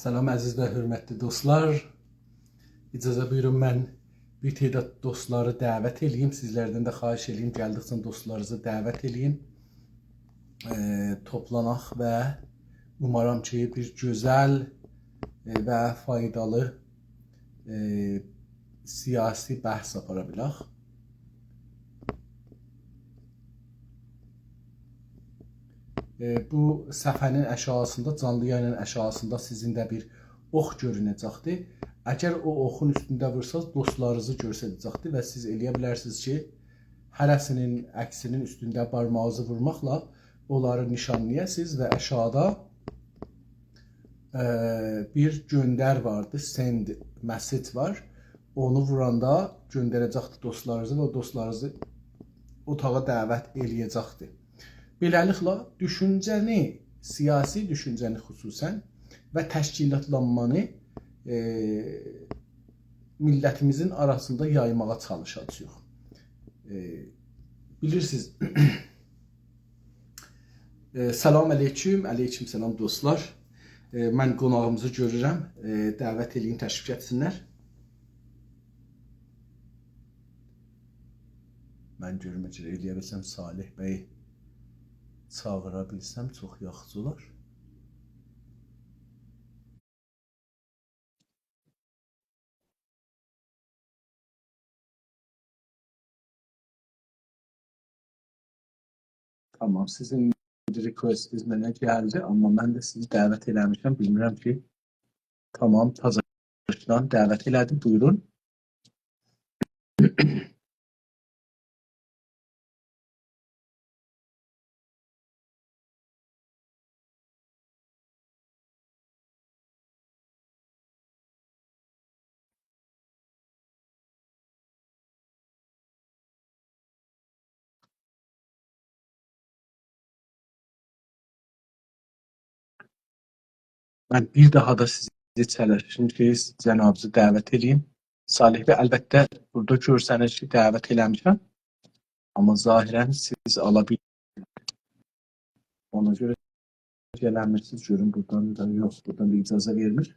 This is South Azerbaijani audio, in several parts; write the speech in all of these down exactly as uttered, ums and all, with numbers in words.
سلام، عزیز و حؤرمتلی دوستلار. اجازه بویورون، من بیر تعداد دوستلاری دعوت ائله‌ییم. سیزلردن ده خواهش ائله‌ییم، گلدیکجه دوستلارینیزی دعوت ائله‌یین. ائ، توپلاناق و اومارام کی، بیر گؤزل، ائ، و فایدالی، ائ، سیاسی بحث آپارا بیلک. ائ، بو صفحه‌نین آشاغیسیندا، جانلی یایینین آشاغیسیندا سیزین ده بیر اوخ گؤرونه‌جکدیر. اگر او اوخون اوستونده وورساز، دوستلارینیزی گؤستره‌جکدیر و سیز ائلیه بیلرسینیز کی، هره‌سینین عکسینین اوستونده بارماغینیزی وورماقلا اونلاری نیشانلایاسینیز و آشاغیدا، ائ، بیر گؤندر واردی، send message وار. اونو ووراندا گؤندره‌جکدیر دوستلارینیزی و او دوستلارینیزی اوتاغا دعوت ائلیه‌جکدیر. بئله‌لیکله، دوشونجه‌نی، سیاسی دوشونجه‌نی خصوصاً و تشکیلاتلانمانی، ائ، میللتیمیزین آراسیندا یایماغا چالیشاجاغیق. ائ، بیلیرسینیز، ائ، سلام علیکم، علیکم سلام دوستلار. ائ، من قوناغیمیزی گؤرورم. ائ، دعوت ائله‌ییم، تشریف گتیرسینلر. من گؤروم، اگر ائلیه بیلسم، صالح بی چاغیرا بیلسم، چوخ یاخشی اولار. تامام، سیزین request-ینیز منه گلدی، آمما من ده سیزی دعوت ائله‌میشم، بیلمیرم کی، تامام، تازادان دعوت ائله‌دیم، بویورون. من بیر داها دا سیزی چالشیم کی، جنابینیزی دعوت ائله‌ییم. صالح بی، البته، بورادا گؤرسنیر کی، دعوت ائله‌میشم. آمما ظاهراً سیز آلا بیل-، اونا گؤره گلنمیرسینیز. گؤروم بورادان دا یوخ، بورادان دا اجازه وئرمیر.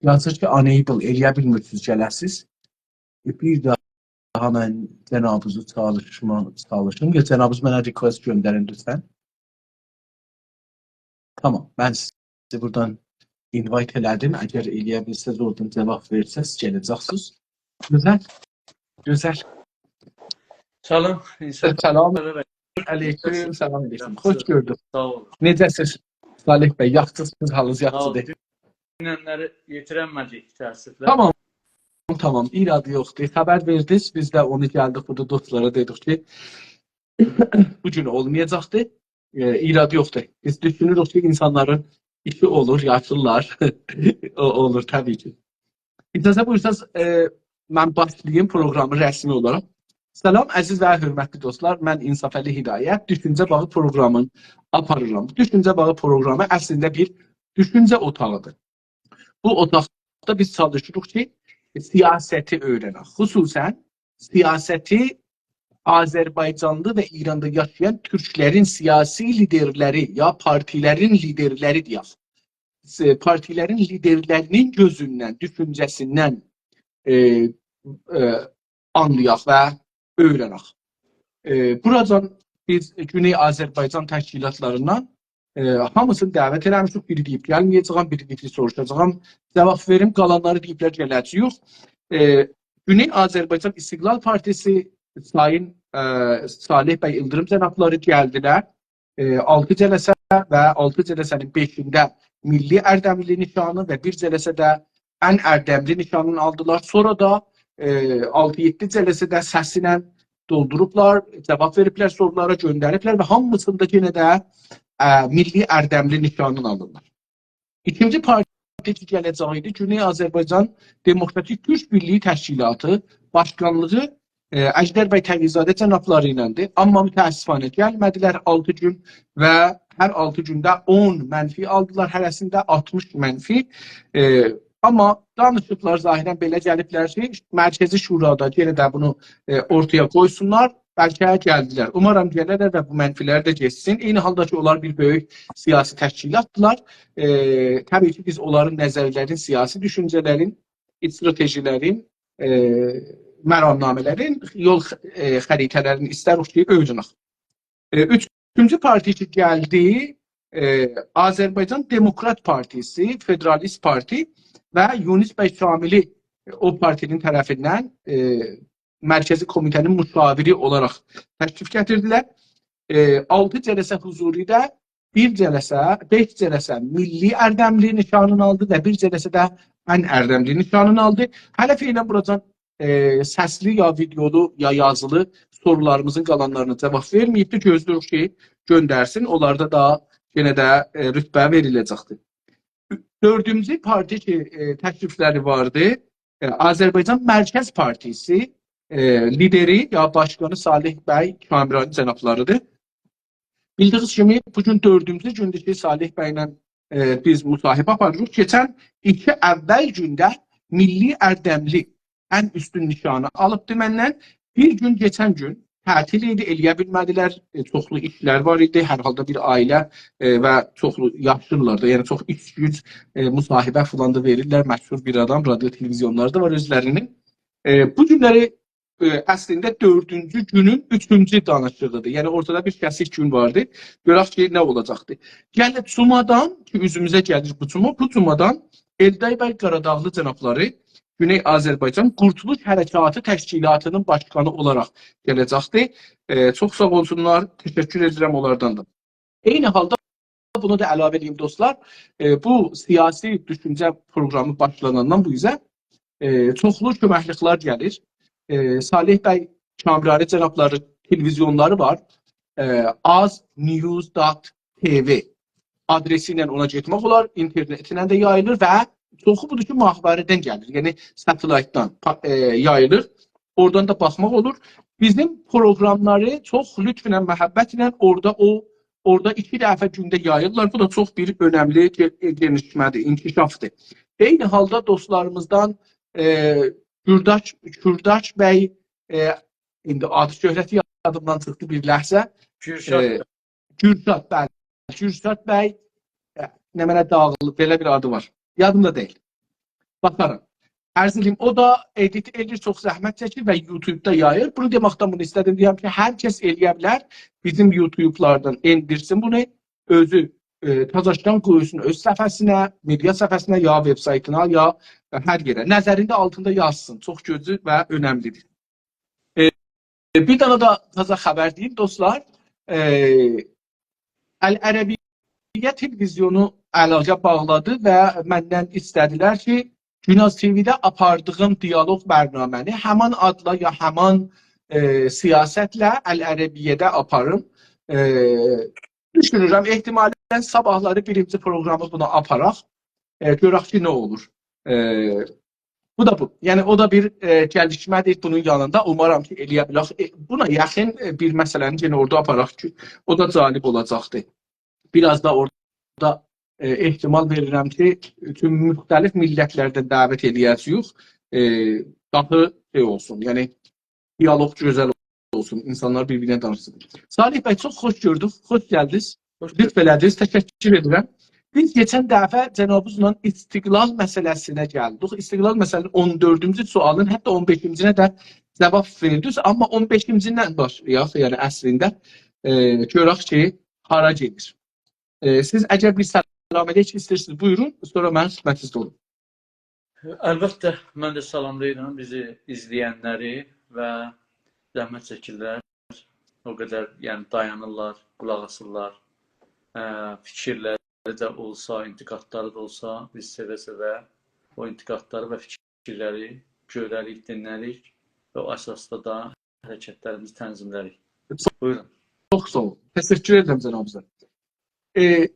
یازیر کی، unable، ائلیه بیلمیرسینیز گله‌سیز. ائ، بیر داها من جنابینیزی چالشما-، چالشیم. یا جنابینیز منه request گؤندرین لطفاً. تامام، من سیزی بورادان invite ائله‌دیم. اگر ائلیه بیلسز، اورادان جاواب وئرسز، گله‌جکسینیز. گؤزل، گؤزل. سلام، اینسان. سلام علیکم، سلام علیکم. خوش گؤردوک. ساغ اولون. نئجه‌سینیز، صالح بی؟ یاخشیسینیز، حالینیز یاخشیدیر؟ دوننلری یئتیرنمه‌دیک، تأسفله. تامام، تامام، ایرادی یوخدور. خبر وئردینیز، بیز ده اونو گلدیک بورادا دوستلارا دئدیک کی، بو گون اولمایاجاقدی. ائ، ایرادی یوخدور. بیز دوشونوروک کی، اینسانلارین ایشی اولور، یاشیللار. او اولور، طبیعی کی. اجازه بویورساز، ائ، من باشلاییم پروگرامی رسمی اولاراق. سلام، عزیز و حؤرمتلی دوستلار. من انصافعلی هدایت، دوشونجه باغی پروگرامین آپاریرام. دوشونجه باغی پروگرامی اصلینده بیر دوشونجه اوتاغیدیر. بو اوتاقدا بیز چالیشیریق کی، سیاستی اؤیرنک. خصوصاً سیاستی آذربایجانلی و ایراندا یاشایان تورکلرین سیاسی لیدرلری یا پارتیلرین لیدرلری دئیک، س-، پارتیلرین لیدرلرینین گؤزوندن، دوشونجه‌سیندن، ائ، ائ، آنلایاق و اؤیرنک. ائ، بوراجان بیز گونئی آذربایجان تشکیلاتلاریندان، ائ، هامیسینی دعوت ائله‌میشیک. بیری دئییب گلمه‌یه‌جه‌یم، بیری دئییب سوروشاجاغام، جاواب وئریم، قالانلاری دئییبلر گله‌جه‌ییک. ائ، گونئی آذربایجان استقلال پارتیسی، سایین، ائ، صالح بی ایلدیریم جنابلاری گلدیلر. ائ، آلتی جلسه و آلتی جلسه‌نین بئشینده میللی اردملی نیشانی و بیر جلسه‌ده ان اردملی نیشانینی آلدیلار. سونرا دا، ائ، آلتی-یئددی جلسه‌ده سسینن دولدوروبلار، جاواب وئریبلر سورولارا، گؤندریبلر و هامیسیندا یئنه ده، ائ، میللی اردملی نیشانینی آلیرلار. ایکینجی پارتی کی گله‌جک ایدی، گونئی آذربایجان دموکراتیک تورک بیرلیگی تشکیلاتی باشقانلیغی، ائ، اژدر بی تقی‌زاده جنابلاری ایلندی. آمما متأسفانه گلمه‌دیلر آلتی گون و هر آلتی گونده اون منفی آلدیلار، هره‌سینده آلتمیش منفی. ائ، آمما دانیشیقلار ظاهراً بئله گلیبلر کی، مرکزی شورادا یئنه ده بونو، ائ، اورتایا قویسونلار. بلکه گلدیلر. اومارام گلرلر و بو منفی‌لر ده گئتسین. عینی حالدا کی، اونلار بیر بؤیوک سیاسی تشکیلاتدیلار. ائ، طبیعی کی، بیز اونلارین نظرلرین، سیاسی دوشونجه‌لرین، استراتژی‌لرین، ائ، مرامنامه‌لرین، یول خ-، ائ، خریطه‌لرین ایستریک کی، اؤیرنک. ائ، اوچونجو پارتی کی گلدی، ائ، آذربایجان دموکرات پارتیسی، فدرالیست پارتی و یونس بی شاملی، ائ، او پارتی‌نین طرفیندن، ائ، مرکزی کمیته‌نین مشاوری اولاراق تشریف گتیردیلر. ائ، آلتی جلسه حضوری ده، بیر جلسه، بئش جلسه میللی اردملی نشانینی آلدی و بیر جلسه ده ان اردملی نشانینی آلدی. هله فعلاً بوراجان، ائ، سسلی یا ویدئولو یا یازیلی سورولاریمیزین قالانلارینا جاواب وئرمه‌ییبدی. گؤزله‌ییریک کی، گؤندرسین. اونلاردا دا یئنه ده، ائ، رتبه وئریله‌جکدیر. دؤردونجو پارتی کی، ائ، تکلیفلری واردی، ائ، آذربایجان مرکز پارتیسی، ائ، لیدری یا باشقانی صالح بی کامرانی جنابلاریدیر. بیلدیگینیز کیمی، بو گون دؤردونجو گوندور کی، صالح بی‌له، ائ، بیز مصاحبه آپاریریق. کئچن ایکی اول گونده میللی اردملی ان اوستون نشانی آلیبدی مندن. بیر گون، کئچن گون تعطیل ایدی، ائلیه بیلمه‌دیلر. ائ، چوخلو ایشلر وار ایدی. هر حالدا بیر عائله، ائ، و چوخلو یاشلیلار دا، یعنی چوخ ایش گوج، ائ، مصاحبه فلان دا وئریرلر. مشهور بیر آدام، رادیو، تلویزیونلاری دا وار اؤزلری‌نین. ائ، بو گونلری، ائ، اصلینده دؤردونجو گونون اوچونجو دانیشیغیدیر. یعنی اورتادا بیر کسیک گون واردی. گؤرک کی، نه اولاجاقدی. گلیر جومادان کی، اوزوموزه گلیر بو جوما، بو جومادان ائلدای بی قاراداغلی جنابلاری گونئی آذربایجان قورتولوش حرکاتی تشکیلاتی‌نین باشقانی اولاراق گله‌جکدی. ائ، چوخ ساغ اولسونلار، تشکر ائدیرم اونلاردان دا. عینی حالدا بونو دا علاوه ائدییم، دوستلار. ائ، بو سیاسی دوشونجه پروقرامی باشلاناندان بو اوزه، ائ، چوخلو کؤمکلیکلر گلیر. ائ، صالح بی کامرانی جنابلاری تلویزیونلاری وار. ائ، آز نیوز دات تی وی آدرسی ایله اونا گئتمک اولار، اینترنتینن ده یاییلیر و چوخو بودور کی، ماهواره‌دن گلیر، یعنی ساتلایتدان پا-، ائ، یاییلیر. اورادان دا باخماق اولور. بیزیم پروقراملاری چوخ لطفله، محبتله اورادا او، اورادا ایکی دفعه گونده یاییرلار. بو دا چوخ بیر اؤنملی گئ-، گئنیشمه‌دیر، انکشافدیر. عینی حالدا دوستلاریمیزدان، ائ، کورداش، کورداش بی، ائ، ایندی آدی شهرتی یادیمدان چیخدی بیر لحظه. گورشاد ائ، بی. گورشاد، بلی. گورشاد بی، ائ، نمنه داغیلیب، بئله بیر آدی وار. یادیمدا دئییل. باخارام. عرض ائدییم، او دا ادیت ائدیر، چوخ زحمت چکیر و یوتیوبدا یاییر. بونو دئمکدن بونو ایسته‌دیم دئیم کی، هر کس ائلیه بیلر، بیزیم یوتیوبلاردان ائندیرسین بونو، اؤزو، ائ، تازاشدان قویسون اؤز صفحه‌سینه، مئدیا صفحه‌سینه، یا وب‌سایتینا، یا هر یئره. نظرین ده آلتیندا یازسین. چوخ گؤجلو و اؤنملی‌دیر. ائ، بیر دنه ده تازا خبر دئییم، دوستلار. ائ، العربیه تلویزیونو علاقه باغلادی و مندن ایسته‌دیلر کی، گوناز تی وی‌ده آپاردیغیم دیالوگ برنامه‌نی همان آدلا یا همان، ائ، سیاستله العربیه‌ده آپاریم. ائ، دوشونورم، احتمالاً صاباحلاری بیرینجی پروقرامی بونا آپاراق. ائ، گؤرک کی، نه اولور. ائ، بو دا بو. یعنی، او دا بیر، ائ، گلیشمه‌دیر بونون یانیندا. اومارام کی، ائلیه بیلک. ائ، بونا یاخین، ائ، بیر مسئله‌نی یئنه اورادا آپاراق کی، او دا جالب اولاجاقدیر. بیر آز دا اورادا، ائ، احتمال وئریرم کی، بوتون مختلف میللتلردن دعوت ائلیه‌جه‌ییک. ائ، داها شئی اولسون، یعنی دیالوگ گؤزل اولسون، اینسانلار بیر-بیرینه دانیشسین. صالح بی، چوخ خوش گؤردوک، خوش گلدینیز. خوش لطف ائله‌دینیز، تشکر ائدیرم. بیز کئچن دفعه جنابینیزلا استقلال مسئله‌سینه گلدیک. استقلال مسئله‌سینین اون دؤردونجو سؤالین، حتی اون بئشینجینه ده جاواب وئردینیز، آمما اون بئشینجیندن باشلایاق، یعنی اصلینده، ائ، گؤرک کی، هارا گئدیر. ائ، سیز اگر بیر سلام علیک ایسته‌ییرسینیز، بویورون، سونرا منیم خدمتینیزده اولوم. البته، من ده سلاملاییرام بیزی ایزله‌ینلری و زحمت چکیرلر. او قدر، یعنی، دایانیرلار، قولاق آسیرلار. اه، فیکیرلری ده اولسا، انتقادلاری دا اولسا، بیز سئوه-سئوه او انتقادلاری و فیکیرلری گؤرریک، دینلریک و او اساسدا دا حرکتلریمیزی تنظیملریک. بویورون. چوخ ساغ اولون. تشکر ائدیرم جنابینیزا. ائ،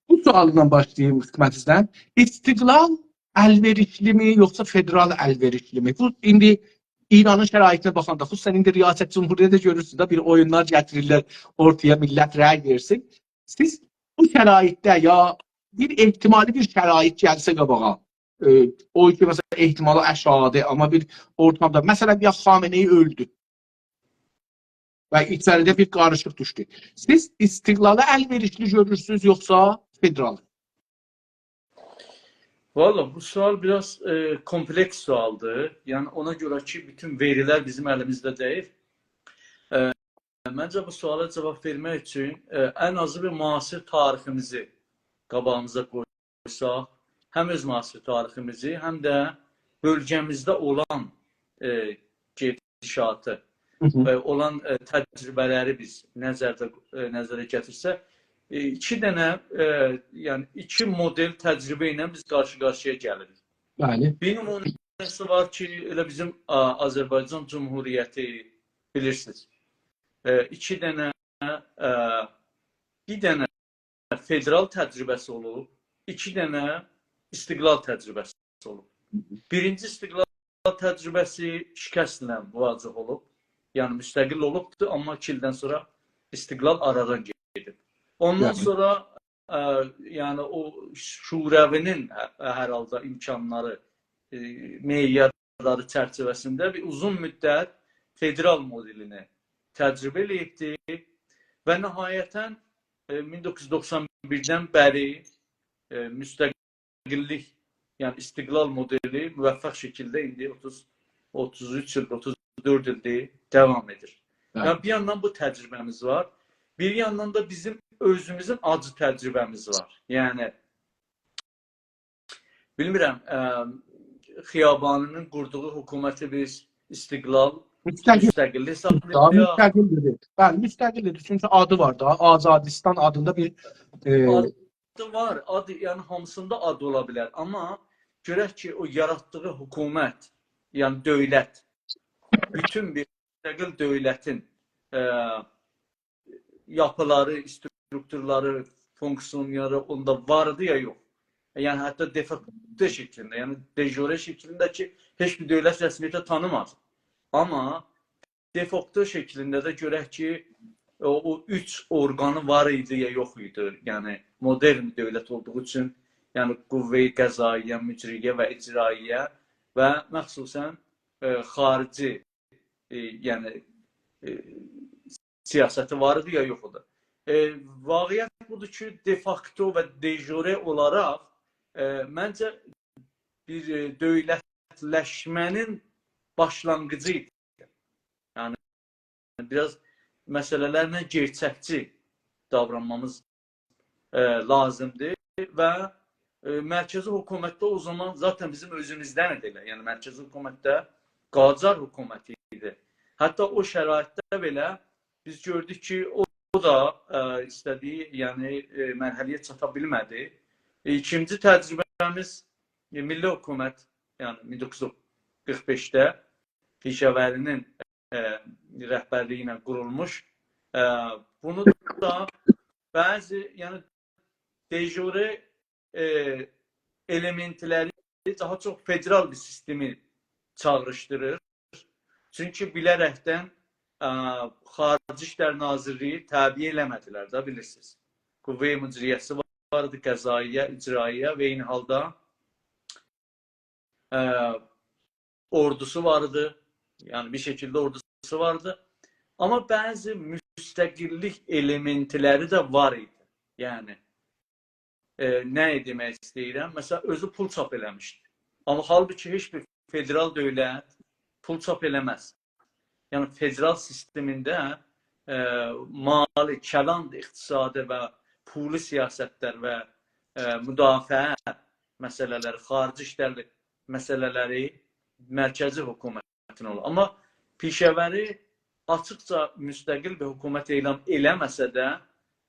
بو سؤالدان باشلاییم خدمتینیزدن. استقلال الوئریشلی‌می، یوخسا فدرال الوئریشلی‌می؟ بو، ایندی ایرانین شرایطینه باخاندا، خصوصاً ایندی ریاست جمهوری‌ده ده گؤرورسونوز ده، بیر اویونلار گتیریرلر اورتایا، میللت رأی وئرسین. سیز بو شرایطده یا بیر احتمالی بیر شرایط گلسه قاباغا، ائ، او کی، مثلاً، احتمالی آشاغیدیر، آمما بیر اورتامدا، مثلاً، یا خامنه‌ای اؤلدو. و ایچریده بیر قاریشیق دوشدو. سیز استقلالی ال‌وئریشلی گؤرورسونوز، یوخسا فدرالی؟ والله، بو سؤال بیر آز، ائ، کومپلکس سؤالدیر. یعنی، اونا گؤره کی، بوتون وئریلر بیزیم الیمیزده دئییل. ائ، منجه، بو سؤالا جاواب وئرمک اوچون، ائ، ان آزی بیر معاصر تاریخیمیزی قاباغیمیزا قویساق، هم اؤز معاصر تاریخیمیزی، هم ده بؤلگه‌میزده اولان، ائ، گئدیشاتی، هی هی. ائ، اولان، ائ، تجربه‌لری بیز نظرده، ائ، نظره گتیرسک، ائ، ایکی دنه، ائ، یعنی ایکی مدل تجربه ایله بیز قارشی-قارشییا گلیریک. بلی. بیر نمونه‌سی وار کی، ائله بیزیم، آ، آذربایجان جمهوریتی، بیلیرسینیز. ائ، ایکی دنه، ائ، بیر دنه فدرال تجربه‌سی اولوب، ایکی دنه استقلال تجربه‌سی اولوب. بیرینجی استقلال تجربه‌سی شکستله مواجه اولوب. یعنی مستقل اولوبدو، آمما ایکی ایلدن سونرا استقلال آرادان گئدیب. اوندان بلی. سونرا، ائ، یعنی او شوروی‌نین هه-، هر حالدا امکانلاری، ائ، معیارلاری چرچیوه‌سینده بیر اوزون مدت فدرال مدلینی تجربه ائله‌ییبدی و نهایتا، ائ، مین دوققوز یوز دوخسان بیردن بری، ائ، مستقللیک، یعنی استقلال مدلی موفق شکیلده ایندی اوتوز، اوتوز اوچ ایل، اوتوز دؤرد ایلدیر داوام ائدیر. بلی. یعنی بیر یاندان بو تجربه‌میز وار، بیر یاندان دا بیزیم اؤزوموزون آجی تجربه‌میز وار. یعنی بیلمیرم، ائ، خیابانی‌نین قوردوغو حکومتی بیز استقلال، مستقل. مستقللیک داها ساخلایاق. مستقل دئییل. بلی، مستقل دئییل. چونکی آدی وار دا، آزادیستان آدیندا بیر، ائ، آدی وار، آدی، یعنی هامیسیندا آد اولا بیلر. آمما گؤرک کی، او یاراتدیغی حکومت، یعنی دؤولت، بوتون بیر مستقل دؤولتین، ائ، یاپیلاری، استروکتورلاری، فونکسیونلاری اوندا وار ایدی یا یوخ. یعنی حتی دفاکتو شکلینده، یعنی دژوره شکلینده کی، هئچ بیر دؤولت رسمیته تانیماز. آمما دفاکتو شکلینده ده گؤرک کی، او، او اوچ اورقانی وار ایدی یا یوخ ایدی. یعنی مدرن دؤولت اولدوغو اوچون، یعنی قوه قضائیه، مجریه و اجرائیه و مخصوصا، ائ، خارجی، ائ، یعنی، ائ، سیاستی وار ایدی یا یوخ ایدی. ائ، واقعیت بودور کی، دفاکتو و دژوره اولاراق، ائ، منجه بیر، ائ، دؤولتلشمه‌نین باشلانغیجی ایدی. یعنی بیر آز مسئله‌لرله گئرچکچی داورانمامیز، ائ، لازیمدیر و، ائ، مرکزی حکومتده او زامان ذاتا بیزیم اؤزوموزدن ائله، یعنی مرکزی حکومتده قاجار حکومتی ایدی. حتی او شرایطده بئله بیز گؤردوک کی، او، او دا، ائ، ایسته‌دیگی، یعنی، ائ، مرحله‌یه چاتا بیلمه‌دی. ائ، ایکینجی تجربه‌میز، ائ، میللی حکومت، یعنی مین دوققوز یوز قیرخ بئشده پیشه‌وری‌نین، ائ، رهبرلیگی ایله قورولموش. ائ، بونو دا بعضی، یعنی دژوره، ائ، ائلئمئنتلری داها چوخ فدرال بیر سیستمی چاغیریشدیریر. چونکی بیله‌رکدن، ائ، خارجی ایشلر ناظیرلیگی تابع ائله‌مه‌دیلر ده، بیلیرسینیز. قوه مجریه‌سی وار ایدی، قضائیه، اجرائیه و عینی حالدا، ائ، اوردوسو وار ایدی. یعنی بیر شکیلده اوردوسو وار ایدی. آمما بعضی مستقللیک ائلئمئنتلری ده وار ایدی. یعنی، ائ، نه دئمک ایسته‌ییرم؟ مثلا، اؤزو پول چاپ ائله‌میشدی. آمما حالبوکی هئچ بیر فدرال دؤولت پول چاپ ائله‌مز. یعنی فدرال سیستمینده، ائ، مالی، کلان اقتصادی و پولی سیاستلر و، ائ، مدافعه مسئله‌لری، خارجی ایشلر مسئله‌لری مرکزی حکومتین اولور. آمما پیشه‌وری آچیقجا مستقل بیر حکومت اعلان ائله‌مه‌سه ده،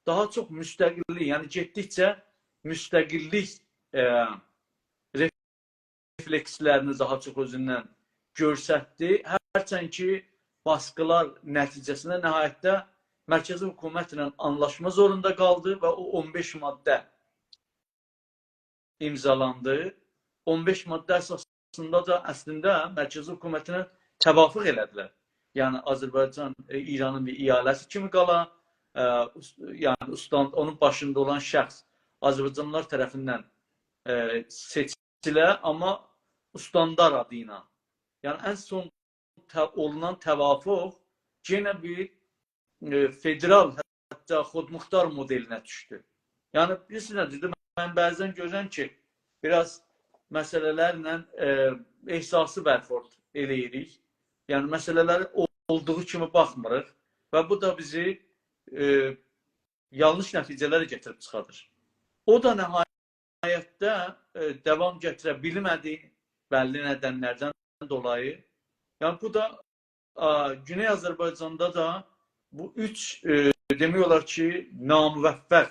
داها چوخ مستقللیک، یعنی گئتدیکجه مستقللیک، ائ، رفلکسلرینی داها چوخ اؤزوندن گؤستردی. هرچند کی، باسقیلار نتیجه‌سینده نهایتده مرکزی حکومتله آنلاشما زوروندا قالدی و او اون بئش ماده امضالاندی. اون بئش ماده اساسیندا دا اصلینده مرکزی حکومتینن توافق ائله‌دیلر. یعنی آذربایجان، ائ، ایرانین بیر ایالتی کیمی قالا، ائ، اوس-، یعنی اوستان-، اونون باشیندا اولان شخص آذربایجانلیلار طرفیندن، ائ، سئچیله، آمما استاندار آدی ایله. یعنی ان سون ته-، اولونان توافق یئنه بیر ائ، فدرال، حتی خودمختار مدلینه دوشدو. یعنی، بیلیرسینیز نه دئدیم؟ من بعضا گؤرورم کی، بیر آز مسئله‌لرله، ائ، احساسی برخورد ائله‌ییریک. یعنی، مسئله‌لری اولدوغو کیمی باخمیریق و بو دا بیزی، ائ، یانلیش نتیجه‌لره گتیریب چیخادیر. او دا نهایتده، ائ، داوام گتیره بیلمه‌دی بللی ندنلردن دولایی. یعنی، بو دا، آ، گونئی آذربایجاندا دا بو اوچ، ائ، دئمک اولار کی، ناموفق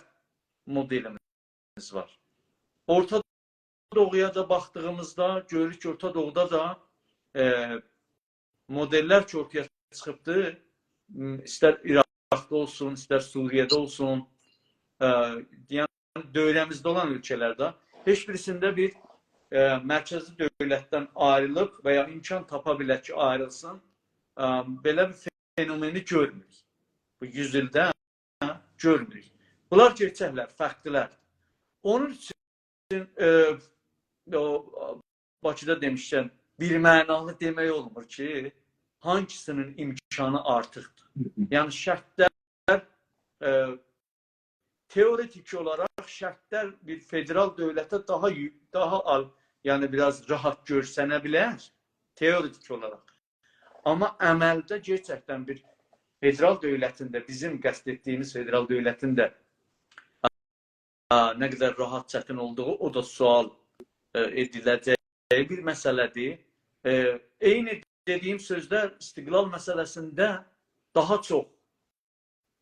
مدلیمیز وار. اورتا دوغویا دا باخدیغیمیزدا گؤروروک کی، اورتا دوغودا دا، ائ، مدللر کی، اورتایا چیخیبدی، م، ایستر عراقدا اولسون، ایستر سوریه‌ده اولسون، ائ، یعنی دؤوره‌میزده اولان اؤلکه‌لرده هئچ بیریسینده بیر، ائ، مرکزی دؤولتدن آیریلیب و یا امکان تاپا بیلک کی، آیریلسین، ائ، بئله بیر فنومنی گؤرموروک. بو یوز ایلده گؤرموروک. بونلار گئرچکلر، فکتلر. اونون اوچون، ائ، او، باکیدا دئمیشکن، بیرمعنالی دئمک اولمور کی، هانگیسینین امکانی آرتیقدیر. هی هی. یعنی، شرطلر، ائ، تئوریتیک اولاراق شرطلر بیر فدرال دؤولته داها یو-، داها آل-، یعنی، بیر آز راحت گؤرسنه بیلر، تئوریتیک اولاراق. آمما عملده گئرچکدن بیر فدرال دؤولتین ده، بیزیم قصد ائتدیگیمیز فدرال دؤولتین ده، آ، نه قدر راحت، چتین اولدوغو، او دا سؤال، ائ، ائدیله‌جگی بیر مسئله‌دیر. ائ، عینی دئدیگیم سؤزلر استقلال مسئله‌سینده داها چوخ،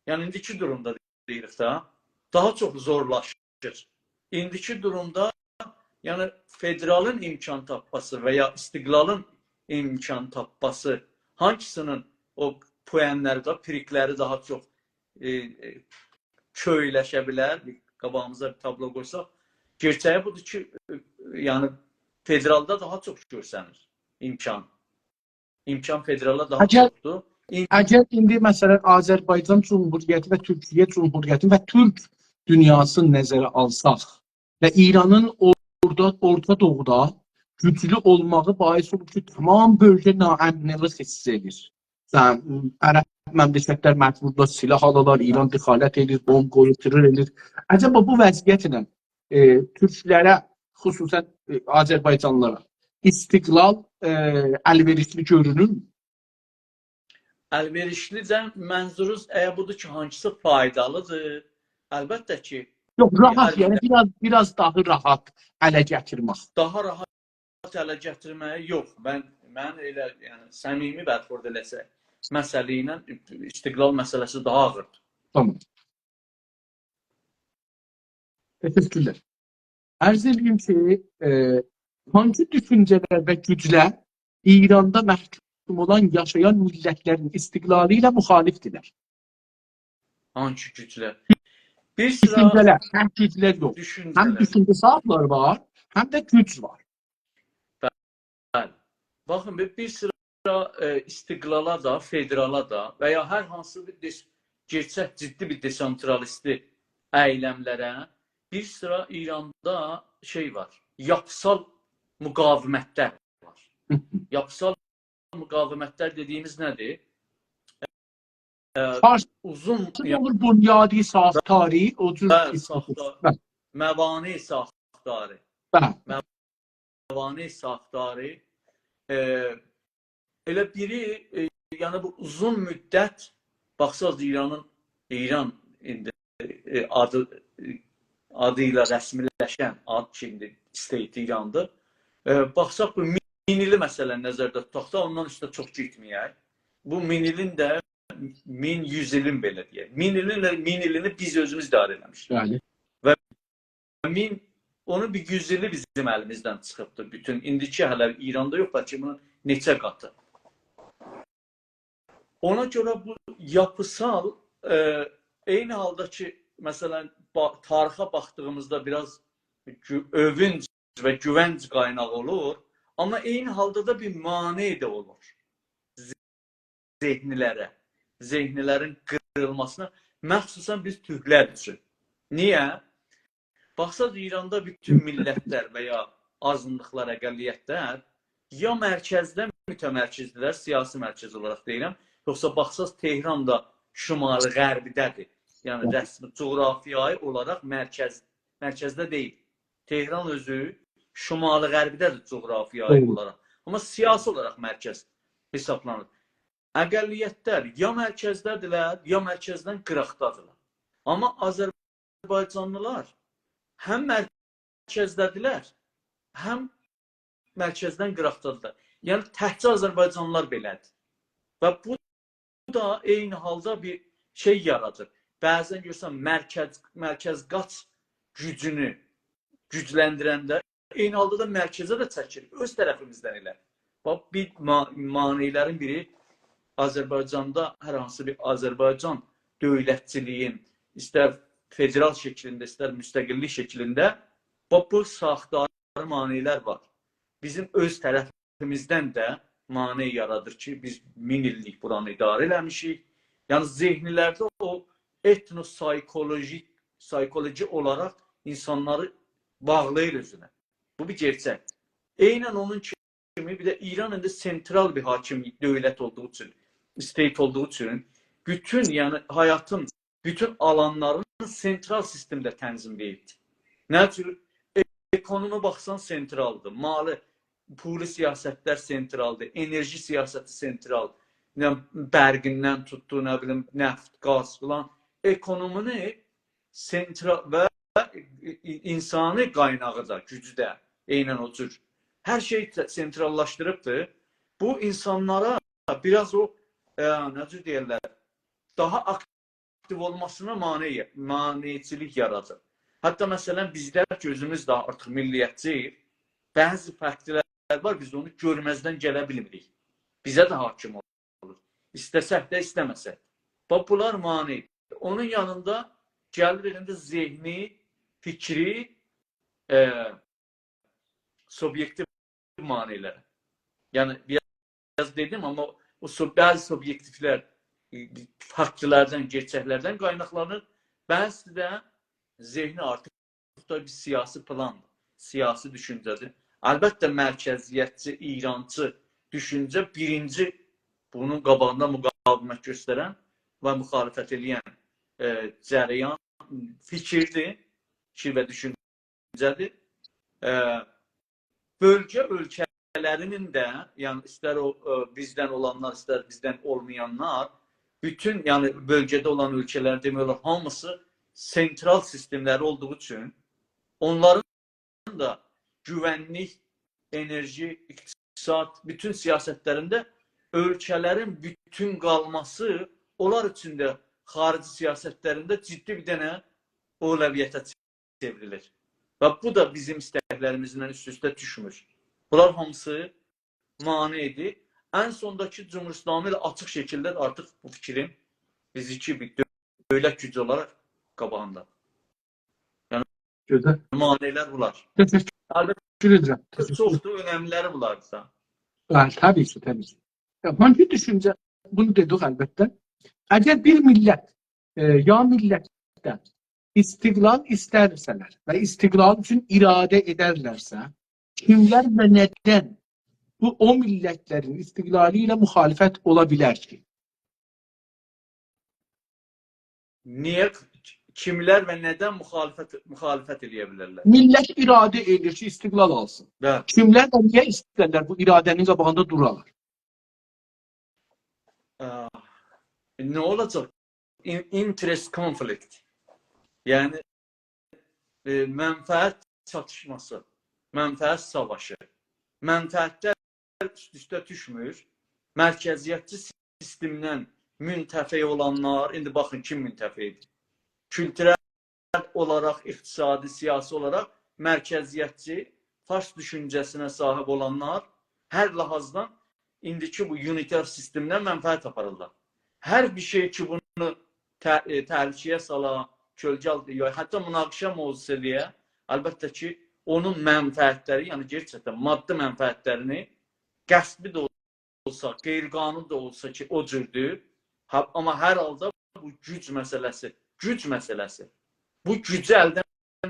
یعنی ایندیکی دورومدا دئییریک ده، داها چوخ زورلاشیر. ایندیکی دورومدا، یعنی، فدرالین امکان تاپماسی و یا استقلالین امکان تاپماسی، هانگیسینین او پوئنلری ده، پریکلری داها چوخ، ائ، ائ، کؤیلشه بیلر، بیر قاباغیمیزا بیر تابلو قویساق، گئرچگی بودور کی، ائ، یعنی، فدرالدا داها چوخ گؤرسنیر امکان. امکان فدرالا داها اگر، چوخدور. اگر ایندی، مثلا، آذربایجان جمهوریتی و تورکیه جمهوریتی و تورک دونیاسینی نظره آلساق و ایرانین اورادا، اورتا دوغودا گوجلو اولماغی باعث اولوب کی، تمام بؤلگه ناامنلیک حس ائدیر. سن، عرب مملکتلر مجبوردولار سلاح آلالار، ایران دخالت ائدیر، بمب قویور، ترور ائدیر. عجبا بو وضعیتله، ائ، تورکلره، خصوصا، ائ، آذربایجانلیلارا استقلال، ائ، الوئریشلی گؤرونورمو؟ الوئریشلی ده منظوروز اگر بودور کی، هانگیسی فایدالیدیر؟ البته کی، یوخ، بیر راحت، یعنی الوئریشلی بیر آز، بیر آز داها راحت اله گتیرمک. داها راحت اله گتیرمه‌یه یوخ. من، من ائله، یعنی، صمیمی برخورد ائله‌سک، مسئله ایله استقلال مسئله‌سی داها آغیردیر. تامام. تشکرلر. عرض ائدییم کی، ائ، هانسی دوشونجه‌لر و گوجلر ایراندا محکوم اولان، یاشایان میللتلرین استقلالی ایله مخالفدیرلر؟ هانسی گوجلر؟ بیر سیرا دوشونجه‌لر، هه، گوجلر یوخ. دوشونجه‌لر. هم دوشونجه ساحیبلری وار، هم ده گوج وار. بلی. باخین، بیر، بیر سیرا، ائ، استقلالا دا، فدرالا دا و یا هر هانسی بیر دئس-، گئرچک جدی بیر دسانترالیستی ایلملره بیر سیرا ایراندا شئی وار، یاپیسال مقاومتلر وار. یاپیسال مقاومتلر دئدیگیمیز نه‌دیر؟ ائ، فارس اوزون، اولور بنیادی ساختاری، او جور بلی، ایسته‌ییر. ساختا-، بلی. موانع ساختاری. بلی. موانع ساختاری. ائ، ائله بیری، ائ، یعنی بو اوزون مدت، باخساز ایرانین، ایران ایندی، ائ، آدی، ائ، آدی ایله رسمیلشن آد کی، ایندی state ایراندیر. ائ، باخساق بو مین ایلی مسئله‌نی نظرده توتاق دا، اوندان اوسته چوخ گئتمه‌یک. بو مین ایلین ده مین یوز ایلین بئله دئیک. مین ایلین، مین ایلینی بیز اؤزوموز اداره ائله‌میشیک. بلی. و مین، اونون بیر یوز ایلی بیزیم الیمیزدن چیخیبدیر. بوتون ایندیکی هله ایراندا یوخ، بلکه بونون نئچه قاتی. اونا گؤره بو یاپیسال، ائ، عینی حالدا کی، مثلا، با-، تاریخه باخدیغیمیزدا بیر آز گو-، اؤونج و گوونج قایناغی اولور، آمما عینی حالدا دا بیر مانع ده اولور. ذهنلره، ذهنلرین قیریلماسینا، مخصوصا بیز تورکلر اوچون. نییه؟ باخساز، ایراندا بوتون میللتلر و یا آزینلیقلار، اقلیتلر یا مرکزده متمرکزدیرلر، سیاسی مرکز اولاراق دئییرم، یوخسا باخساز، تهران دا شمال غربیده‌دیر. یعنی، بلی، رسمی جغرافیایی اولاراق مرکز، مرکزده دئییل. تهران اؤزو شمال غربیده‌دیر جغرافیایی، بلی، اولاراق. آمما سیاسی اولاراق مرکز حسابلانیر. اقلیت‌لر یا مرکزده‌دیرلر، یا مرکزدن قیراقدادیرلار. آمما آذربایجانلیلار هم مرکزده‌دیرلر، هم مرکزدن قیراقدادیرلار. یعنی، تکجه آذربایجانلیلار بئله‌دیر. و بو دا عینی حالدا بیر شئی یارادیر. بعضا گؤرسن، مرکز، مرکز قاچ گوجونو گوجلندیرنده، عینی حالدا دا مرکزه ده چکیر، اؤز طرفیمیزدن ائله. باخ، بیر ما-، مانع‌لرین بیری آذربایجاندا، هر هانسی بیر آذربایجان دؤولتچیلیگین، ایستر فدرال شکلینده، ایستر مستقل‌لیک شکلینده، باخ، بو ساختاری مانع‌لر وار. بیزیم اؤز طرفیمیزدن ده مانع یارادیر کی، بیز مین ایللیک بورانی اداره ائله‌میشیک. یعنی، ذهن‌لرده او ائتنو-سایکولوژی، سایکولوژی اولاراق اینسانلاری باغلاییر اؤزونه. بو بیر گئرچک. عیناً اونون کیمی بیر ده ایران ایندی سنترال بیر حاکم دؤولت اولدوغو اوچون، استیت اولدوغو اوچون بوتون، یعنی، حیاتین بوتون آلانلارینی سنترال سیستمده تنظیم ائدیب. نه جور؟ ائ-، اکونومی باخسان سنترالدیر، مالی، پولی سیاست‌لر سنترالدیر، انرژی سیاستی سنترال، نه بیلیم، برقیندن توتدو، نه بیلیم، نفت، گاز فلان. اکونومینی سنترال و ای-، ای-، اینسانی قایناغی دا، گوجو ده عیناً او جور. هر شئی ته-، سنتراللاشدیریبدیر. بو اینسانلارا بیر آز او، ائ، نه جور دئیرلر، داها آکتیو اولماسینا مانع، مانعچیلیک یارادیر. حتی، مثلا، بیزده کی اؤزوموز ده آرتیق میللیتچی‌ییک، بعضی فاکت‌لر وار، بیز اونو گؤرمزدن گله بیلمیریک. بیزه ده حاکم اولور. ایسته‌سک ده، ایسته‌مه‌سک. باخ، بونلار مانع. اونون یانیندا گلیر ایندی ذهنی، فیکری، ائ، سوبیئکتیو مانع‌لره. یعنی، بیر آز دئدیم، آمما او سو-، بعضی سوبیئکتیولر، ائ، فاکت‌لردن، گئرچک‌لردن قایناقلانیر. بعضی ده ذهنی آرتیق دا بیر سیاسی پلاندیر، سیاسی دوشونجه‌دیر. البته، مرکزیتچی، ایرانچی دوشونجه بیرینجی بونون قاباغیندا مقاومت گؤسترن و مخالفت ائله‌ین، ائ، جریان، فیکیردیر، فیکیر و دوشونجه‌دیر. ائ، بؤلگه اؤلکه‌لرینین ده، یعنی ایستر او، ائ، بیزدن اولانلار، ایستر بیزدن اولمایانلار، بوتون، یعنی بؤلگه‌ده اولان اؤلکه‌لر، دئمک اولار، هامیسی سنترال سیستم‌لری اولدوغو اوچون اونلارین دا گوونلیک، انرژی، اقتصاد، بوتون سیاست‌لرینده اؤلکه‌لرین بوتون قالماسی، اونلار اوچون ده خاریجی سیاست‌لرینده جدی بیر دنه اولویته چئوریلیر. و بو دا بیزیم ایستک‌لریمیزله اوست-اوسته دوشمور. بونلار هامیسی مانع‌دیر. ان سوندا کی، جمهوری اسلامی ائله آچیق شکیلده آرتیق بو فیکرین بیزی کی، بیر دؤ-، دؤولت گوجو اولاراق قاباغیندا. گؤزل. مانع‌لر بونلار. تشکر، البته، تشکر ائدیرم. تشکر. چوخ دا اؤنملی‌لری بونلاردیر دا. بلی، طبیعی کی، طبیعی کی. یا، من بیر دوشونجه، بونو دئدیک البته. اگر بیر میللت، ائ، یا میللتدن استقلال ایسترسه‌لر و استقلال اوچون اراده ائدرلرسه، کیملر و ندن بو او میللت‌لرین استقلالی ایله مخالفت اولا بیلر کی؟ نییه، کیملر و ندن مخالفت، مخالفت ائله‌یه بیلرلر؟ میللت اراده ائدیر کی، استقلال آلسین. بلی. کیملر و نییه ایسترلر بو اراده‌نین قاباغیندا دورالار؟ اه، نه اولاجاق؟ In-, interest conflict. یعنی، ائ، منفعت چاتیشماسی، منفعت ساواشی. منفعت‌لر اوست-اوسته دوشمور. مرکزیتچی سیستمدن منتفع اولانلار، ایندی باخین، کیم منتفع ائدیر؟ کولتورل اولاراق، اقتصادی، سیاسی اولاراق مرکزیتچی، فارس دوشونجه‌سینه صاحیب اولانلار هر لحاظدان ایندیکی بو اونیتار سیستمدن منفعت آپاریرلار. هر بیر شئی کی، بونو ته-، ائ، تهلکه‌یه سالا، کؤلگه آلتا، یا حتی مناقشه موضوعسو ائله‌یه، البته کی، اونون منفعت‌لری، یعنی گئرچکدن مادی منفعت‌لرینی غصبی ده اولسا، غیرقانونی دا اولسا کی، او جوردور. ها، آمما هر حالدا بو گوج مسئله‌سی، گوج مسئله‌سی. بو گوجو الدن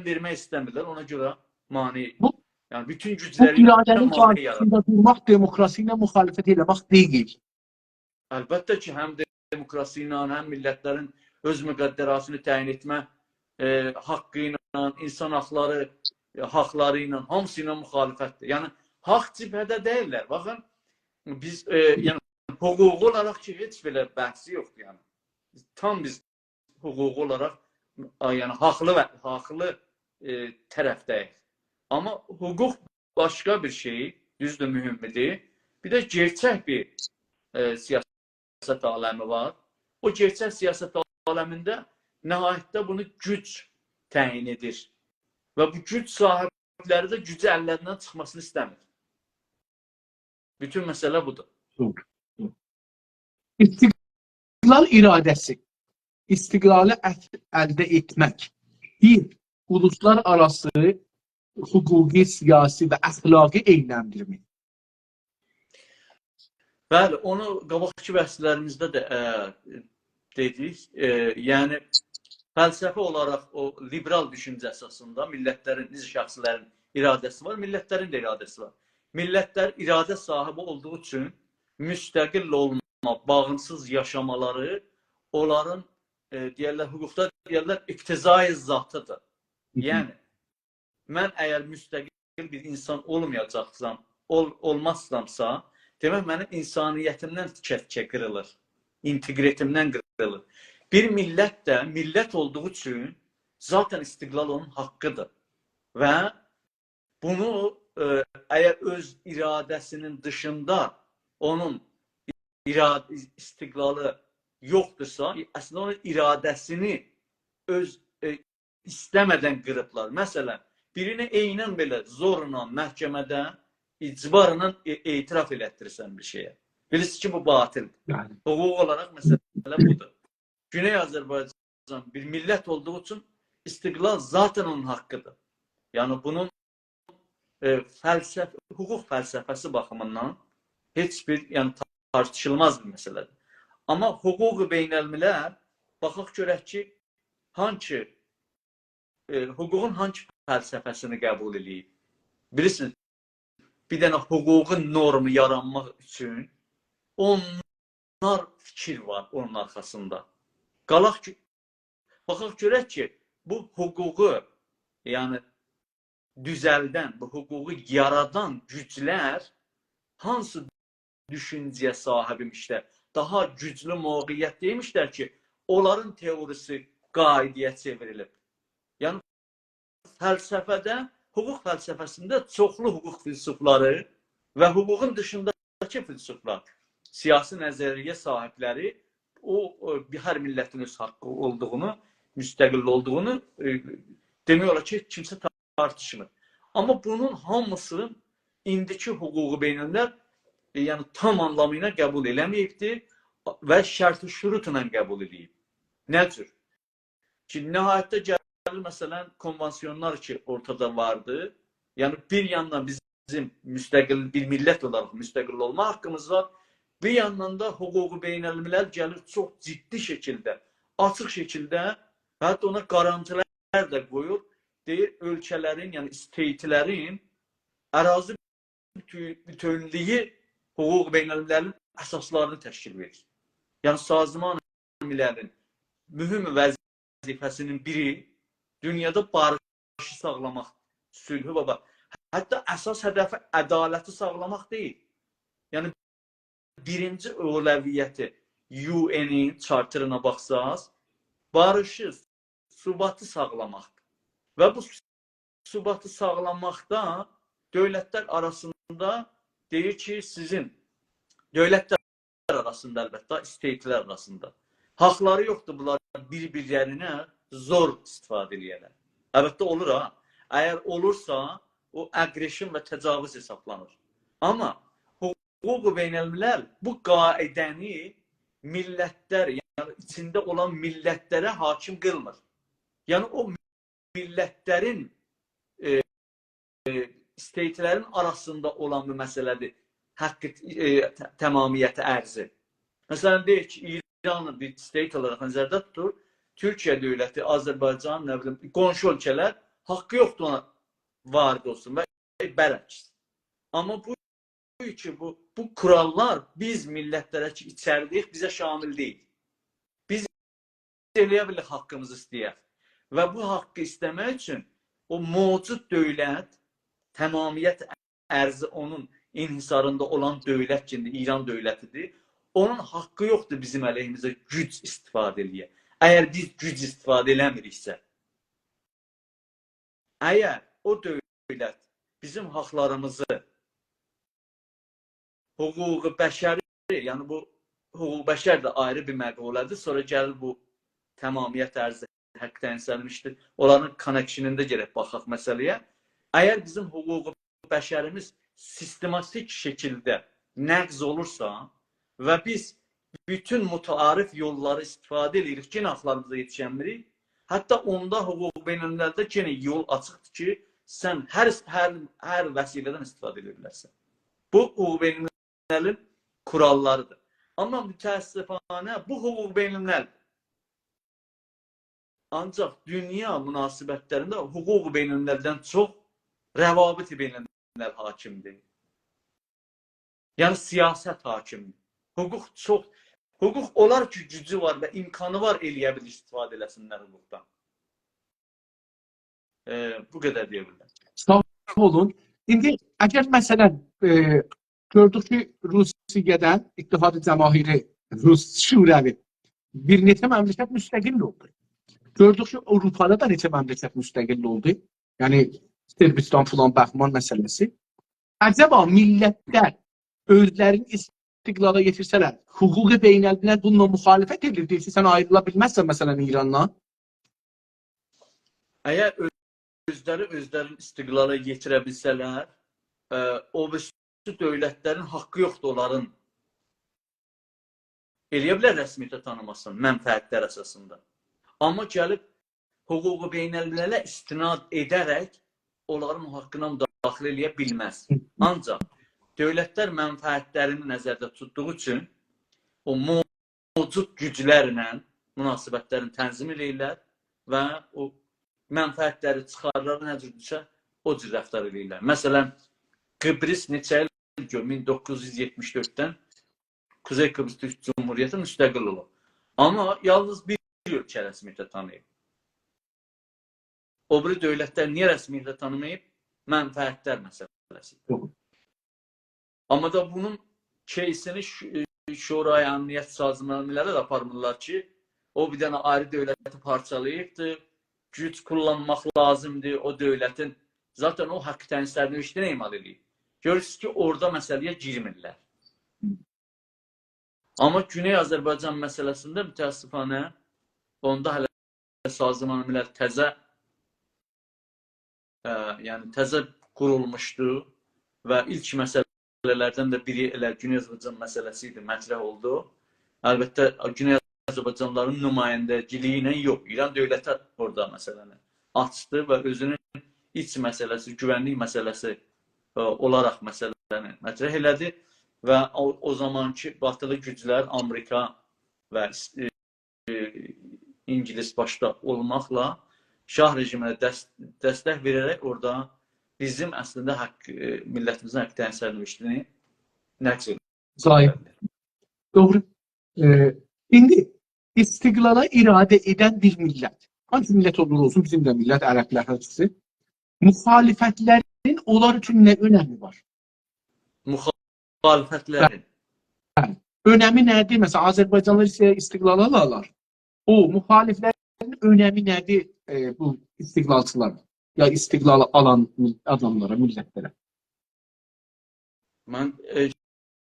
وئرمک ایسته‌میرلر، اونا گؤره مانع. بو، یعنی، بوتون بو گوجلری اراده‌نین مانع یارادیر. قارشیسیندا دورماق دموکراسی ایله مخالفت ائله‌مک دئییل. البته کی، هم دموکراسی ایله، هم میللتلرین اؤز مقدراتینی تعیین ائتمه، ائ، حاققی ایله، اینسان حاقلاری، ائ، حاقلاری ایله، هامیسی ایله مخالفتدیر. یعنی، حاق جبهه‌ده دئییللر. باخین، بیز، ائ، یعنی، حقوقی اولاراق کی، هئچ بئله بحثی یوخدور، یعنی. تام بیز حقوقی اولاراق، آ، یعنی، حاقلی و حاقلی، ائ، طرفده‌ییک. آمما حقوق باشقا بیر شئی، دوزدور، مهمدور. بیر ده گئرچک بیر، ائ، سیاست عالمی وار. او گئرچک سیاست عالمینده نهایتده بونو گوج تعیین ائدیر. و بو گوج صاحیبلری ده گوجو اللریندن چیخماسینی ایسته‌میر. بوتون مسئله بودور. دوغرو. استقلال اراده‌سی، استقلالی ات-، الده ائتمک بیر اولوسلارآراسی حقوقی، سیاسی و اخلاقی ائیلمدیرمی؟ بلی، اونو قاباقکی بحثلریمیزده ده، ائ، دئدیک. ائ، یعنی، فلسفی اولاراق او لیبرال دوشونجه اساسیندا میللتلرین، نئجه شخصلرین اراده‌سی وار، میللتلرین ده اراده‌سی وار. میللتلر اراده صاحیبی اولدوغو اوچون مستقل اولما، باغیمسیز یاشامالاری اونلارین، ائ، دئیرلر، حقوقدا دئیرلر، اقتضای ذاتی‌دیر. هی هی. یعنی، من اگر مستقل بیر اینسان اولمایاجاقسام، اول-، اولمازسامسا، دئمک، منیم اینسانیتیمدن تیکه-تیکه قیریلیر، اینتئقریتیمدن قیریلیر. بیر میللت ده میللت اولدوغو اوچون ذاتاً استقلال اونون حاققی‌دیر. و بونو، ائ، اگر اؤز اراده‌سینین دیشیندا اونون اراد-، استقلالی یوخدورسا، اصلینده اونون اراده‌سینی اؤز، ائ، ایسته‌مه‌دن قیریبلار. مثلا، بیرینی عیناً بئله زورلا، محکمه‌ده، اجبارلا ائ-، اعتراف ائلتدیریرسن بیر شئیه. بیلیرسینیز کی، بو باطل‌دیر. بلی. حقوق اولاراق مسئله بودور. گونئی آذربایجان بیر میللت اولدوغو اوچون استقلال ذاتاً اونون حاققی‌دیر. یعنی بونون، ائ، فلسفه، حقوق فلسفه‌سی باخیمیندان هئچ بیر، یعنی، تارتیشیلماز بیر مسئله‌دیر. آمما حقوق بین‌الملل، باخاق گؤرک کی، هانسی، ائ، حقوقون هانسی فلسفه‌سینی قبول ائله‌ییب؟ بیلیرسینیز، بیر دنه حقوقی نورمو یارانماق اوچون اونلار فیکیر وار اونون آرخاسیندا. قالاق کی، باخاق گؤرک کی، بو حقوقو، یعنی دوزلدن، بو حقوقو یارادان گوجلر هانسی دوشونجه‌یه صاحیب ایمیشلر، داها گوجلو موقعیتده ایمیشلر کی، اونلارین تئوریسی قاعده‌یه چئوریلیب. یعنی، فلسفه‌ده، حقوق فلسفه‌سینده چوخلو حقوق فیلسوفلاری و حقوقون دیشینداکی فیلسوفلار، سیاسی نظریه صاحیبلری، او، او، بیر، هر میللتین اؤز حاققی اولدوغونو، مستقل اولدوغونو، ائ، دئمک اولار کی، کیمسه تارتیشمیر. آمما بونون هامیسی ایندیکی حقوق بین‌الملل، ائ، یعنی تام آنلامی ایله قبول ائله‌مه‌ییبدیر و شرط و شروطلا قبول ائله‌ییب. نه جور؟ کی، نهایتده گلیر، مثلا، کنوانسیونلار کی، اورتادا واردی. یعنی، بیر یاندان بیزیم مستقل، بیر میللت اولاراق مستقل اولما حاققیمیز وار. بیر یاندان دا حقوق بین‌الملل گلیر چوخ جدی شکیلده، آچیق شکیلده و حتی اونا گارانتی‌لر ده قویور. دئییر، اؤلکه‌لرین، یعنی استیت‌لرین اراضی بوتو-، بوتؤولویو حقوق بین‌المللین اساسلارینی تشکیل وئریر. یعنی، سازمان مللین مهم وظیفه‌سینین بیری دونیادا باریشی ساغلاماق، صلحو، بابا. حتی اساس هدفی عدالتی ساغلاماق دئییل. یعنی، بیرینجی اولویتی یو ائنین چارترینا باخساز، باریشی، ثباتی ساغلاماقدیر. و بو ثباتی ساغلاماقدا دؤولتلر آراسیندا دئییر کی، سیزین دؤولتلر آراسیندا، البته، استیت‌لر آراسیندا حاقلاری یوخدور بونلار بیر-بیرلرینه زور استفاده ائله‌یه‌لر. البته، اولور ها. اگر اولورسا، او آگرسیون و تجاوز حسابلانیر. آمما حقوق بین‌الملل بو قاعده‌نی میللتلر، یعنی ایچینده اولان میللتلره حاکم قیلمیر. یعنی او میللتلرین، ائ، ائ، استیت‌لرین آراسیندا اولان بیر مسئله‌دیر. حاققی، ائ، ت-، تمامیت ارزی. مثلا، دئیک کی، ایرانی بیر استیت اولاراق نظرده توتور. تورکیه دؤولتی، آذربایجان، نه بیلیم، قونشو اؤلکه‌لر حاققی یوخدور اونا وارد اولسون و برعکس. آمما بو کی، بو، بو قوراللار بیز میللتلره کی، ایچریده‌ییک، بیزه شامل دئییل. ائله‌یه بیلیریک حاققیمیزی ایسته‌یک. و بو حاققی ایسته‌مک اوچون او موجود دؤولت، تمامیت ارضی اونون انحصاریندا اولان دؤولت کی، ایندی ایران دؤولتی‌دیر، اونون حاققی یوخدور بیزیم علیهیمیزه گوج استفاده ائله‌یه. اگر بیز گوج استفاده ائله‌میریکسه، اگر او دؤولت بیزیم حاقلاریمیزی، حقوق بشری، یعنی بو حقوق بشر ده آیری بیر مقوله‌دیر. سونرا گلیر بو تمامیت ارضی، حق تعیین سرنوشت‌دیر. اونلارین connectionینده گرک باخاق مسئله‌یه. اگر بیزیم حقوق بشریمیز سیستماتیک شکیلده نقض اولورسا و بیز بوتون متعارف یوللاری استفاده ائدیریک، یئنه حاقلاریمیزا یئتیشنمیریک. حتی اوندا حقوق بین‌المللده یئنه یول آچیقدیر کی، سن هر، هر، هر وسیله‌دن استفاده ائده بیلرسن. بو حقوق بین‌المللین کوراللاری‌دیر. آمما متأسفانه بو حقوق بین‌الملل. آنجاق دونیا مناسبت‌لرینده حقوق بین‌المللدن چوخ روابط بین‌الملل حاکم‌دیر. یعنی سیاست حاکم‌دیر. حقوق چوخ، حقوق اولار کی، گوجو وار و امکانی وار، ائله‌یه بیلیر، استفاده ائله‌سینلر حقوقدان. ائ، بو قدر دئیه بیلرم. ساغ اولون. ایندی اگر مثلا، ائ، گؤردوک کی، روسیه‌دن اتحاد جماهیر روس شوروی بیر نئچه مملکت مستقل اولدو. گؤردوک کی، آوروپادا دا نئچه مملکت مستقل اولدو. یعنی صربستان، فلان، بهمان مسئله‌سی. عجبا میللت‌لر اؤزلرینی استقلالا یئتیرسه‌لر، حقوق بین‌الملل بونونلا مخالفت ائدیر؟ دئییر کی، سن آیریلا بیلمزسن مثلا ایراندان. اگر اؤ-، اؤزلری اؤزلرینی استقلالا یئتیره بیلسه‌لر، ائ، او بیریسی دؤولت‌لرین حاققی یوخدور اونلارین ائله‌یه بیلر رسمیته تانیماسین، منفعت‌لر اساسیندا. آمما گلیب حقوق بین‌الملله استناد ائده‌رک اونلارین حاققینا مداخله ائله‌یه بیلمز. آنجاق دؤولت‌لر منفعت‌لرینی نظرده توتدوغو اوچون او موجود گوجلرله مناسبت‌لرینی تنظیم ائله‌ییرلر و او منفعت‌لری، چیخارلاری نه جور دوشسه، او جور رفتار ائله‌ییرلر. مثلا، قیبریس نئچه ایل گؤر، مین دوققوز یوز یئتمیش دؤرددن کوزئی قیبریس تورک جمهوریتی مستقل اولوب. آمما یالنیز بیر اؤلکه رسمیته تانیییب. او بیری دؤولت‌لر نییه رسمیته تانیماییب؟ منفعت‌لر مسئله‌سی‌دیر. آمما دا بونون کیسینی ش-، شورای امنیت سازمان ملل‌لره ده آپارمیرلار کی، او بیر دنه آیری دؤولتی پارچالاییبدیر، گوج کوللانماق لازیمدیر، او دؤولتین، ذاتاً او حق تعیین سرنوشتینی اعمال ائله‌ییب. گؤرورسونوز کی، اورادا مسئله‌یه گیرمیرلر. آمما گونئی آذربایجان مسئله‌سینده متأسفانه اوندا هله سازمان ملل تزه، ائ، یعنی تزه قورولموشدو و ایلک مسئله‌لردن ده بیری ائله گونئی آذربایجان مسئله‌سی ایدی، مطرح اولدو. البته، گونئی آذربایجانلیلارین نماینده‌گیلیگی ایله یوخ، ایران دؤولتی اورادا مسئله‌نی آچدی و اؤزونون ایچ مسئله‌سی، گوونلیک مسئله‌سی، ائ، اولاراق مسئله‌نی مطرح ائله‌دی و او، او زامانکی باتیلی گوجلر، آمریکا و ایس-، ائ، اینگیلیس باشدا اولماقلا شاه رژیمینه دس-، دستک وئره‌رک اورادا بیزیم اصلینده حاق، ائ، میللتیمیزین حاق تعیین سرنوشتینی نقض ائدیب. ضایع. دوغرو. ائ، ایندی استقلالا اراده ائدن بیر میللت، هانسی میللت اولور اولسون، بیزیم ده میللت، عرب‌لر، هر کسی، مخالفت‌لرین اونلار اوچون نه اؤنمی وار؟ مخالفت‌لرین. اؤنمی نه‌دیر؟ مثلا، آذربایجانلیلار ایسته‌یر استقلال آلالار. او مخالف‌لرین اؤنمی نه‌دیر، ائ، بو استقلالچیلارا، یا استقلال آلان میل-، آداملارا، میللت‌لره؟ من، ائ،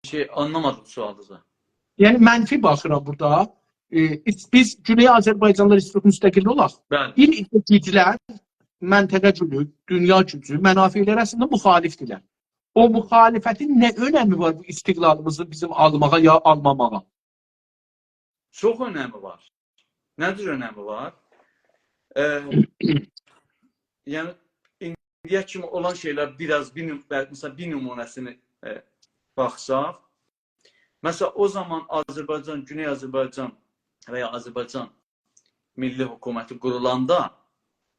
شئی، آنلامادیم سؤالینیزی. یعنی منفی باخیرام بورادا. ائ، ایس-، بیز گونئی آذربایجانلیلار ایسته‌ییریک مستقل اولاق. بلی. بیر عده گوجلر، منطقه گوجو، دونیا گوجو، منافع‌لر اصلینده مخالف‌دیرلر. او مخالفتین نه اؤنمی وار بو استقلالیمیزی بیزیم آلماغا یا آلماماغا؟ چوخ اؤنمی وار. نه جور اؤنمی وار؟ ائ، یعنی، ایندییه کیمی اولان شئیلر بیر آز، بیر نوم-، بل-، مثلا، بیر نمونه‌سینی، ائ، باخساق. مثلا، او زامان آذربایجان، گونئی آذربایجان و یا آذربایجان میللی حکومتی قورولاندا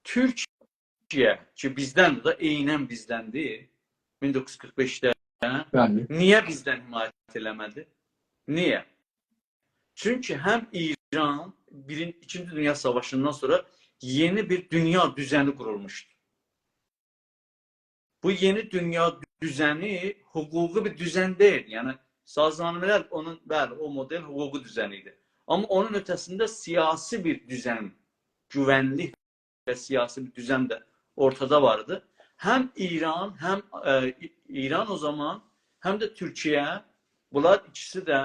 تورکیه، کی، بیزدندیر ده، عیناً بیزدندیر، مین دوققوز یوز قیرخ بئشده، بلی. نییه بیزدن حمایت ائله‌مه‌دی؟ نییه؟ چونکی هم ایران بیرین-، ایکینجی دونیا ساواشیندان سونرا یئنی بیر دونیا دوزنی قورولموشدو. بو یئنی دونیا دوزنی حقوقی بیر دوزن دئییل. یعنی، سازمان ملل اونون، بلی، او مدل حقوقی دوزن ایدی. آمما اونون اؤته‌سینده سیاسی بیر دوزن، گوونلیک و سیاسی بیر دوزن ده اورتادا واردی. هم ایران، هم، ائ، ایران او زامان، هم ده تورکیه، بونلار ایکیسی ده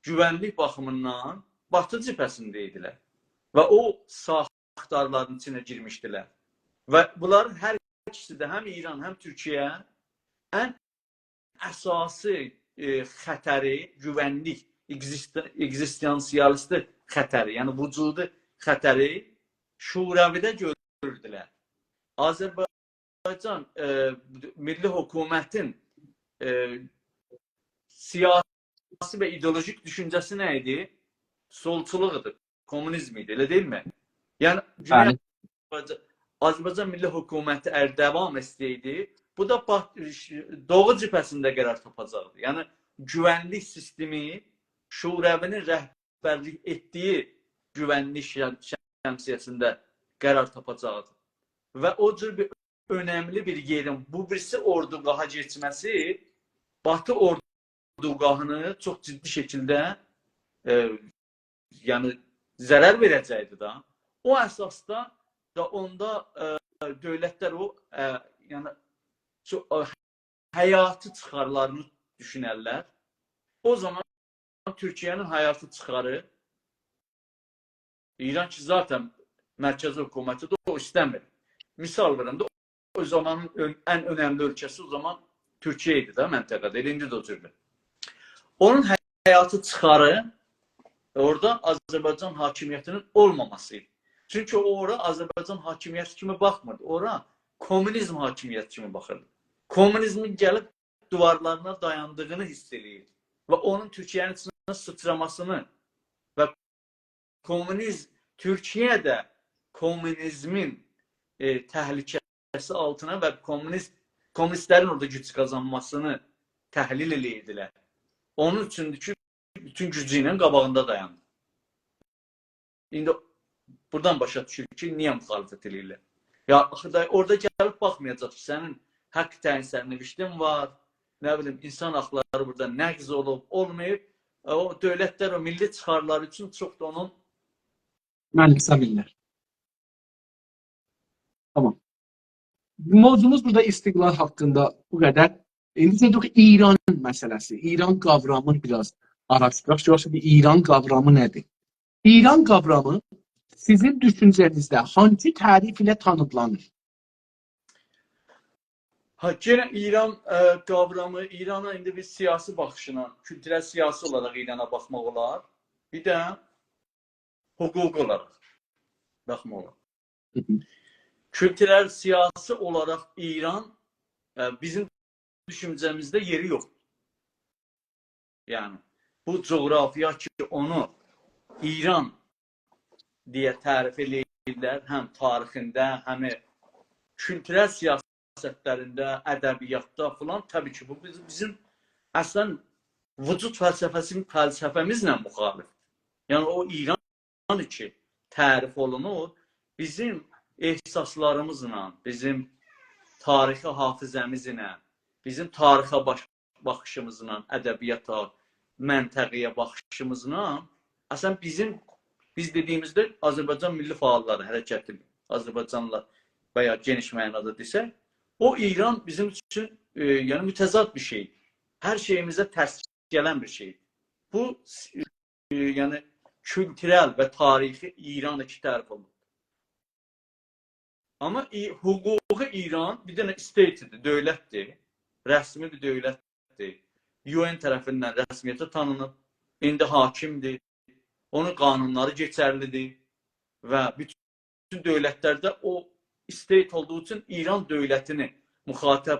گوونلیک باخیمیندان باتی جبهه‌سینده ایدیلر. و او ساختارلارین ایچینه گیرمیشدیلر. و بونلارین هر ایکیسی ده، هم ایران، هم تورکیه، ان اساسی، ائ، خطری، گوونلیک، اگزیست-، اگزیستانسیالیستی خطری، یعنی وجودی خطری شوروی‌ده گؤروردولر. آذربایجان، ائ، میللی حکومتین، ائ، سیاسی و ایدئولوژیک دوشونجه‌سی نه ایدی؟ سولچولوق ایدی، کومونیزم ایدی، ائله دئییلمی؟ یعنی، گونئی، بلی، آذربایجان، آذربایجان میللی حکومتی اگر داوام ائتسه‌یدی، بو دا بات-، دوغو جبهه‌سینده قرار تاپاجاقدی. یعنی، گوونلیک سیستمی شوروی‌نین رهبرلیک ائتدیگی گوونلیک شم-، شمسیه‌سینده قرار تاپاجاقدی. و او جور بیر اؤنملی بیر یئرین بو بیریسی اوردوگاها کئچمه‌سی باتی اوردوگاهینی چوخ جدی شکیلده، ائ، یعنی، ضرر وئره‌جکدی ده. او اساسدا دا اوندا، ائ، دؤولتلر او، ائ، یعنی، چو-، ائ، حیاتی چیخارلارینی دوشونرلر. او زامان تورکیه‌نین حیاتی چیخاری، ایران کی، ذاتاً مرکزی حکومتی ده او ایسته‌میر. مثال وئرم ده، او زامانین اؤن-، ان اؤنملی اؤلکه‌سی او زامان تورکیه ایدی ده منطقه‌ده، ائله ایندی ده او جوردور. اونون حیاتی چیخاری اورادا آذربایجان حاکمیتی‌نین اولماماسی ایدی. چونکی او اورا آذربایجان حاکمیتی کیمی باخمیردی. اورا کومونیزم حاکمیتی کیمی باخیردی. کومونیزمین گلیب دیوارلارینا دایاندیغینی حیس ائله‌ییردی. و اونون تورکیه‌نین ایچینه سیچراماسینی و کومونیزم، تورکیه ده کومونیزمین، ائ، تهلکه‌سی آلتینا و کومونیست، کومونیستلرین اورادا گوج قازانماسینی تحلیل ائله‌ییردیلر. اونون اوچوندور کی، بوتون گوجو ایله قاباغیندا دایاندی. ایندی بورادان باشا دوشور کی، نییه مخالفت ائله‌ییرلر؟ یا، آخی دا اورادا گلیب باخمایاجاق کی، سنین حق تعیین سرنوشتین وار، نه بیلیم، اینسان حاقلاری بورادا نقض اولوب، اولماییب. او دؤولتلر او میللی چیخارلاری اوچون چوخ دا اونون منسجم‌دیرلر. تامام. موضوعوموز بورادا استقلال حاقیندا بو قدر. ایندی گئدک ایران مسئله‌سی، ایران قاورامی بیر آز آراشدیراق. گؤرک کی، ایران قاورامی نه‌دیر؟ ایران قاورامی سیزین دوشونجه‌نیزده هانسی تعریف ایله تانیملانیر؟ ها، یئنه ایران، ائ، قاورامی، ایرانا ایندی بیر سیاسی باخیشلا، کولتورل سیاسی اولاراق ایرانا باخماق اولار. بیر ده حقوقی اولاراق باخماق اولار. هی هی. کولتورل سیاسی اولاراق ایران، ائ، بیزیم دوشونجه‌میزده یئری یوخدور. یعنی، بو جغرافیا کی، اونو ایران دئیه تعریف ائله‌ییرلر، هم تاریخینده، هم کولتورل سیاستلرینده، ادبیاتدا فلان، طبیعی کی، بو بیز-، بیزیم اصلاً وجود فلسفه‌سی، فلسفه‌میزله مخالفدیر. یعنی، او ایران کی، تعریف اولونور، بیزیم احساسلاریمیزلا، بیزیم تاریخی حافظه‌میزله، بیزیم تاریخه باش-، باخیشیمیزلا، ادبیاتا، منطقه‌یه باخیشیمیزلا، اصلاً بیزیم، بیز دئدیییمیزده آذربایجان میللی فعاللاری حرکتی، آذربایجانلا و یا گئنیش معنادا دئسک، او ایران بیزیم اوچون، ائ، یعنی متضاد بیر شئی. هر شئییمیزه ترس گلن بیر شئی. بو، ائ، یعنی کولتورل و تاریخی ایران ایکی طرف اولور. آمما ای-، حقوقی ایران بیر دنه state-دیر، دؤولتدیر. رسمی بیر دؤولتدیر. UN طرفیندن رسمیته تانینیب. ایندی حاکمدیر. اونون قانونلاری کئچرلیدیر. و بوتون دؤولتلرده او state اولدوغو اوچون ایران دؤولتینی مخاطب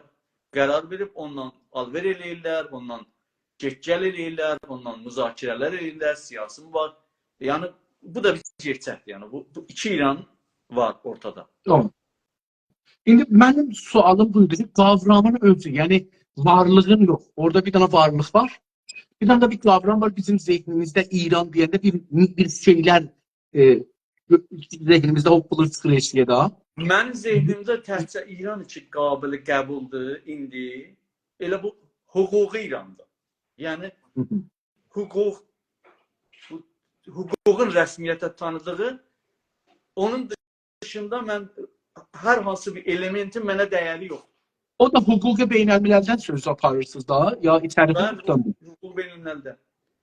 قرار وئریب، اونونلا آلوئر ائله‌ییرلر، اونونلا گئت-گل ائله‌ییرلر، اونونلا مذاکره‌لر ائله‌ییرلر، سیاسی مبار-، یعنی، بو دا بیر گئرچکدیر. یعنی، بو، بو ایکی ایران وار اورتادا. تامام. ایندی منیم سؤالیم بویدو کی، قاورامین اؤزو، یعنی وارلیغین یوخ. اورادا بیر دنه وارلیق وار. بیر دنه ده بیر قاورام وار، بیزیم ذهنیمیزده ایران دئینده بیر، بیر شئیلر، ائ، ذهنیمیزده او بولور چیخیر ائشییه ده. منیم ذهنیمده تکجه ایران کی قابل قبولدور ایندی، ائله بو حقوقی ایراندیر. یعنی حقوق، بو حقوقون رسمیته تانیدیغی، اونون دیشیندا من هر هانسی بیر ائلئمنتین منه ده‌یری یوخدور. او دا حقوق بین‌المللدن سؤز آپاریرسینیز دا، یا ایچری من حقوقدان؟ حقوق بین‌المللده.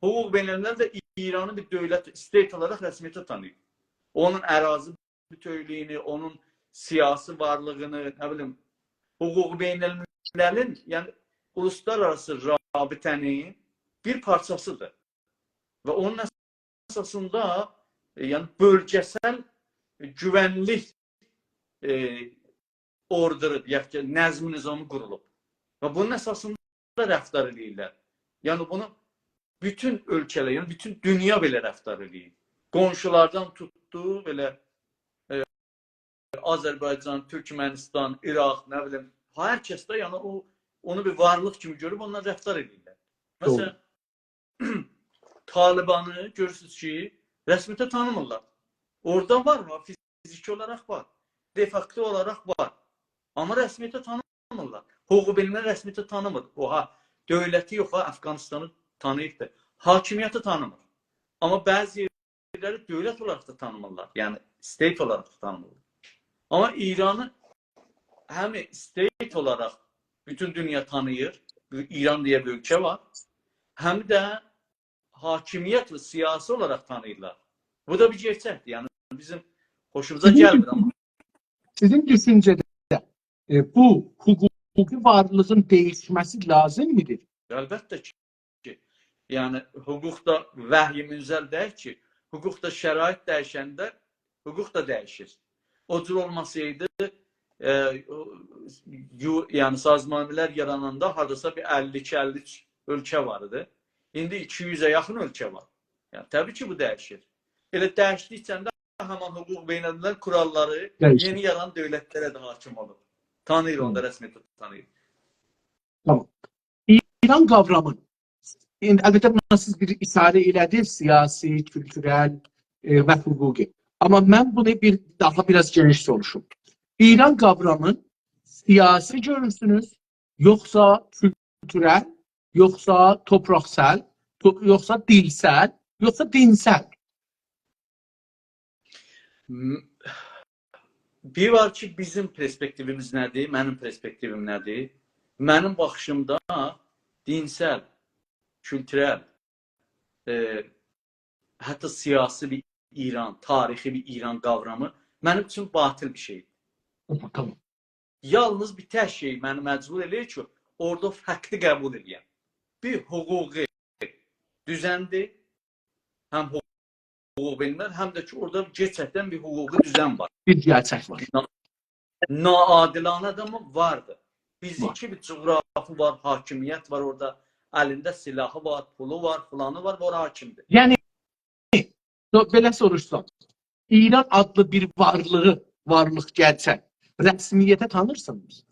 حقوق بین‌المللده ایرانی بیر دؤولت، استیت اولاراق رسمیته تانیییر. اونون اراضی بوتؤولویونو، اونون سیاسی وارلیغینی، نه بیلیم، حقوق بین‌المللین، یعنی اولوسلارآراسی رابطه‌نین بیر پارچاسیدیر. و اونون اساسیندا، ائ، یعنی بؤلگه‌سل، ائ، گوونلیک، ائ، اوردرو، دئیک کی، نظم نظامی قورولوب. و بونون اساسیندا رفتار ائله‌ییرلر. یعنی بونو بوتون اؤلکه‌لر، یعنی بوتون دونیا بئله رفتار ائله‌ییر. قونشولاردان توتدو، بئله، ائ، آذربایجان، تورکمنیستان، عراق، نه بیلیم، هر کس ده، یعنی او، اونو بیر وارلیق کیمی گؤروب اوننان رفتار ائدیرلر. دوغرو. مثلا، طالبانی گؤرورسونوز کی، رسمیته تانیمیرلار. اورادا وار، ها، فیزیکی اولاراق وار. دفاکتو اولاراق وار. آمما رسمیته تانیمیرلار. حقوق بین‌الملل رسمیته تانیمیر. اوها، دؤولتی یوخ ها، افغانستانی تانیییبدیر. حاکمیتی تانیمیر. آمما بعضی یئرلری دؤولت اولاراق دا تانیمیرلار. یعنی، استیت اولاراق دا تانیمیرلار. آمما ایرانی هم استیت اولاراق بوتون دونیا تانیییر. ایران دئیه بیر اؤلکه وار. هم ده حاکمیت و سیاسی اولاراق تانیییرلار. بو دا بیر گئرچکدیر. یعنی، بیزیم خوشوموزا سیزین گلمیر، آمما سیزین دوشونجه‌ده، ائ، بو حقوقی وارلیغین دییشمه‌سی لازیم میدیر؟ البته کی، کی، یعنی، حقوق دا وحی منزل دئییل کی، حقوق دا شرایط دییشنده حقوق دا دییشیر. او جور اولماسایدی، ائ، او، یو-، یعنی سازمان ملل یاراناندا هارداسا بیر اللی ایکی، اللی اوچ اؤلکه وار ایدی. ایندی ایکی یوزه یاخین اؤلکه وار. یعنی، طبیعی کی، بو دییشیر. ائله دییشدیکجه ده همان حقوق بین‌الملل قوراللاری دییشیر. یئنی یاران دؤولتلره ده حاکم اولور. تانیییر، اوندا رسمیته تانیییر. تامام. ایران قاورامین، ایندی البته بونا سیز بیر ایشاره ائله‌دینیز، سیاسی، کولتورل، ائ، و حقوقی. آمما من بونو بیر داها بیر آز گئنیش سوروشوم. ایران قاورامین سیاسی گؤرورسونوز، یوخسا کولتورل، یوخسا توپراقسال، تو-، یوخسا دیلسل، یوخسا دینسل؟ م-، بیر وار کی، بیزیم پرسپکتیویمیز نه‌دیر، منیم پرسپکتیویم نه‌دیر؟ منیم باخیشیمدا دینسل، کولتورل، ائ، حتی سیاسی بیر ایران، تاریخی بیر ایران قاورامی منیم اوچون باطل بیر شئیدیر. تامام. یالنیز بیر تک شئی منی مجبور ائله‌ییر کی، اورادا او فکتی قبول ائله‌یم. بیر حقوقی دوزندیر، هم حقوق بین‌الملل، هم ده کی، اورادا گئرچکدن بیر حقوقی دوزن وار. بیر گئرچک وار. ناعادلانه ده می؟ واردیر. بیزی وار. کی، بیر جغرافی وار، حاکمیت وار اورادا. الینده سلاحی وار، پولو وار، فلانی وار، اورا حاکمدیر. یعنی، سو-، بئله سوروشسام، ایران آدلی بیر وارلیغی، وارلیق گئرچک رسمیته تانیرسینیز؟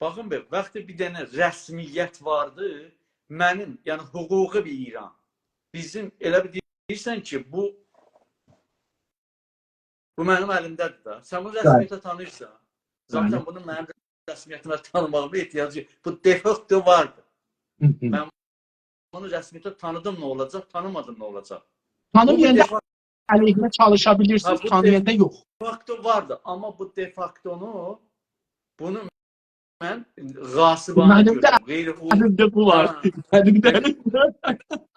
باخین، بیر، وقتی بیر دنه رسمیت واردی، منیم، یعنی حقوقی بیر ایران. بیزیم ائله بیر دئییرسن کی، بو، بو منیم الیمده‌دیر ده. سن بونو رسمیته تانییرسان. ذاتاً بلی. بونون منیم رسمیتیمه تانیماغیما احتیاجی یوخ. بو دفاکتو واردی. هی هی. من بونو رسمیته تانیدیم، نه اولاجاق؟ تانیمادیم، نه اولاجاق؟ تانیمایاندا بو دفا- علیهینه چالیشا بیلیرسینیز، ها، بو تانییاندا یوخ. دفاکتو واردی، آمما بو دفاکتونو، بونو من غاصبانه گؤرورم. غیر حقوقی، الیمده بو وار. ها. منیم ده الیمده.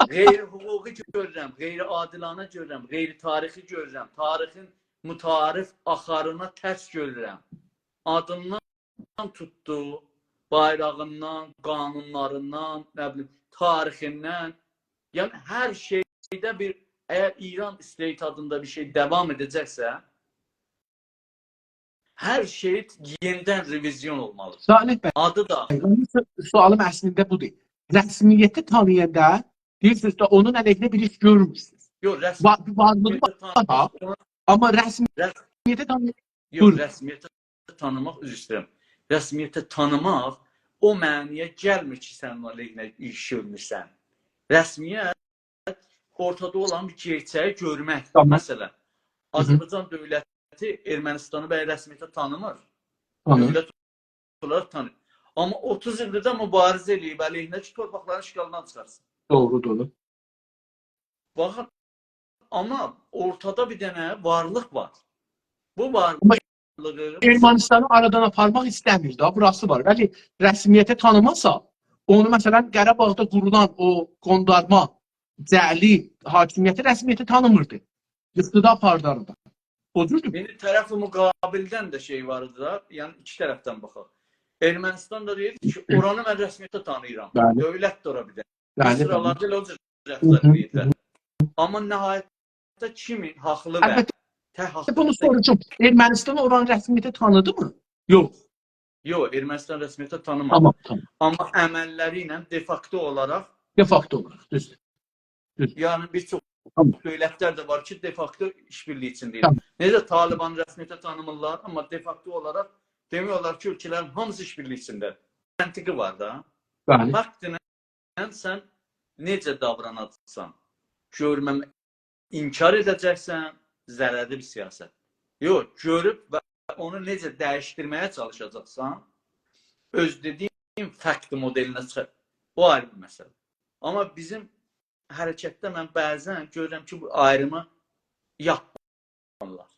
غیر حقوقی گؤرورم، غیر عادلانه گؤرورم، غیر تاریخی گؤرورم. تاریخین متعارف آخارینا ترس گؤرورم. آدیندان توتدو، بایراغیندان، قانونلاریندان، نه بیلیم، تاریخیندن. یعنی، هر شئیده بیر، اگر ایران استیت آدیندا بیر شئی داوام ائده‌جکسه، هر شئی یئنیدن رئویزیون اولمالیدیر. صالح بی، آدی دا. منیم سو-، سؤالیم اصلینده بودور. رسمیته تانییاندا دئییرسینیز ده اونون علیهینه بیر ایش گؤرمورسونوز. یوخ، رسم-، وا-، وارلیغی وار، آمما رسمیته تانییاندا یوخ، بویورون. رسمیته تانیماق، عذر ایسته‌ییرم. رسمیته تانیماق او معنی‌یه گلمیر کی، سن اونون علیهینه ایش گؤرموسن. رسمیت اورتادا اولان بیر گئرچه‌یی گؤرمکدیر. تامام. مثلا، هی هی. آذربایجان دؤولتی ارمنیستانی بلی رسمیته تانیمیر. تانیمیر. دؤولت اولاراق تانیییر. آمما اوتوز ایلدیر ده موباریزه ائله‌ییب علیهینه کی، تورپاقلارین اشغالیندان چیخارسین. دوغرو، دوغرو. باخین، آمما اورتادا بیر دنه وارلیق وار. بو آمما وارلیغی بیز ارمنیستانی آرادان آپارماق ایسته‌میر ده، بوراسی وار. بلی، رسمیته تانیماسا، اونو، مثلا، قاراباغدا قورولان او قوندارما، جعلی حاکمیتی رسمیته تانیمیردی. ییخدی دا آپاردی آرادان. او جوردور. ایندی طرف مقابلدن ده شئی وار ایدی دا، یعنی ایکی طرفدن باخاق. ارمنیستان دا دئییر کی، اورانی من رسمیته تانیییرام. بلی. دؤولت ده اورا بیر دنه. بلی، بلی. بیر سیرالاردا ائله او جور هی رفتار هی. ائدیرلر. آمما نهایتده کیمین حاقلی و البته، تک حاقلی بونو سوروشوم. ارمنیستان اورانی رسمیته تانیدیمی؟ یوخ. یوخ، ارمنیستان رسمیته تانیمادی. تامام، تامام. آمما عمللری ایله دفاکتو اولاراق دفاکتو اولاراق، دوزدور. دوز. یعنی، بیر چوخ تامام. دؤولتلر ده وار کی، دفاکتو ایش‌بیرلیگی ایچینده‌دیر. تامام. نئجه طالبانی رسمیته تانیمیرلار، آمما دفاکتو اولاراق دئمک اولار کی، اؤلکه‌لرین هامیسی ایش‌بیرلیگی ایچینده. منطقی وار دا. بلی. فاکتینن سن نئجه داوراناجاقسان؟ گؤرمم-، انکار ائده‌جکسن، ضررلی بیر سیاست. یوخ، گؤروب و اونو نئجه دییشدیرمه‌یه چالیشاجاقسان، اؤز دئدیگین فاکت مودئلینه چیخار. او آیری بیر مسئله. آمما بیزیم حرکتده من بعضا گؤرورم کی، بو آیریمی یاپمیرلار.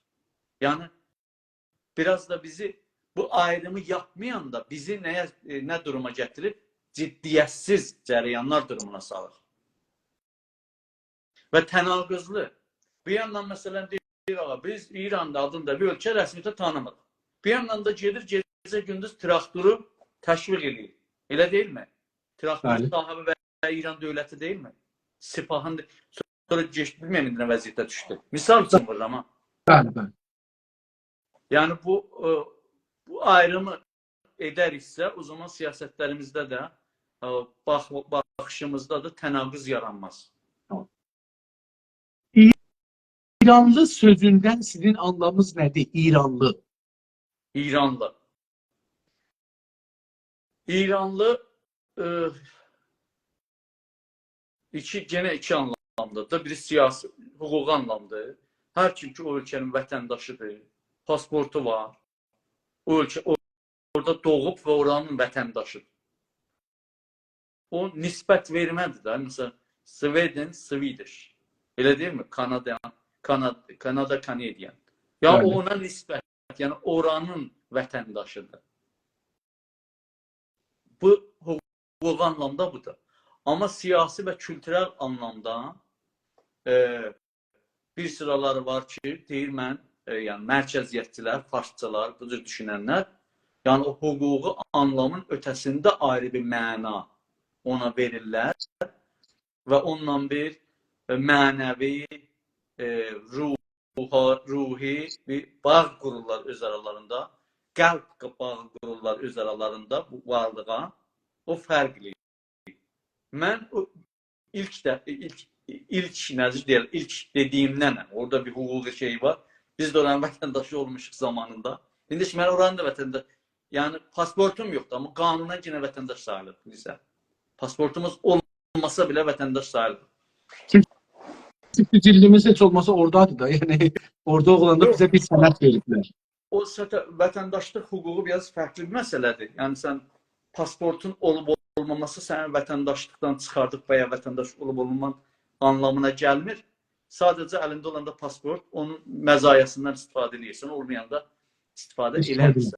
یعنی، بیر آز دا بیزی، بو آیریمی یاپمایان دا بیزی نه‌یه، ائ، نه دوروما گتیریب؟ جدیت‌سیز جریانلار دورومونا سالیر. و تناقضلی. بیر یاندان، مثلا، دئییر، «آغا، بیز ایراندا آدیندا بیر اؤلکه رسمیته تانیمیریق.» بیر یاندان دا گئدیر، گئجه گوندوز تراکتورو تشویق ائله‌ییر. ائله دئییلمی؟ تراکتورون بلی. صاحیبی و ایران دؤولتی دئییلمی؟ سپاهین ده، سونرا گئچ، بیلمیرم ایندی نه وضعیته دوشدو. مثال اوچون وورورام ها. بلی، بلی. یعنی بو، ائ، بو آیریمی ائدریکسه، او زامان سیاستلریمیزده ده، ائ، باخ-، باخیشیمیزدا دا تناقض یارانماز. ایرانلی سؤزوندن سیزین آنلامینیز نه‌دیر؟ ایرانلی. ایرانلی. ایرانلی، ائ، ایکی، گئنه ایکی آنلامدا دا. بیری سیاسی، حقوقی آنلامدیر. هر کیم کی، او اؤلکه‌نین وطنداشیدیر، پاسپورتو وار، او اؤلکه، او-، اورادا دوغوب و اورانین وطنداشیدیر. او نسبت وئرمه‌دیر ده. مثلا، Sweden, Swedish. ائله دئییلمی؟ کانادا، کاناد-، کانادا، Canadian. یا بلی. اونا نسبت، یعنی اورانین وطنداشیدیر. بو حقوقی آنلامدا بودور. آمما سیاسی و کولتورل آنلامدا، ائ، بیر سیرالاری وار کی، دئییر، من، ائ، یعنی مرکزیتچیلر، فارسچیلار، بو جور دوشوننلر، یعنی او حقوقی آنلامین اؤته‌سینده آیری بیر معنا اونا وئریرلر و اونونلا بیر، ائ، معنوی، ائ، روحا-، روحی بیر باغ قورورلار اؤز آرالاریندا، قلب باغی قورورلار اؤز آرالاریندا بو وارلیغا. او فرقلی. من او ایلک ده، ایلک، ایلک، نئجه دئیرلر، ایلک دئدیگیمدن، اورادا بیر حقوقی شئی وار. بیز ده اورانین وطنداشی اولموشوق زامانیندا. ایندی کی، من اورانین دا وطندا-، یعنی، پاسپورتوم یوخدور، آمما قانونا یئنه وطنداش ساییلیر، بیلیرسن. پاسپورتوموز اولماسا بئله وطنداش ساییلیر. چونکی سیزین جیلدینیز هئچ اولماسا اورادادیر دا، یعنی، اورادا اولاندا یوخ. بیزه بیر سند وئریبلر. او سته-، وطنداشلیق حقوقو بیر آز فرقلی بیر مسئله‌دیر. یعنی، سن پاسپورتون اولوب اولماماسی سنین وطنداشلیقدان چیخاردیب و یا وطنداش اولوب اولمامان آنلامینا گلمیر. ساده‌جه الینده اولاندا پاسپورت، اونون مزایاسیندان استفاده ائدیرسن، اولمایاندا استفاده استفاده ائله‌میرسن.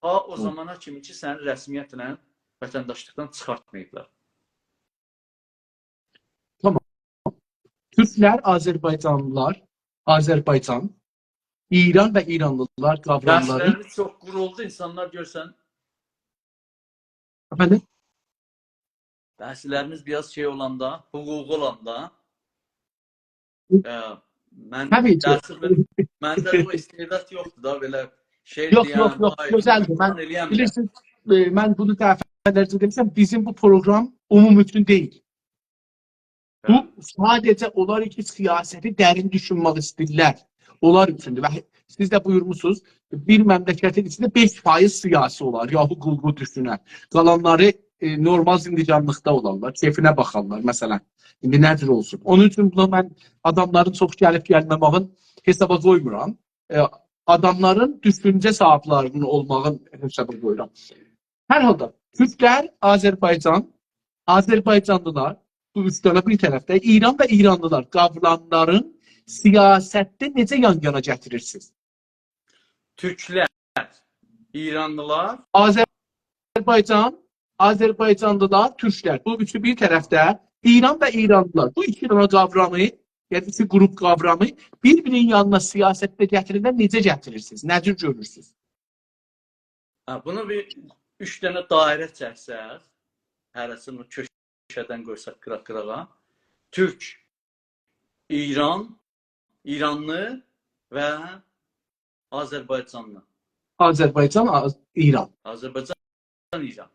تا او ها. زامانا کیمی کی، سنی رسمیتله وطنداشلیقدان چیخارتماییبلار. تامام. تورکلر، آذربایجانلیلار، آذربایجان، ایران و ایرانلیلار قاوراملاری... بحثلریمیز چوخ قورولدو، اینسانلار گؤرسن. افندیم؟ بحثلریمیز بیر آز شئی اولاندا، حقوقی اولاندا، ائ، من... طبیعی کی. تأسفله، منده او استعداد یوخدور دا، بئله شئی یوخ، دئیم، یوخ، یوخ، آی، گؤزلدیر. من، فلان ائله‌یه‌میرم. بیلیرسینیز، ائ، من بونو دفعه‌لرجه دئمیشم، بیزیم بو پروگرام عمومی اوچون دئییل. بو هه. ساده‌جه اونلار کی، سیاستی درین دوشونمک ایسته‌ییرلر. اونلار اوچوندور. و سیز ده بویورموسونوز، بیر مملکتین ایچینده بئش فایز سیاسی اولار، یا حقوقو دوشونر. قالانلاری، ائ، نورمال زندگانلیقدا اولارلار، کئفینه باخارلار، مثلا. ایندی نه جور اولسون؟ اونون اوچون بونا من آداملارین چوخ گلیب گلمه‌مه‌یین حسابا قویمورام. ائ، آداملارین دوشونجه صاحیبلری‌نین اولماغین حسابا قویورام. هر حالدا، تورکلر، آذربایجان، آذربایجانلیلار، بو اوچ دنه بیر طرفده، ایران و ایرانلیلار قاوراملارین سیاستده نئجه یان-یانا گتیریرسینیز؟ تورکلر، ایرانلیلار. آذربایجان، آذربایجانلیلار، تورکلر. بو اوچو بیر طرفده، ایران و ایرانلیلار. بو ایکی دنه قاورامی، یعنی ایکی گروپ قاورامی بیر-بیرینین یانینا سیاستده گتیرنده نئجه گتیریرسینیز؟ نه جور گؤرورسونوز؟ هه، بونو بیر اوچ دنه دایره چکسک، هره‌سینی کؤشه‌دن قویساق قیراق-قیراغا. تورک، ایران، ایرانلی و آذربایجانلی. آذربایجان، آذ-، ایران. آذربایجان، ایران.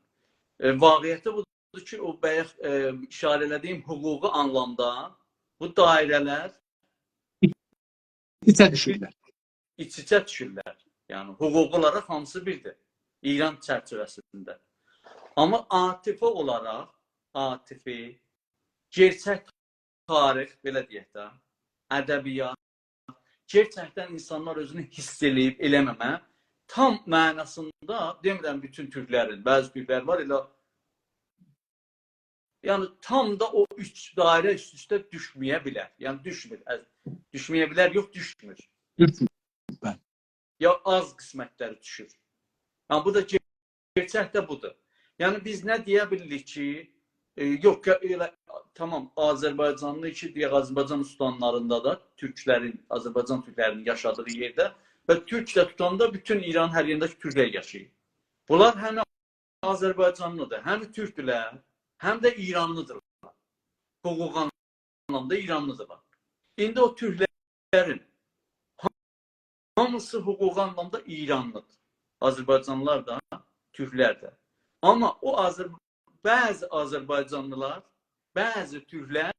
ائ، واقعیتی بودور کی، او بایاق، ائ، ایشاره ائله‌دیگیم حقوقی آنلامدا بو دایره‌لر ایچه دوشورلر. ایچ-ایچه دوشورلر. یعنی حقوق اولاراق هامیسی بیردیر. ایران چرچیوه‌سینده. آمما عاطفی اولاراق، عاطفی، گئرچک تاریخ، بئله دئیک ده، ادبیات، گئرچکدن اینسانلار اؤزونو حیس ائله‌ییب ائله‌مه‌مه، تام معناسیندا، دئمیرم بوتون تورکلرین، بعضی تورکلر وار، ائله، یعنی تام دا او اوچ دایره اوست-اوسته دوشمه‌یه بیلر. یعنی دوشمور، عز-، دوشمه‌یه بیلر، یوخ، دوشمور. دوشمور، بلی. یا آز قسمتلری دوشور. یعنی بو دا گئ-، گئرچک ده بودور. یعنی بیز نه دئیه بیلیریک کی، ائ، یوخ، ائله، تامام، آذربایجانلی کی، دئیک، آذربایجان اوستانلاریندا دا تورکلرین، آذربایجان تورکلرینین یاشادیغی یئرده و تورک ده توتاندا بوتون ایرانین هر یئرینده کی تورکلر یاشاییر. بونلار هم آذربایجانلیدیر، هم تورکدولر، هم ده ایرانلیدیرلار. حقوق آنلامدا ایرانلیدیرلار. ایندی او تورکلرین هامیسی حقوق آنلامدا ایرانلیدیر. آذربایجانلیلار دا، تورکلر ده. آمما او آذر-، بعضی آذربایجانلیلار، بعضی تورکلر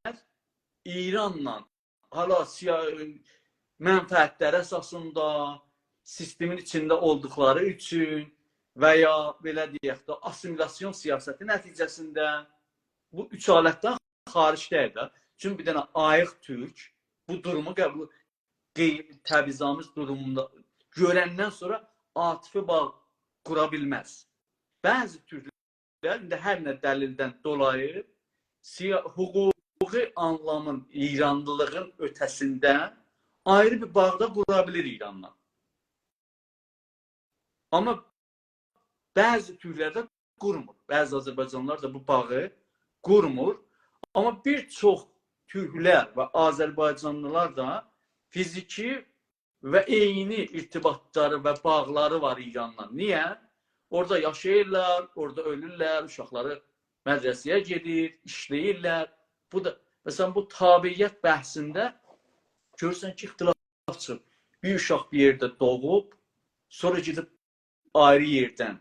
ایرانلا حالا سیا-، منفعتلر اساسیندا سیستمین ایچینده اولدوقلاری اوچون و یا بئله دئیک ده، آسیمیلاسیون سیاستی نتیجه‌سینده بو اوچ حالتدن خارج دئییل ده. چونکی بیر دنه آییق تورک بو دورومو قبول، قئی-، تبعیض‌آمیز دوروموندا گؤرندن سونرا عاطفی باغ قورا بیلمز. بعضی تورکلر ایندی هر نه دلیلدن دولایی سیا-، حقوقی آنلامین، ایرانلیلیغین اؤته‌سینده آیری بیر باغ دا قورا بیلیر ایرانلا. آمما بعضی تورکلر ده قورمور. بعضی آذربایجانلیلار دا بو باغی قورمور. آمما بیر چوخ تورکلر و آذربایجانلیلار دا فیزیکی و عینی ارتباطلاری و باغلاری وار ایرانلا. نییه؟ اورادا یاشاییرلار، اورادا اؤلورلر، اوشاقلاری مدرسه‌یه گئدیر، ایشله‌ییرلر. بو دا، مثلا، بو تابعیت بحثینده گؤرورسن کی، اختلاف چیخیر. بیر اوشاق بیر یئرده دوغوب، سونرا گئدیب آیری یئردن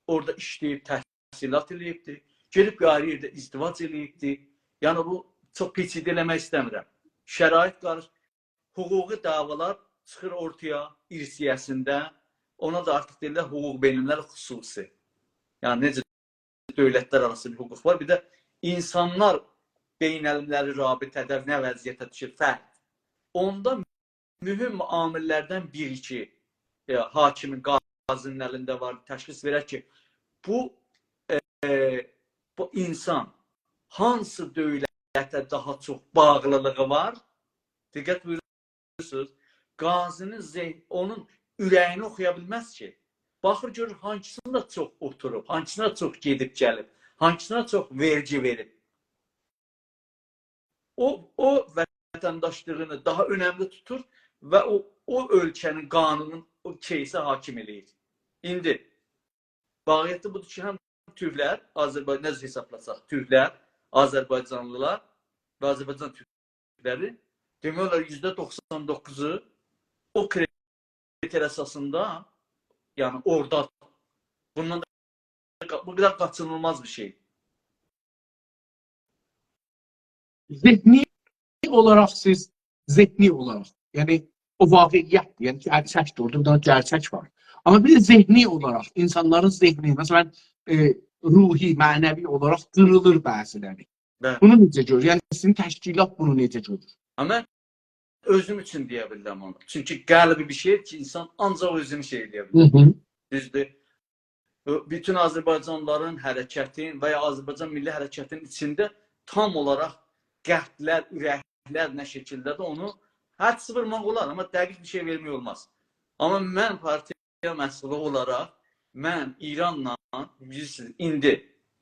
اورادا ایشله‌ییب، تحصیلات ائله‌ییبدی. گئدیب بیر آیری یئرده ازدواج ائله‌ییبدی. یعنی، بو چوخ پیچیده ائله‌مک ایسته‌میرم. شرایط قاریش-، حقوقی دعوالار چیخیر اورتایا ارثیه‌سینده. اونا دا آرتیق دئییرلر حقوق بین‌الملل خصوصی. یعنی، نئجه دؤولتلر آراسی بیر حقوق وار، بیر ده اینسانلار بین‌المللی رابطه‌ده نه وضعیته دوشور، فرد. اوندا مهم عامل‌لردن بیری کی، ائ، حاکمین، قاضی‌نین الینده وار، تشخیص وئرر کی، بو، ائ، بو اینسان هانسی دؤولته داها چوخ باغلیلیغی وار. دقت بویورورسونوز، قاضی‌نین ذهن-، اونون اوره‌یینی اوخویا بیلمز کی. باخیر، گؤرور، هانسیندا چوخ اوتوروب، هانسینا چوخ گئدیب گلیب، هانسینا چوخ وئرگی وئریب. او، او وطنداشلیغینی داها اؤنملی توتور و او، او اؤلکه‌نین قانونون او کیسه حاکم ائله‌ییر. ایندی واقعیتی بودور کی، هم تورکلر، آذربای-، نئجه حسابلاساق، تورکلر، آذربایجانلیلار و آذربایجان تورکلری، دئمک اولار، یوزده دوخسان دوققوزو او کرئتر اساسیندا، یعنی اورادا، بوندان دا، بو قدر قاچینیلماز بیر شئی. ذهنی اولاراق سیز، ذهنی اولاراق، یعنی او واقعیتدیر. یعنی گئرچکدیر، اورادا بیر دنه گئرچک وار. آمما بیر ده ذهنی اولاراق، اینسانلارین ذهنی، مثلا، ائ، روحی، معنوی اولاراق قیریلیر بعضی‌لری. بلی. بونو نئجه گؤرور؟ یعنی سیزین تشکیلات بونو نئجه گؤرور؟ آمما من اؤزوم اوچون دئیه بیلیرم اونو. چونکی قلبی بیر شئیدیر کی، اینسان آنجاق اؤزونو شئی ائلیه بیلر. هی هی. دوزدور. بو، بوتون آذربایجانلیلارین حرکتین و یا آذربایجان میللی حرکتینین ایچینده تام اولاراق قلبلر، اورکلر نه شکیلده‌دیر، اونو حدس وورماق اولار، آمما دقیق بیر شئی وئرمک اولماز. آمما من پارتییا مسئولی اولاراق، من ایرانلا، بیلیرسینیز، ایندی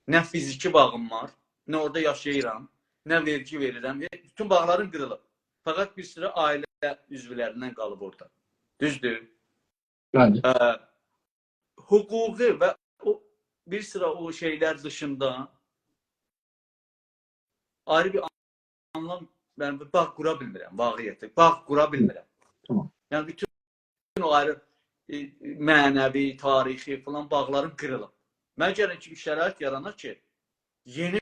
نه فیزیکی باغیم وار، نه اورادا یاشاییرام، نه وئرگی وئریرم، بوتون باغلاریم قیریلیب. فقط بیر سیرا عائله عضولریندن قالیب اورادا. دوزدور؟ بلی. اه، حقوقی و او بیر سیرا او شئیلر دیشیندا آیری بیر آنلام، من بیر باغ قورا بیلمیرم، واقعیتده. باغ قورا بیلمیرم. تامام. یعنی بوتون او آیری، ائ، معنوی، تاریخی فلان باغلاریم قیریلیب. مگر کی، بیر شرایط یارانا کی، یئنی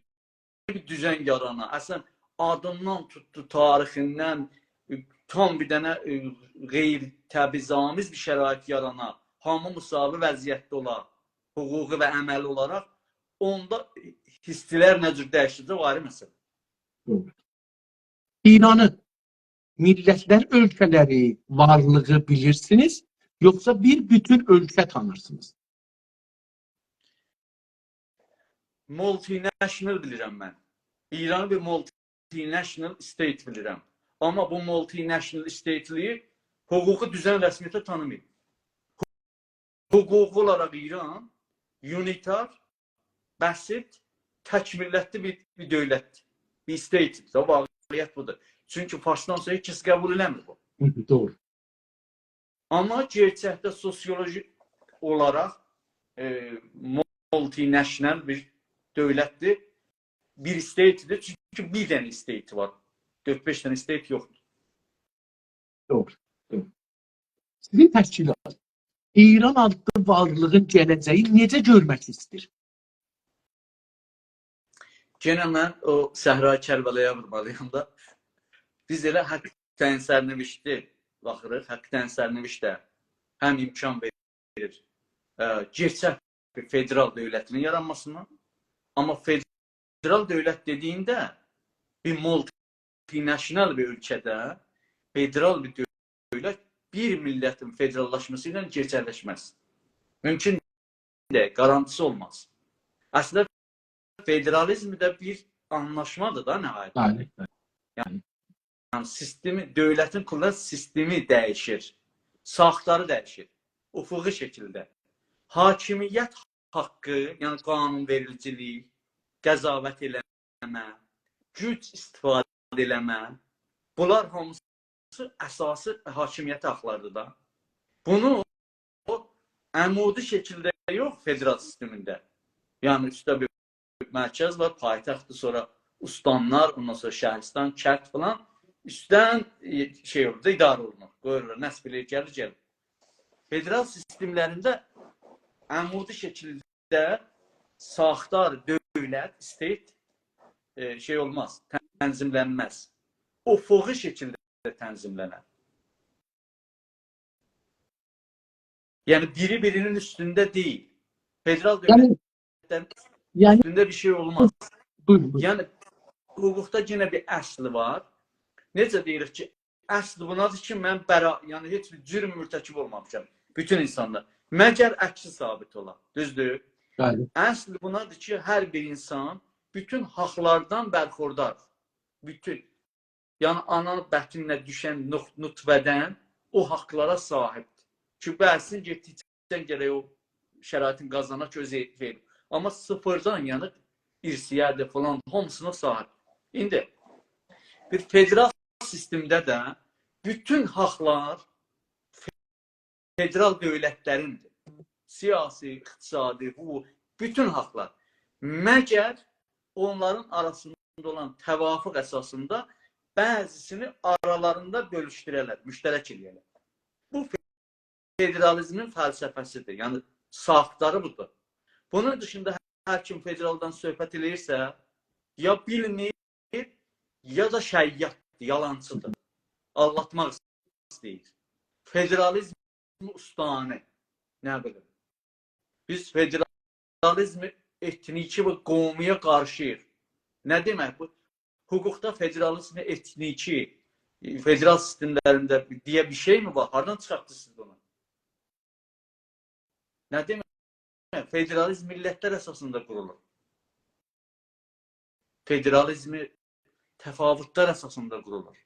بیر دوزن یارانا، اصلا آدیندان توتدو، تاریخیندن، ائ، تام بیر دنه، ائ، غیر تبعیض‌آمیز بیر شرایط یارانا، هامی مساوی وضعیتده اولا، حقوقی و عملی اولاراق، اوندا حیسلر نه جور دییشه‌جک، او آیری مسئله. دوغرو. ایرانی میللتلر اؤلکه‌لری وارلیغی بیلیرسینیز، یوخسا بیر بوتون اؤلکه تانیرسینیز؟ Multinational بیلیرم من. ایرانی بیر multinational state بیلیرم. آمما بو multinational stateلیگی حقوقی دوزن رسمیته تانیماییب. حقوقی اولاراق ایران اونیتار، بسیط، تک میللتلی بیر، بیر دؤولتدیر. بیر stateدیر. او واقعیت بودور. چونکی فارسدان سونرا هئچ کس قبول ائله‌میر بو. هی هی، دوغرو. آمما گئرچکده سوسیولوژی اولاراق، ائ، multinational بیر دؤولتدیر. بیر stateدیر. چونکی بیر دنه state وار. دؤرد-بئش دنه state یوخدور. دوغرو، دوغرو. سیزین تشکیلات ایران آدلی وارلیغین گله‌جه‌یی نئجه گؤرمک ایسته‌ییر؟ یئنه من او صحرای کربلایا وورمالییام دا. بیز ائله حق تعیین سرنوشته باخیریق. حق تعیین سرنوشت ده هم امکان وئریر، ائ، گئرچک بیر فدرال دؤولتینین یارانماسینا. آمما فدرال دؤولت دئدییینده بیر multinational بیر اؤلکه‌ده فدرال بیر دؤولت بیر میللتین فدراللاشماسی ایله گئرچکلشمز. مومکون دئییل، گارانتیسی اولماز. اصلینده فدرالیزم ده بیر آنلاشمادیر دا نهایتده. بلی، بلی. یعنی، یعنی سیستمی، دؤولتین قورولوش سیستمی دییشیر، ساختاری دییشیر، افقی شکیلده. حاکمیت حاققی، یعنی قانون‌وئریجیلیک، قضاوت ائله‌مه، گوج استفاده ائله‌مه، بونلار هامیسی اساسی حاکمیت حاقلاریدیر دا. بونو او عمودی شکیلده یوخ، فدرال سیستمینده. یعنی اوسته بیر مرکز وار، پایتختدیر، سونرا استانلار، اوندان سونرا شهرستان، کنت فلان. اوستدن، ائ، شئی اولور، اداره اولونور، قویورلار، نصب ائله‌ییر، گلیر، گلیر. فدرال سیستملرینده عمودی شکیلده ساختار دؤولت، state، ائ، شئی اولماز، تنظیملنمز. افقی شکیلده تنظیملنر. یعنی بیری بیرینین اوستونده دئییل. فدرال، یعنی، دؤولتلرین، یعنی، اوستونده بیر شئی اولماز. بویورون، بویورون. یعنی حقوقدا یئنه بیر اصل وار. نئجه دئییریک کی، اصل بونادیر کی، من برا-، یعنی هئچ بیر جرم مرتکب اولمامیشام. بوتون اینسانلار. مگر عکسی ثابت اولا. دوزدور؟ بلی. اصل بونادیر کی، هر بیر اینسان بوتون حاقلاردان برخوردار. بوتون. یعنی آنا بطنینه دوشن نوق-، نطفه‌دن او حاقلارا صاحبدیر. کی، بعضی‌سینی گئتدیکجه گرک او شرایطین قازانا کی، اؤزو وئریر. آمما صفردن، یعنی ارثیه‌دیر فلان، هامیسینا صاحب. ایندی بیر فدرال سیستمده ده بوتون حاقلار فدرال دؤولتلریندیر. سیاسی، اقتصادی، حقوق، بوتون حاقلار. مگر اونلارین آراسیندا اولان توافق اساسیندا بعضی‌سینی آرالاریندا بؤلوشدوره‌لر، مشترک ائله‌یه‌لر. بو فدرالیزمین فلسفه‌سیدیر. یعنی ساختاری بودور. بونون دیشیندا هر کیم فدرالدان صحبت ائله‌ییرسه، یا بیلمیر، یا دا شیاددیر، یالانچیدیر. آلداتماق ایسته‌ییر. فدرالیزم استانی، نه بیلیم. بیز فدرالیزم ائتنیکی و قومی‌یه قارشی‌ییق. نه دئمک بو؟ حقوقدا فدرالیزم ائتنیکی، فدرال سیستملرینده دئیه بیر شئی می وار؟ هاردان چیخارتدینیز سیز بونو؟ نه دئمک؟ فدرالیزم میللتلر اساسیندا قورولور. فدرالیزم تفاوتلر اساسیندا قورولور.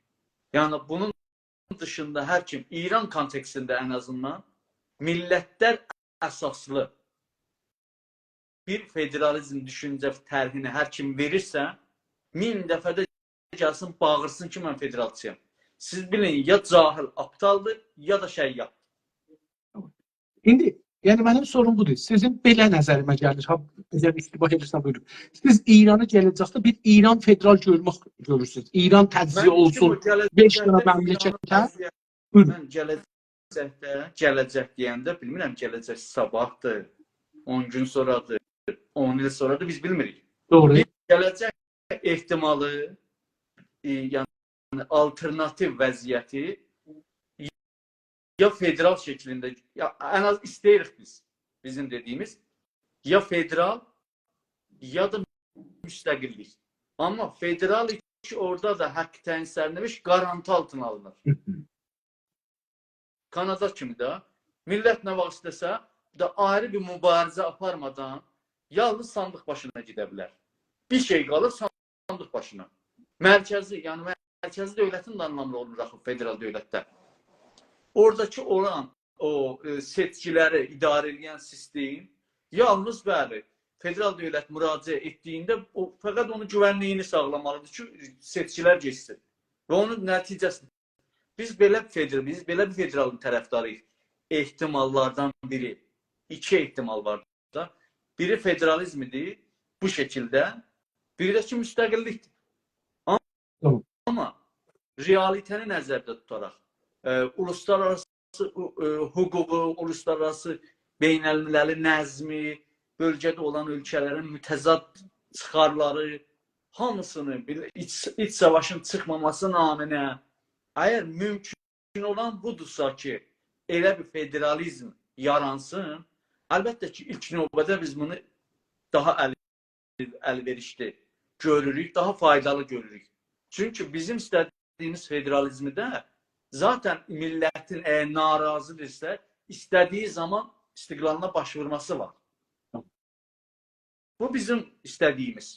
یعنی بونون دیشیندا هر کیم، ایران کونتکستینده ان آزیندان میللتلر اساسلی بیر فدرالیزم دوشونجه طرحینی هر کیم وئریرسه، مین دفعه ده گلسین، باغیرسین کی، من فدرالچی‌یام. سیز بیلین، یا جاهیل، آپتالدیر، یا دا شیاد. ایندی، یعنی منیم سوروم بودور. سیزین بئله نظریمه گلیر، ها، اگر اشتباه ائدیرسم، بویورون. سیز ایرانی گله‌جکده بیر ایران فدرال گؤرمک گؤرورسونوز. ایران تجزیه من اولسون، گله‌جکده بئش دنه ایران مملکته. تجزیه، بویورون. من گله‌جکده، گله‌جک دئینده بیلمیرم، گله‌جک صاباحدیر، اون گون سونرادیر، اون ایل سونرادیر، بیز بیلمیریک. دوغرو. بیز گله‌جک احتمالی، ائ، یعنی آلترناتیو وضعیتی یا فدرال شکلینده، یا ان آز ایسته‌ییریک بیز، بیزیم دئدیییمیز، یا فدرال، یا دا مستقل‌لیک. آمما فدرال کی، اورادا دا حق تعیین سرنوشت گارانتی آلتینا آلینیر. کانادا کیمی ده میللت نه واخت ایسته‌سه، دا آیری بیر موباریزه آپارمادان یالنیز صاندیق باشینا گئده بیلر. بیر شئی قالیر صاندیق باشینا. مرکزی، یعنی مرکزی دؤولتین ده آنلامی اولمور آخی فدرال دؤولتده. اوراداکی اولان او، ائ، سئچکیلری اداره ائدن سیستم یالنیز، بلی، فدرال دؤولت مراجعت ائتدیگینده او، فقط اونون گوونلیگینی ساغلامالیدیر کی، سئچکیلر گئچسین. و اونون نتیجه‌سینی بیز بئله فدرال، بیز بئله بیر فدرالین طرفداری‌ییق. احتماللاردان بیری، ایکی احتمال وار دا. بیری فدرالیزمدیر، بو شکیلده. بیری ده کی، مستقل‌لیکدیر. آم-، دوغرو. آمما رئالیته‌نی نظرده توتاراق، ائ، اولوسلارآراسی، ائ، حقوقو، اولوسلارآراسی بین‌المللی نظمی، بؤلگه‌ده اولان اؤلکه‌لرین متضاد چیخارلاری، هامیسینی بیل-، ایچ، ایچ ساواشین چیخماماسی نامینه، اگر مومکون اولان بودورسا کی، ائله بیر فدرالیزم یارانسین، البته کی، ایلک نوبه‌ده بیز بونو داها ال-، ال‌وئریشلی گؤروروک، داها فایدالی گؤروروک. چونکی بیزیم ایسته‌دیگیمیز فدرالیزمده ذاتاً میللتین، اگر ناراضی‌دیرسا، ایسته‌دیگی زامان استقلالینا باش وورماسی وار. بو بیزیم ایسته‌دیگیمیز.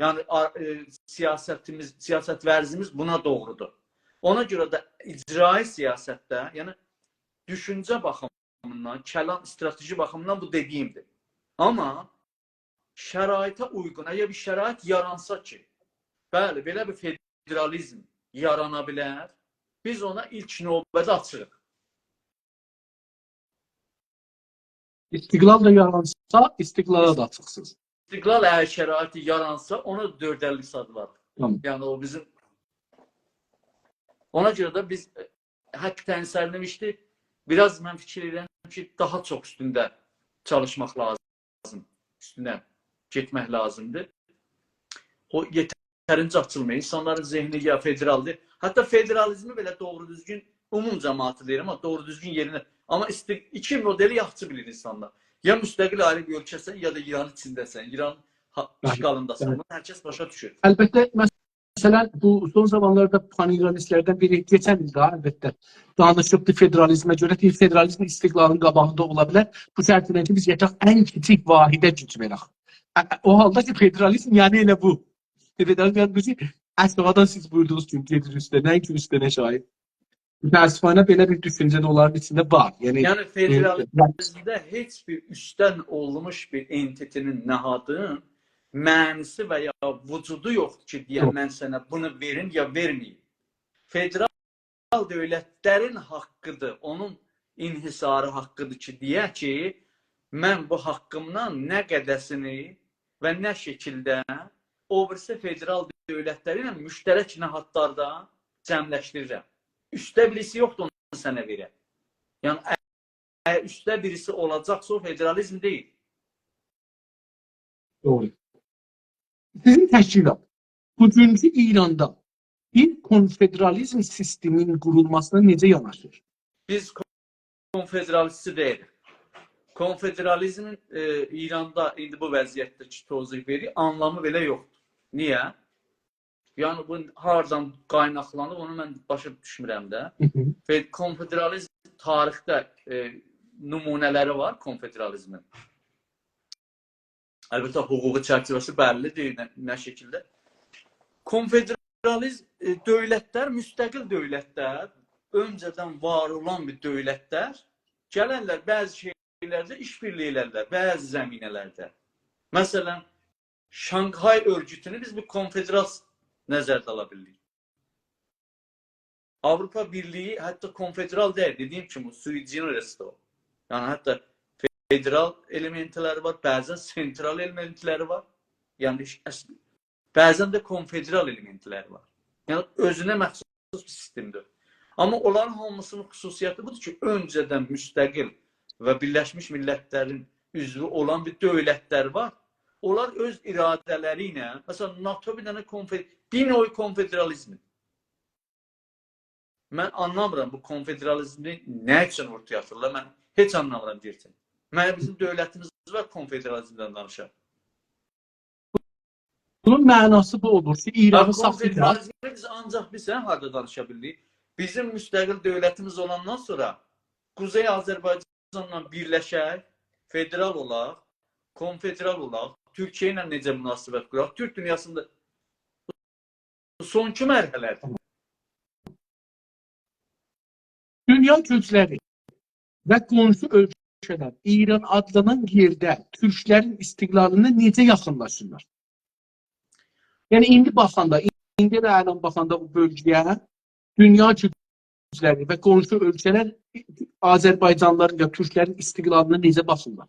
یعنی، آ-، ائ، سیاستیمیز، سیاست‌ورزیمیز بونا دوغرودور. اونا گؤره ده اجرایی سیاستده، یعنی دوشونجه باخیمیندان، کلان استراتژی باخیمیندان بو دئدیگیمدیر. آمما شرایطه اویغون، اگر بیر شرایط یارانسا کی، بلی، بئله بیر فدرالیزم یارانا بیلر، بیز اونا ایلک نوبه‌ده آچیغیق. استقلال دا یارانسا، استقلالا دا آچیقسینیز. استقلال اگر شرایطی یارانسا، اونا دا دؤرد اللیک سادیلار. تامام. یعنی او بیزیم، اونا گؤره ده بیز، ائ، حق تعیین سرنوشتی بیر آز، من فیکیر ائدیرم کی، داها چوخ اوستونده چالیشماق لازیم، اوستونه گئتمک لازیمدیر. او یئترینجه آچیلمیر. اینسانلارین ذهنی یا فدرالدیر. حتی فدرالیزمی بئله دوغرو دوزگون، عموم جماعتی دئییرم، آمما دوغرو دوزگون یئرینه. آمما ایستی-، ایکی مدلی یاخشی بیلیر اینسانلار. یا مستقل آیری بیر اؤلکه‌سن، یا دا ایران ایچینده‌سن، ایران ها-، بلی، اشغالینداسان. بلی. بونو هر کس باشا دوشور. البته، مثلا، بو سون زامانلاردا پان‌ایرانیست‌لردن بیری، کئچن ایل داها، البته، دانیشیبدی فدرالیزمه گؤره، دئییر، فدرالیزم استقلالین قاباغیندا اولا بیلر. بو شرطله کی، بیز یئتک ان کیچیک واحده گوج وئرک. ا-، ا-، او حالدا کی، فدرالیزم، یعنی ائله بو. فدرالیزم، یعنی بو کی، آشاغیدان سیز بویوردوغونوز کیمی گئدیر اوسته، نه کی اوسته، نه شاید. متأسفانه بئله بیر دوشونجه ده اونلارین ایچینده وار. یعنی، یعنی، ائ، فدرالیزمده هئچ بیر اوستدن اولموش بیر انتیتی‌نین، نهادین معنی‌سی و یا وجودو یوخدور کی، دئیه، یوخ، من سنه بونو وئریم یا وئرمه‌ییم. فدرال دؤولتلرین حاققیدیر، اونون انحصاری حاققیدیر کی، دئیه کی، من بو حاققیمدان نه قده‌سینی و نه شکیلده او بیریسی فدرال دؤولتلری ایله مشترک نهادلاردا جمعلشدیریرم. اوسته بیریسی یوخدور، اونو سنه وئره. یعنی، ا-، اگر اوسته بیریسی اولاجاقسا، او فدرالیزم دئییل. دوغرو. سیزین تشکیلات بوگونکو ایراندا بیر کنفدرالیزم سیستمینین قورولماسینا نئجه یاناشیر؟ بیز کونفدرالیستچی دئییل. کونفدرالیزمین، ائ، ایراندا ایندی بو وضعیتده کی، توضیح وئریر، آنلامی بئله یوخدور. نییه؟ یعنی، بو هاردان قایناقلانیب، اونو من باشا دوشمورم ده. هی هی. و کونفدرالیزم تاریخده، ائ، نمونه‌لری وار کونفدرالیزمین. البته، حقوقی چرچیوه‌سی بللی دئییل، نه، نه شکیلده. کونفدرالیزم، ائ، دؤولتلر، مستقل دؤولتلر، اؤنجه‌دن وار اولان بیر دؤولتلر گلرلر، بعضی شئیلرده ایش‌بیرلیگی ائلرلر، بعضی زمینه‌لرده. مثلا، شانگهای اؤرگوتونو بیز بیر کونفدرال نظرده آلا بیللیک. آوروپا بیرلیگی حتی کونفدرال دئییل، دئدیگیم کیمی، او sui generis-دیر او. یعنی، حتی فدرال المنتلری وار، بعضا سنترال المنتلری وار. یعنی، هئچ اصل-، بعضا ده کونفدرال المنتلری وار. یعنی، اؤزونه مخصوص بیر سیستمدیر. آمما اونلارین هامیسینین خصوصیتی بودور کی، اؤنجه‌دن مستقل و بیرلشمیش میللتلرین عضوو اولان بیر دؤولتلر وار. اونلار اؤز اراده‌لری ایله، مثلا، ناتو بیر دنه کونفد-، بیر نوع کونفدرالیزمدیر. من آنلامیرام بو کونفدرالیزمی نه اوچون اورتایا آتیرلار، من هئچ آنلامیرام، گئرچکدن. مگر بیزیم دؤولتیمیز وار کونفدرالیزمدن دانیشا؟ بونون معناسی بو اولور کی، ایرانی باخ، ساتماق. کونفدرالیزمی بیز آنجاق بیز، هه، هاردا دانیشا بیلریک؟ بیزیم مستقل دؤولتیمیز اولاندان سونرا قوزئی آذربایجانلا بیرلشک، فدرال اولاق، کونفدرال اولاق، تورکیه ایله نئجه مناسبت قوراق؟ تورک دونیاسیندا بو سونکی مرحله‌دیر. دونیا گوجلری و قونشو اؤلکه‌لر ایران آدلانان یئرده تورکلرین استقلالینا نئجه یاخینلاشیرلار؟ یعنی، ایندی باخاندا، ایندی ده الان باخاندا بو بؤلگه‌یه دونیا گوجلری و قونشو اؤلکه‌لر آذربایجانلیلارین یا تورکلرین استقلالینا نئجه باخیرلار؟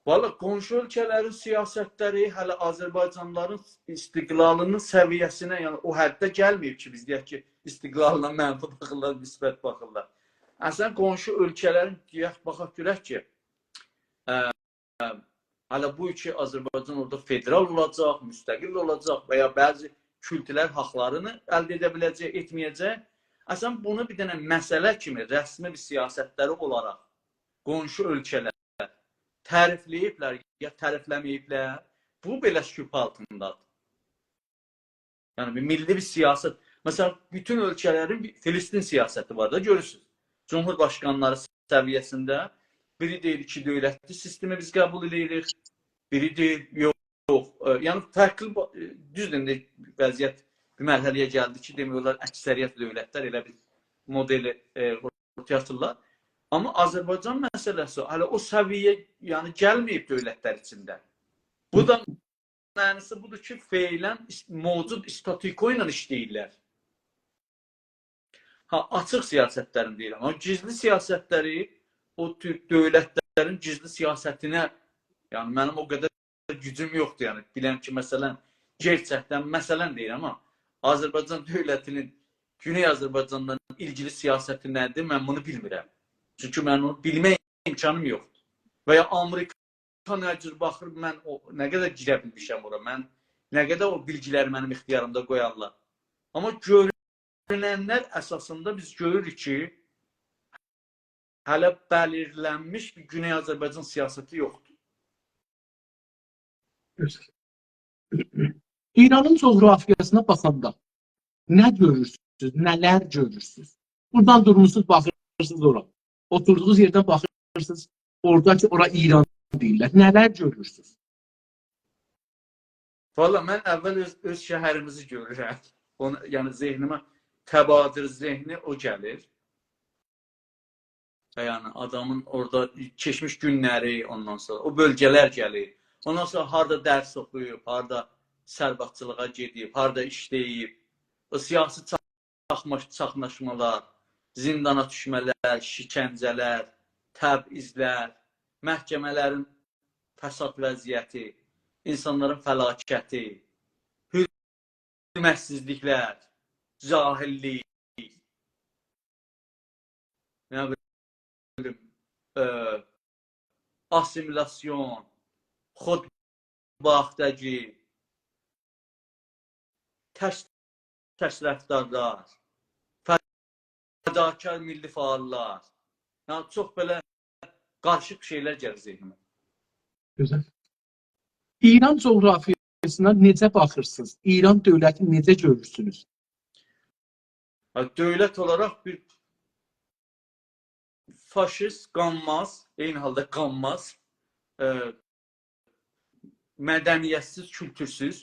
والله، قونشو اؤلکه‌لرین سیاستلری هله آذربایجانلیلارین استقلالی‌نین سویه‌سینه، یعنی او حدده گلمه‌ییب کی، بیز دئیک کی، استقلالینا منفی باخیرلار، مثبت باخیرلار. اصلا، قونشو اؤلکه‌لرین، دئیک، باخاق گؤرک کی، ائ، هله بو کی، آذربایجان اورادا فدرال اولاجاق، مستقل اولاجاق و یا بعضی کولتورل حاقلارینی الده ائده بیله‌جک، ائتمه‌یه‌جک. اصلا، بونو بیر دنه مسئله کیمی، رسمی بیر سیاستلری اولاراق قونشو اؤلکه‌لر تعریفله‌ییبلر یا تعریفله‌مه‌ییبلر، بو بئله شبهه آلتیندادیر. یعنی، بیر میللی بیر سیاست. مثلا، بوتون اؤلکه‌لرین بیر فلسطین سیاستی وار دا، گؤرورسونوز. جمهورباشقانلاری سویه‌سینده بیری دئییر، ایکی دؤولتلی سیستمی بیز قبول ائدیریک، بیری دئییر، یوخ، یوخ. ائ، یعنی، فرقلی با-، ائ، دوزدور، ایندی وضعیت بیر مرحله‌یه گلدی کی، دئمک اولار، اکثریت دؤولتلر ائله بیر مدلی، ائ، اورتایا آتیرلار. آمما آذربایجان مسئله‌سی هله او سویه‌یه، یعنی، گلمه‌ییب دؤولتلر ایچینده. بو دا معناسی بودور کی، فعلا ایس-، موجود استاتوکو ایله ایشله‌ییرلر. ها، آچیق سیاستلرین دئییرم. آمما گیزلی سیاستلری، او تور دؤولتلرین گیزلی سیاستینه، یعنی، منیم او قدر گوجوم یوخدور، یعنی، بیلم کی، مثلا، گئرچکدن، مثلا دئییرم، آمما آذربایجان دؤولتی‌نین گونئی آذربایجانلا ایلگیلی سیاستی نه‌دیر، من بونو بیلمیرم. چونکی من اونو بیلمه امکانیم یوخدور. و یا آمریکا نه جور باخیر، من او، نه قدر گیره بیلمیشم اورا، من نه قدر او بیلگی‌لری منیم اختیاریمدا قویارلار. آمما گؤروننلر اساسیندا بیز گؤروروک کی، هله بلیرلنمیش بیر گونئی آذربایجان سیاستی یوخدور. گؤزل. ایرانین جغرافیاسینا باخاندا نه گؤرورسونوز، نه‌لر گؤرورسونوز؟ بورادان دورموسونوز، باخیرسینیز اورا. اوتوردوغونوز یئردن باخیرسینیز، اورادا کی، اورا ایران دئییرلر. نه‌لر گؤرورسونوز؟ والله، من اول اؤز، اؤز شهریمیزی گؤرورم. اونو، یعنی، ذهنیمه، تبادر ذهنی او گلیر. یعنی، آدامین اورادا کئچمیش گونلری، اوندان سونرا او بؤلگه‌لر گلیر. اوندان سونرا هاردا درس اوخویوب، هاردا سربازچیلیغا گئدیب، هاردا ایشله‌ییب. او سیاسی چاخما-، چاخناشمالار، زیندانا دوشمه‌لر، شکنجه‌لر، تبعیض‌لر، محکمه‌لرین فساد وضعیتی، اینسانلارین فلاکتی، حرمتسیزلیکلر، جاهیللیک، نه بیلیم، ائ، آسیمیلاسیون، خودباختگی، ترس، ترس رفتارلار، فر-، فداکار میللی فعاللار. یعنی، چوخ بئله قاریشیق شئیلر گلیر ذهنیمه. گؤزل. ایران جغرافیاسینا نئجه باخیرسینیز؟ ایران دؤولتینی نئجه گؤرورسونوز؟ ها، دؤولت اولاراق بیر فاشیست، قانماز، عینی حالدا قانماز، ائ، مدنیت‌سیز، کولتورسوز،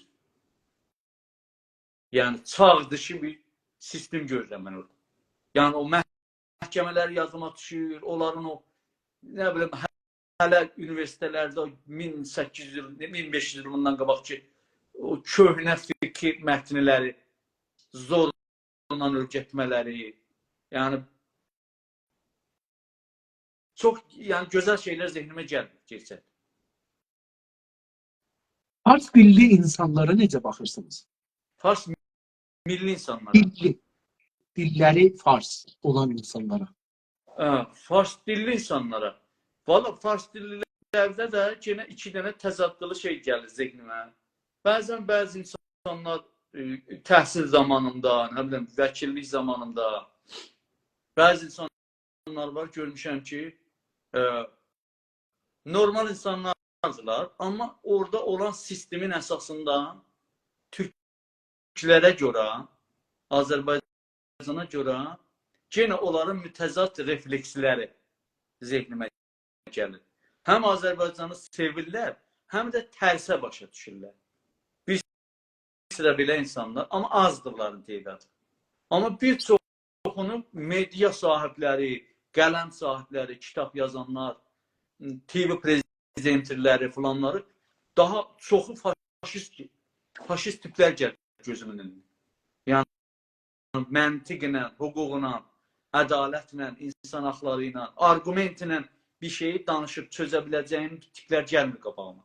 یعنی چاغ دیشی بیر سیستم گؤرورم من اورادا. یعنی او محکمه‌لر یادیما دوشور، اونلارین او، نه بیلیم، هله اونیوئرسیته‌لرده او مین سککیز یوز ایل، مین بئش یوز ایل بوندان قاباق کی، او کؤهنه فقه متنلری زورلا اؤیرتمه‌لری، یعنی چوخ، یعنی گؤزل شئیلر ذهنیمه گلمیر، گئرچکدن. فارس دیللی اینسانلارا نئجه باخیرسینیز؟ فارس میللی اینسانلارا. دیللی. دیللری فارس اولان اینسانلارا. هه، فارس دیللی اینسانلارا. والله، فارس دیللی‌لرده ده یئنه ایکی دنه تضادلی شئی گلیر ذهنیمه. بعضا بعضی اینسانلار، ائ، تحصیل زامانیندا، نه بیلیم، وکیللیک زامانیندا، بعضی اینسانلار وار، گؤرموشم کی، ائ، نورمال اینسانلاردیلار، آمما اورادا اولان سیستمین اساسیندا تورکلره گؤره، آذربایجانا گؤره یئنه اونلارین متضاد رفلکسلری ذهنیمه گلیر. هم آذربایجانی سئویرلر، هم ده ترسه باشا دوشورلر. بیر سیرا بئله اینسانلار، آمما آزدیر بونلارین تعدادی. آمما بیر چوخونو مئدیا صاحیبلری، قلم صاحیبلری، کیتاب یازانلار، تی‌وی پرزنترلری فلانلاری، داها چوخو فاشیست، فاشیست تیپلر گلیر گؤزومون اؤنونه. یعنی منطقله، حقوقلا، عدالتله، اینسان حاقلاری ایله، آرگومنتله بیر شئیی دانیشیب چؤزه بیله‌جه‌ییم تیپلر گلمیر قاباغیما.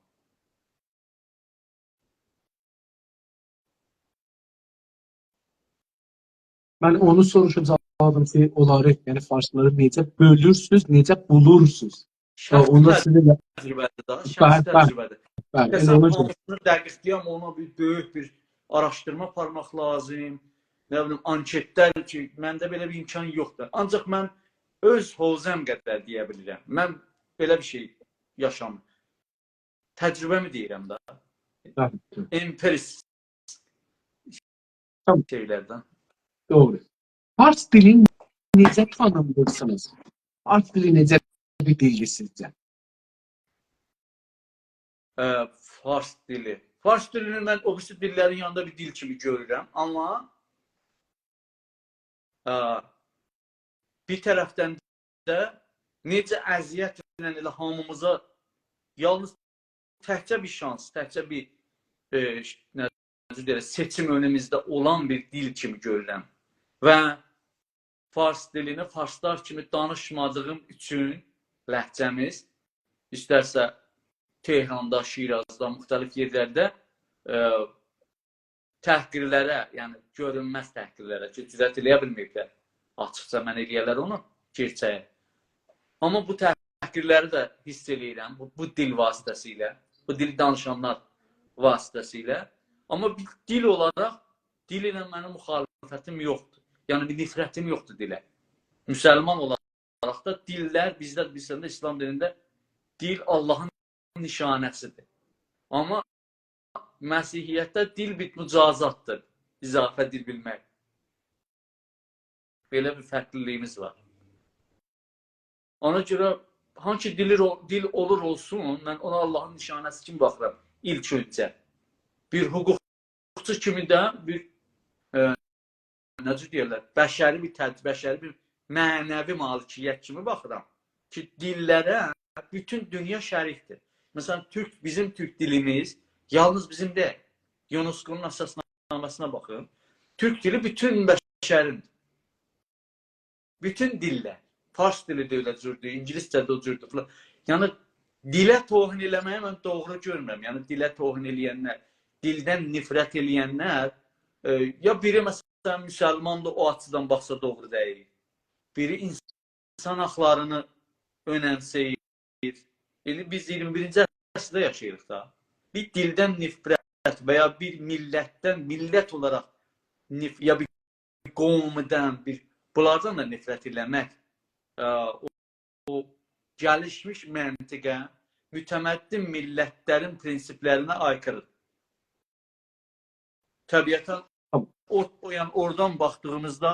من اونو سوروشاجاقدیم کی، اونلاری، یعنی فارسلاری نئجه بؤلورسوز، نئجه بولورسوز؟ و شخصی اوندا سیزه تجربه‌دیر ده، بلی، شخصی بلی. تجربه‌دیر. بلی، ائله مثلا، اونو گؤر- هامیسینی دقیقله‌یم، اونا بیر بؤیوک بیر آراشدیرما آپارماق لازیم. نه بیلیم، آنکتلر کی، منده بئله بیر امکان یوخدور. آنجاق من اؤز حوزه‌م قدر دئیه بیلیرم. من بئله بیر شئی یاشامیرام. تجربه‌می دئییرم ده. بلی. امپیریست تامام. شئیلردن. دوغرو. فارس دیلینی نئجه تانیمیرسینیز؟ فارس دیلی نئجه بیر دیلدیر سیزجه؟ اه، فارس دیلی. فارس دیلینی من او بیریسی دیللرین یانیندا بیر دیل کیمی گؤرورم. آمما، اه، بیر طرفدن ده نئجه اذیتله ائله هامیمیزا یالنیز تکجه بیر شانس، تکجه بیر، ائ، ش-، نه جور دئیرلر، سئچیم اؤنوموزده اولان بیر دیل کیمی گؤرورم. و فارس دیلینی فارسلار کیمی دانیشمادیغیم اوچون لهجه‌میز، ایسترسه تهراندا، شیرازدا، مختلف یئرلرده، ائ، تحقیرلره، یعنی گؤرونمز تحقیرلره کی، جرأت ائله‌یه بیلمه‌ییبلر. آچیقجا من ائله‌یه‌لر اونو، گئرچه‌یی. آمما بو تحقیرلری ده حیس ائله‌ییرم، بو، بو دیل واسطه‌سیله، بو دیل دانیشانلار واسطه‌سیله. آمما بیر دیل اولاراق، دیل ایله منیم مخالفتیم یوخدور. یعنی، بیر نفرتیم یوخدور دیله. مسلمان اولاراق دا دیللر، بیزده، بیز ده ایسلام دینینده دیل آللاهین نیشانه‌سیدیر. آمما مسیحیتده دیل بیر مجازاتدیر. اضافه دیل بیلمک. بئله بیر فرقلیلیگیمیز وار. اونا گؤره هانسی دیل او-، دیل اولور اولسون، من اونا آللاهین نیشانه‌سی کیمی باخیرام ایلک اؤنجه. بیر حقوقچو کیمی ده، بیر، ائ، نه جور دئیرلر، بشری بیر تد-، بشری بیر معنوی مالکیت کیمی باخیرام کی، دیللره بوتون دونیا شریکدیر. مثلا، تورک، بیزیم تورک دیلیمیز یالنیز بیزیم دئییل. یونسکونون اساسنامه‌سینه باخین. تورک دیلی بوتون بشرین. بوتون دیللر. فارس دیلی ده ائله جوردور، اینگیلیسجه ده او جوردور فلان. یعنی، دیله توهین ائله‌مه‌یی من دوغرو گؤرمورم. یعنی، دیله توهین ائله‌ینلر، دیلدن نفرت ائله‌ینلر، ائ، یا بیری، مثلا، مسلماندیر، او آچیدان باخسا دوغرو دئییل. بیری اینسان حاقلارینی اؤنمسه‌ییر. ایندی بیز ایگیرمی بیرینجی عصرده یاشاییریق دا. بیر دیلدن نفرت و یا بیر میللتدن، میللت اولاراق نف-، یا بیر قومدان، بیر بونلاردان دا نفرت ائله‌مک، ا، او، او گلیشمیش منطقه، متمدن میللتلرین پرینسیپلرینه آیکیریدیر. طبیعتا او، او، یعنی اورادان باخدیغیمیزدا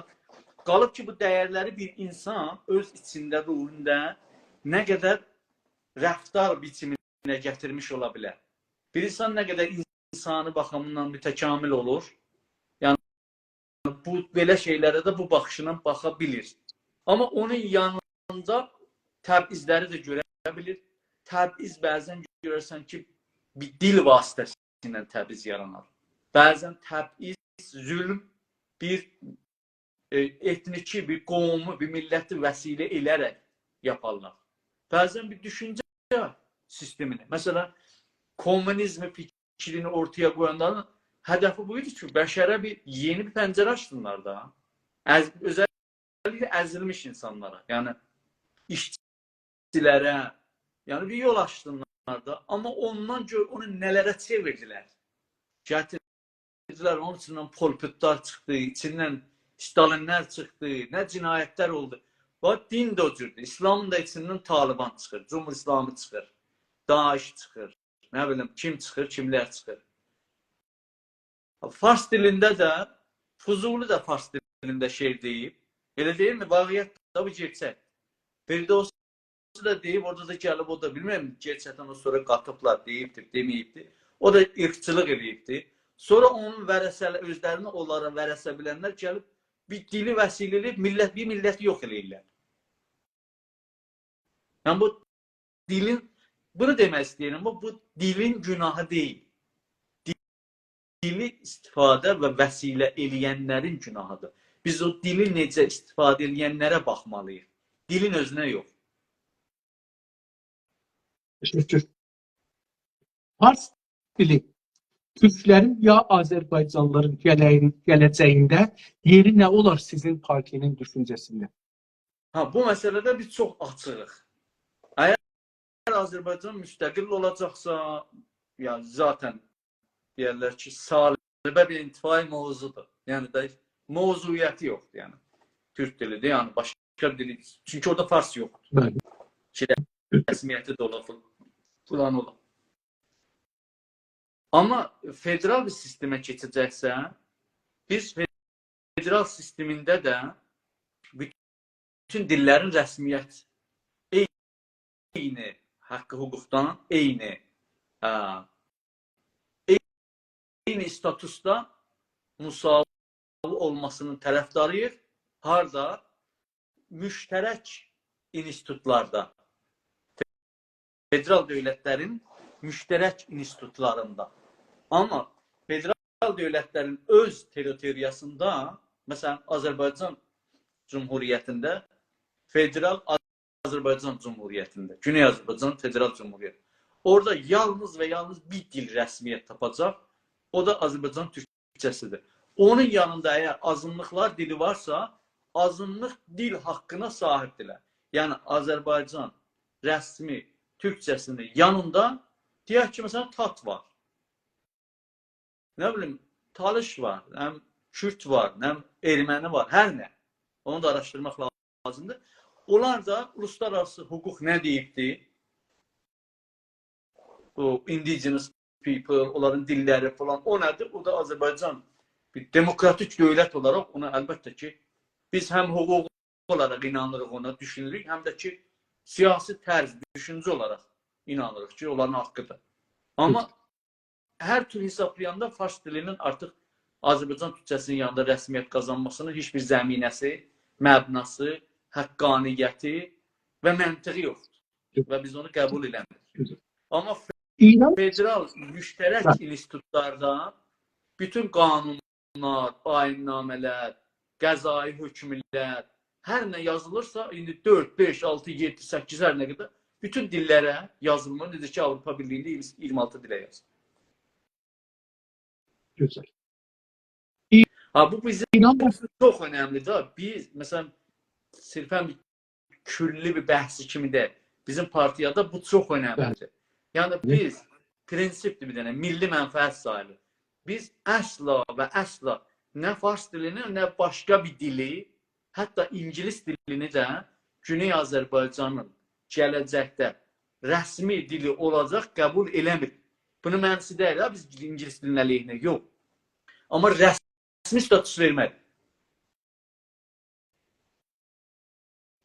قالیب کی، بو دیرلری بیر اینسان اؤز ایچینده، روحوندا نه قدر رفتار بیچیمینه گتیرمیش اولا بیلر. بیر اینسان نه قدر اینسانی باخیمیندان متکامل اولور، یعنی بو، بئله شئیلره ده بو باخیشلا باخا بیلیر. آمما اونون یانیندا تبعیضلری ده گؤره بیلیر. تبعیض بعضا گؤررسن کی، بیر دیل واسطه‌سیله تبعیض یارانار. بعضا تبعیض، ظلم بیر، ائ، ائتنیکی، بیر قومو، بیر میللتی وسیله ائله‌یه‌رک یاپارلار. بعضا بیر دوشونجه سیستمینی، مثلا، کومونیزم فیکرینی اورتایا قویانلارین هدفی بو ایدی کی، بشره بیر یئنی بیر پنجره آچسینلار دا. اذ-، اؤزللیکله ازیلمیش اینسانلارا، یعنی ایشچیلره، یعنی بیر یول آچسینلار دا. آمما اوندان گؤر اونو نه‌لره چئویردیلر. گتیردیلر، اونون ایچیندن پول پوتلار چیخدی، ایچیندن استالینلر چیخدی، نه جنایتلر اولدو. باخ، دین ده او جوردور. ایسلامین دا ایچیندن طالبان چیخیر، جمهوری اسلامی چیخیر، داعش چیخیر، نه بیلیم، کیم چیخیر، کیملر چیخیر. فارس دیلینده ده، فضولی ده فارس دیلینده شعر دئییب. ائله دئییلمی؟ واقعیت ده بو، گئرچک. فردوسی دا دئییب، اورادا دا گلیب، او دا بیلمیرم، گئرچکدن او سونرا قاتیبلار، دئییبدیر، دئمه‌ییبدیر. او دا عیرقچیلیق ائله‌ییبدیر. سونرا اونون ورثه‌له-، اؤزلرینی اونلارا ورثه بیلنلر گلیب بیر دیلی وسیله ائله‌ییب میللت، بیر میللتی یوخ ائله‌ییرلر. یعنی بو دیلین، بونو دئمک ایسته‌ییرم، بو، بو دیلین گوناهی دئییل. دیلی استفاده و وسیله ائله‌ینلرین گوناهیدیر. بیز او دیلی نئجه استفاده ائله‌ینلره باخمالی‌ییق. دیلین اؤزونه یوخ. تشکر. فارس دیلی تورکلرین یا آذربایجانلیلارین گله‌یین-، گله‌جه‌یینده یئری نه اولار سیزین پارتی‌نین دوشونجه‌سینده؟ ها، بو مسئله‌ده بیز چوخ آچیغیق. اگر آذربایجان مستقل اولاجاقسا، یا ذاتاً دئیرلر کی، سالبه بیر انتفاعی موضوعدور. یعنی ده موضوعیتی یوخدور، یعنی تورک دیلی‌دیر، یعنی باشقا بیر دیل، چونکی اورادا فارس یوخدور. بلی. کی، رسمیتی ده اولا، فلان اولا. آمما فدرال بیر سیستمه کئچه‌جکسه، بیز فدرال سیستمینده ده بوتون دیللرین رسمیت، عینی حق حقوقدان، عینی، ا، عینی استاتوسدا مساوی اولماسینین طرفداری‌ییق. هاردا؟ مشترک اینستیتوتلاردا، فدرال دؤولتلرین مشترک اینستیتوتلاریندا. آمما فدرال دؤولتلرین اؤز تریتوریاسیندا، مثلا، آذربایجان جمهوریتینده، فدرال آذربایجان جمهوریتینده، گونئی آذربایجان فدرال جمهوریتی، اورادا یالنیز و یالنیز بیر دیل رسمیت تاپاجاق، او دا آذربایجان تورکجه‌سی‌دیر. اونون یانیندا اگر آزینلیقلار دیلی وارسا، آزینلیق دیل حاققینا صاحیبدیرلر. یعنی آذربایجان رسمی تورکجه‌سی‌نین یانیندا، دئیک کی، مثلا، تات وار، نه بیلیم، تالیش وار، نه بیلیم، کورد وار، نه بیلیم، ارمنی وار، هر نه. اونو دا آراشدیرماق لازیمدیر. اونلار دا اولوسلارآراسی حقوق نه دئییبدی؟ بو indigenous people، اونلارین دیللری فلان، او نه‌دیر؟ او دا آذربایجان بیر دموکراتیک دؤولت اولاراق اونا، البته کی، بیز هم حقوقی اولاراق اینانیریق اونا، دوشونوروک، هم ده کی، سیاسی طرز، دوشونجه اولاراق اینانیریق کی، اونلارین حاققیدیر. آمما هر تور حسابلایاندا فارس دیلینین آرتیق آذربایجان تورکجه‌سی‌نین یانیندا رسمیت قازانماسینین هئچ بیر زمینه‌سی، مبناسی، حقانیتی و منطقی یوخدور. و بیز اونو قبول ائله‌میریک. آمما ف-، ایران فدرال مشترک هه. اینستیتوتلاردا بوتون قانونلار، آیین‌نامه‌لر، قضایی حکملر، هر نه یازیلیرسا، ایندی دؤرد، بئش، آلتی، یئددی، سککیز، هر نه قدر، بوتون دیللره یازیلمالی، نئجه کی، آوروپا بیرلیگینده اییرمی، اییرمی آلتی دیله یازیلیر. گؤزل. ها، بو بیزیم ایران چوخ اؤنملی‌دیر. بیز، مثلا، صرفا بیر کلی بیر بحثی کیمی ده بیزیم پارتیادا بو چوخ اؤنملی‌دیر. یعنی بیز پرینسیپدیر بیر دنه، میللی منفعت ساییلیر. بیز اصلا و اصلا نه فارس دیلینی، نه باشقا بیر دیلی حتی اینگیلیس دیلینی ده گونئی آذربایجانین گله‌جکده رسمی دیلی اولاجاق قبول ائله‌میر. بونون معناسی دئییل ها، بیز اینگیلیس دیلینین علیهینه، یوخ. آمما رسمی استاتوس وئرمه‌دی.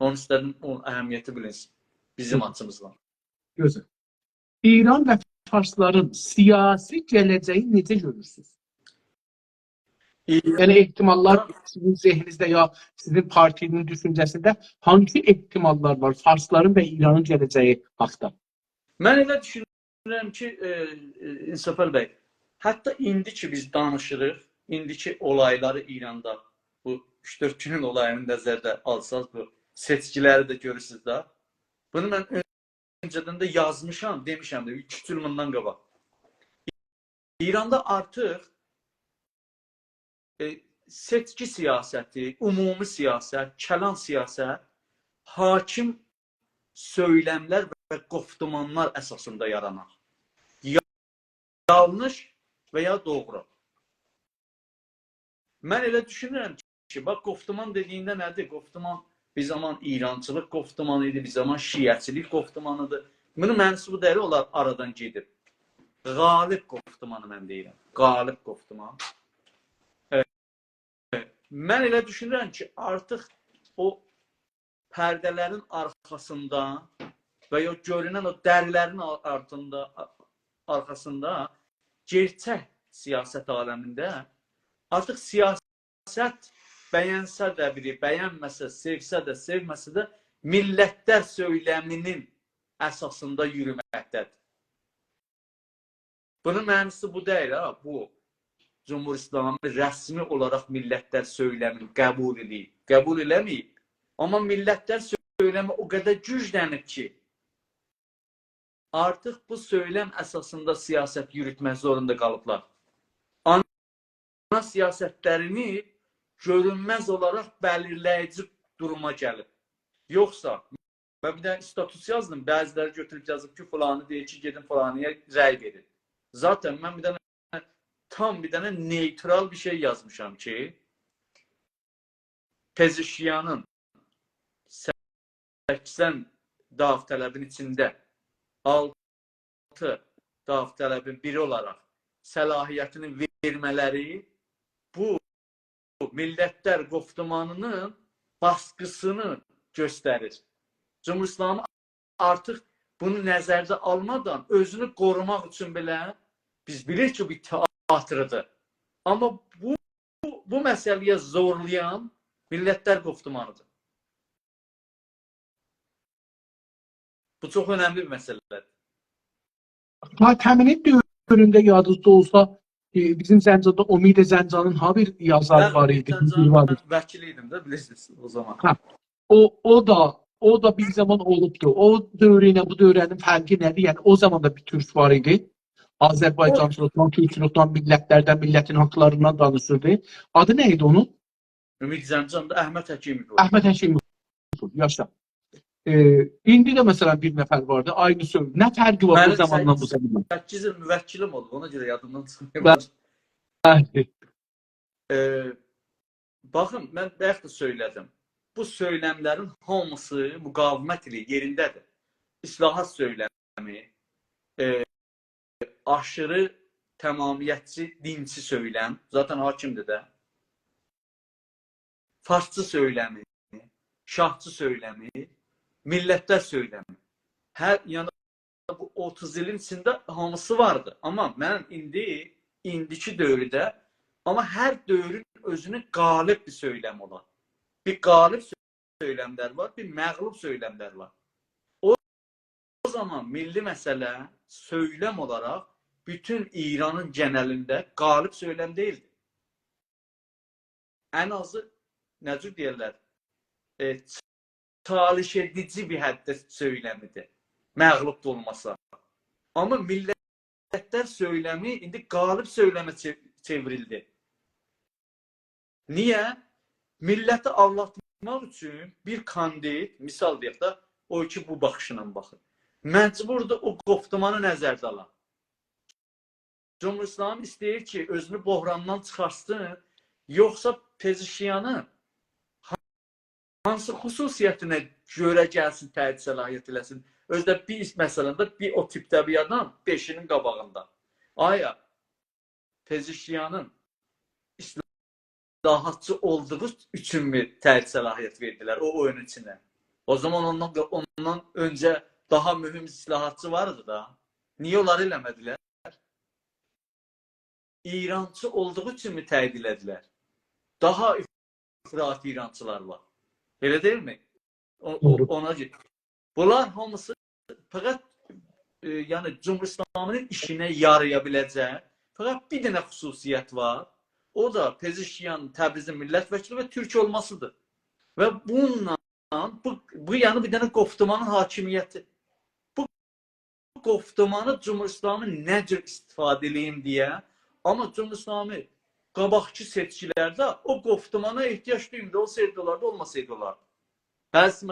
اونون ایسته‌دیم، اونون اهمیتی بیلینسین بیزیم آچیمیزدان. گؤزل. ایران و فارسلارین سیاسی گله‌جگی نئجه گؤرورسونوز؟ یعنی احتماللار سیزین ذهنینیزده یا سیزین پارتینین دوشونجه‌سینده هانسی احتماللار وار فارسلارین و ایرانین گله‌جگی حاقدا؟ من ائله دوشونورم کی، ائ، ائ، انصافعلی بی، حتی ایندی کی بیز دانیشیریق، ایندیکی اولایلاری ایراندا، بو اوچ-دؤرد گونون اولایینی نظرده آلساز، بو سئچکیلری ده گؤرورسونوز ده. بونو من اؤنجه‌دن ده یازمیشام، دئمیشم ده، اوچ ایل بوندان قاباق. ایراندا آرتیق، ائ، سئچکی سیاستی، عمومی سیاست، کلان سیاست، حاکم سؤیلملر و گفتمانلار اساسیندا یارانار. یا-، یانلیش و یا دوغرو. من ائله دوشونورم کی، باخ، گفتمان دئدیگینده نه‌دیر؟ گفتمان بیر زامان ایرانچیلیق گفتمانی ایدی، بیر زامان شیعه‌چیلیک گفتمانیدیر. بونون معناسی بو دئییل، اونلار آرادان گئدیب. غالب گفتمانی من دئییرم. غالب گفتمان. ائ، من ائله دوشونورم کی، آرتیق او پرده‌لرین آرخاسیندا و یا گؤرونن او دری‌لرین آ-، آرتیندا، آ-، آرخاسیندا گئرچک سیاست عالمینده آرتیق سیاست بینسه ده بیری، بینمه‌سه، سئوسه ده، سئومه‌سه ده، میللتلر سؤیلمینین اساسیندا یورومکده‌دیر. بونون معناسی بو دئییل ها، بو جمهوری اسلامی رسمی اولاراق میللتلر سؤیلمینی قبول ائله‌ییب. قبول ائله‌مه‌ییب. آمما میللتلر سؤیلمی او قدر گوجلنیب کی، آرتیق بو سؤیلم اساسیندا سیاست یوروتمک زوروندا قالیبلار. آنا سیاستلرینی گؤرونمز اولاراق بلیرله‌ییجی دوروما گلیب. یوخسا، من بیر دنه استاتوس یازدیم، بعضی‌لری گؤتوروب یازیب کی، فلانی دئییر کی، گئدین فلانی‌یا رأی وئرین. ذاتاً من بیر دنه، تام بیر دنه نیوترال بیر شئی یازمیشام کی، پزشکیانین سکسن داوطلبین ایچینده آلتی داوطلبین بیری اولاراق صلاحیتینی وئرمه‌لری بو میللتلر گفتمانینین باسقیسینی گؤستریر. جمهوری اسلامی آرتیق بونو نظرده آلمادان اؤزونو قوروماق اوچون بئله، بیز بیلیریک کی، بو تئاتردیر. آمما بو، بو، بو مسئله‌یه زورلایان میللتلر گفتمانیدیر. بو چوخ اؤنملی بیر مسئله‌دیر. خاتمی‌نین دؤورونده یادینیزدا اولسا، ائ، بیزیم زنجاندا امید زنجانین ها بیر یازاری وار ایدی، بیر وار ایدی. وکیل ایدیم ده، بیلیرسینیز او زامان. هه. او، او دا، او دا بیر زامان اولوبدو. او دؤور ایله بو دؤوره‌نین فرقی نه‌دیر؟ یعنی او زامان دا بیر تورک وار ایدی. آذربایجانچیلیقدان، تورکچولوکدن، میللتلردن، میللتین حاقلاریندان دانیشیردی. آدی نه ایدی اونون؟ امید زنجان دا، احمد حکیمی قویدو. احمد حکیمی قویدو، یاشا. ائ، ایندی ده مثلا بیر نفر واردی، عینی سؤز. نه فرقی وار او زاماندان بو زامانا؟ منیم سککیز ایل موکلیم اولدو، اونا گؤره یادیمدان چیخمیر. بلی. ائ، باخین، من بایاق دا سؤیله‌دیم. بو سؤیلملرین هامیسی مقاومت ایله یئرینده‌دیر. اصلاحات سؤیلمی، ائ، آشیری تمامیتچی، دینچی سؤیلم، ذاتاً حاکمدیر ده. فارسچی سؤیلمی، شاهچی سؤیلمی، میللتلر سؤیلمی. هر، یعنی بو اوتوز ایلین ایچینده هامیسی واردی. آمما من ایندی، ایندیکی دؤورده، آمما هر دؤورون اؤزونون غالب بیر سؤیلمی اولار. بیر غالب سؤیلملر وار، بیر مغلوب سؤیلملر وار. او، او زامان میللی مسئله سؤیلم اولاراق بوتون ایرانین گئنلینده غالب سؤیلم دئییلدی. ان آزی، نه جور دئیرلر، ائ، چالش ائدیجی بیر حدده سؤیلمیدیر. مغلوب دا اولماسا. آمما میللتلر سؤیلمی ایندی غالب سؤیلمه چئو-، چئوریلدی. نییه؟ میللتی آلداتماق اوچون بیر کاندید، مثال دئیک ده، او کی بو باخیشلا باخیر. مجبوردور او گفتمانی نظرده آلا. جمهوری اسلامی ایسته‌ییر کی، اؤزونو بحراندان چیخارتسین، یوخسا پزشکیانی هانسی خصوصیتینه گؤره گلسین، تأیید صلاحیت ائله‌سین؟ اؤزو ده بیر، مثلا دا بیر او تیپده بیر آدام بئشینین قاباغیندا. آیا پزشکیانین اصلاحاتچی اولدوغو اوچونمو تأیید صلاحیت وئردیلر او اویون ایچینه؟ او زامان اوندان، اوندان اؤنجه داها مهم اصلاحاتچی وار ایدی دا. نییه اونلاری ائله‌مه‌دیلر؟ ایرانچی اولدوغو اوچونمو تأیید ائله‌دیلر؟ داها افراطی ایرانچیلار وار. ائله دئییلمی؟ او، او، دوغرو. اونا گؤره. بونلار هامیسی فقط، ائ، یعنی جمهوری اسلامی‌نین ایشینه یارایا بیله‌جک فقط بیر دنه خصوصیت وار. او دا پزشکیان، تبریزین میللت وکیلی و تورک اولماسیدیر. و بونونلا، بو، بو، یعنی بیر دنه گفتمانین حاکمیتی. بو گفتمانی جمهوری اسلامی نه جور استفاده ائله‌ییم دئیه، آمما جمهوری اسلامی قاباقکی سئچکیلرده او گفتمانا احتیاج دویمور. اولسایدی اولاردی، اولماسایدی اولاردی. بعضی،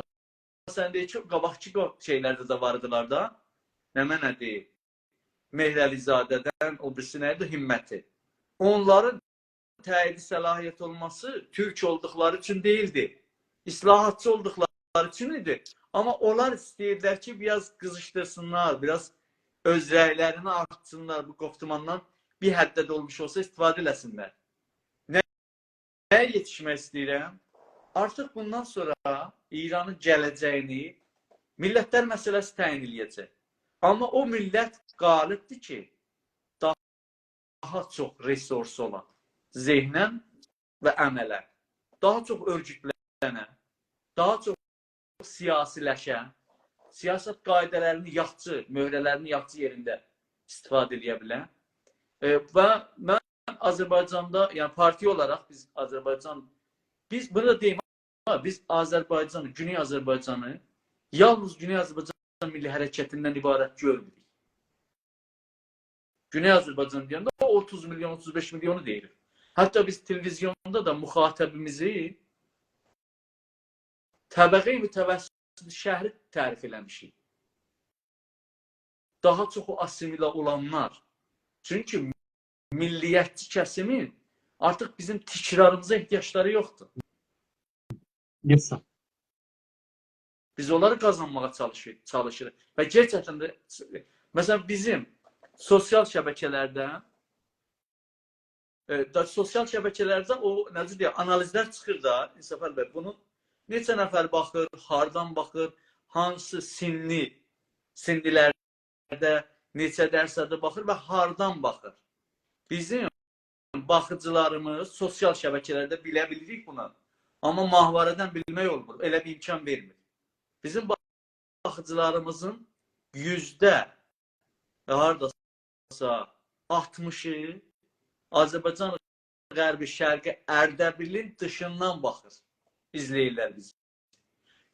مثلا، دئییر کی، قاباقکی قو-، شئیلرده ده وار ایدیلر دا. نمنه‌دیر؟ مهرعلی‌زاده‌دن، او بیریسی نه ایدی؟ همتی. اونلارین تأیید صلاحیت اولماسی تورک اولدوقلاری اوچون دئییلدی. اصلاحاتچی اولدوقلاری اوچون ایدی. آمما اونلار ایسته‌ییردیلر کی، بیر آز قیزیشدیرسینلار، بیر آز اؤز رأیلرینی آرتسینلار، بو گفتماندان بیر حدده ده اولموش اولسا استفاده ائله‌سینلر. نه، نه‌یه یئتیشمک ایسته‌ییرم؟ آرتیق بوندان سونرا ایرانین گله‌جگینی میللتلر مسئله‌سی تعیین ائله‌یه‌جک. آمما او میللت غالبدیر کی، داها چوخ رسورسو اولان، ذهناً و عملاً، داها چوخ اؤرگوتلنن، داها چوخ سیاسی‌لشه، سیاست قاعده‌لرینی یاخشی، مهره‌لرینی یاخشی یئرینده استفاده ائله‌یه بیلن. ائ، و من آذربایجاندا، یعنی پارتی اولاراق بیز آذربایجان، بیز بونو دا دئییم، آمما بیز آذربایجانی، گونئی آذربایجانی یالنیز گونئی آذربایجان میللی حرکتیندن عبارت گؤرموروک. گونئی آذربایجان دئینده او اوتوز میلیون، اوتوز بئش میلیونو دئییریک. حتی بیز تلویزیوندا دا مخاطبیمیزی طبقه‌ی متوسط شهری تعریف ائله‌میشیک. داها چوخو آسیمیله اولانلار. چونکی میللیتچی کسیمین آرتیق بیزیم تکراریمیزا احتیاجلاری یوخدور. یئس، سر. بیز اونلاری قازانماغا چالیشیر، چالیشیریق. و گئرچکدن ده، مثلا، بیزیم سوسیال شبکه‌لرده، ائ، دا، سوسیال شبکه‌لرده او، نئجه دئیک، آنالیزلر چیخیر دا، انصافعلی بی، بونو نئچه نفر باخیر، هاردان باخیر، هانسی سنّی، سنّیلرده نئچه درصدی باخیر و هاردان باخیر. بیزیم باخیجیلاریمیز سوسیال شبکه‌لرده بیله بیلیریک بونو. آمما ماهواره‌دن بیلمک اولمور. ائله بیر امکان وئرمیر. بیزیم باخیجیلاریمیزین یوزده، هارداسا آلتمیشی آذربایجان غربی شرقی اردبیلین دیشیندان باخیر، ایزله‌ییرلر بیزی.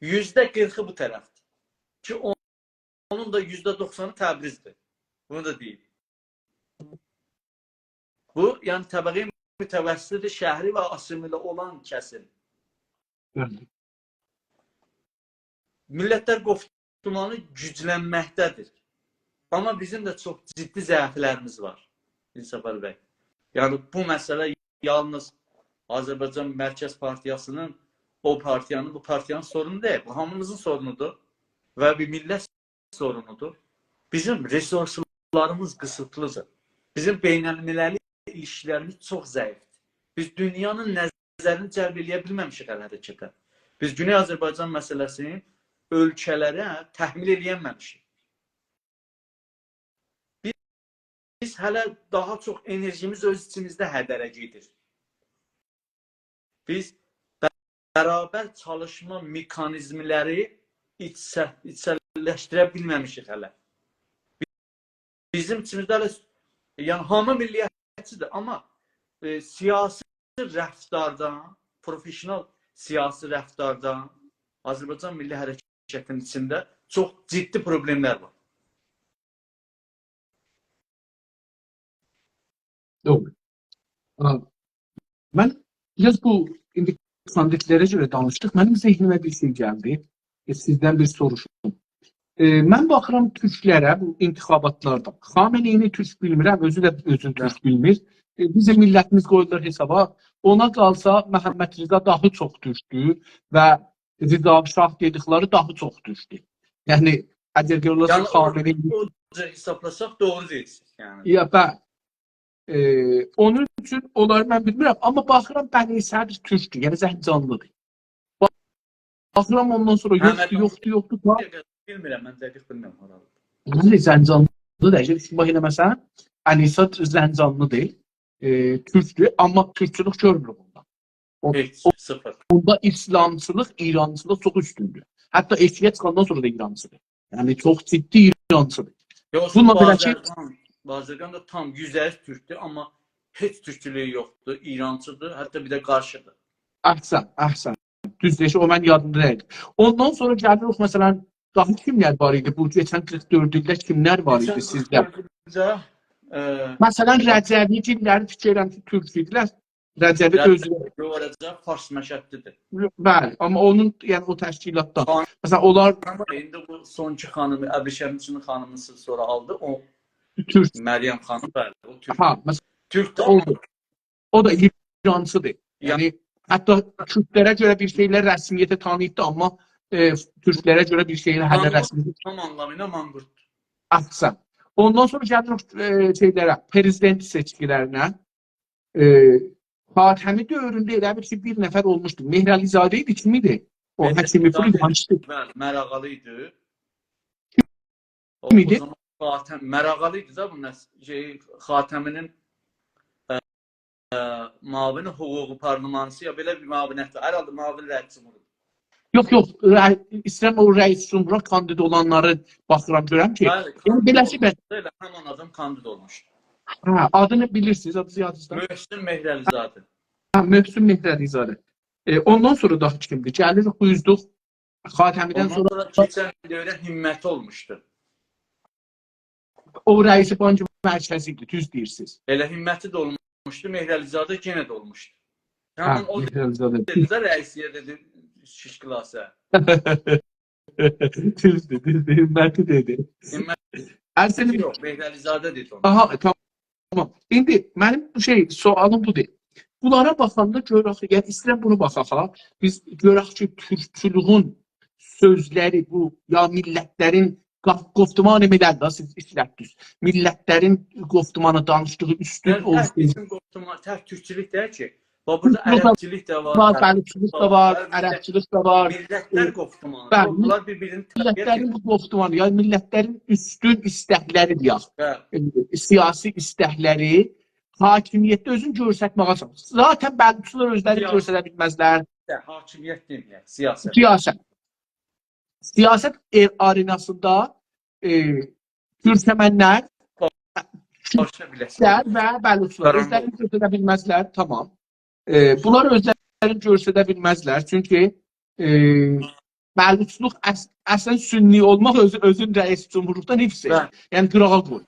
یوزده قیرخی بو طرفدیر. کی، اون-، اونون دا یوزده دوخسانی تبریزدیر. بونو دا دئییم. بو، یعنی، طبقه‌ی متوسط شهری و آسیمیله اولان کسیم. بلی. میللتلر گفتمانی گوجلنمکده‌دیر. آمما بیزیم ده چوخ جدی ضعفلریمیز وار، انصافعلی بی. یعنی، بو مسئله یالنیز آذربایجان مرکز پارتیاسی‌نین، او پارتیانین، بو پارتیانین سورونو دئییل. بو هامیمیزین سورونودور و بیر میللت سورونودور. بیزیم رسورسلاریمیز قیسیتلیدیر. بیزیم بین‌المللی ایلیشکیلریمیز چوخ ضعیفدیر. بیز دونیانین نظرینی جلب ائله‌یه بیلمه‌میشیک هله حرکته. بیز گونئی آذربایجان مسئله‌سینی اؤلکه‌لره تحمیل ائله‌ینمه‌میشیک. بیز، بیز هله داها چوخ انرژیمیز اؤز ایچیمیزده هدره گئدیر. بیز ب-، برابر چالیشما مکانیزملری ایچسه-، ایچسللشدیره بیلمه‌میشیک هله. بی-، بیزیم ایچیمیزده هله، یعنی، هامی میللیتچیدیر، آمما، ائ، سیاسی رفتاردان، پروفسیونال سیاسی رفتاردان آذربایجان میللی حرکتی‌نین ایچینده چوخ جدی پروبلئملر وار. دوغرو. آ، من بیر آز بو، ایندی کاندیدلره گؤره دانیشدیق. منیم ذهنیمه بیر شئی گلدی. ائ، سیزدن بیر سوروشوم. ائ، من باخیرام تورکلره بو انتخاباتلاردا. خامنه‌ای‌نی تورک بیلمیرم، اؤزو ده اؤزونو تورک بیلمیر. ائ، بیزیم میللتیمیز قویولور حسابا. اونا قالسا محمدرضا داها چوخ تورکدور و رضا شاه دئدیکلری داها چوخ تورکدور. یعنی، اگر گؤرورسن یعنی، خامنه‌ای او، او حسابلاساق دوغرو دئییرسینیز، یعنی. یا، به-، ائ، اونون اوچون اونلاری من بیلمیرم، آمما باخیرام، بنی صدر تورکدور، یعنی زنجانلی‌دیر. باخیرام، اوندان سونرا یوخدور، یوخدور، یوخدور. بیلمیرم، من دقیق بیلمیرم هارالیدیر. یعنی زنجانلی دئییل، شما باخ ائله‌مه‌سن، انیسا زنجانلی‌دیر، ائ، تورکدور، آمما تورکچولوک گؤرموروک اوندا. او، هئچ، او، صفر. اوندا ایسلامچیلیق، ایرانچیلیق چوخ اوستوندور. حتی ائشییه چیخاندان سونرا دا ایرانچی‌دیر. یعنی چوخ جدی ایرانچی‌دیر. یوخسا بونونلا بئله کی بازرگان، بازرگان دا تام یوزده یوز تورکدور، آمما هئچ تورکچولویو یوخدور، ایرانچی‌دیر، حتی بیر ده قارشی‌دیر. احسن، احسن. دوز دئییر، او من یادیمدا دئییل. اوندان سونرا گلیریک، مثلا، داها کیملر وار ایدی؟ بو کئچن قیرخ دؤرد ایلده کیملر وار ایدی سیزده؟ کئچن قیرخ دؤرد ایلده، ائ، مثلا، رجوی‌گیللر فیکیر ائدیرم کی، تورک ایدیلر. رجوی، رجوی اؤزو، یوخ، رجوی فارس مشهدلی‌دیر. بلی، آمما اونون، یعنی، او تشکیلاتدان. خان-، مثلا، اونلار آمما ایندی بو سونکی خانیمی، ابریشمی‌نین خانیمی‌سی سونرا آلدی. او تورک. مریم خانیم، بلی، او تورک. ها، مثلا، تورک ده اولدو. او دا ایرانچی‌دیر. یا- یعنی، حتی کوردلره گؤره بیر شئیلر رسمیته تانییبدی، آمما، ائ، تورکلره گؤره بیر شئیلر هله تام، رسمی. تام آنلامی‌یلا مانقورتدور. احسن. اوندان سونرا گلیریک، ائ، شئیلره، پرزیدنت سئچکی‌لرینه. ائ، خاتمی دؤورونده ائله بیل کی، بیر نفر اولموشدو. مهرعلی‌زاده ایدی، کیم ایدی؟ او مهرعلی‌زاده حکیمی‌پور ایدی. بلی، مراغالی ایدی. او، کیم ایدی؟ او زامان خاتم، مراغالی ایدی ده بونون نس-، شئی، خاتمی‌نین، ائ، ائ، معاون حقوق پارلمانی‌سی یا بئله بیر معاونیتی وار. هر حالدا معاون رئیس جمهور. یوخ، یوخ، رئی-، ایسته‌ییرم او رئیس جمهورا کاندید اولانلاری باخیرام، گؤرم کی، بلی، یعنی، بئله کاندید کی، بن- اولموشدو، ائله همان آدام کاندید اولموشدو. هه، آدینی بیلیرسینیز، آدی یادینیزدا؟ محسن مهرعلی‌زاده. هه، محسن مهرعلی‌زاده. ائ، اوندان سونرا داها کیمدیر؟ گلیریک، بو اوزدوق. خاتمی‌دن اوندان سونرا سونرا کئچن دؤورده همتی اولموشدو. او رئیس بانک مرکزی ایدی، دوز دئییرسینیز. ائله همتی ده اولموشدو، مهرعلی‌زاده یئنه ده اولموشدو. هه، همان او مهرعلی‌زاده. دئدی ده رئیسیه، دئدی، شیشکیلاسه. دوزدور، دوزدور، همتی دئدی. همتی. عرض ائدیم. یوخ، مهرعلی‌زاده دئدی اونو. آها، تامام. تامام. ایندی منیم بو شئی، سؤالیم بودور. بونلارا باخاندا گؤرک، یعنی ایسته‌ییرم بونو باخاق ها. بیز گؤرک کی، تورکچولویون سؤزلری بو، یا میللتلرین گف-، گفتمان ملل ده سیز ایشلتدینیز. میللتلرین گفتمانی، دانیشدیغی اوستون، یعنی، او تک بیزیم گفتمان، تک تورکچولوک دئییل کی، باخ، بورادا تورکچولوک ده عربچیلیک ده وار، وار، تورک بلوچچولوق دا وار، عربچیلیک ده وار. میللتلر، ائ، گفتمانی. بلی. بونلار بیر-بیرینی تربیت ائدیر. میللتلرین بو گفتمانی، یعنی میللتلرین اوستون ایستکلری دئیک. بلی. ائ، سیاسی ایستکلری حاکمیتده اؤزونو گؤسترمه‌یه چالیشیر. ذاتا بلوچلار اؤزلرینی، سیاست، گؤستره بیلمزلر. هه، حاکمیت دئمه‌یک، سیاست. سیاست. سیاست، ائ، آرئناسیندا، ائ، تورکمنلر، باشا بیله‌سن، کوردلر و بلوچلار قارانلیق اؤزلرینی گؤستره بیلمزلر، تامام. ائ، بونلار اؤزلرینی گؤستره بیلمزلر، چونکی، ائ، بلوچلوق اص-، اصلا سنی اولماق اؤزو، اؤزون رئیس جمهورلوقدان حفظ ائدیر. بلی. یعنی قیراغا قوی.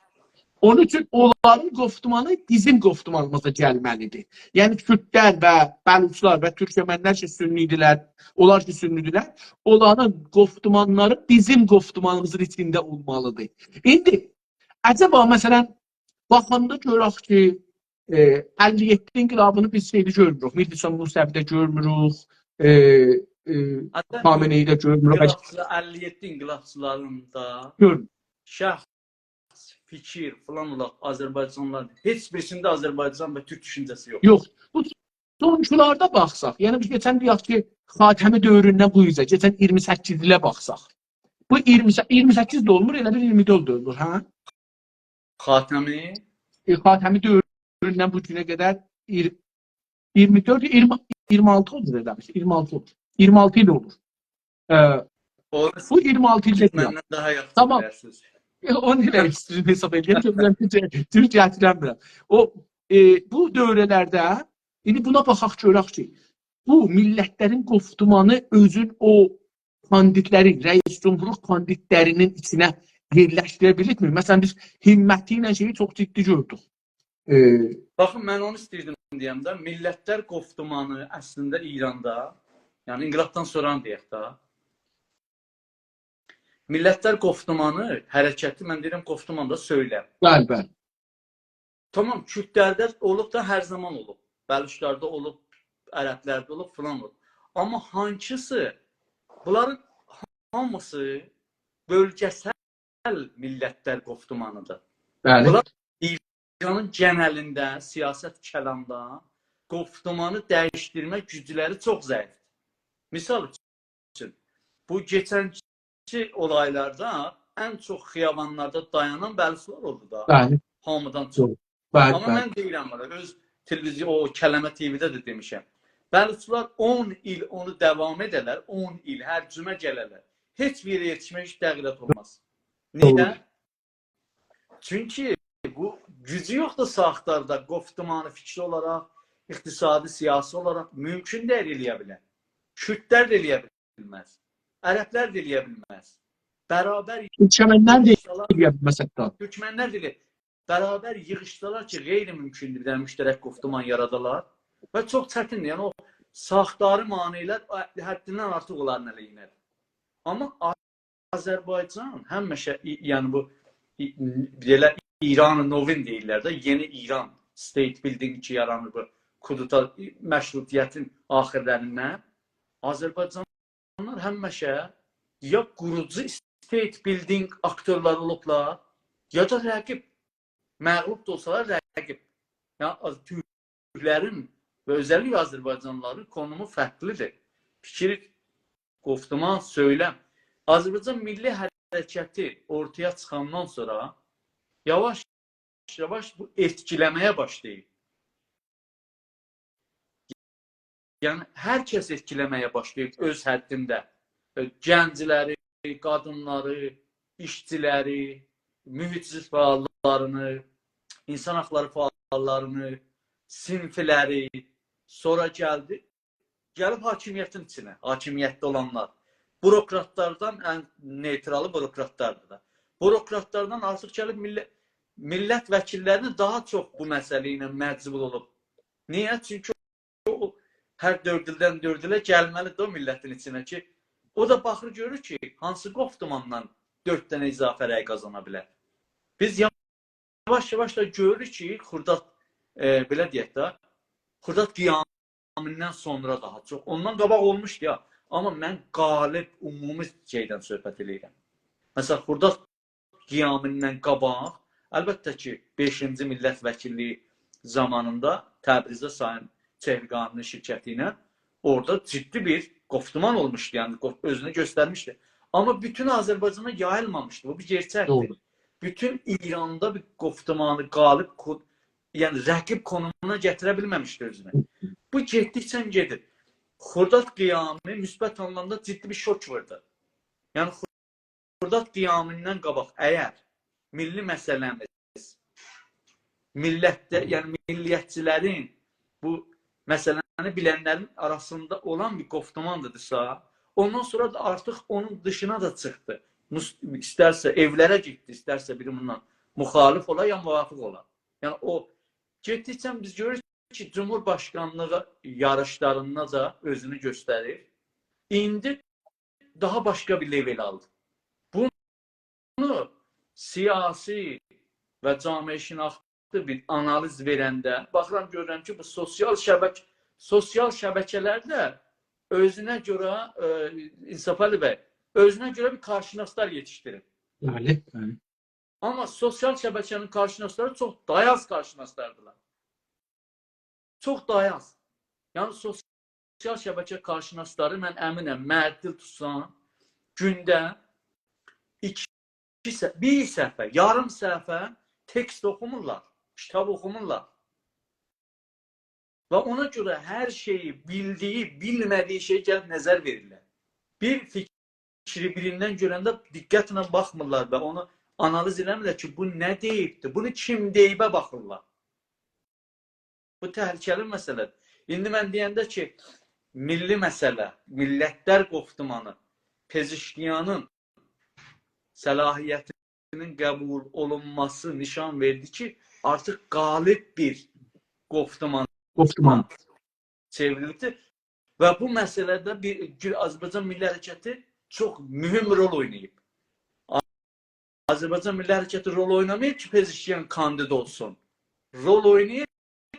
اونون اوچون اونلارین گفتمانی بیزیم گفتمانیمیزا گلمه‌لیدیر. یعنی کوردلر و بلوچلار و تورکمنلر کی سنی‌دیرلر، اونلار کی سنی‌دیرلر، اونلارین گفتمانلاری بیزیم گفتمانیمیزین ایچینده اولمالیدیر. ایندی عجبا، مثلا، باخاندا گؤرک کی، ائ، اللی یئددی انقلابینی بیز شئیده گؤرموروک. میر حسام موسوی‌ده گؤرموروک، ائ، ائ، حتی خامنه‌ای‌ده گؤرموروک. انقلابچیلار، اللی یئددی انقلابچیلارین دا گؤرموروک. شخص، فیکیر فلان اولاق آذربایجانلیلار، هئچ بیریسینده آذربایجان و تورک دوشونجه‌سی یوخ. یوخ. بو سونکولاردا باخساق، یعنی بیز کئچن دئیک کی، خاتمی دؤوروندن بو اوزه، کئچن اییرمی سککیز ایله باخساق. بو اییرمی، اییرمی سککیز ده اولمور، ائله بیل اییرمی دؤرد اولور، هه؟ خاتمی؟ ائ، خاتمی دؤوروندن بو گونه قدر ایر-، اییرمی دؤرد، اییرمی، اییرمی آلتی اولدو دا، اییرمی آلتی اولدو. اییرمی آلتی ایل اولور. ائ، او بو اییرمی آلتی ایلده، سیز مندن داها یاخشی، تامام، بیلرسینیز. ائ، اونو ائله ایسته‌ییرم حساب ائدیم، چونکی من تورک، تورک گتیرمیرم. او، ائ، بو دؤوره‌لرده، ایندی بونا باخاق گؤرک کی، بو میللتلرین گفتمانی اؤزون او کاندیدلرین، رئیس جمهورلوق کاندیدلرینین ایچینه یئرلشدیره بیلیرمی؟ مثلا، بیز همتی ایله شئیی چوخ جدی گؤردوک. ائ، باخین، من اونو ایسته‌ییردیم دئیم ده، میللتلر گفتمانی اصلینده ایراندا، یعنی انقلابدان سونرا دئیک ده، میللتلر گفتمانی حرکتی، من دئییرم گفتمان دا سؤیلم. بلی، بلی. تامام، کوردلرده اولوب دا، هر زامان اولوب. بلوچلاردا اولوب، عربلرده اولوب، فلان اولوب. آمما هانسیسی بونلارین هامیسی بؤلگه‌سل میللتلر قوفتومانی‌دیر. بلی. بونلار ایرانین گئنلینده سیاست کلاندا قوفتومانی دییشدیرمه گوجلری چوخ ضعیفدیر. مثال اوچون، بو کئچنکی اولایلاردا ان چوخ خیابانلاردا دایانان بلوچلار اولدو دا. بلی. هامیدان چوخ. دوغرو. بلی، آمما بلی. من دئییرم بونا، اؤز تلویزیون، او کلمه تی‌وی‌ده ده دئمیشم. بلوچلار اون ایل اونو داوام ائده‌لر، اون ایل هر جمعه گله‌لر. هئچ بیر یئره یئتیشمک هئچ تغییرات اولماز. نییه؟ دوغرو. چونکی بو گوجو یوخدور ساختاردا، قوفتومانی فیکری اولاراق، اقتصادی، سیاسی اولاراق مومکون دئییل ائلیه بیلن. کوردلر ده ائلیه بیلمز. عربلر ده ائلیه بیلمز. برابر تورکمنلر ده ییغیشسالار، ائلیه بیلمز حتی. تورکمنلر ده ائلیه، برابر ییغیشسالار کی، غیر مومکوندور بیر دنه مشترک قوفتومان یارادالار. و چوخ چتیندیر. یعنی او ساختاری مانع‌لر حدیندن آرتیق اونلارین علیهینه‌دیر. آمما آذربایجان همیشه، ای-، یعنی بو، ای-، بئله ایران نوین دئییرلر ده، یئنی ایران، state building کی یارانیر بو کودتا، مشروطیتین آخیرلریندن. آذربایجانلیلار همیشه یا قوروجو state building آکتورلاری اولوبلار، یا دا رقیب. مغلوب دا اولسالار رقیب. یعنی آذ-، تورکلرین و اؤزللیکله آذربایجانلیلارین قونومو فرقلیدیر. فیکیر، قوفتومان، سؤیلم. آذربایجان میللی حرکتی اورتایا چیخاندان سونرا یاواش-یاواش بو ائتکیله‌مه‌یه باشلاییر. یعنی هر کس ائتکیله‌مه‌یه باشلاییر اؤز حدینده. ائ، گنجلری، قادینلاری، ایشچیلری، محیط زیست فعاللارینی، اینسان حاقلاری فعاللارینی، صنفلری، سونرا گلدی، گلیب حاکمیتین ایچینه، حاکمیتده اولانلار. بوروکراتلاردان ان نیوترالی بوروکراتلاردیر دا. بوروکراتلاردان آرتیق گلیب میللت، میللت وکیللرینی داها چوخ بو مسئله ایله مجبور اولوب. نییه؟ چونکی او هر دؤرد ایلدن دؤرد ایله گلمه‌لیدیر او میللتین ایچینه کی، او دا باخیر، گؤرور کی، هانسی قوفتوماندان دؤرد دنه اضافه رأی قازانا بیلر. بیز یاواش-یاواش دا گؤروروک کی، خرداد، ائ، بئله دئیک ده، خرداد قیامیندن سونرا داها چوخ. اوندان قاباق اولموشدو یا. آمما من غالب عمومی شئیدن صحبت ائله‌ییرم. مثلا، خرداد قیامیندن قاباق، البته کی، بئشینجی میللت وکیللیگی زامانیندا تبریزده سایین چهرگانی‌نین شرکتی ایله اورادا جدی بیر قوفتومان اولموشدو، یعنی قوف-، اؤزونو گؤسترمیشدی. آمما بوتون آذربایجانا یاییلمامیشدی. بو بیر گئرچکدیر. دوغرو. بوتون ایراندا بیر قوفتومانی غالب کو-، یعنی رقیب قونومونا گتیره بیلمه‌میشدی اؤزونو. بو گئتدیکجه گئدیر. خرداد قیامی مثبت آنلامدا جدی بیر شوک ووردو. یعنی خرداد قیامیندان قاباق اگر میللی مسئله‌میز، میللتده، یعنی میللیتچیلرین، بو مسئله‌نی بیلنلرین آراسیندا اولان بیر قوفتوماندیدیرسا، اوندان سونرا دا آرتیق اونون دیشینا دا چیخدی. مس-، ایسترسه ائولره گئتدی، ایسترسه بیری بونونان مخالف اولا یا موافق اولا. یعنی او گئتدیکجه بیز گؤروروک کی، جمهورباشقانلیغی یاریشلاریندا دا اؤزونو گؤستریر. ایندی داها باشقا بیر لول آلدی. بونو سیاسی و جامعه‌شناختی بیر آنالیز وئرنده باخیرام، گؤرورم کی، بو سوسیال شبک-، سوسیال شبکه‌لرده اؤزونه گؤره، ائ، انصافعلی بی، اؤزونه گؤره بیر کارشناسلار یئتیشدیریر. بلی، بلی. آمما سوسیال شبکه‌نین کارشناسلاری چوخ دایاز کارشناسلاردیلار. چوخ دایاز. یعنی سوسیال شبکه کارشناسلاری، من امینم، معدل توتسان، گونده ایکی، ایکی صح-، بیر صفحه، یاریم صفحه تکست اوخومورلار، کیتاب اوخومورلار. و اونا گؤره هر شئیی، بیلدیگی، بیلمه‌دیگی شئیی گلیب نظر وئریرلر. بیر فیکری بیریندن گؤرنده دقتله باخمیرلار و اونو آنالیز ائله‌میرلر کی، بو نه دئییبدی، بونو کیم دئییبه باخیرلار. بو تهلکه‌لی مسئله‌دیر. ایندی من دئینده کی، میللی مسئله، میللتلر قوفتومانی، پزشکیانین صلاحیتینین قبول اولونماسی نشان وئردی کی، آرتیق غالب بیر قوفتومان قوفتومان. چئوریلیبدیر. و بو مسئله‌ده بیر، بیر آذربایجان میللی حرکتی چوخ مهم رول اویناییب. آذربایجان میللی حرکتی رول اویناماییب کی، پزشکیان کاندید اولسون. رول اویناییب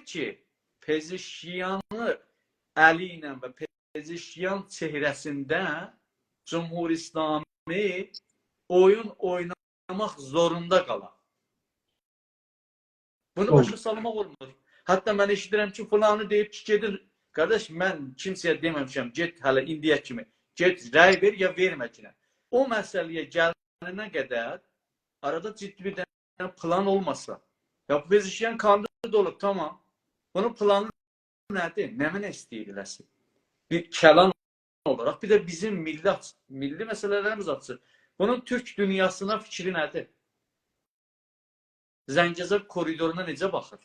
کی، پزشکیانی الی ایله و پزشکیان چهره‌سینده جمهوری اسلامی اویون اویناماق زوروندا قالار. بونو دوغرو. باشا سالماق اولمور. حتی من ائشیدیرم کی، فلانی دئییب کی، گئدین، قارداش، من کیمسه‌یه دئمه‌میشم، گئت هله ایندییه کیمی، گئت رأی وئر یا وئرمه کی. او مسئله‌یه گلنه قدر آرادا جدی بیر دنه پلان اولماسا. یا، پزشکیان کاندید اولوب، تامام. بونون پلانی نه‌دیر؟ نمنه ایسته‌ییر ائله‌سین؟ بیر کلان اولاراق، بیر ده بیزیم میللی آچ-، میللی مسئله‌لریمیز آچیق. بونون تورک دونیاسینا فیکری نه‌دیر؟ زنگه‌زار کوریدورونا نئجه باخیر؟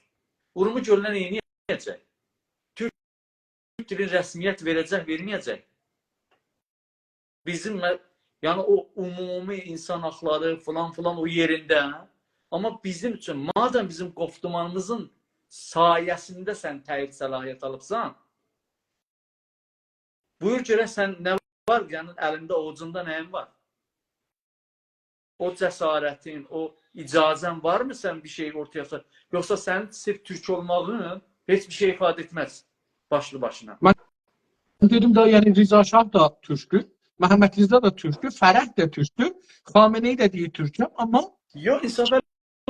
اورمو گؤلونه نه ائده‌جک؟ تورک دیلین رسمیت وئره‌جک، وئرمه‌یه‌جک؟ بیزیم مه-، یعنی او عمومی اینسان حاقلاری فلان فلان او یئرینده. آمما بیزیم اوچون، مادام بیزیم گفتمانیمیزین سایه‌سینده سن تأیید صلاحیت آلیبسان، بویور گؤرک سن نه وار، یعنی الینده، اووجوندا نه‌یین وار؟ او جسارتین، او اجازه‌ن وارمی سن بیر شئی اورتایا سال-، یوخسا سنین صرف تورک اولماغین هئچ بیر شئی ایفاده ائتمز باشلی باشینا. من دئدیم ده، یعنی رضا شاه دا تورکدور، محمد رضا دا تورکدور، فرح ده تورکدور، خامنه‌ای ده دئییر تورکم، آمما یوخ، انصافعلی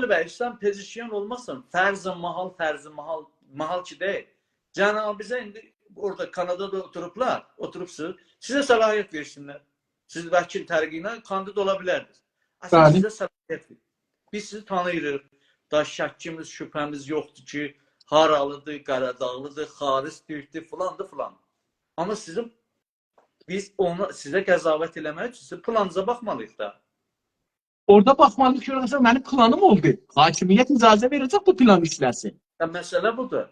بی، سن پزشکیان اولماسان، فرض محال، فرض محال، محال کی دئییل. جنابیزه ایندی اورادا کانادادا اوتوروبلار، اوتوروبسوز، سیزه صلاحیت وئرسینلر. سیز وکیل طریقی ایله کاندید اولا بیلردینیز. اصلینده بلی. سیزه صلاحیت وئریر. بیز سیزی تانیییریق. دا شکیمیز، شبهه‌میز یوخدور کی، هارالیدیر، قاراداغلیدیر، خالص تورکدور، فلاندیر، فلان. آمما سیزین، بیز اونو، سیزه قضاوت ائله‌مک اوچون سیزین پلانینیزا باخمالیییق دا. اورادا باخمالیییق کی، مثلا، منیم پلانیم اولدو. حاکمیت اجازه وئره‌جک بو پلان ایشله‌سین. هه، مسئله بودور.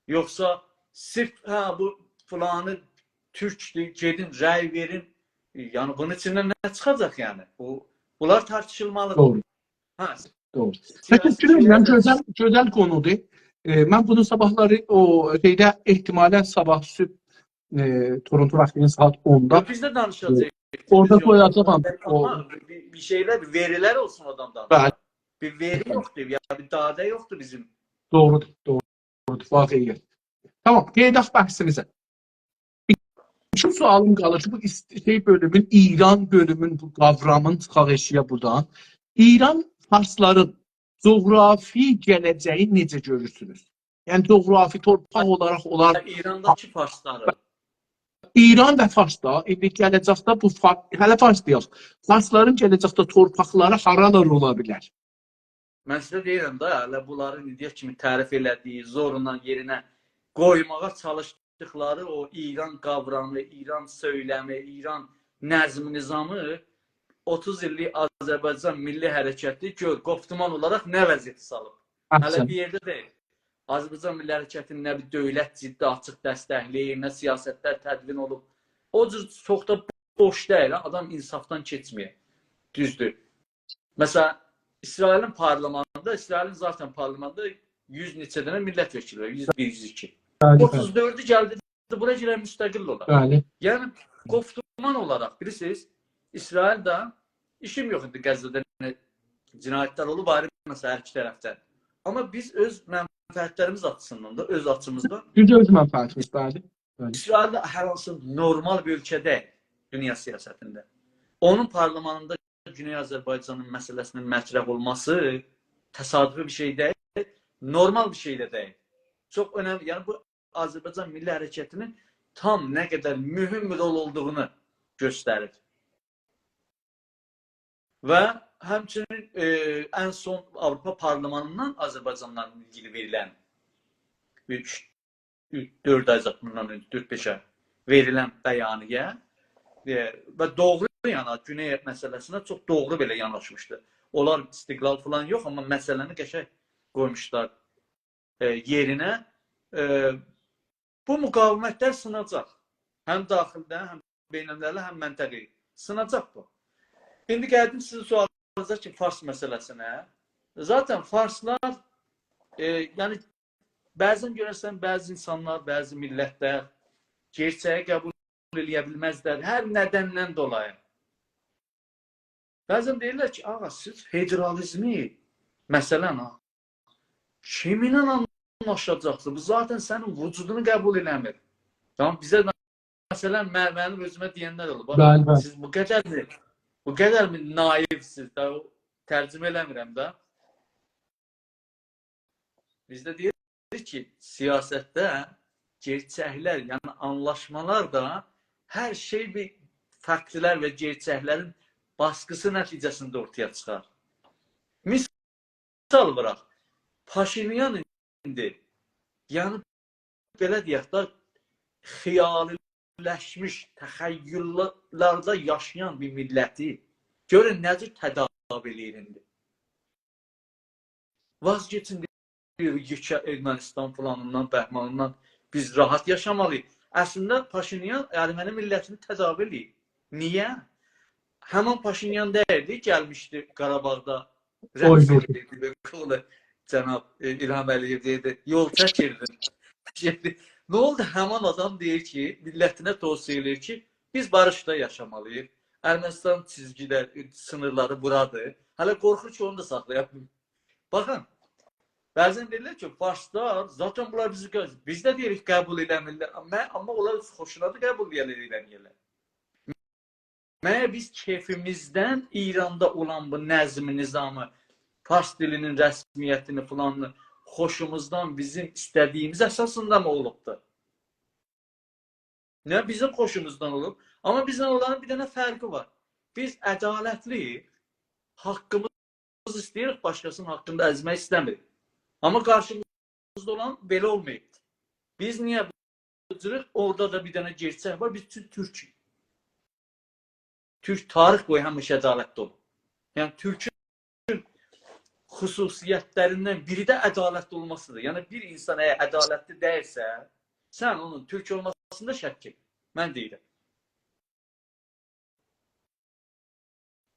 یوخسا صرف، هه، بو فلانی تورکدور، گئدین، رأی وئرین. یعنی، بونون ایچیندن نه چیخاجاق، یعنی؟ بو، بونلار تارتیشیلمالیدیر. دوغرو. هه، دوغرو. سیاسی تشکر ائدیرم. شئیلر ده گؤزل، گؤزل قونودور. ائ، من بونو صاباحلاری او شئیده، احتمالا صاباح صبح، ائ، تورونتو واختی ایله ساعات اوندا. یوخ، بیز ده دانیشاجاغیق. ائ، اورادا تلویزیوندا قویاجاغام. آمما او بیر، بیر شئیلر، بیر وئریلر اولسون آدامدان. بلی. بیر وئری یوخدور، یا بیر داده یوخدور بیزیم. دوغرودور، دوغرودور، واقعی. تامام، قئییداق بحثیمیزه. ایکی سؤالیم قالیر کی، بو ایست-، شئی بؤلومون، ایران بؤلومون، بو قاورامین چیخاق ائشییه بورادان. ایران فارسلارین جغرافی گله‌جه‌یی نئجه گؤرورسونوز؟ یعنی جغرافی تورپاق اولاراق اونلار ایرانداکی فارسلاری. ایران و فارس دا، ایندی گله‌جکده بو فار-، هله فارس دئیک. فارسلارین گله‌جکده تورپاقلاری هارالار اولا بیلر؟ من سیزه دئییرم ده، هله بونلارین ایندییه کیمی تعریف ائله‌دییی، زورونان یئرینه قویماغا چالیشدیقلاری او ایران قاورامی، ایران سؤیلمی، ایران نظم نظامی اوتوز ایللیک آذربایجان میللی حرکتی گؤر، گفتمان اولاراق نه وضعیته سالیب. هله احسن. بیر یئرده دئییل. آذربایجان میللی حرکتینین نه بیر دؤولت جدی آچیق دستکله‌ییر، نه سیاستلر تدوین اولوب. او جور چوخ دا بوش دئییل، آدام انصافدان کئچمه‌یه. دوزدور. مثلا، اسرائیلین پارلمانیندا، اسرائیلین ذاتاً پارلمانیندا یوز نئچه دنه میللت وکیلی وار، یوز بیر، یوز ایکی. بلی، بلی. اوتوز دؤردو گلدی، بورا گرک مستقل اولا. بلی. یعنی، گفتمان اولاراق، بیلیرسینیز، اسرائیل ده، ایشیم یوخ ایندی غزه‌ده نه جنایتلر اولوب، آیری مسئله هر ایکی طرفدن. آمما بیز اؤز منفعتلریمیز آچیسیندان دا، اؤز آچیمیزدان دوز اؤز منفعتیمیز، بلی. بلی. اسرائیل ده هر هانسی نورمال بیر اؤلکه دئییل دونیا سیاستینده. اونون پارلمانیندا گونئی آذربایجانین مسئله‌سینین مطرح اولماسی تصادفی بیر شئی دئییل، نورمال بیر شئی ده دئییل. چوخ اؤنملی، یعنی بو آذربایجان میللی حرکتینین تام نه قدر مهم بیر رول اولدوغونو گؤستریر. و همچنین، ائ، ان سون آوروپا پارلمانیندان آذربایجانلا ایلگیلی وئریلن اوچ، اوچ، دؤرد آی زاد بوندان اؤنجه، دؤرد-بئش آی وئریلن بیانیه، ائ، و دوغرو، یعنی، گونئی مسئله‌سینه چوخ دوغرو بئله یاناشمیشدی. اونلار استقلال فلان یوخ، آمما مسئله‌نی قشنگ قویموشلار، ائ، یئرینه. ائ، بو مقاومتلر سیناجاق. هم داخیلده، هم بین‌المللی، هم منطقه‌ای. سیناجاق بو. ایندی گلدیم سیزین سؤالینیزا کی، فارس مسئله‌سینه. ذاتاً فارسلار، ائ، یعنی، بعضاً گؤررسن، بعضی اینسانلار، بعضی میللتلر گئرچه‌یی قبول ائله‌یه بیلمزلر. هر ندندن دولایی. بعضاً دئییرلر کی، «آغا، سیز فدرالیزمی، مثلاً، ها، کیمینله آنلاشاجاقسینیز؟ بو ذاتاً سنین وجودونو قبول ائله‌میر.» تامام، بیزه مثلا، من، منیم اؤزومه دئینلر اولور. باخ، بلی، بلی. سیز بو قدر می، بو قدر می نایوسیز ده، او ترجمه ائله‌میرم ده. بیزده دئییر کی، سیاستده گئرچکلر، یعنی آنلاشمالار دا هر شئی بیر فاکتلر و گئرچکلرین باسقیسی نتیجه‌سینده اورتایا چیخار. مثال ووراق، پاشینیان ایندی، یعنی بئله دئیک ده، خیالی‌لشمیش تخیل‌لرده یاشایان بیر میللتی گؤرون نه جور تداوی ائله‌ییر ایندی. واز کئچین، دئییر، یئکه ارمنستان فلانیندان، بهمانیندان بیز راحت یاشامالی‌ییق. اصلینده پاشینیان ارمنی میللتینی تداوی ائله‌ییر. نییه؟ همان پاشینیان دئییردی، گلمیشدی قاراباغدا اوی، رقص اوی. ائدیردی، بئله قولو جناب، ائ، الهام علی‌یئو دئییردی، «یول چکیردین.» نه اولدو؟ همان آدام دئییر کی، میللتینه توصیه ائله‌ییر کی، بیز باریشدا یاشامالی‌ییق. ارمنستان چیزگیلر، سینیرلاری بورادیر. هله قورخور کی، اونو دا ساخلایا بیلمیر. باخین، بعضا دئییرلر کی، فارسلار، ذاتا بونلار بیزی قه-، بیز ده دئییریک، قبول ائله‌میرلر. آمما، آمما اونلار اؤز خوشونادیر، قبول ائله‌یه، ائله‌میرلر. مگر بیز کئفیمیزدن ایراندا اولان بو نظم نظامی، فارس دیلینین رسمیتینی فلانینی خوشوموزدان، بیزیم ایسته‌دیییمیز اساسیندا می اولوبدور؟ نه بیزیم خوشوموزدان اولوب؟ آمما بیزله اونلارین بیر دنه فرقی وار. بیز عدالتلی‌ییک، حاققیمیزی ایسته‌ییریک، باشقاسینین حاققینی دا ازمک ایسته‌میریک. آمما قارشیمیزدا اولان بئله اولماییب. بیز نییه بو جوروق؟ اورادا دا بیر دنه گئرچک وار، بیز تور-، تورکوک. تورک تاریخ بویو همیشه عدالتلی اولوب. یعنی تورکون خصوصیتلریندن بیری ده عدالتلی اولماسیدیر. یعنی بیر اینسان اگر عدالتلی دئییلسه، سن اونون تورک اولماسیندا شک ائت. من دئییرم.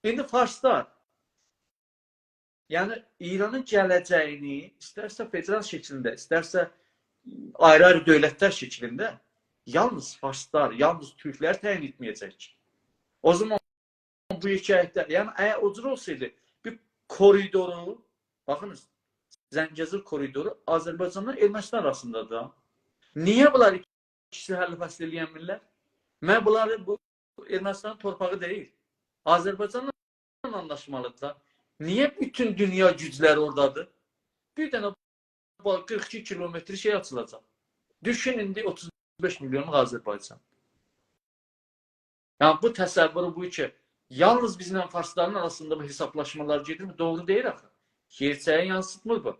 ایندی فارسلار، یعنی ایرانین گله‌جه‌یینی ایسترسه فدرال شکلینده، ایسترسه آیری-آیری دؤولتلر شکلینده یالنیز فارسلار، یالنیز تورکلر تعیین ائتمه‌یه‌جک. او زامان بو حکایتده، یعنی اگر او جور اولسایدی، بیر کوریدورو، باخینیز، زنگه‌زور کوریدورو آذربایجانلا ارمنستان آراسیندادیر دا. نییه بونلار ایکیسی حل و فصل ائله‌یه‌میرلر؟ مگر بونلاری بو ارمنستانین تورپاغی دئییل؟ آذربایجانلا آنلاشمالیدیرلار. نییه بوتون دونیا گوجلری اورادادیر؟ بیر دنه باخ، قیرخ ایکی کیلومتر شئی آچیلاجاق. دوشون ایندی اوتوز بئش میلیونلوق آذربایجان. یعنی بو تصوورو بو کی، یالنیز بیزله فارسلارین آراسیندا بو حسابلاشمالار گئدیر، دوغرو دئییل آخی. گئرچه‌یی یانسیتمیر بو.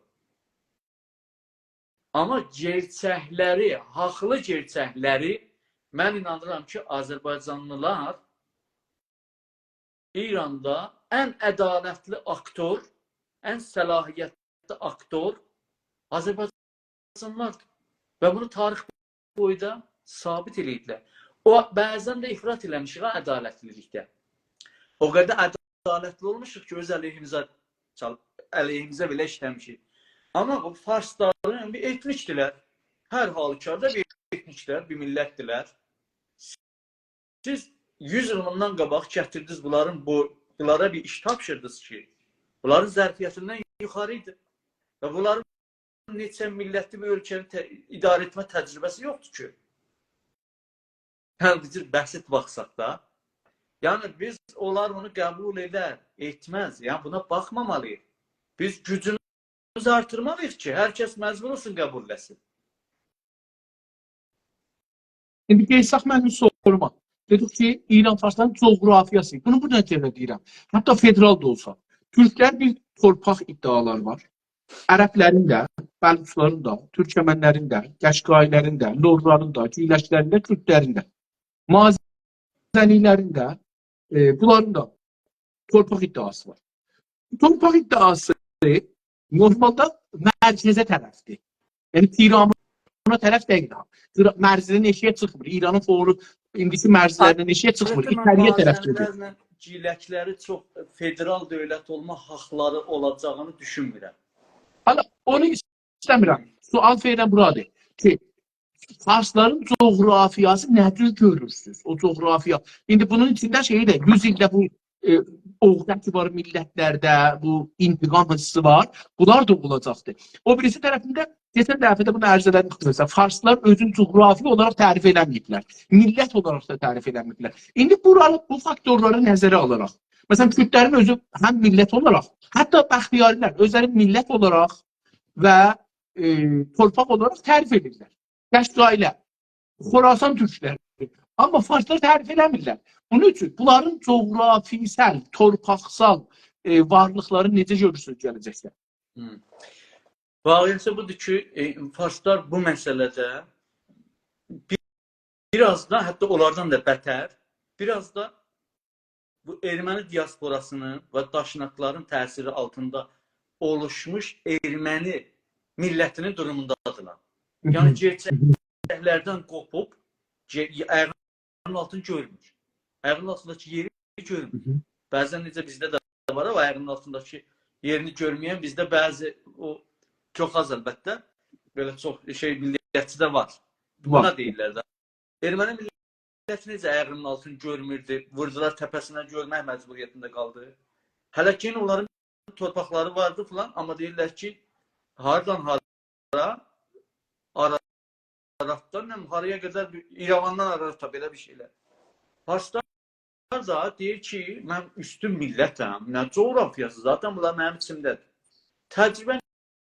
آمما گئرچکلری، حاقلی گئرچکلری، من اینانیرام کی، آذربایجانلیلار ایراندا ان عدالتلی آکتور، ان صلاحیتلی آکتور آذربایجانلیلاردیر. و بونو تاریخ بویو دا ثابت ائله‌ییبلر. او، بعضا ده افراط ائله‌میشیک ها عدالتلیلیکده. او قدر عدالتلی اولموشوق کی، اؤز علیهیمیزه چال-، علیهیمیزه بئله ایشله‌میشیک. آمما بو فارسلارین بیر ائتنیکدیرلر. هر حالوکاردا بیر ائتنیکدیرلر، بیر میللتدیرلر. سیز یوز ایل بوندان قاباق گتیردینیز بونلارین بو، بونلارا بیر ایش تاپشیردینیز کی، بونلارین ظرفیتیندن یوخاری ایدی. و بونلارین نئچه میللتلی بیر اؤلکه‌نی ته-، اداره ائتمه تجربه‌سی یوخدور کی. هر بیر بسیط باخساق دا. یعنی بیز اونلار اونو قبول ائدر، ائتمز. یعنی بونا باخمامالی‌ییق. بیز گوجوموزو آرتیرمالی‌ییق کی، هر کس مجبور اولسون قبول ائله‌سین. ایندی قئیساق منیم سوروما. دئدیک کی، ایران فارسلارین جغرافیاسی. بونو بو نتیجه‌ده دئییرم. حتی فدرال دا اولسا. تورکلر بیر تورپاق ادعالاری وار. عربلرین ده، بلوچلارین دا، تورکمنلرین ده، قشقایی‌لرین ده، لورلارین دا، گیلکلرین ده، کوردلرین ده، مازنی‌لرین ده، ائ، بونلارین دا تورپاق ادعاسی وار. تورپاق ادعاسی نورمالدا مرکزه طرفدیر. یعنی تهرانا طرف دئییل ها. تهرا-، مرزدن ائشیگه چیخمیر. ایرانین فوری ایندیکی مرزلریندن ائشیگه چیخمیر. البته، من ایچری‌یه طرف گئدیر. مازنی‌لرله گیلکلری چوخ فدرال دؤولت اولما حاقلاری اولاجاغینی دوشونمورم. حالا اونو ایسته‌میرم. سؤال فعلا بورادیر کی، فارسلارین جغرافیاسی نه جور گؤرورسونوز؟ او جغرافیا. ایندی بونون ایچینده شئی ده، یوز ایلده بو، ائ، عقده کی وار میللتلرده، بو انتقام حیسی وار. بونلار دا اولاجاقدیر. او بیریسی طرفینده کئچن دفعه ده بونو عرض ائله‌دیم، مثلا، فارسلار اؤزون جغرافی اولاراق تعریف ائله‌مه‌ییبلر. میللت اولاراق دا تعریف ائله‌مه‌ییبلر. ایندی بورانی، بو فاکتورلاری نظره آلاراق، مثلا، کوردلرین اؤزو هم میللت اولاراق، حتی بختیاری‌لر اؤزلرین میللت اولاراق و، ائ، تورپاق اولاراق تعریف ائدیرلر. قشقایی‌لر، خراسان تورکلری. آمما فارسلار تعریف ائله‌میرلر. بونون اوچون بونلارین جغرافیسال، تورپاقسال، ائ، وارلیقلارینی نئجه گؤرورسونوز گله‌جکده؟ هوم. واقعیتی بودور کی، ائ، فارسلار بو مسئله‌ده بیر، بیر آز دا، حتی اونلاردان دا بتر، بیر آز دا بو ائرمنی دیاسپوراسی‌نین و داشناکلارین تأثیری آلتیندا اولوشموش ائرمنی میللتی‌نین دوروموندادیرلار. هی هی. یعنی، هی هی. گئرچکلردن قوپوب، گئ-، آیاغینین آلتینی گؤرمور. آیاغینین آلتینداکی یئری گؤرمور. هی هی. بعضا نئجه بیزده ده وار، او آیاغینین آلتینداکی یئرینی گؤرمه‌ین بیزده بعضی، او چوخ آز البته، بئله چوخ شئی، میللتچی ده وار. وار. بونا دئییرلر ده. ائرمنی میللتی نئجه آیاغینین آلتینی گؤرموردو، ووردولار تپه‌سینه، گؤرمک مجبوریتینده قالدی. هله کی، اونلارین تورپاقلاری واردی فلان، آمما دئییرلر کی، هاردان هارا، آراراتدان، نه، هارایا قدر، ایرواندان آراراتا، بئله بیر شئیلر. فارسلار دا دئییر کی، من اوستون میللتم، نه جغرافیاسی، ذاتا بونلار منیم ایچیمده‌دیر. تجربه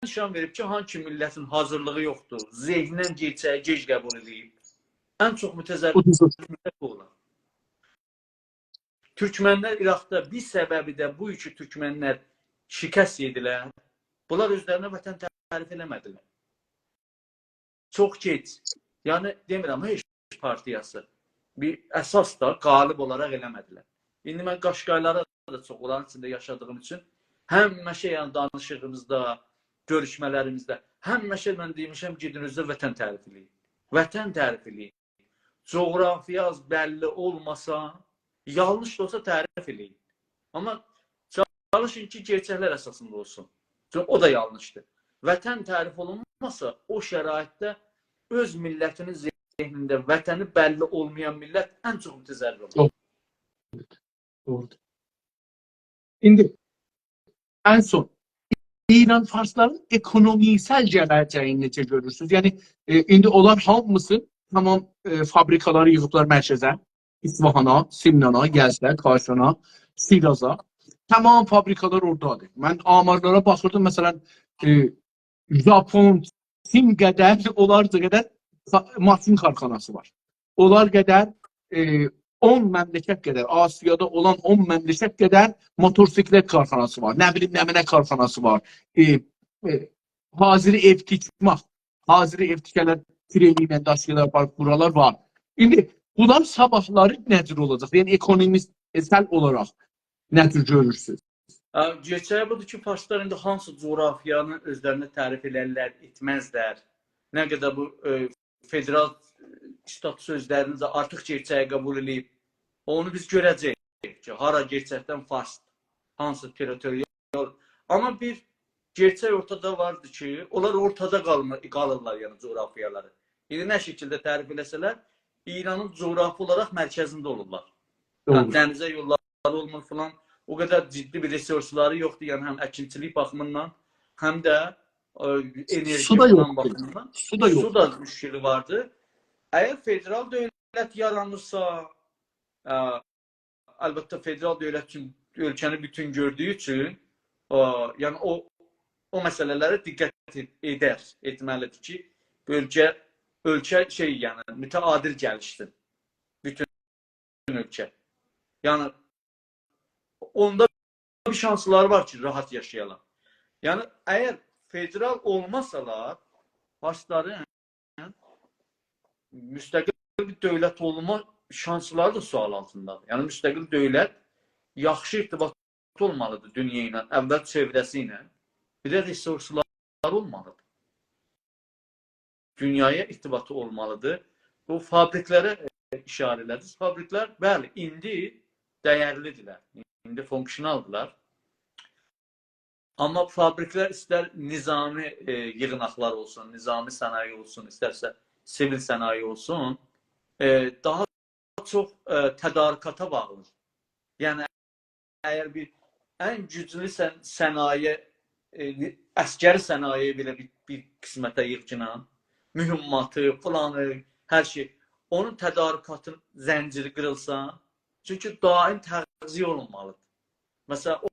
نشان وئریب کی، هانسی میللتین حاضیرلیغی یوخدور، ذهناً گئرچه‌یی گئج قبول ائدیب، ان چوخ متضرر اولار. تورکمنلر عراقدا بیر سببی ده بو کی، تورکمنلر شکست یئدیلر. بونلار اؤزلرینه وطن تعریف ائله‌مه‌دیلر. چوخ گئج. یعنی، دئمیرم، هئچ پارتیاسی بیر اساس دا غالب اولاراق ائله‌مه‌دیلر. ایندی من قاشقایلارا دا چوخ، اونلارین ایچینده یاشادیغیم اوچون همیشه، یعنی، دانیشیغیمیزدا، گؤروشمه‌لریمیزده همیشه من دئمیشم، گئدین اؤزونوزه وطن تعریف ائله‌یین. وطن تعریف ائله‌یین. جغرافیاز بللی اولماسا، یانلیش دا اولسا تعریف ائله‌یین. آمما چالیشین کی، گئرچکلر اساسیندا اولسون. چونکی او دا یانلیشدیر. وطن تعریف اولونماسا، او شرایطده اؤز میللتی‌نین ذهنینده وطنی بللی اولمایان میللت ان چوخ متضرر اولور. دوغرو. دوغرودور. ایندی ان سون ایران فارسلارین اکونومیسال گله‌جه‌یینی نئجه گؤرورسونوز؟ یعنی، ائ، ایندی اونلار هامیسی تمام، ائ، فابریکالاری ییغیبلار مرکزه، اصفهانا، سمنانا، یزده، کاشانا، شیرازا. تمام فابریکالار اورادادیر. من آمارلارا باخیردیم، مثلا، ائ، ژاپون، چین قدر، اونلار قدر فا-، ماشین کارخاناسی وار. اونلار قدر، ائ، اون مملکت قدر، آسیادا اولان اون مملکت قدر موتورسیکلت کارخاناسی وار. نه بیلیم، نمنه کارخاناسی وار. ائ، ائ، حاضر ائو تیکمک، حاضر ائو تیکه‌لر، کرئنی ایله داشییالار، باخ، بورالار وار. ایندی بونلار صاباحلاری نه جور اولاجاق؟ یعنی، اکونومیسال اولاراق نه جور گؤرورسونوز؟ ها، گئرچه‌یی بودور کی، فارسلار ایندی هانسی جغرافیانی اؤزلرینه تعریف ائلرلر، ائتمزلر، نه قدر بو، ائ، فدرال، ائ، استاتوس اؤزلرینجه آرتیق گئرچه‌یی قبول ائله‌ییب، اونو بیز گؤره‌جه‌ییک کی، هارا گئرچکدن فارسدیر، هانسی تریتوریال. آمما بیر گئرچک اورتادا واردی کی، اونلار اورتادا قالما-، قالیرلار، یعنی جغرافیالاری. ایندی نه شکیلده تعریف ائله‌سه‌لر، ایرانین جغرافی اولاراق مرکزینده اولورلار. دوغرو. هه، دنیزه یوللاری اولمور فلان. او قدر جدی بیر رسورسلاری یوخدور، یعنی هم اکینچیلیک باخیمیندان، هم ده، ائ، انرژی سو دا فلان یوخدور. باخیمیندان. سو دا سو یوخدور. دا مشکلی واردی. اگر فدرال دؤولت یارانیرسا، ا، البته، فدرال دؤولت اوچون، اؤلکه‌نی بوتون گؤردویو اوچون، ا، یعنی او، او مسئله‌لره دقت ائد-، ائدر، ائتمه‌لیدیر کی، بؤلگه، اؤلکه شئی، یعنی متعادل گلیشسین. بوتون اؤلکه. یعنی اوندا بیر شانسلاری وار کی، راحت یاشایالار. یعنی اگر فدرال اولماسالار، فارسلارین مستقل بیر دؤولت اولما شانسلاری دا سؤال آلتیندادیر. یعنی مستقل دؤولت یاخشی ارتباط اولمالیدیر دونیا ایله، اول چئوره‌سی ایله. بیر ده رسورسلاری اولمالیدیر. دونیایا ارتباطی اولمالیدیر. بو فابریکلره، ائ، ایشاره ائله‌دینیز. فابریکلر، بلی، ایندی دیرلی‌دیرلر. ایندی فونکسیونالدیرلار. آمما فابریکلر ایستر نظامی، ائ، ییغیناقلار اولسون، نظامی صنایع اولسون، ایسترسه سیویل صنایع اولسون، ائ، داها چوخ، ائ، تدارکاتا باغلیدیر. یعنی اگر بیر ان گوجلو صن-، صنایع ائ، عسکری صنایعی بئله بیر، بیر قسمته ییغگینان، مهماتی، فلانی، هر شئی، اونون تدارکاتین زنجیری قیریلسا، چونکی دائم تغذیه اولونمالیدیر. مثلا، او،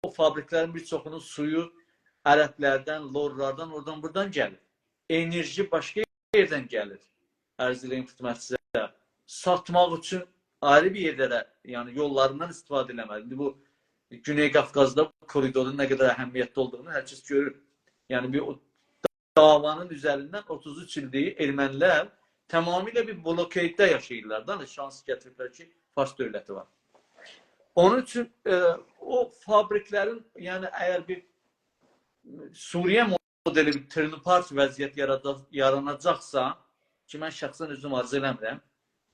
او فابریکلرین بیر چوخونون سویو عربلردن، لورلاردان، اورادان، بورادان گلیر. انرژی باشقا یئردن گلیر. عرض ائله‌ییم خدمتینیزه. ساتماق اوچون آیری بیر یئرلره، یعنی یوللاریندان استفاده ائله‌مه‌لی. ایندی بو گونئی قافقازدا بو کوریدورون نه قدر اهمیتلی اولدوغونو هر کس گؤرور. یعنی بیر او دعوانین اوزریندن اوتوز اوچ ایلدیر ارمنی‌لر تمامیله بیر بلوکیدده یاشاییرلار دا، هانی شانس گتیریبلر کی، فارس دؤولتی وار. اونون اوچون، ائ، او فابریکلرین، یعنی اگر بیر سوریه مدلی بیر تریپارت وضعیت یارادا-، یاراناجاقسا، کی، من شخصا اؤزوم آرزو ائله‌میرم،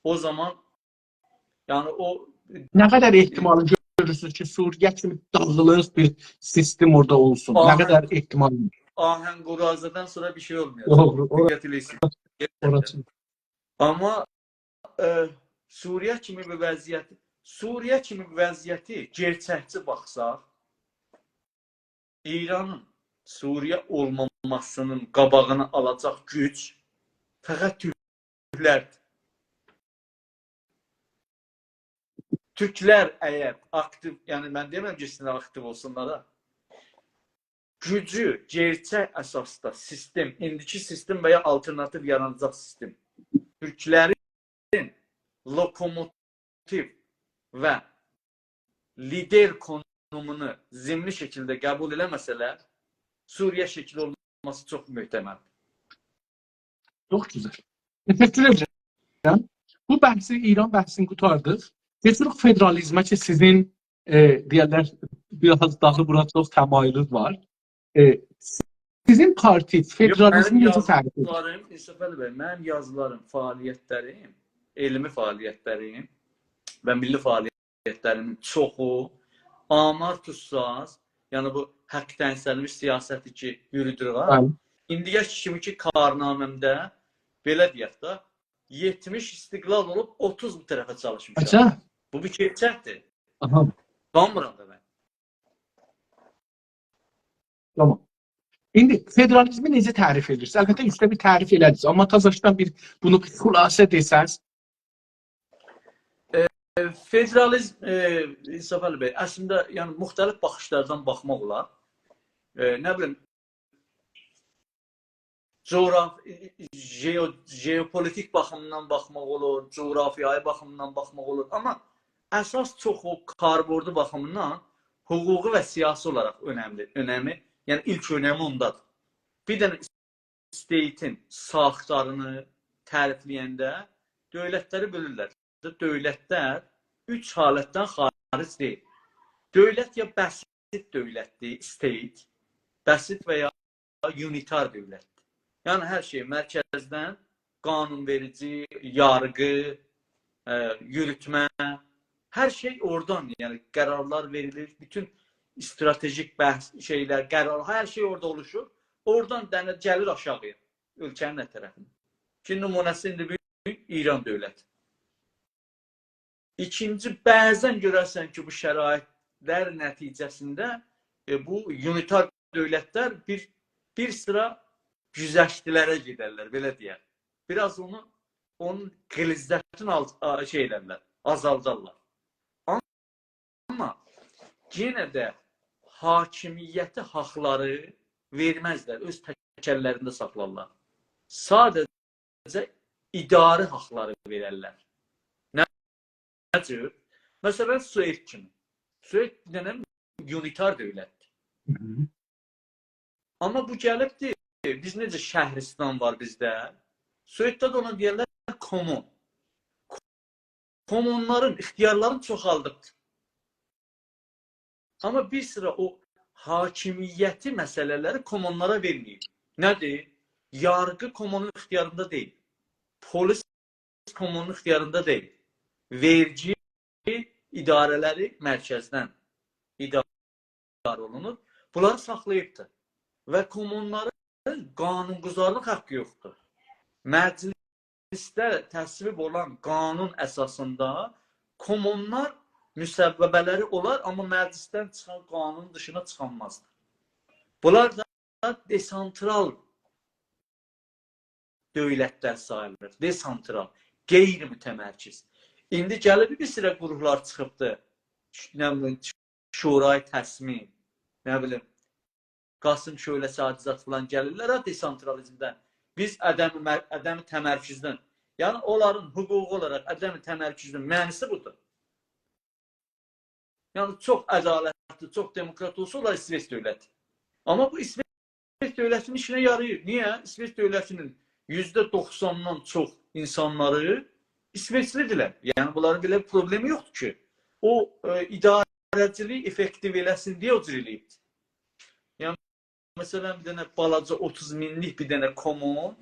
او زامان، یعنی او نه قدر احتمال گؤرورسونوز کی، سوریه کیمی داغیلیق بیر سیستم اورادا اولسون؟ نه آهن-، قدر احتمال؟ آهن‌قرازه‌دن سونرا بیر شئی اولمایاجاق. دوغرو، اورا-، دقت ائله‌ییرسینیز. اوراسین. آمما، ائ، سوریه کیمی بیر وضعیت، سوریه کیمی بیر وضعیتی گئرچکچی باخساق، ایرانین سوریه اولماماسینین قاباغینی آلاجاق گوج فقط تورکلردیر. تورکلر اگر آکتیو، یعنی من دئمیرم گئتسینلر آکتیو اولسونلار ها. گوجو گئرچک اساسدا سیستم، ایندیکی سیستم و یا آلترناتیو یاراناجاق سیستم، تورکلرین لوکوموتیو و لیدر کونومونو ضمنی شکیلده قبول ائله‌مه‌سه‌لر، سوریه شکلی اولماسی چوخ محتملدیر. چوخ گؤزل. تشکر ائدیرم. بو بحثی، ایران بحثینی قوتاردیق. کئچیریک فدرالیزمه کی، سیزین، ائ، دئیرلر، بیر آز داها بورا چوخ تمایلونوز وار. ائ، سیزین پارتی یوخ، فدرالیزمی منیم نئجه تعریف ائدیر؟ یازیلاریم، انصافعلی بی، منیم یازیلاریم، فعالیتلریم، علمی فعالیتلریم و میللی فعالیتلریمین چوخو آمار توتساز، یعنی بو حق تعیین سرنوشت سیاستی کی، یورودور ها. بلی. ایندییه کیمی کی، کارنامه‌مده بئله دئیک ده، یئتمیش استقلال اولوب، اوتوز بو طرفه چالیشمیشام. آچا. بو بیر گئرچکدیر. آها. قانمیرام دا من. تامام. ایندی فدرالیزمی نئجه تعریف ائدیرسینیز؟ البته، اوسته بیر تعریف ائله‌دینیز، آمما تازاشدان بیر، بونو بیر خلاصه دئسز. ائ، فدرالیزم، ائ، انصافعلی بی، اصلینده، یعنی، مختلف باخیشلاردان باخماق اولار. ائ، نه بیلیم، جغراف-، ژئو-، ژئوپولیتیک باخیمیندان باخماق اولور، جغرافیایی باخیمیندان باخماق اولور. آمما اساس چوخو کاربردو باخیمیندان حقوقی و سیاسی اولاراق اؤنملی، اؤنمی، یعنی ایلک اؤنمی اوندادیر. بیر دنه استیتین ساختارینی تعریفله‌ینده دؤولتلری بؤلورلر. دؤولتلر اوچ حالتدن خارج دئییل. دؤولت یا بسیط دؤولتدیر، استیت، بسیط و یا اونیتار دؤولتدیر. یعنی هر شئی مرکزدن، قانون وئریجی، یارغی، ائ، یوروتمه، هر شئی اورادان، یعنی قرارلار وئریلیر، بوتون استراتژیک بحث، شئیلر، قرار، هر شئی اورادا اولوشور. اورادان دنه گلیر آشاغییا، اؤلکه‌نین هر طرفینه. کی، نمونه‌سی ایندی بو گون ایران دؤولتی. ایکینجی، بعضا گؤررسن کی، بو شرایطلر نتیجه‌سینده، ائ، بو اونیتار دؤولتلر بیر، بیر سیرا گذشته‌لره گئدرلر، بئله دئیک. بیر آز اونو، اونون غلیظتین آلت-، آ، شئی ائلرلر، آزالدارلار. آمما یئنه ده حاکمیتی، حاقلاری وئرمزلر، اؤز تک اللرینده ساخلارلار. ساده‌جه اداره حاقلاری وئررلر. نه، نه جور؟ مثلا، سوئد کیمی. سوئد بیر دنه اونیتار دؤولتدیر. هی هی. آمما بو گلیبدیر، بیز نئجه شهرستان وار بیزده، سوئدده ده اونا دئیرلر کومون. کومونلارین اختیارلارینی چوخالدیبدیر. آمما بیر سیرا او حاکمیتی مسئله‌لری کومونلارا وئرمه‌ییب. نه‌دیر؟ یارغی کومونون اختیاریندا دئییل. پولیس کومونون اختیاریندا دئییل. وئرگی اداره‌لری مرکزدن اداره اولونور. بونلاری ساخلاییبدیر. و کومونلارین قانون‌گذارلیق حاققی یوخدور. مجلسده تصویب اولان قانون اساسیندا کومونلار مصوبه‌لری اولار، آمما مجلسدن چیخان قانون دیشینا چیخانمازلار. بونلار دا دسانترال دؤولتلر ساییلیر. دسانترال، غیر متمرکز. ایندی گلیب بیر سیرا گروپلار چیخیبدی. نه بیلیم، شورای تصمیم، نه بیلیم، قاسم شعله ساعتی زاد فلان گلیرلر ها دسانترالیزمدن. بیز عدم مر-، عدم تمرکزدن. یعنی اونلارین حقوقی اولاراق عدم تمرکزین معناسی بودور. یعنی چوخ عدالتلی، چوخ دموکرات اولسا، اولار ایسوئچ دؤولتی. آمما بو ایسوئچ دؤولتینین ایشینه یاراییر. نییه؟ ایسوئچ دؤولتینین یوزده دوخساندان چوخ اینسانلاری ایسوئچلی‌دیرلر. یعنی بونلارین بئله بیر پروبلئمی یوخدور کی، او، ائ، اداره‌چیلیگی افکتیو ائله‌سین دئیه او جور ائله‌ییبدیر. یعنی، مثلا، بیر دنه بالاجا اوتوز مینلیک بیر دنه کومون،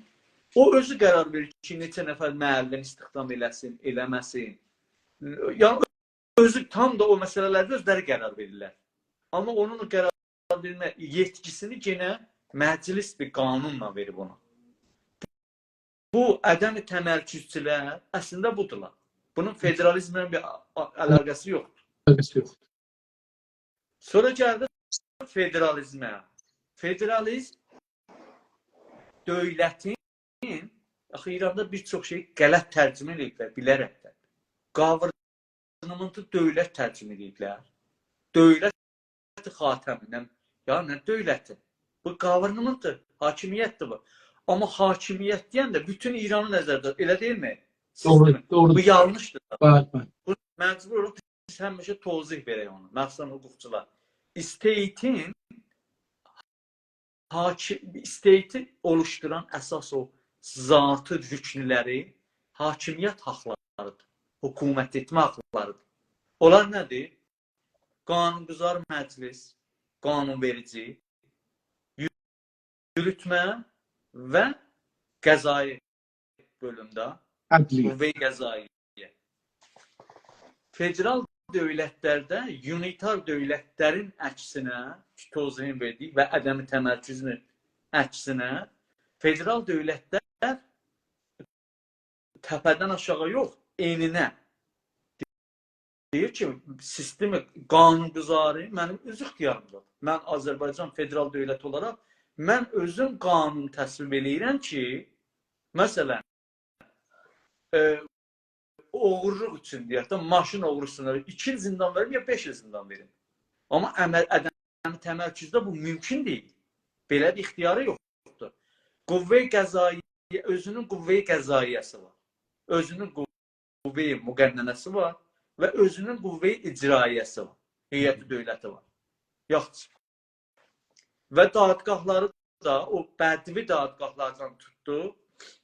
او اؤزو قرار وئریر کی، نئچه نفر معلم استخدام ائله‌سین، ائله‌مه‌سین. یعنی، اؤزو تام دا او مسئله‌لرده اؤزلری قرار وئریرلر. آمما اونون او قرار وئرمه یئتکیسینی یئنه مجلس بیر قانونلا وئریب اونا. بو عدم تمرکزچیلر اصلینده بودولار. بونون فدرالیزمله بیر ع-، ع-، علاقه‌سی یوخدور. علاقه‌سی یوخدور. سونرا گلدیک فدرالیزمه. فدرالیزم دؤولتین، آخی ایراندا بیر چوخ شئی غلط ترجمه ائدیبلر، بیله‌رکدن. Government-ی دؤولت ترجمه ائدیبلر. دؤولت خاتمی‌نن، یا نه دؤولتی؟ بو government-دیر، حاکمیت‌دیر بو. آمما حاکمیت دئینده بوتون ایرانی نظرده، ائله دئییلمی؟ دوغرو، سیستمی. دوغرو. بو یانلیشدیر. بلی، بلی. بو مجبور اولاق بیز همیشه توضیح وئرک اونو، مخصوصا حقوقچولار. State-ین حاکی-، state-ی اولوشدوران اساس او ذاتی رکنلری حاکمیت حاقلاری‌دیر، حکومت ائتمه حاقلاری‌دیر. اونلار نه‌دیر؟ قانون‌گذار مجلس، قانون وئریجی، یوروتمه و قضایی بؤلومده، عدلی. قوه قضاییه. فدرال دؤولتلرده اونیتار دؤولتلرین عکسینه، کی، توضیحین وئردیک و عدم تمرکزونون عکسینه، فدرال دؤولتلر تپه‌دن آشاغی یوخ، انینه. دئییر کی، سیستم قانون‌گذاری منیم اؤز اختیاریمدادیر. من آذربایجان فدرال دؤولتی اولاراق من اؤزوم قانون تصویب ائله‌ییرم کی، مثلا، ائ، اوغورلوق اوچون دئیک ده، ماشین اوغروسونا ایکی ایل زندان وئریم، یا بئش ایل زندان وئریم. آمما عمل، عدم تمرکزده بو مومکون دئییل. بئله بیر اختیاری یوخدور. قوه قضاییه، اؤزونون قوه قضاییه‌سی وار. اؤزونون قوه مقننه‌سی وار و اؤزونون قوه اجراییه‌سی وار. هیئت دؤولتی وار. یاخشی. و دادگاهلاری دا، او بدوی دادگاهلاردان توتدو،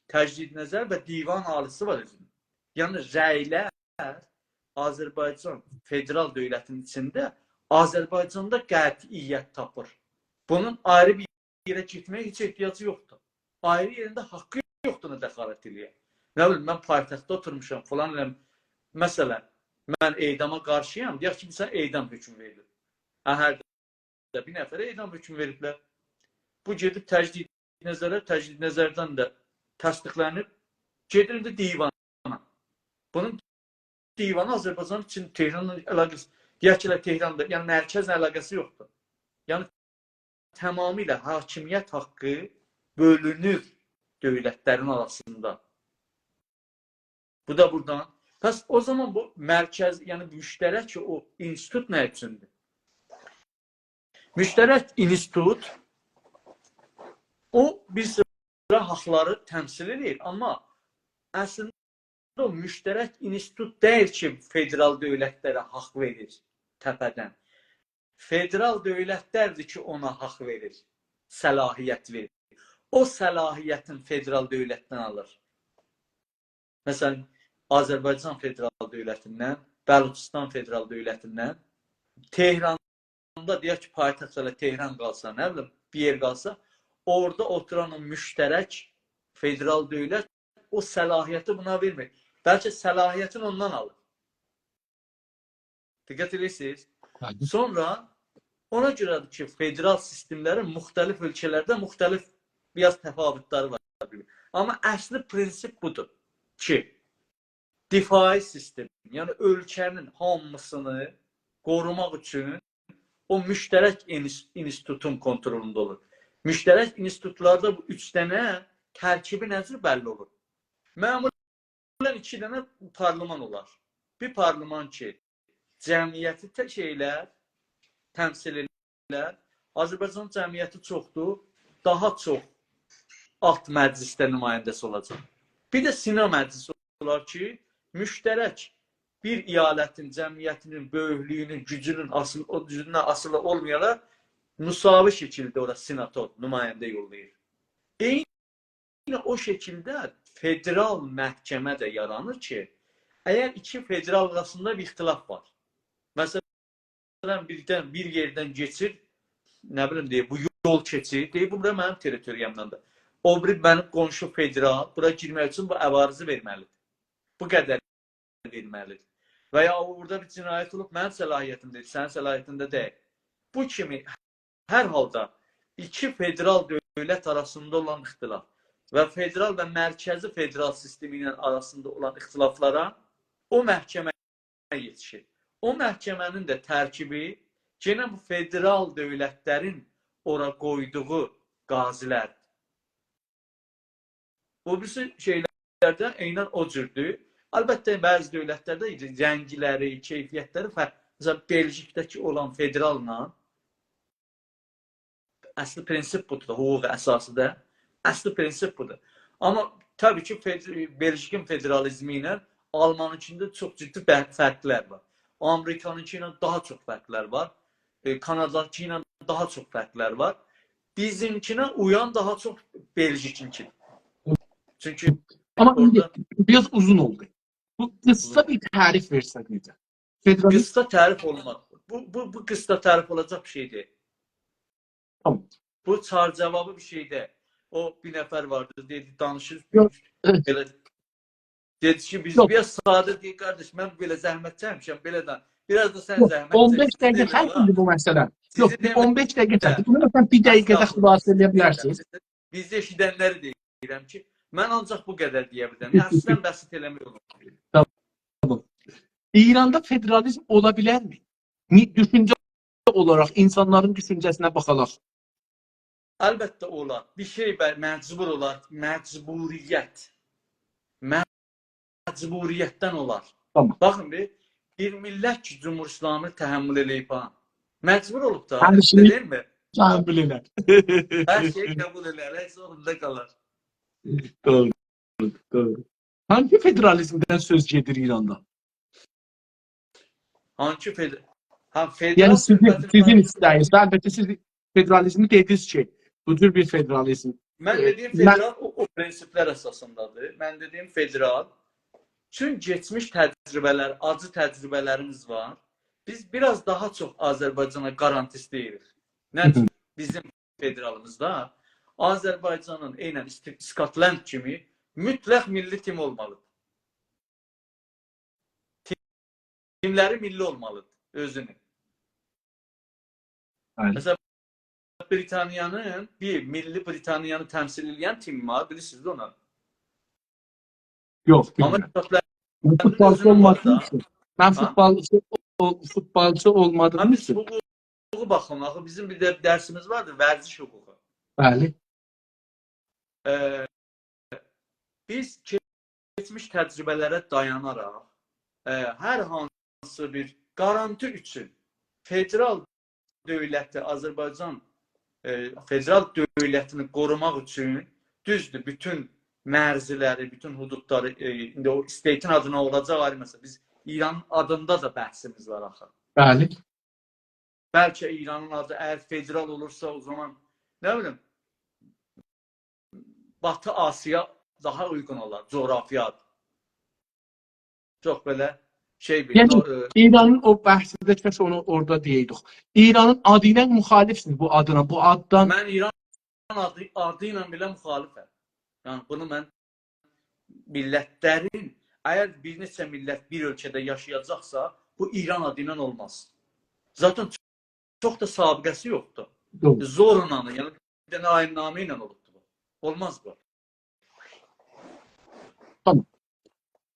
تجدید نظر و دیوان عالی‌سی وار اؤزونون. یعنی رأیلر آذربایجان فدرال دؤولتینین ایچینده، آذربایجاندا قطعیت تاپیر. بونون آیری بیر یئره گئتمه‌یه هئچ احتیاجی یوخدور. آیری یئرینده حاققی یوخدور اونا دخالت ائله‌یه. نه بیلیم، من پایتختده اوتورموشام، فلان ائله‌م-، مثلا، من اعداما قارشی‌یام، دئیک کی، مثلا، اعدام حکمو وئریلیر. هه، هر ده بیر نفره اعدام حکمو وئریبلر. بو گئدیب تجدید نظره، تجدید نظردن ده تصدیقلنیب، گئدیر ایندی دیوانا. بونون دیوانی آذربایجان اوچون، تهرانلا علاقه‌سی، دئیک کی، ائله تهراندا، یعنی مرکزله علاقه‌سی یوخدور. یعنی تمامیله حاکمیت حاققی بؤلونور دؤولتلرین آراسیندا. بو دا بورادان. پس او زامان بو مرکز، یعنی مشترک او اینستیتوت نه اوچوندور؟ مشترک اینستیتوت او بیر سیرا حاقلاری تمثیل ائدیر، آمما اصلینده او مشترک اینستیتوت دئییل کی، فدرال دؤولتلره حاق وئریر تپه‌دن. فدرال دؤولتلردیر کی، اونا حاق وئریر، صلاحیت وئریر. او صلاحیتین فدرال دؤولتدن آلیر. مثلا، آذربایجان فدرال دؤولتیندن، بلوچستان فدرال دؤولتیندن، تهراندا، دئیک کی، پایتخت ائله تهران قالسا، نه بیلیم، بیر یئر قالسا، اورادا اوتوران او مشترک فدرال دؤولت او صلاحیتی بونا وئرمیر. بلکه صلاحیتین اوندان آلیر. دقت ائدیرسینیز؟ بلی. سونرا اونا گؤره‌دیر کی، فدرال سیستملرین مختلف اؤلکه‌لرده مختلف بیر آز تفاوتلری وار. آمما اصلی پرینسیپ بودور کی، دفاعی سیستم، یعنی اؤلکه‌نین هامیسینی قوروماق اوچون او مشترک انس-، انستیتوتون کونترولوندا اولور. مشترک انستیتوتلاردا بو اوچ دنه ترکیبی نه‌دیر بللی اولور. معمولاً ایکی دنه پارلمان اولار. بیر پارلمان کی، جمعیتی ته-، شئی ائلر، تمثیل ائلر. آذربایجان جمعیتی چوخدور، داها چوخ آلت مجلسده نماینده‌سی اولاجاق. بیر ده سنا مجلسی اولار کی، مشترک بیر ایالتین جمعیتینین بؤیوکلویونون، گوجونون آسیل-، او گوجوندن آسیلی اولمایاراق مساوی شکیلده اورا سناتا نماینده یوللاییر. عینی او شکیلده فدرال محکمه ده یارانیر کی، اگر ایکی فدرال آراسیندا بیر اختلاف وار، مثلاً، بیردن، بیر یئردن کئچیر، نه بیلیم، دئییر، بو یول کئچیر، دئییر، بورا منیم تریتوریامداندیر. او بیری منیم قونشو فدرال، بورا گیرمک اوچون بو عوارضی وئرمه‌لیدیر. بو قدر وئرمه‌لیدیر. و یا بورادا بیر جنایت اولوب، منیم صلاحیتیمده‌دیر، سنین صلاحیتینده دئییل. بو کیمی هر حالدا ایکی فدرال دؤولت آراسیندا اولان اختلاف و فدرال و مرکزی فدرال سیستمی ایله آراسیندا اولان اختلافلارا او محکمه یئتیشیر. او محکمه‌نین ده ترکیبی یئنه بو فدرال دؤولتلرین اورا قویدوغو قاضی‌لردیر. او بیریسی شئیلرده عیناً او جوردور. البته، بعضی دؤولتلرده رنگلری، کیفیتلری فرق. مثلاً، بلژیکده‌کی اولان فدراللا، اصلی پرنسیپ بودور دا، حقوق اساسی‌ده. اصلی پرنسیپ بودور. آمما طبیعی کی، فد-، بلژیکین فدرالیزمی ایله آلمانینکینده چوخ جدی بر-، فرقلر وار. آمریکانینکی ایله داها چوخ فرقلر وار. ائ، کانادانینکی ایله داها چوخ فرقلر وار. بیزیمکینه اویان داها چوخ بلژیکینکی‌دیر. چونکی آمما ایندی اورادا بیر آز اوزون اولدو. بو قیسا، اوزون، بیر تعریف وئرسک نئجه؟ فدرالیزم. قیسا تعریف اولماز. بو، بو، بو قیسا تعریف اولاجاق بیر شئی دئییل. تامام. بو چارجاوابی بیر شئی دئییل. او بیر نفر واردی، دئدی، دانیشیر، یوخ. بئله دئدی کی، بیز، یوخ، بیر آز ساده دئییر، قارداش، من بئله زحمت چکمیشم، بئله ده، بیر آز دا سن، یوخ، زحمت چک، اون بئش دقیقه، سیزی دئمیرم، چکمیر ها، بو مسئله. سیزی، یوخ، دئمیرم، اون بئش دقیقه چکیر. بونو مثلاً بیر دقیقه‌ده، استغفرالله، خلاصه ائله‌یه بیلرسینیز. بیزی ائشیدنلری دئییرم کی، من آنجاق بو قدر دئیه بیلرم. یوخ، یوخ، اصلاً، یوخ، بحث ائله‌مک اولماز. تامام. ایراندا فدرالیزم اولا بیلرمی؟ نی-، دوشونجه اولاراق، اینسانلارین دوشونجه‌سینه باخاراق. البته اولار. بیر شئی به-، مجبور اولار. مجبوریت. مجبوریتدن اولار. تامام. باخین بیر، بیر میللت کی، جمهوری اسلامی تحمل ائله‌ییب ها. مجبور اولوب دا، هر شئیی، ائله دئییلمی؟ تحمل ائلر. هر شئیی قبول ائلر، هر شئی اوندا قالار. دوغرو، دوغرو. هانسی فدرالیزمدن سؤز گئدیر ایراندا؟ هانسی فد-، ها، یعنی فدرال سیزین، سؤحبتین سیزین ایسته‌یینیز. البته، سیز فدرالیزمی دئدینیز کی، بو جور بیر فدرالیزم. من، ائ، دئدیگیم من فدرال او، او پرنسیپلر اساسیندادیر. من دئدیگیم فدرال، چون کئچمیش تجربه‌لر، آجی تجربه‌لریمیز وار. بیز بیر آز داها چوخ آذربایجانا گارانتی ایسته‌ییریک. نه، هی هی، اوچون؟ بیزیم فدرالیمیزدا آذربایجانین، عیناً ایست-، اسکاتلند کیمی مطلق میللی تیم اولمالیدیر. تیملری میللی اولمالیدیر، اؤزونون. بلی. مثلاً، بریتانیانین، بیر میللی بریتانیانی تمثیل ائله‌ین تیمی وار، بیلیرسینیز ده اونو. یوخ، آمما بیلمیرم. اسکاتلندین، من فوتبالچی اؤزونون وار اولمادیغیم دا. اوچون. من، ها؟ فوتبالچی، او، فوتبالچی اولمادیغیم، ها، بیز اوچون. حقوق حقوقو باخین، آخی بیزیم بیر ده درسیمیز واردی، ورزش حقوقو. بلی. ائ، بیز کئچمیش تجربه‌لره دایاناراق، ائ، هر هانسی بیر گارانتی اوچون فدرال دؤولتی، آذربایجان، ائ، فدرال دؤولتینی قوروماق اوچون، دوزدور، بوتون مرزلری، بوتون حدودلاری، ائ، ایندی او استیتین آدینا اولاجاق آیری مسئله. بیز ایرانین آدیندا دا بحثیمیز وار آخی. بلی. بلکه ایرانین آدی اگر فدرال اولورسا، او زامان، نه بیلیم، باتی آسیا داها اویغون اولار، جغرافیا آدی. چوخ بئله شئی بیر، یعنی، او، ائ، ایرانین او بحثینده، کاش اونو اورادا دئیه‌یدیک. ایرانین آدی ایله مخالفسینیز بو آدینا، بو آددان. من ایران آدی، آدی ایله بئله مخالفم. یعنی، بونو من میللتلرین، اگر بیر نئچه میللت بیر اؤلکه‌ده یاشایاجاقسا، بو ایران آدی ایله اولماز. ذاتاً چوخ دا سابقه‌سی یوخدور. دوغرو. زورلا، یعنی بیر دنه آیین‌نامه ایله اولوبدور بو. اولماز بو. تامام.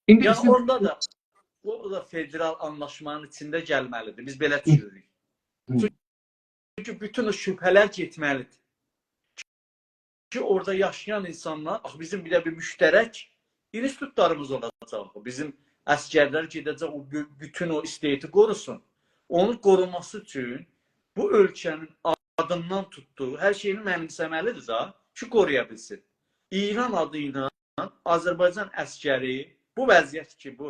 ایندی، یعنی، بیزیم اوندا دا، او دا فدرال آنلاشمانین ایچینده گلمه‌لیدیر. بیز بئله، هی، دوشونوروک. هی. چونکی چونکی بوتون او شبهه‌لر گئتمه‌لیدیر. کی، اورادا یاشایان اینسانلار، آخی بیزیم بیر ده بیر مشترک اینستیتوتلاریمیز اولاجاق. بیزیم عسگرلر گئده‌جک، او بو-، بوتون او استیتی قوروسون. اونون قورونماسی اوچون بو اؤلکه‌نین آدیندان توتدوغو هر شئیینی منیمسه‌مه‌لیدیر دا، کی، قورویا بیلسین. ایران آدی ایله آذربایجان عسگری بو وضعیت کی، بو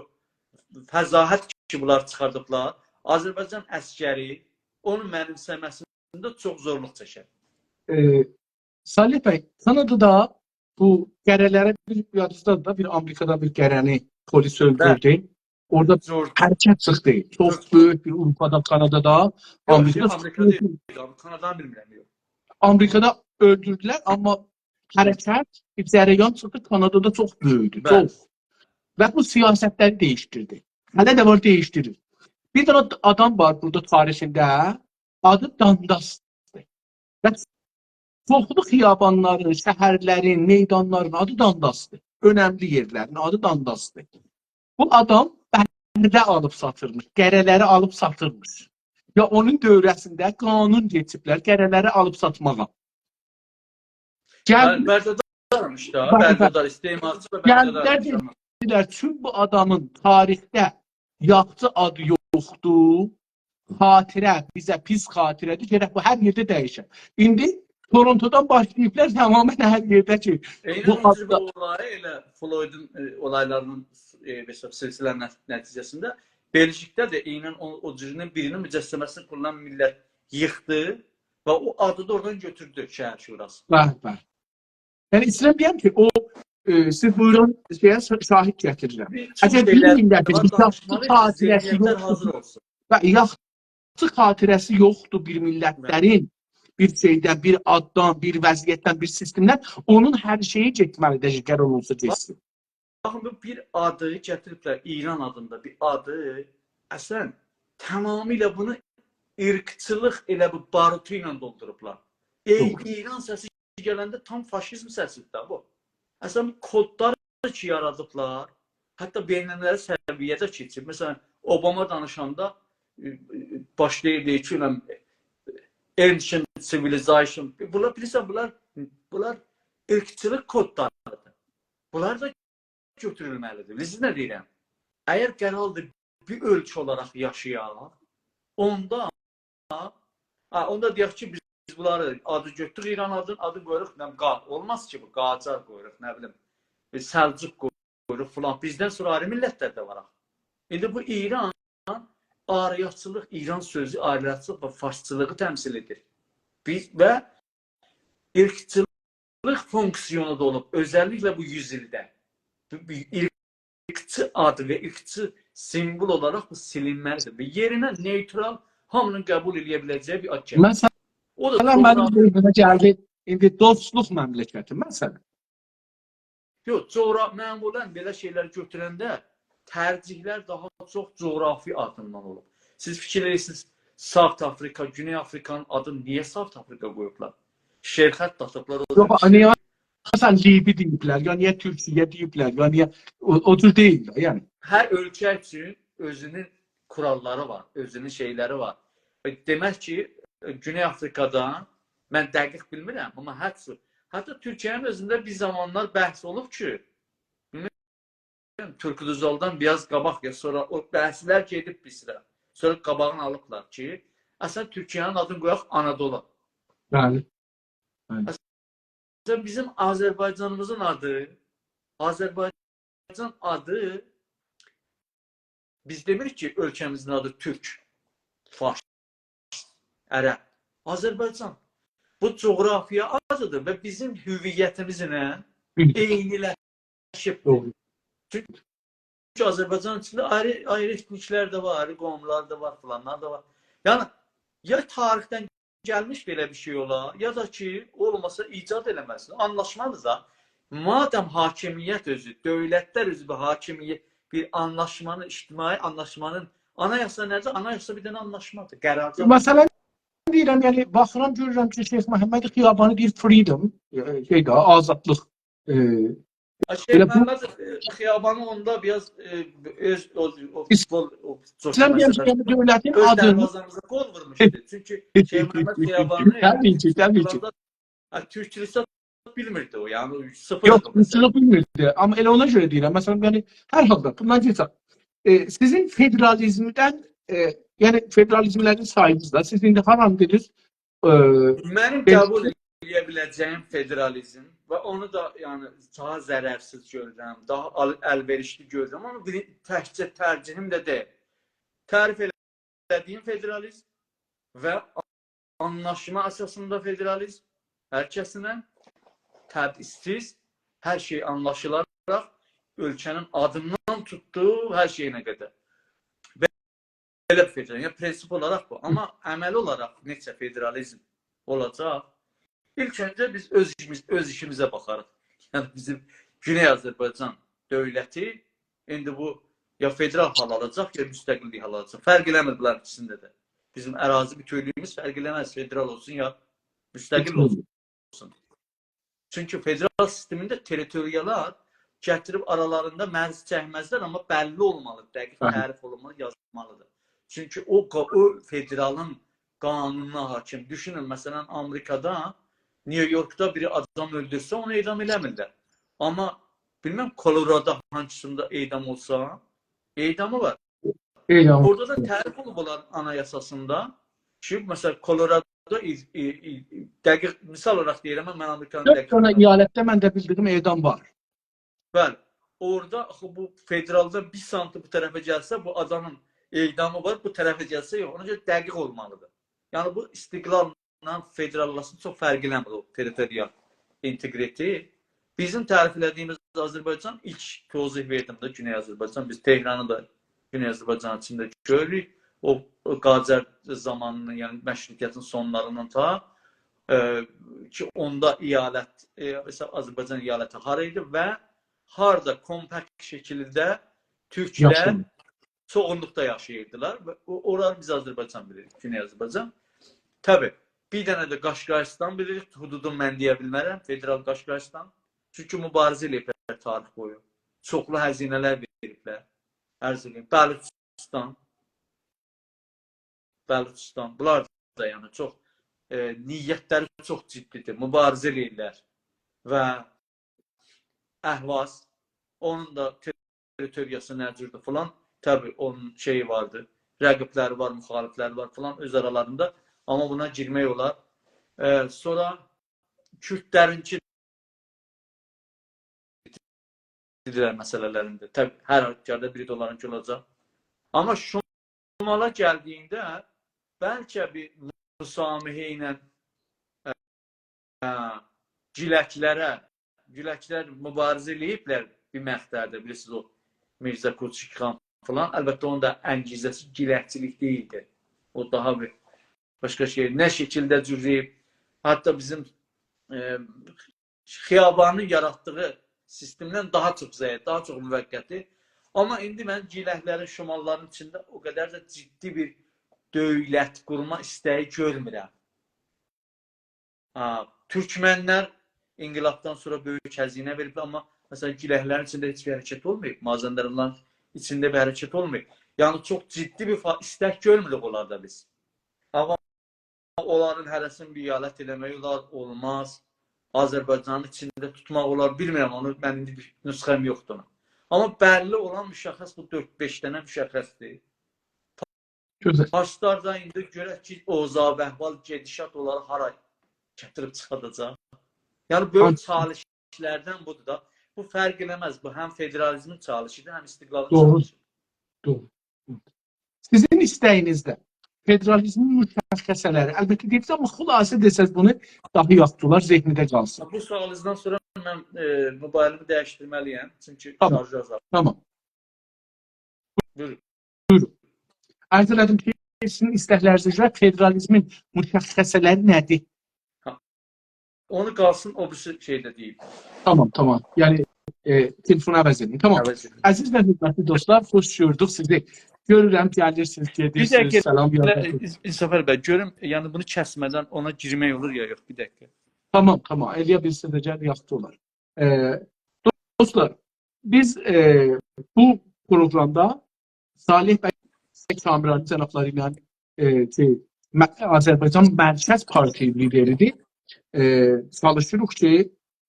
فضاحت کی، بونلار چیخاردیبلار، آذربایجان عسگری اونو منیمسه‌مه‌سینده چوخ زورلوق چکر. ائ، صالح بی، کانادادا بو قره‌لره بیر، یادینیزدادیر دا، بیر آمریکادا بیر قره‌نی پلیس اؤلدوردو. بلی. اورادا جورج. حرکت چیخدی. چوخ جورج. بؤیوک بیر اورپادا، کانادادا، یوخ، آمریکادا شئی، آمریکا دئییل، کانادانی بیلمیرم، یوخ. آمریکادا اؤلدوردولر، آمما حرکت، بیر جریان چیخدی، کانادادا چوخ بؤیودو، بلی. چوخ. و بو سیاستلری دییشدیردی. هله ده وار، دییشدیریر. بیر دنه آدام وار بورادا تاریخینده، آدی دانداسدیر. و چوخلو خیابانلارین، شهرلرین، میدانلارین آدی دانداسدیر. اؤنملی یئرلرین آدی دانداسدیر. بو آدام بنده آلیب ساتیرمیش، قره‌لری آلیب ساتیرمیش. یا اونون دوره‌سینده قانون کئچیبلر قره‌لری آلیب ساتماغا. گل-، بر-، برخوردارمیش دا، بر-، بر-، برخوردار، استعمارچی و گلدیلر، برخوردار. دئدیلر، چون بو آدامین تاریخده یاخشی آدی یوخدور، خاطره، بیزه پیس خاطره‌دیر، گرک بو هر یئرده دییشه. ایندی تورونتودان باشلاییبلار تمامیله هر یئرده کی، عینی بو اونون آددا بو اولایی ائله فلویدون، ائ، اولایلاری‌نین، ائ، مثلا، سلسله نت-، نتیجه‌سینده بلژیکده ده عیناً او، او جورونون بیرینین مجسمه‌سینی قوللان میللت ییخدی و او آدی دا اورادان گؤتوردو شهر شوراسی. بلی، بلی. یعنی، ایسته‌ییرم دئیم کی، او، ائ، سیز بویورون، شئیه شا-، شاهد گتیریرم. بیر چوخ اگر بیر شئیلر میللتین وار، یاخشی دانیشمالی، خاطره‌سی ذهنیتلر حاضیر یوخدور، اولسون. و یاخشی خاطره‌سی یوخدور بیر میللتلرین، بلی. بیر شئیدن، بیر آددان، بیر وضعیتدن، بیر سیستمدن، اونون هر شئیی گئتمه‌لیدیر، اگر اولسا گئتسین. باخین، بو بیر آدی گتیریبلر، ایران آدیندا بیر آدی. اصلاً، تمامیله بونو عیرقچیلیق ائله بو باروتو ایله دولدوروبلار. ای، دوغرو. ایران سسی گلنده تام فاشیزم سسیدیر ده بو. اصلاً، بو کودلاری کی، یارادیبلار، حتی بین‌المللی سویه‌ده کئچیب. مثلا، اوباما دانیشاندا، ائ، ائ، باشلاییر، دئییر کی، «ائله ancient civilization». بونلار، بیلیرسن، بونلار، بونلار عیرقچیلیق کودلاریدیر. بونلار دا گؤتورولمه‌لیدیر. بیلیرسینیز نه دئییرم؟ اگر قراردیر بیر اؤلکه اولاراق یاشایاق، اوندا، ها، اوندا دئیک کی، بیز بونلاری آدی گؤتوردوک، ایران آدینی، آدی قویوروق، نه، قا-، اولماز کی، بو قاجار قویوروق، نه بیلیم، ائ، سلجوق قویوروق فلان. بیزدن سونرا آیری میللتلر ده وار آخی. ایندی بو ایران، آریاچیلیق، ایران سؤزو آریاچیلیق و فارسچیلیغی تمثیل ائدیر. بیز و عیرقچیلیق فونکسیونو دا اولوب، اؤزللیکله بو یوز ایلده. بو، بو عیرقچی آدی و عیرقچی سیمبول اولاراق بو سیلینمه‌لیدیر. و یئرینه نئیترال، هامینین قبول ائله‌یه بیله‌جه‌یی بیر آد گلیر. مثلا، او دا منیم جغرافیا ذهنیمه گلدی، ایندی دوستلوق مملکتی، مثلا. یوخ، جغرا-، معمولاً بئله شئیلر گؤتورنده ترجیحلر داها چوخ جغرافی آدیندان اولوب. سیز فیکیر ائدیرسینیز، ساوت آفریقا، گونئی آفریقانین آدینی نییه ساوت آفریقا قویوبلار؟ شئرخط آتیبلار او یوخ، ترکیه. نییه، مثلا، لیبی دئییبلر، یا نییه تورکیه دئییبلر، یا نییه، او، او جور دئییل ده، یعنی. هر اؤلکه اوچون اؤزونون کوراللاری وار، اؤزونون شئیلری وار. ائ، دئمک کی، ائ، گونئی آفریقادا، من دقیق بیلمیرم، آمما حتی، حتی تورکیه‌نین اؤزونده بیر زامانلار بحث اولوب کی، بیلمیرم، تورکول اؤزالدان بیر آز قاباق یا سونرا او بحثلر گئدیب بیر سیرا. سونرا قاباغینی آلیبلار کی، اصلا تورکیه‌نین آدینی قویاق آنادولو. بلی. بلی. اصلا بیزیم آذربایجانیمیزین آدی، آذربایجان آدی، بیز دئمیریک کی، اؤلکه‌میزین آدی تورک، فارس، عرب، آذربایجان. بو جغرافیا آدیدیر و بیزیم هویتیمیزله هوم. عینیلشیبدیر. دوغرو. چونکی آذربایجان ایچینده آیری، آیری ائتنیکلر ده وار، آیری قوملار دا وار، فلانلار دا وار. یعنی، یا تاریخدن گلمیش بئله بیر شئی اولا، یا دا کی، اولماسا ایجاد ائله‌مه‌لیسین. آنلاشمادیر دا. مادام حاکمیت اؤزو، دؤولتلر اؤزو بیر حاکمیت، بیر آنلاشمانی، اجتماعی آنلاشمانین، آنایاسا نه‌دیر؟ آنایاسا بیر دنه آنلاشمادیر، قرارجا. مثلا، دئییرم، یعنی، باخیرام، گؤرورم کی، شیخ محمد خیابانی دئییر freedom، ائ، شئی ده، آزادلیق، ائ، ها، شیخ محمد، ائ، خیابانی اوندا بیر آز، ائ، اؤز، او، او فوتبال، او ایسلام جوشما دئیم، سبب، یعنی دؤولتین اؤز آدینی دروازه‌میزه گل وورموشدو. چونکی شیخ محمد خیابانی، طبیعی کی، طبیعی کی. فوتبالدا، ها، تورک لیسه بیلمیردی او، یعنی صفر یوخ، او، تورکچولوک بیلمیردی. آمما ائله اونا گؤره دئییرم. مثلا، یعنی، هر حالدا، بوندان کئچک. ائ، سیزین فدرالیزمدن، ائ، یعنی فدرالیزملری سایدینیز دا، سیز ایندی هارانی دئدینیز، ائ، منیم قبول ائله‌یه بیله‌جه‌ییم فدرالیزم و اونو دا، یعنی، داها ضررسیز گؤرورم، داها ال-، الوئریشلی گؤرورم. آمما بیر، تکجه ترجیحیم ده دئییل. تعریف ائله‌دیگیم فدرالیزم و آنلاشما اساسیندا فدرالیزم، هر کسینن تبعیض‌سیز، هر شئی آنلاشیلاراق، اؤلکه‌نین آدیندان توتدوغو هر شئیینه قدر. بئله بیر فدرالیزم، یعنی پرنسیپ اولاراق بو. آمما عملی اولاراق نئجه فدرالیزم اولاجاق؟ ایلک اؤنجه بیز اؤز ایشیمیز، اؤز ایشیمیزه باخاریق. یعنی بیزیم گونئی آذربایجان دؤولتی ایندی بو یا فدرال حال آلاجاق، یا مستقل‌لیک حال آلاجاق. فرق ائله‌میر بونلارین ایکیسینده ده. بیزیم اراضی بوتؤولویوموز فرق ائله‌مز، فدرال اولسون یا مستقل اولسون. چونکی فدرال سیستمینده تریتوریالار گتیریب آرالاریندا مرز چکمزلر، آمما بللی اولمالی، دقیق، هه، تعریف اولونمالی، یازمالیدیر. چونکی او قا-، او فدرالین قانونونا حاکم. دوشونون، مثلا، آمریکادا، نیویورکدا بیری آدام اؤلدورسه، اونو اعدام ائله‌میرلر. آمما بیلمیرم، کولورادو هانسیندا اعدام اولسا، اعدامی وار. اعدام. اورادا دا تعریف اولوب اونلارین آنایاساسیندا کی، مثلا، کولورادو ایز-، ای-، ای-، دقیق، مثال اولاراق دئییرم، من آمریکانین، یوخ، دقیق سونرا ایالتده من ده بیلدیگیم اعدام وار. بلی. اورادا آخی بو فدرالدان بیر سانتی بو طرفه گلسه، بو آدامین اعدامی وار، بو طرفه گلسه یوخ. اونا گؤره دقیق اولمالیدیر. یعنی بو استقلاللا فدراللاشما چوخ فرق ائله‌میر او تریتوریال اینتگریتی. بیزیم تعریف ائله‌دیگیمیز آذربایجان، ایلک توضیح وئردیم ده، گونئی آذربایجان، بیز تهرانی دا گونئی آذربایجان ایچینده گؤروروک. او، او قاجار زامانینین، یعنی مشروطیتین سونلاریندان تا، ائ، کی، اوندا ایالت، ائ، مثلا، آذربایجان ایالتی هارا ایدی و هاردا کومپاکت شکیلده تورکلر یاشاییر. چوغونلوقدا یاشاییردیلار. و او، اورانی بیز آذربایجان بیلیریک، گونئی آذربایجان. طبیعی، بیر دنه ده قاشقایستان بیلیریک، حدودونو من دئیه بیلمرم، فدرال قاشقایستان. چونکی موباریزه ائله‌ییبلر تاریخ بویو. چوخلو هزینه‌لر وئریبلر. عرض ائدیم، بلوچستان، بلوچستان، بونلار دا، یعنی، چوخ، ائ، نیتلری چوخ جدی‌دیر، موباریزه ائله‌ییرلر. و اهواز، اونون دا تریتوریاسی نه جوردور فلان. طبیعی، اونون شئیی واردیر، رقیبلری وار، مخالفلری وار فلان اؤز آرالاریندا. آمما بونا گیرمک اولار. ائ، سونرا کوردلرینکی دیلر مسئله‌لرینده. طبیعی، هر حالدا بیری ده اونلارینکی اولاجاق. آمما شمالا گلدیگینده بلکه بیر مسامحه ایله، ائ، ائ، گیلکلره، گیلکلر موباریزه ائله‌ییبلر بیر مقطعده، بیلیرسینیز، او میرزا کوچک خان فلان. البته، اونون دا انگیزه‌سی گیلکچیلیک دئییلدی. او داها بیر باشقا شئی. نه شکیلده جورله‌ییب، حتی بیزیم، ائ، خیابانین یاراتدیغی سیستمدن داها چوخ ضعیف، داها چوخ موقتی. آمما ایندی من گیلکلرین، شماللارین ایچینده او قدر ده جدی بیر دؤولت قورما ایسته‌یی گؤرمورم. ها، تورکمنلر انقلابدان سونرا بؤیوک هزینه وئریبلر، آمما، مثلا، گیلکلرین ایچینده هئچ بیر حرکت اولماییب، مازندرانلارین ایچینده بیر حرکت اولماییب. یعنی، چوخ جدی بیر فا-، ایستک گؤرموروک اونلاردا بیز. آمما اونلارین هره‌سینی بیر ایالت ائله‌مک اولار، اولماز. آذربایجانین ایچینده توتماق اولار، بیلمیرم، اونو من ایندی بیر نسخه‌م یوخدور اونا. آمما بللی اولان مشخص، بو دؤرد-بئش دنه مشخصدیر. گؤزل. پارسلار دا ایندی گؤرک کی، اوضاع و احوال، گئدیشات اونلاری هارا گتیریب چیخاداجاق. یعنی، بؤیوک، هانسی؟ چالشلردن بودور دا. بو فرق ائله‌مز. بو هم فدرالیزمین چالشیدیر، هم استقلالین، دوغرو، چالشیدیر. دوغرو. سیزین ایسته‌یینیزده فدرالیزمین مشخصه‌لری، البته دئییرسن، آمما خلاصه دئسز بونو داها یاخشی اولار، ذهنیده قالسین. بو سؤالینیزدان سونرا من، ائ، موبایلیمی دییشدیرمه‌لی‌یم، چونکی، تامام، شارژی آزالدی. تامام. بویورون. بویورون. عرض ائله‌دیم کی، سیزین ایستکلرینیزه گؤره فدرالیزمین مشخصه‌لری نه‌دیر؟ ها. اونو قالسین، او بیریسی شئیده دئییم. تامام، تامام. یعنی، ائ، تلفونو عوض ائدین. تامام. عوض ائدین. عزیز و حؤرمتلی دوستلار، خوش گؤردوک سیزی. گؤرورم، گلیرسینیز، بیر گئدیرسینیز، دقیقه، سلام، بیر دقیقه، یولداشلار. انصاف بی، گؤروم، یعنی بونو کسمه‌دن اونا گیرمک اولور یا یوخ، بیر دقیقه. تامام، تامام. ائله‌یه بیلسز اگر یاخشی اولار. ائ، دوستلار، بیز، ائ، بو پروگرامدا صالح بی کامرانی جنابلاری ایله، ائ، شئی، م-، آذربایجان مرکز پارتی لیدری‌دیر. ائ، چالیشیریق کی،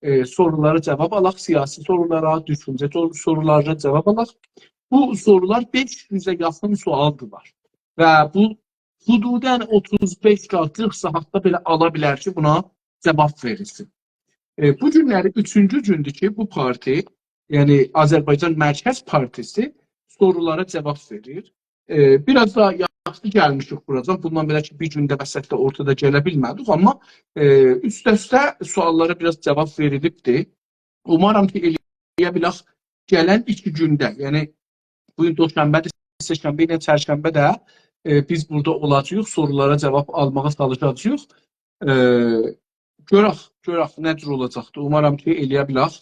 ائ، سورولارا جواب آلاق، سیاسی سورولارا، دوشونجه سور-، سورولارا جواب آلاق. بو سورولار بئش یوزه یاخین سؤالدیر وار. و بو حدوداً اوتوز بئش ساعات، قیرخ ساعاتدا بئله آلا بیلر کی، بونا جواب وئریلسین. ائ، بو گونلری اوچونجو گوندور کی، بو پارتی، یعنی آذربایجان مرکز پارتیسی سورولارا جواب وئریر. ائ، بیر آز دا یاخشی گلمیشیک بوراجان. بوندان بئله کی، بیر گون ده وسطده اورتادا گله بیلمه‌دیک، آمما، ائ، اوست-اوسته سؤاللارا بیر آز جواب وئریلیبدیر. اومارام کی، ائلیه بیلک گلن ایکی گونده، یعنی بو گون دوشنبه‌دیر، سه‌شنبه ایله چرشنبه ده، ائ، بیز بورادا اولاجاغیق، سورولارا جواب آلماغا چالیشاجاغیق. ائ، گؤرک، گؤرک نه جور اولاجاقدیر. اومارام کی، ائلیه بیلک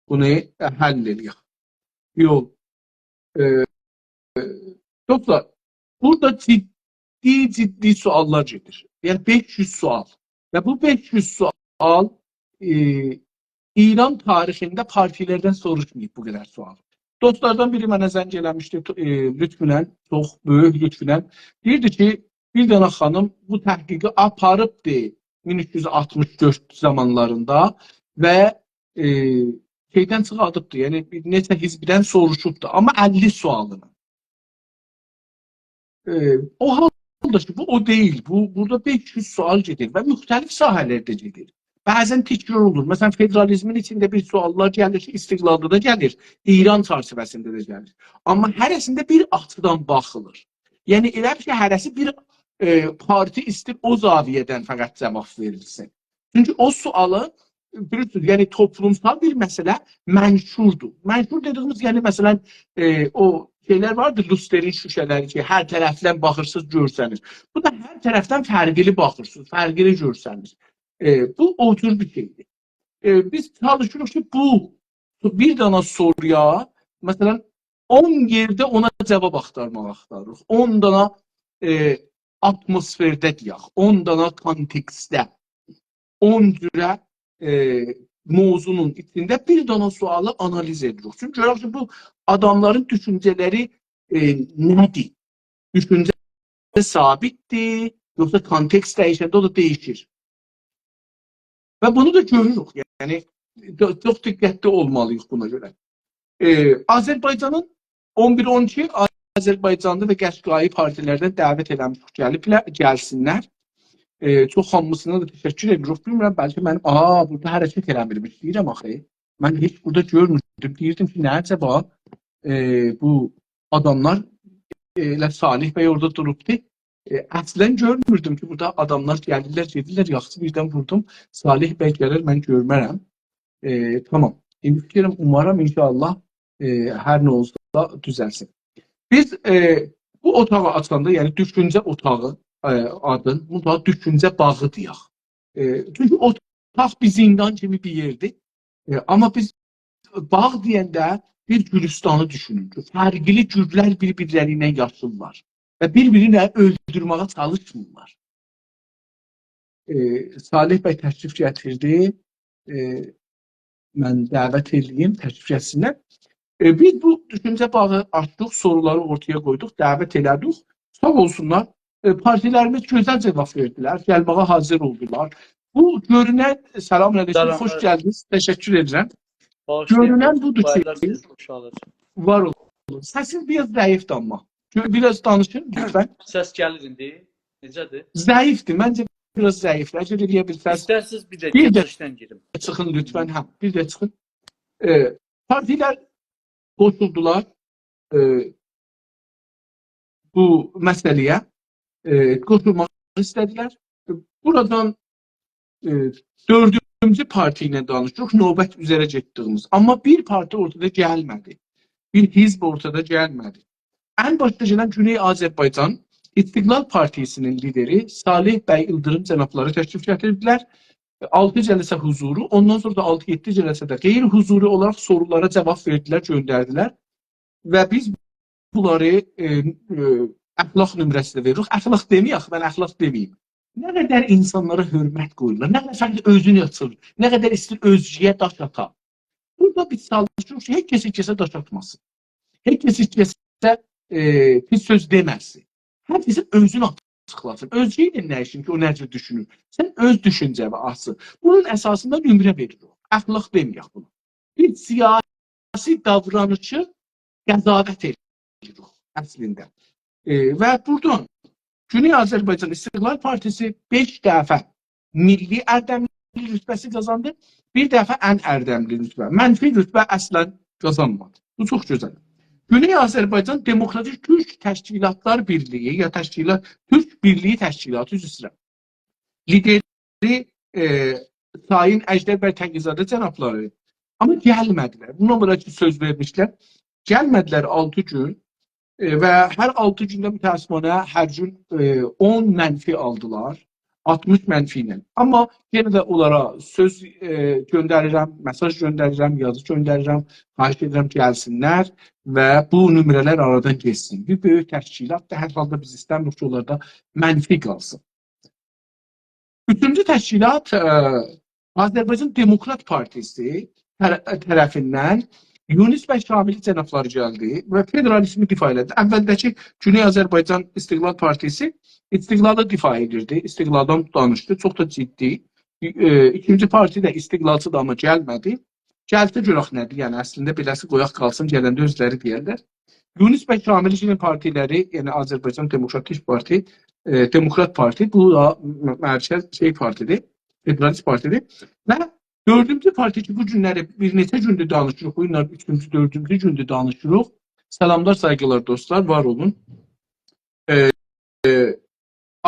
بونو، ائ، حل ائلیک. یول. ائ، دوستلار، بورادا جدی، جدی سؤاللار گئدیر. یعنی بئش یوز سؤال. و بو بئش یوز سؤال، ائ، ایران تاریخینده پارتیلردن سوروشماییب بو قدر سؤال. دوستلاردان بیری منه زنگ ائله‌میشدی، تو-، ائ، لطفاً، چوخ بؤیوک لطفاً. دئییردی کی، بیر دنه خانیم بو تحقیقی آپاریبدی مین اوچ یوز آلتمیش دؤرد زامانلاریندا و، ائ، شئیدن چیخاردیبدی، یعنی بیر نئچه حزبدن سوروشوبدو، آمما اللی سؤالینی. ائ، او حالدا کی، بو او دئییل. بو، بورادا بئش یوز سؤال گئدیر و مختلف ساحه‌لرده گئدیر. بعضاً تکرار اولور. مثلاً، فدرالیزمین ایچینده بیر سؤاللار گلیر کی، استقلالدا دا گلیر، ایران چرچیوه‌سینده ده گلیر. آمما هره‌سینده بیر آچیدان باخیلیر. یعنی، ائله بیل کی، هره‌سی بیر، ائ، پارتی ایسته‌ییر او زاویه‌دن فقط جواب وئریلسین. چونکی او سؤالی، بیلیرسینیز، یعنی توپلومسال بیر مسئله منشوردور. منشور دئدیییمیز، یعنی مثلاً، ائ، او شئیلر واردی، لوسترین شوشه‌لری کی، هر طرفدن باخیرسینیز، گؤرسنیر. بو دا هر طرفدن فرقلی باخیرسینیز، فرقلی گؤرسنیر. ائ، بو او جور بیر شئیدیر. ائ، بیز چالیشیریق کی، بو بیر دانا سورویا، مثلاً، اون یئرده اونا جواب آختارماق آختاریریق. اون دانا، ائ، آتموسفرده دئیک، اون دانا کانتکستده، اون جوره، ائ، موضوعنون ایچینده بیر دانا سؤالی آنالیز ائدیریک. چونکی گؤرک کی، بو آداملارین دوشونجه‌لری، ائ، نه‌دیر؟ دوشونجه ثابتدیر، یوخسا کانتکست دییشنده او دا دییشیر؟ و بونو دا گؤروروک. یعنی، چو-، چوخ دقتلی اولمالی‌ییق بونا گؤره. ائ، آذربایجانین اون بیر اون ایکی آذربایجانلی و قشقایی پارتیلردن دعوت ائله‌میشیک، گلیبلر، گلسینلر. ائ، چوخ هامیسینا دا تشکر ائدیریک. بیلمیرم، بلکه من، آ، بورادا حرکت ائله‌میرمیش، دئییرم آخی. من هئچ بورادا گؤرموردوم. دئییردیم کی، نه عجبا، ائ، بو آداملار، ائ، ائله صالح بی اورادا دوروبدو. ائ، اصلاً گؤرموردوم کی، بورادا آداملار گلیرلر، گئدیرلر، یاخشی بیردن ووردوم. صالح بی گلر، من گؤرمرم. ائ، تامام. ایندی فیکریم، اومارام، ان‌شاءالله، ائ، هر نه اولسا دوزلسین. بیز، ائ، بو اوتاغی آچاندا، یعنی دوشونجه اوتاغی، ائ، آدین، بونو دا دوشونجه باغی دئیک. ائ، چونکی اوتاق بیر زیندان کیمی بیر یئردیر. ائ، آمما بیز باغ دئینده بیر گولوستانی دوشونون کی، فرقلی گوللر بیر-بیرلری ایله یاشیرلار و بیر-بیرینی اؤلدورمه‌یه چالیشمیرلار. ائ، صالح بی تشریف گتیردی. ائ، من دعوت ائله‌ییم، تشریف گتیرسینلر. ائ، بیز بو دوشونجه باغی آچدیق، سورولاری اورتایا قویدوق، دعوت ائله‌دیک. ساغ اولسونلار. ائ، پارتیلریمیز گؤزل جواب وئردیلر، گلمه‌یه حاضر اولدولار. بو گؤرونن، سلام علیکم، سلام، خوش، هه، گلدینیز، تشکر ائدیرم. باغیشلایین، گؤرونن بودور کی، بایرلار سیزی بوشالیر. وار اولون. سسینیز بیر آز ضعیفدیر آمما. گؤ-، بیر آز دانیشین، لطفاً. سس گلیر ایندی. نئجه‌دیر؟ ضعیفدیر، منجه بیر آز ضعیفدیر. اگر ائلیه بیلسز، ایسترسینیز بیر ده بیر ده گئجیکدن گیریم. چیخین لطفاً، هه، بیر ده چیخین. ائ، پارتیلر قوشولدولار، ائ، بو مسئله‌یه، ائ، قوشولماق ایسته‌دیلر. بورادان، ائ، دؤردونجو پارتی ایله دانیشیریق، نوبت اوزره گئتدیییمیز. آمما بیر پارتی اورتادا گلمه‌دی. بیر حزب اورتادا گلمه‌دی. ان باشدا گلن گونئی آذربایجان استقلال پارتیسی‌نین لیدری صالح بی ایلدیریم جنابلاری تشریف گتیردیلر. آلتی جلسه حضوری، اوندان سونرا دا آلتی-یئددی جلسه‌ده غیر حضوری اولاراق سورولارا جواب وئردیلر، گؤندردیلر. و بیز بونلاری، ائ، ائ، اخلاق نمره‌سی ده وئریریک. اخلاق دئمه‌یک، من اخلاق دئمه‌ییم. نه قدر اینسانلارا حؤرمت قویورلار، نه قدر فقط اؤزونو یاتسین، نه قدر ایسته‌ییر اؤزگه‌یه داش آتا. بو بورادا بیز چالیشیریق کی، هئچ کس هئچ کسه داش آتماسین. هئچ کس هئچ کسه، ائ، پیس سؤز دئمه‌سین. هر کس اؤزونو آچیقلاسین. اؤزگه ایله نه ایشین کی، او نه جور دوشونور؟ سن اؤز دوشونجه‌وی آچیق. بونون اساسیندا نمره وئریریک. اخلاق دئمه‌یک بونو. بیر سیاسی داورانیشی قضاوت ائدیریک اصلینده. ائ، و بورادان گونئی آذربایجان استقلال پارتیسی بئش دفعه میللی اردملی رتبه‌سی قازاندی، بیر دفعه ان اردملی رتبه. منفی رتبه اصلا قازانمادی. بو چوخ گؤزل. گونئی آذربایجان دموکراتیک تورک تشکیلاتلار بیرلیگی یا تشکیلات، تورک بیرلیگی تشکیلاتی، عذر ایسته‌ییرم. لیدری، ائ، سایین اژدر بی تقی‌زاده جنابلاری. آمما گلمه‌دیلر. بوندان بونلار کی، سؤز وئرمیشلر. گلمه‌دیلر آلتی گون. ائ، و هر آلتی گونده متأسفانه هر گون، ائ، اون منفی آلدیلار. آلتمیش منفی ایله. آمما یئنه ده اونلارا سؤز، ائ، گؤندریرم، مئساژ گؤندریرم، یازی گؤندریرم، خواهش ائدیرم گلسینلر و بو نمره‌لر آرادان گئتسین. بیر بؤیوک تشکیلاتدیر، هر حالدا بیز ایسته‌میریک کی، اونلاردا منفی قالسین. اوچونجو تشکیلات، ائ، آذربایجان دموکرات پارتیسی طر-، طرفیندن یونس بی شاملی جنابلاری گلدی و فدرالیزمی دفاع ائله‌دی. اولده‌کی گونئی آذربایجان استقلال پارتیسی استقلالی دفاع ائدیردی، استقلالدان دانیشدی، چوخ دا جدی. ائ، ایکینجی پارتی ده استقلالچی دا آمما گلمه‌دی. گلسه گؤرک نه‌دیر، یعنی اصلینده بئله‌سی قویاق قالسین، گلنده اؤزلری دئیرلر. یونس بی شاملی‌نین پارتیلری، یعنی آذربایجان دموکراتیک پارتی، ائ، دموکرات پارتی، بو دا م-، مرکز شئی پارتیدیر، فدرالیست پارتیدیر. و دؤردونجو پارتی کی، بو گونلری بیر نئچه گوندور دانیشیریق، بو گونلر اوچونجو، دؤردونجو گوندور دانیشیریق. سلاملار، سایغیلار دوستلار، وار اولون. ائ، ائ،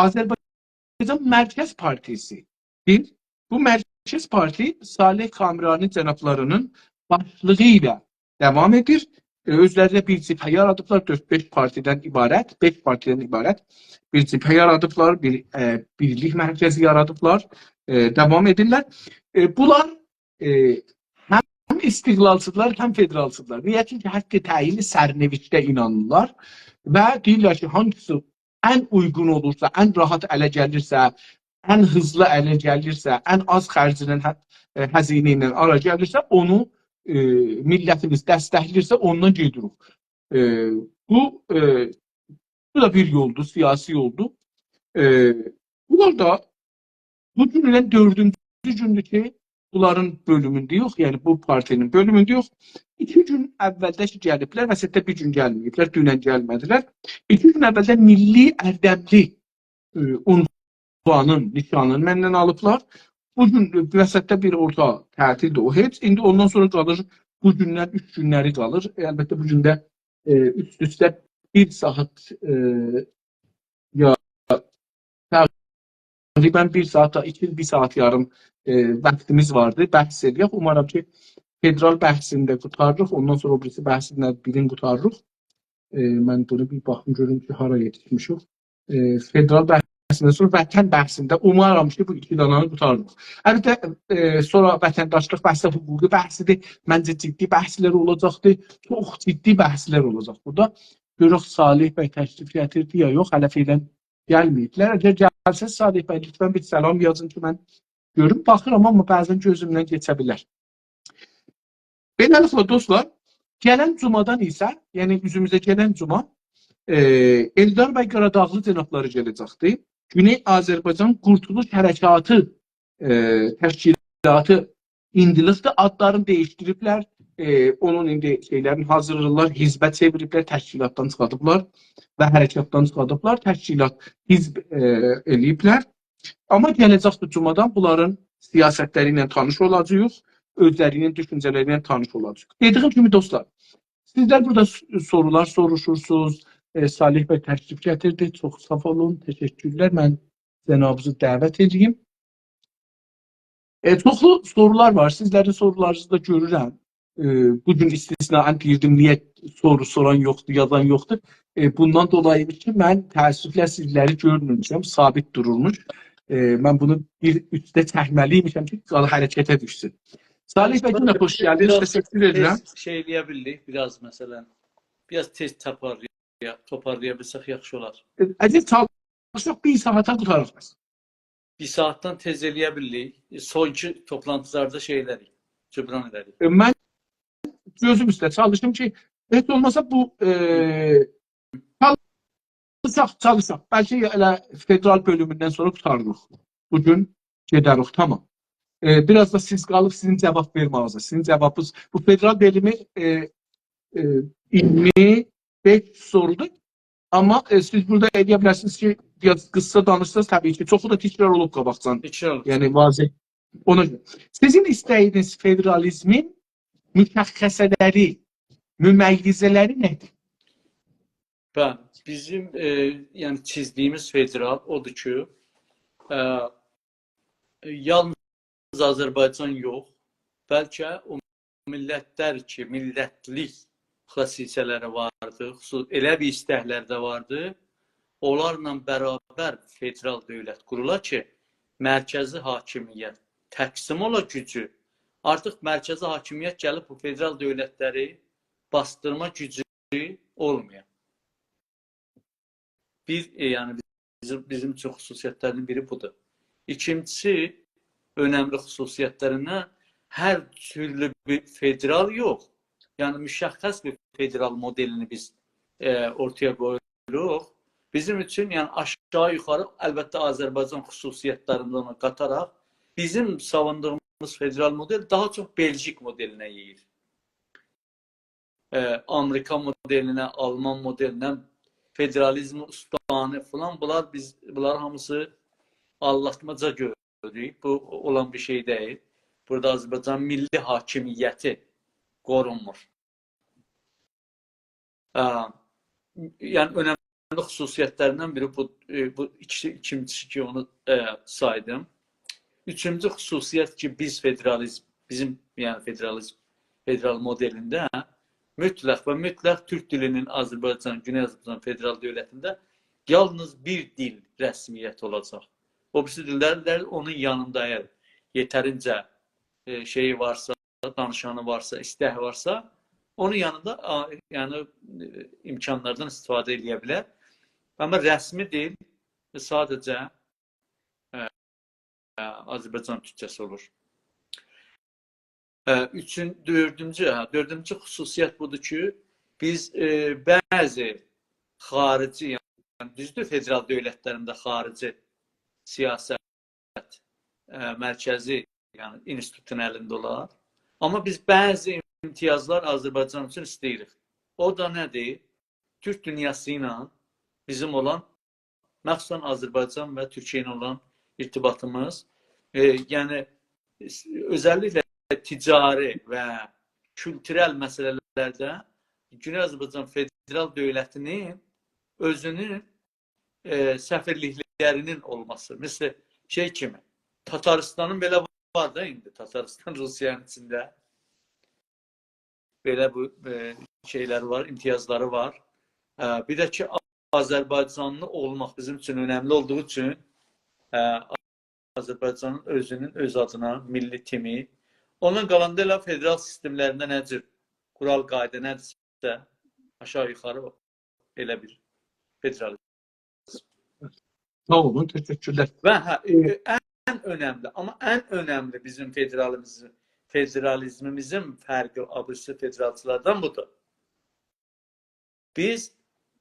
آذربایجان مرکز پارتیسی. بیر، بو مرکز پارتی صالح کامرانی جنابلاری‌نین باشلیغی ایله داوام ائدیر. ائ، اؤزلرینه بیر جبهه یارادیبلار، دؤرد-بئش پارتیدن عبارت، بئش پارتیدن عبارت بیر جبهه یارادیبلار، بیر، ائ، بیرلیک مرکزی یارادیبلار، ائ، داوام ائدیرلر. ائ، بونلار، ائ، هم استقلالچیدیرلار، هم فدرالچیدیرلار. نییه؟ چونکی حق تعیین سرنوشته اینانیرلار و دئییرلر کی، هانگیسی ان اویغون اولورسا، ان راحت اله گلیرسه، ان هیزلی اله گلیرسه، ان آز خرجله، هه-، ائ، هزینه ایله آرا گلیرسه، اونو، ائ، میللتیمیز دستکله‌ییرسه، اوندان گئدیریک. ائ، بو، ائ، بو دا بیر یولدور، سیاسی یولدور. ائ، بونلار دا بو گون ایله دؤردونجو گوندور کی، بونلارین بؤلومونده‌یوخ، یعنی بو پارتی‌نین بؤلومونده‌یوخ. ایکی گون اولده کی گلیبلر، وسطده بیر گون گلمه‌ییبلر، دونن گلمه‌دیلر. ایکی گون اولده میللی اردملی، ائ، عنوانین، نیشانین مندن آلیبلار. بو گون، ائ، وسطده بیر اورتا تعطیلدیر، او هئچ. ایندی اوندان سونرا قالیر، بو گوندن اوچ گونلری قالیر. ائ، البته، بو گون ده، ائ، اوست-اوسته بیر ساعات، ائ، یا تقریبا بیر ساعات، ایکی، بیر ساعات یاریم، ائ، واختیمیز واردی. بحث ائله‌یک. اومارام کی، فدرال بحثینی ده قوتاریریق. اوندان سونرا او بیریسی بحثینی ده بیرینی قوتاریریق. ائ، من بونو بیر باخیم گؤروم کی، هارا یئتیشمیشیک. ائ، فدرال بحثیندن سونرا وطن بحثینده اومارام کی، بو ایکی دانانی قوتاریریق. البته، ائ، سونرا وطنداشلیق بحثی، حقوقی بحثیدیر، منجه جدی بحثلر اولاجاقدیر. چوخ جدی بحثلر اولاجاق بورادا. گؤرک صالح بی تشریف گتیردی یا یوخ، هله فعلا گلمه‌ییبلر. اگر گلسه، صالح بی، لطفا بیر سلام یازین کی، من گؤروم، باخیرام، آمما بعضا گؤزومدن کئچه بیلر. بئله‌لیکله، دوستلار، گلن جومادان ایسه، یعنی اوزوموزه گلن جوما، ائ، ائلدار بی قاراداغلی جنابلاری گله‌جکدیر. گونئی آذربایجان قورتولوش حرکاتی، ائ، تشکیلاتی ایندیلیکدیر. آدلارینی دییشدیریبلر. ائ، اونون ایندی شئیلرینی حاضیرلاییرلار، حزبه چئویریبلر، تشکیلاتدان چیخاردیبلار و حرکاتدان چیخاردیبلار. تشکیلات، حزب، ائ، ائله‌ییبلر. آمما گله‌جک جومادان بونلارین سیاستلری ایله تانیش اولاجاغیق، اؤزلری ایله، دوشونجه‌لری ایله تانیش اولاجاغیق. دئدیییم کیمی، دوستلار، سیزلر بورادا س-، سورولار سوروشورسونوز، ائ، صالح بی تشریف گتیردی، چوخ ساغ اولون، تشکرلر. من جنابینیزی دعوت ائدییم. ائ، چوخلو سورولار وار، سیزلرین سورولارینیزی دا گؤرورم. ائ، بو گون استثناا دئییردیم، نییه سورو سوران یوخدور، یازان یوخدور. ائ، بوندان دولایی کی، من تأسفله سیزلری گؤرمورموشم، ثابت دورورموش. ائ، من بونو بیر اوسته چکمه‌لی‌یمیشم کی، قال حرکته دوشسون. صالح بی، یئنه خوش گلدین، بیر آز تشکر ائدیرم. تئز شئی ائله‌یه بیلدیک، بیر آز، مثلا، بیر آز تئز توپارلایا-، توپارلایا بیلسک یاخشی اولار. ائ، عزیز، چالیشاق بیر ساعاتا قوتاراق. بیر ساعاتدان تئز ائله‌یه بیلدیک. ائ، سونکی توپلانتیلاردا شئی ائله‌دیک، جبران ائله‌دیک. ائ، من گؤزوم اوسته چالیشیم کی، هئچ اولماسا بو، ائ، چالیشاق، چالیشاق. بلکه ائله فدرال بؤلوموندن سونرا قوتاریریق. بو گون گئدریک، تامام. ائ، بیر آز دا سیز قالیب سیزین جاواب وئرمه‌یینیزه. سیزین جاوابینیز، بو فدرال بؤلومو، ائ، ائ، اییرمی بئش سورودور. آمما، ائ، سیز بورادا ائلیه بیلرسینیز کی، بیر آز قیسا دانیشسانیز، طبیعی کی، چوخو دا تکرار اولوب قاباقجان. تکرار اولوب. یعنی، واضح. اونا گؤره. سیزین ایسته‌یینیز فدرالیزمین مشخصه‌لری، ممیزه‌لری نه‌دیر؟ بلی، بیزیم، ائ، یعنی چیزدیگیمیز فدرال اودور کی، ائ، یالنیز آذربایجان یوخ، بلکه او میللتلر کی، میللتلیک خصیصه‌لری واردی، خصوص-، ائله بیر ایستکلر ده واردی، اونلارلا برابر فدرال دؤولت قورولا کی، مرکزی حاکمیت تقسیم اولا گوجو. آرتیق مرکزی حاکمیت گلیب بو فدرال دؤولتلری باسدیرما گوجو اولمایا. بیر، ائ، یعنی بیزیم، بیزیم اوچون خصوصیتلرین بیری بودور. ایکینجیسی، اؤنملی خصوصیتلریندن هر تورلو بیر فدرال یوخ. یعنی مشخص بیر فدرال مدلینی بیز، ائ، اورتایا قویوروق. بیزیم اوچون، یعنی آشاغی یوخاری، البته آذربایجان خصوصیتلرینی ده اونا قاتاراق، بیزیم ساووندوغوموز فدرال مدل داها چوخ بلژیک مدلینه یئییر. ائ، آمریکا مدلینه، آلمان مدلینه، فدرالیزم استانی فلان، بونلار بیز، بونلار هامیسی آللاتماجا گؤردوک. بو اولان بیر شئی دئییل. بورادا آذربایجان میللی حاکمیتی قورونمور. ائ، یعنی اؤنملی خصوصیتلریندن بیری بو، ائ، بو ایکی، ایکینجیسی کی، اونو، ائ، سایدیم. اوچونجو خصوصیت کی، بیز فدرالیزم، بیزیم، یعنی فدرالیزم، فدرال مدلینده مطلق و مطلق تورک دیلینین آذربایجان، گونئی آذربایجان فدرال دؤولتینده یالنیز بیر دیل رسمیت اولاجاق. او بیریسی دیللر ده اونون یانیندا، اگر یئترینجه، ائ، شئیی وارسا، دانیشانی وارسا، ایسته‌یی وارسا، اونون یانیندا، آ، یعنی، ائ، امکانلاردان استفاده ائله‌یه بیلر. آمما رسمی دیل ساده‌جه، ائ، ائ، آذربایجان تورکجه‌سی اولور. ائ، اوچون، دؤردونجو، هه، دؤردونجو خصوصیت بودور کی، بیز، ائ، بعضی خاریجی، یعنی دوزدور، فدرال دؤولتلرینده خاریجی سیاست، ائ، مرکزی، یعنی اینستیتوتون الینده اولار. آمما بیز بعضی امتیازلار آذربایجان اوچون ایسته‌ییریک. او دا نه‌دیر؟ تورک دونیاسی ایله بیزیم اولان، مخصوصاً آذربایجان و تورکیه ایله اولان ارتباطیمیز، ائ، یعنی اؤزللیکله تجاری و کولتورل مسئله‌لرده گونئی آذربایجان فدرال دؤولتینین اؤزونون، ائ، سفیرلیکلرینین اولماسی. مثل شئی کیمی، تاتاریستانین بئله وار دا ایندی، تاتاریستان روسیانین ایچینده. بئله بو، ائ، شئیلری وار، امتیازلاری وار. ائ، بیر ده کی، آذربایجانلی اولماق بیزیم اوچون اؤنملی اولدوغو اوچون، ائ، آذربایجانین اؤزونون اؤز آدینا میللی تیمی. اوندان قالاندا ائله فدرال سیستملرینده نه جور قورال قایدا نه‌دیرسه، آشاغی یوخاری ائله بیر فدرال. ساغ اولون، تشکرلر. و هه، ائ، ان اؤنملی، آمما ان اؤنملی بیزیم فدرالیزم، فدرالیزمیمیزین فرقی او بیریسی فدرالچیلاردان بودور. بیز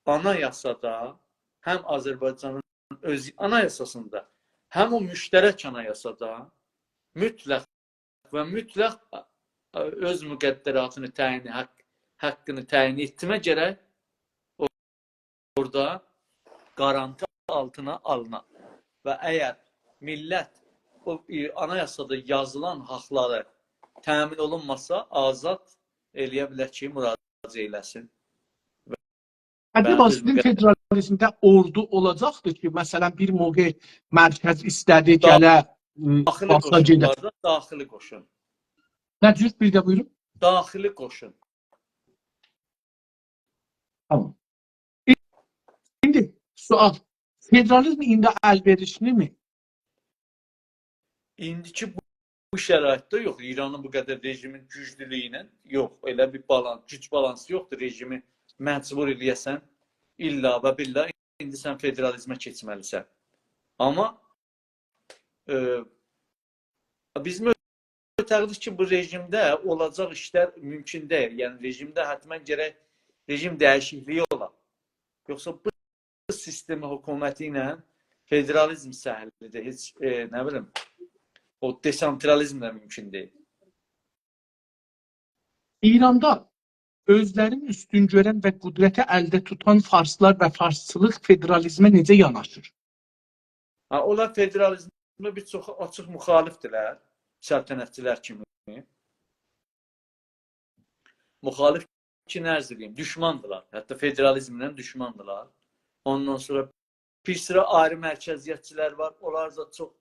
آنایاسادا، هم آذربایجانین اؤز آنایاساسیندا، هم او مشترک آنایاسادا مطلق و مطلق، ائ، اؤز مقدراتینی تعیین، حق، حقینی تعیین ائتمه گرک اورادا گارانتی آلتینا آلینا. و اگر میللت او، ائ، آنایاسادا یازیلان حقلری تأمین اولونماسا، آزاد ائلیه بیلر کی، مراجعه ائله‌سین. عجبا، سیزین فدرالیزمده اوردو اولاجاقدیر کی، مثلا، بیر موقع مرکز ایسته‌دی، گله، ائ، باسا گئده. داخلی قوشون. نه جور، بیر ده بویورون؟ داخلی قوشون. تامام. ایندی سؤال. فدرالیزم ایندی الوئریشلی‌می؟ ایندیکی بو، بو شرایطده یوخ. ایرانین بو قدر رژیمین گوجلولویو ایله یوخ. ائله بیر بالانس، گوج بالانسی یوخدور رژیمی مجبور ائلیه‌سن. الّا و باللّٰه ایندی سن فدرالیزمه کئچمه‌لیسن. آمما، ائ، بیزیم معتقدیک کی، بو رژیمده اولاجاق ایشلر مومکون دئییل. یعنی، رژیمده حتماً گرک رژیم دییشیکلیگی اولا. یوخسا بو سیستم حکومتی ایله فدرالیزم سهلدیر. هئچ، ائ، نه بیلیم، او دسانترالیزم ده مومکون دئییل. ایراندا اؤزلرینی اوستون گؤرن و قدرتی الده توتان فارسلار و فارسچیلیق فدرالیزمه نئجه یاناشیر؟ ها، اونلار فدرالیزمه بیر چوخو آچیق مخالفدیرلر، سلطنتچیلر کیمی. مخالف کی، نه عرض ائدییم، دوشماندیلار. حتی فدرالیزمله دوشماندیلار. اوندان سونرا بیر سیرا آیری مرکزیتچیلر وار. اونلار دا چوخ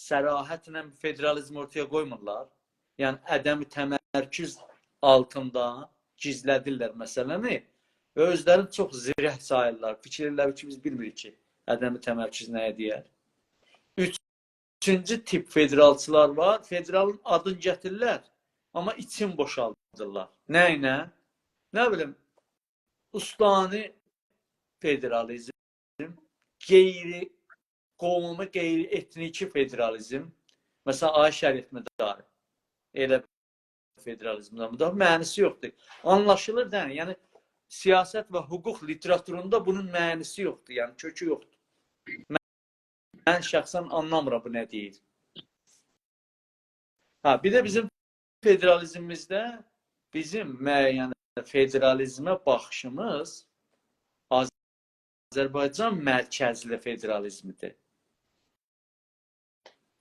صراحتله فدرالیزم اورتایا قویمورلار. یعنی، عدم تمرکز آلتیندا گیزله‌دیرلر مسئله‌نی و اؤزلرینی چوخ زیرک ساییرلار. فیکیر ائدیرلر کی، بیز بیلمیریک کی، عدم تمرکز نه‌یه دئیر. اوچونجو تیپ فدرالچیلار وار. فدرالین آدینی گتیریرلر، آمما ایچین بوشالدیرلار. نه ایله؟ نه بیلیم، استانی فدرالیزم، غیر قومی، غیر ائتنیکی فدرالیزم. مثلا، آقای شریعتمداری. ائله فدرالیزمده، بوندا معنی‌سی یوخدور. آنلاشیلیر دا، یعنی سیاست و حقوق لیتراتوروندا بونون معنی‌سی یوخدور، یعنی کؤکو یوخدور. من، من شخصاً آنلامیرام بو نه دئییر. ها، بیر ده بیزیم فدرالیزمیمیزده بیزیم معین فدرالیزمه باخیشیمیز آذربایجان مرکزلی فدرالیزمدیر.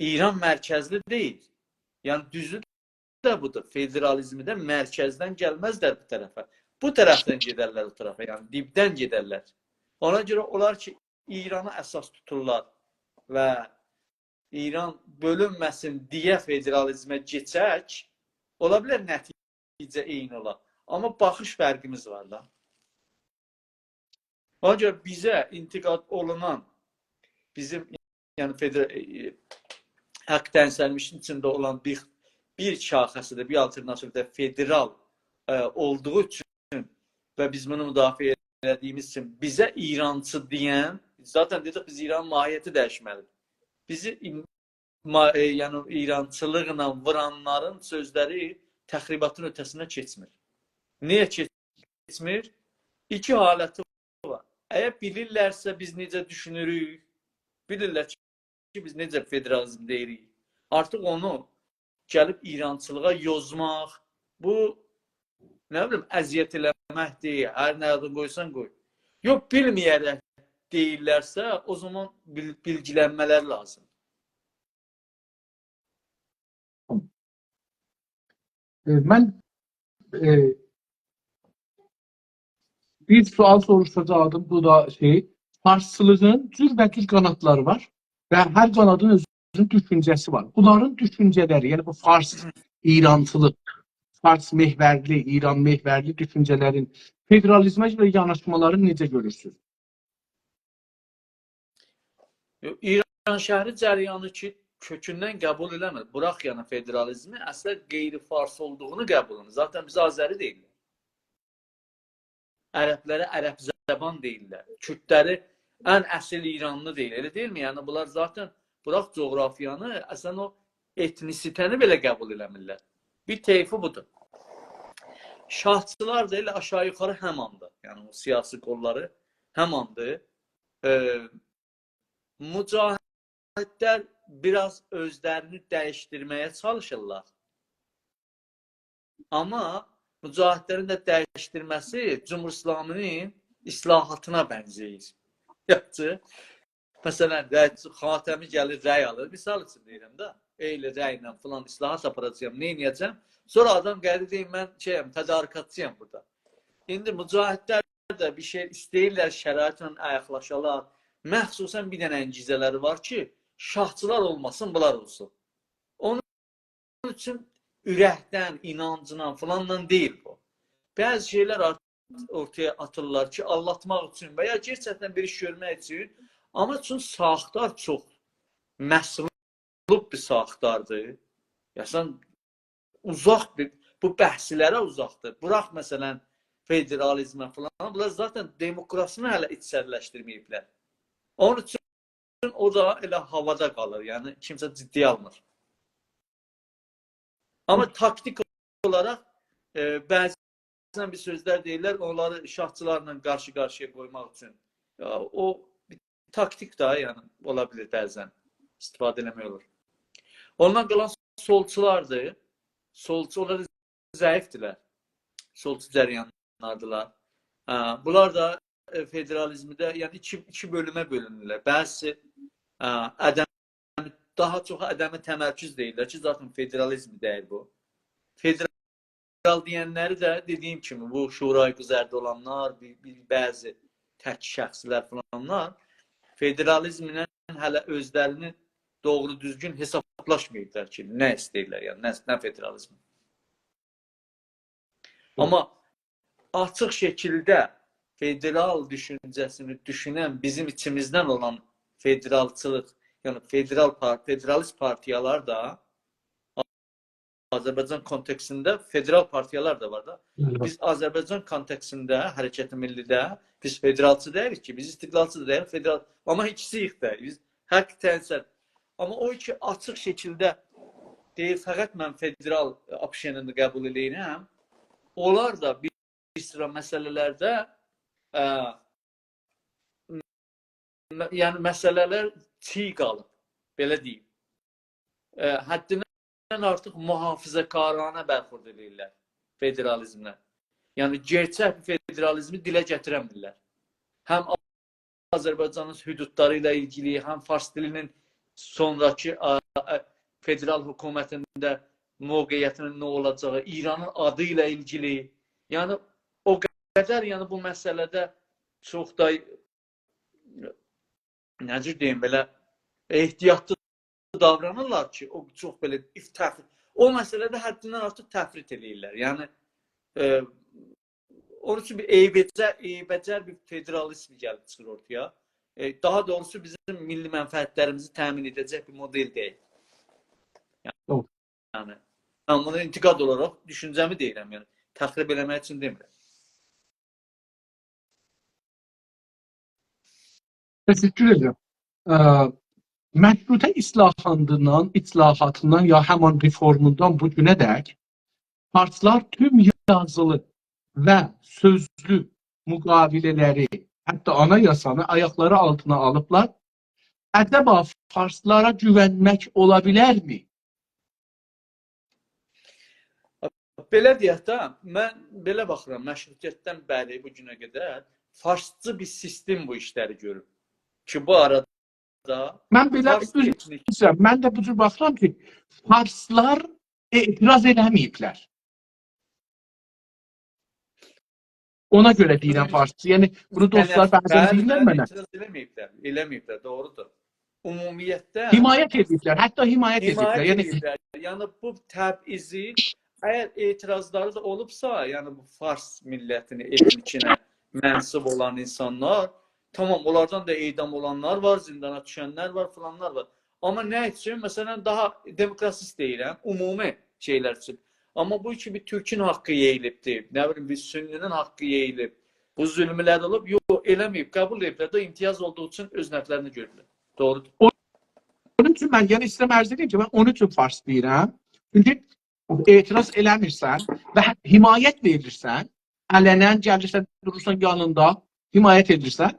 ایران مرکزلی دئییل. یعنی دوزو ده بودور. فدرالیزمده مرکزدن گلمزلر بو طرفه. بو طرفدن گئدرلر او طرفه، یعنی دیبدن گئدرلر. اونا گؤره اونلار کی، ایرانی اساس توتورلار و ایران بؤلونمه‌سین دئیه فدرالیزمه کئچک، اولا بیلر نتیجه عینی اولا. آمما باخیش فرقیمیز وار دا. اونا گؤره بیزه انتقاد اولونان، بیزیم، یعنی فدر-، ائ، حق تنظیم‌نامه‌سینین ایچینده اولان بیر، بیر شاخه‌سی ده، بیر آلترناتیو ده فدرال، ائ، اولدوغو اوچون و بیز بونو مدافعه ائله‌دیگیمیز اوچون بیزه ایرانچی دئین، ذاتاً دئدیک، بیز ایرانین ماهیتی دییشمه‌لیدیر. بیزی این-، ما-، ائ، یعنی ایرانچیلیقلا وورانلارین سؤزلری تخریباتین اؤته‌سینه کئچمیر. نییه کئچمیر؟ ایکی حالتی وار. اگر بیلیرلرسه بیز نئجه دوشونوروک، بیلیرلر کی، بیز نئجه فدرالیزم دئییریک، آرتیق اونو گلیب ایرانچیلیغا یوزماق، بو، نه بیلیم، اذیت ائله‌مکدیر، هر نه آدین قویسان قوی. یوخ، بیلمه‌یه‌رک دئییرلرسه، او زامان بیل-، بیلگیلنمه‌لری لازیم. ائ، من، ائ، بیر سؤال سوروشاجاقدیم، بو دا شئی، فارسچیلیغین جوربه‌جور قانادلاری وار و هر قانادین اؤزونون دوشونجه‌سی وار. بونلارین دوشونجه‌لری، یعنی بو فارس ایرانچیلیق، فارس محورلی، ایران محورلی دوشونجه‌لرین فدرالیزمه گؤره یاناشمالارینی نئجه گؤرورسونوز؟ یوخ، ایرانشهری جریانی کی، کؤکوندن قبول ائله‌میر. بوراخ، یعنی، فدرالیزمی، اصلاً غیر فارس اولدوغونو قبول ائله‌میر. ذاتاً بیزه آذری دئییرلر. عربلره عرب زبان دئییرلر. کوردلری ان اصیل ایرانلی دئییر. ائله دئییلمی؟ یعنی، بونلار ذاتاً، بوراخ جغرافیانی، اصلاً او ائتنیسیته‌نی بئله قبول ائله‌میرلر. بیر طیفی بودور. شاهچیلار دا ائله آشاغی یوخاری هماندیر. یعنی، او سیاسی قوللاری هماندیر. ائ، مجاهدلر بیر آز اؤزلرینی دییشدیرمه‌یه چالیشیرلار. آمما مجاهدلرین ده دییشدیرمه‌سی جمهوری اسلامی‌نین اصلاحاتینا بنزه‌ییر. یاخشی. مثلاً، رأی، خاتمی گلیر، رأی آلیر. مثال اوچون دئییرم ده، ائله رأی ایله فلان اصلاحات آپاراجاغام، نه ائده‌جم؟ سونرا آدام گلیر، دئییر، «من شئیم، تدارکاتچی‌یام بورادا.» ایندی مجاهدلر ده بیر شئی ایسته‌ییرلر، شرایطله آیاقلاشالار. مخصوصاً بیر دنه انگیزه‌لری وار کی، شاهچیلار اولماسین، بونلار اولسون. اونون اوچون اورکدن، اینانجلا، فلانلا دئییل بو. بعضی شئیلر آرت-، اورتایا آتیرلار کی، آلداتماق اوچون و یا گئرچکدن بیر ایش گؤرمک اوچون، آمما چون ساختار چوخ مصلوب بیر ساختاردیر. یعنی، اوزاق بیر، بو بحثلره اوزاقدیر. بوراخ، مثلاً، فدرالیزمه فلان، بونلار ذاتاً دموکراسینی هله ایچری‌لشدیرمه‌ییبلر. اونون اوچون او دا ائله هاوادا قالیر، یعنی کیمسه جدی‌یه آلمیر. آمما تاکتیک اولاراق، ائ، بعضا بیر سؤزلر دئییرلر، اونلاری شاهچیلارلا قارشی-قارشییا قویماق اوچون. یا، او بیر تاکتیک ده، یعنی، اولا بیلیر بعضا ایستیفاده ائله‌مک اولور. اوندان قالان سولچولاردیر. سولچو، اونلار دا ضعیفدیرلر. سولچو جریانلاردیلار. هه، بونلار دا، ائ، فدرالیزمده، یعنی ایکی، ایکی بؤلومه بؤلونورلر. بعضیسی، هه، عدم، داها چوخو عدم تمرکز دئییرلر کی، ذاتاً فدرالیزم دئییل بو. فدرال دئینلری ده دئدیگیم کیمی، بو شورای گذرده اولانلار، بیر، بیر بعضی تک شخصلر فلانلار فدرالیزمله هله اؤزلرینی دوغرو دوزگون حسابلاشماییبلار کی، نه ایسته‌ییرلر، یعنی نه، نه فدرالیزم. آمما آچیق شکیلده فدرال دوشونجه‌سینی دوشونن بیزیم ایچیمیزدن اولان فدرالچیلیق، یعنی فدرال پار-، فدرالیست پارتیالار دا، آذربایجان کونتکستینده فدرال پارتیالار دا وار دا. البته. بیز آذربایجان کونتکستینده، حرکت ملی‌ده بیز فدرالچی دئییلیک کی، بیز استقلالچی دا دئییل، فدرال، آمما ایکیسی‌ییک ده. بیز حق تعیین سر-، آمما او کی آچیق شکیلده دئییر، فقط من فدرال آپشنینی قبول ائدیرم. اونلار دا بیر، بیر سیرا مسئله‌لرده، اه، م-، یعنی مسئله‌لر چیی قالیب، بئله دئییم. اه، حددیندن آرتیق محافظه‌کارانه برخورد ائدیرلر فدرالیزمله. یعنی گئرچک بیر فدرالیزمی دیله گتیرنمیرلر. هم آذربایجانین حدودلاری ایله ایلگیلی، هم فارس دیلینین سونراکی، ا، ا، فدرال حکومتینده موقعیتینین نه اولاجاغی، ایرانین آدی ایله ایلگیلی. یعنی او قدر، یعنی بو مسئله‌ده چوخ دا، نه جور دئییم، بئله احتیاطلی داورانیرلار کی، او چوخ بئله اف-، تفریح، او مسئله‌ده حددیندن آرتیق تفریط ائله‌ییرلر. یعنی، ائ، اونون اوچون بیر ایبجر، ایبجر بیر فدرالیزم گلیب چیخیر اورتایا. ائ، داها دوغروسو بیزیم میللی منفعتلریمیزی تأمین ائده‌جک بیر مدل دئییل. یعنی، دوغرو. یعنی، من بونو انتقاد اولاراق دوشونجه‌می دئییرم، یعنی تخریب ائله‌مک اوچون دئمیرم. تشکر ائدیرم. اه، مشروطه اصلاحاتیندان، اصلاحاتیندان یا همان رفورموندان بو گونه دک فارسلار توم یازیلی و سؤزلو مقاوله‌لری، حتی آنایاسانی آیاقلاری آلتینا آلیبلار. عجبا فارسلارا گوونمک اولا بیلرمی؟ بئله دئیک ده، من بئله باخیرام، مشروطیتدن بری بو گونه قدر فارسچی بیر سیستم بو ایشلری گؤروب. کی، بو آرادا من بئله، فارس عذر ائتنیک ایسته‌ییرم، من ده بو جور باخیرام کی، فارسلار اعتراض ائله‌مه‌ییبلر. اونا گؤره دئییرم فارسچی. یعنی، بونو دوستلار سنت-، بعضا بلی، دئییرلر بلی، منه. اعتراض ائله‌مه‌ییبلر، ائله‌مه‌ییبلر، دوغرودور. عمومیتده حمایت ائدیبلر، حتی حمایت حمایت ائدیبلر. یعنی ائدیبلر. یعنی، بو تبعیضی، اگر اعتراضلاری دا اولوبسا، یعنی بو فارس میللتینه، ائتنیکینه منسوب اولان اینسانلار، تامام، اونلاردان دا اعدام اولانلار وار، زیندانا دوشنلر وار، فلانلار وار. آمما نه اوچون؟ مثلا، داها دموکراتیک دئییرم، عمومی شئیلر اوچون. آمما بو کی، بیر تورکون حاققی یئییلیبدیر، نه بیلیم، بیر سنّی‌نین حاققی یئییلیب، بو ظلملر اولوب، یوخ، ائله‌مه‌ییب، قبول ائدیبلر ده، امتیاز اولدوغو اوچون اؤز نفعلرینه گؤردولر. دوغرودور. اونون اوچون من، یعنی، ایسته‌ییرم عرض ائدیم کی، من اونون اوچون فارس دئییرم. چونکی اعتراض ائله‌میرسن و حمایت وئریرسن، علنا گلیرسن، دورورسان یانیندا، حمایت ائدیرسن،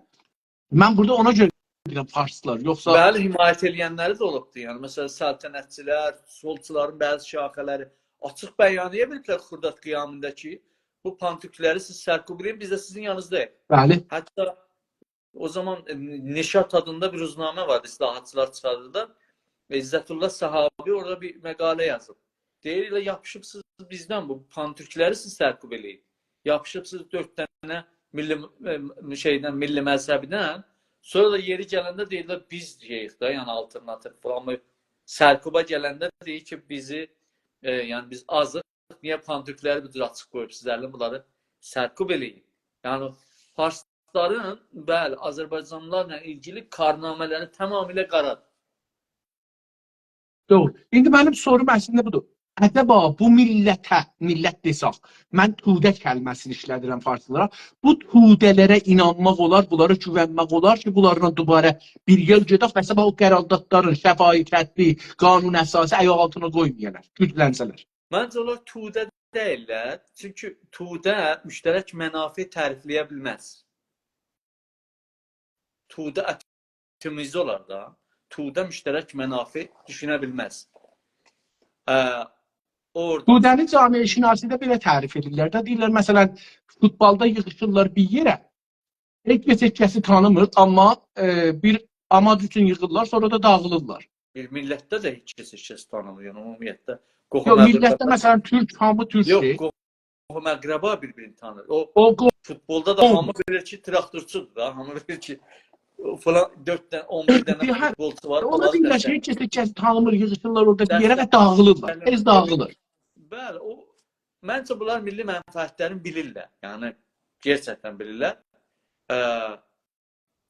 من بورادا اونا گؤره دئییرم فارسلار، یوخسا بلی، حمایت ائله‌ینلری ده اولوبدور. یعنی، مثلا، سلطنتچیلر، سولچولارین بعضی شاخه‌لری آچیق بیانیه وئریبلر خرداد قیامیندا کی، بو پان‌تورکلری سیز سرکوب ائله‌یین، بیز ده سیزین یانینیزداییق. بلی. حتی او زامان، ائ، نشاط آدیندا بیر روزنامه واردی، اصلاحاتچیلار چیخاردیلار. عزت‌الله صحابی اورادا بیر مقاله یازیب. دئییر، ائله یاپیشیبسینیز بیزدن، بو پان‌تورکلری سیز سرکوب ائله‌یین. یاپیشیبسینیز دؤرد دنه میللی، ائ، شئیدن، میللی مذهبیدن. سونرا دا یئری گلنده دئییرلر، بیز دئییریک ده، یعنی آلترناتیو فلان. سرکوبا گلنده دئییر کی، بیزی، ائ، یعنی بیز آزیق، نییه پان‌تورکلری بو جور آچیق قویوبسونوز، الین بونلاری سرکوب ائله‌یین. یعنی فارسلارین، بلی، آذربایجانلیلارلا ایلگیلی کارنامه‌لری تمامیله قارادیر. دوغرو. ایندی منیم سوروم اصلینده بودور. عجبا بو میللته، میللت دئسک، من توده کلمه‌سینی ایشله‌دیرم فارسلارا. بو توده‌لره اینانماق اولار، بونلارا گوونمک اولار کی، بونلارلا دوباره بیر یول گئدک، مثلا، او قراردادلارین، شفاهی کتبی، قانون اساسی آیاق آلتینا قویمایالار، گوجلنسه‌لر. منجه اونلار توده دئییللر. چونکی توده مشترک منافع تعریفله‌یه بیلمز. توده اتمیزه اولار دا. توده مشترک منافع دوشونه بیلمز. اه، اورادا توده‌نی جامعه‌شناسی‌ده بئله تعریف ائدیرلر ده. دئییرلر، مثلا، فوتبالدا ییغیشیرلار بیر یئره. هئچ کس هئچ کسی تانیمیر، آمما، ائ، بیر آماج اوچون ییغیرلار، سونرا دا داغیلیرلار. بیر میللتده ده هئچ کس هئچ کسی تانیمیر، یعنی عمومیتله. یوخ، قوهوم میللتده، اقربا، مثلا، تورک، هامی تورکدور. یوخ، قوهوم اقربا بیر-بیرینی تانیر. او، او قو- فوتبالدا دا قوهوم. هامی بیلیر کی، تراکتورچودور دا، هامی بیلیر کی، فلان دؤرد دنه، اون بیر دنه، هه، فوتبالچو وار، اولا اونلاری دئییرلر کی، دستک-، هئچ کس هئچ کسی تانیمیر، ییغیشیرلار اورادا بیر یئره و داغیلیرلار. دستک-، تئز داغیلیر. بلی، او، منجه، بونلار میللی منفعتلرینی بیلیرلر. یعنی، گئرچکدن بیلیرلر. اه،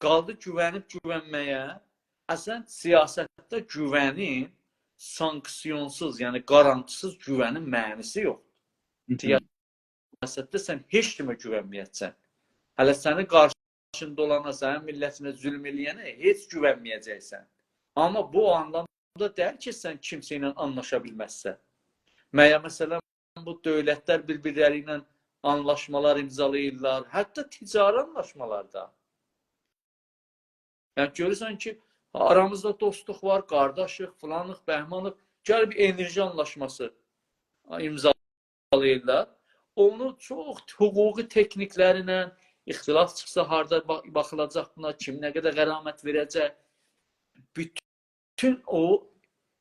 قالدی گوونیب گوونمه‌یه. اصلا، سیاستده گوونین سانکسیونسوز، یعنی گارانتی‌سیز گوونین معنی‌سی یوخدور. هی هی. سیاستده سن هئچ کیمه گوونمه‌یه‌جکسن. هله سنین قارشیندا اولانا، سنین میللتینه ظلم ائله‌ینه هئچ گوونمه‌یه‌جکسن. آمما بو او آنلامدا دئییل کی، سن کیمسه ایله آنلاشا بیلمزسن. مگر، مثلا، بو دؤولتلر بیر-بیرلری ایله آنلاشمالار امضالاییرلار، حتی تجاری آنلاشمالار دا. یعنی، گؤرورسن کی، آرامیزدا دوستلوق وار، قارداشیق، فلانیق، بهمانیق، گل بیر انرژی آنلاشماسی امضالاییرلار. اونو چوخ حقوقی تکنیکلرله، اختلاف چیخسا هاردا با-، باخیلاجاق بونا، کیم نه قدر غرامت وئره‌جک، بوتون او،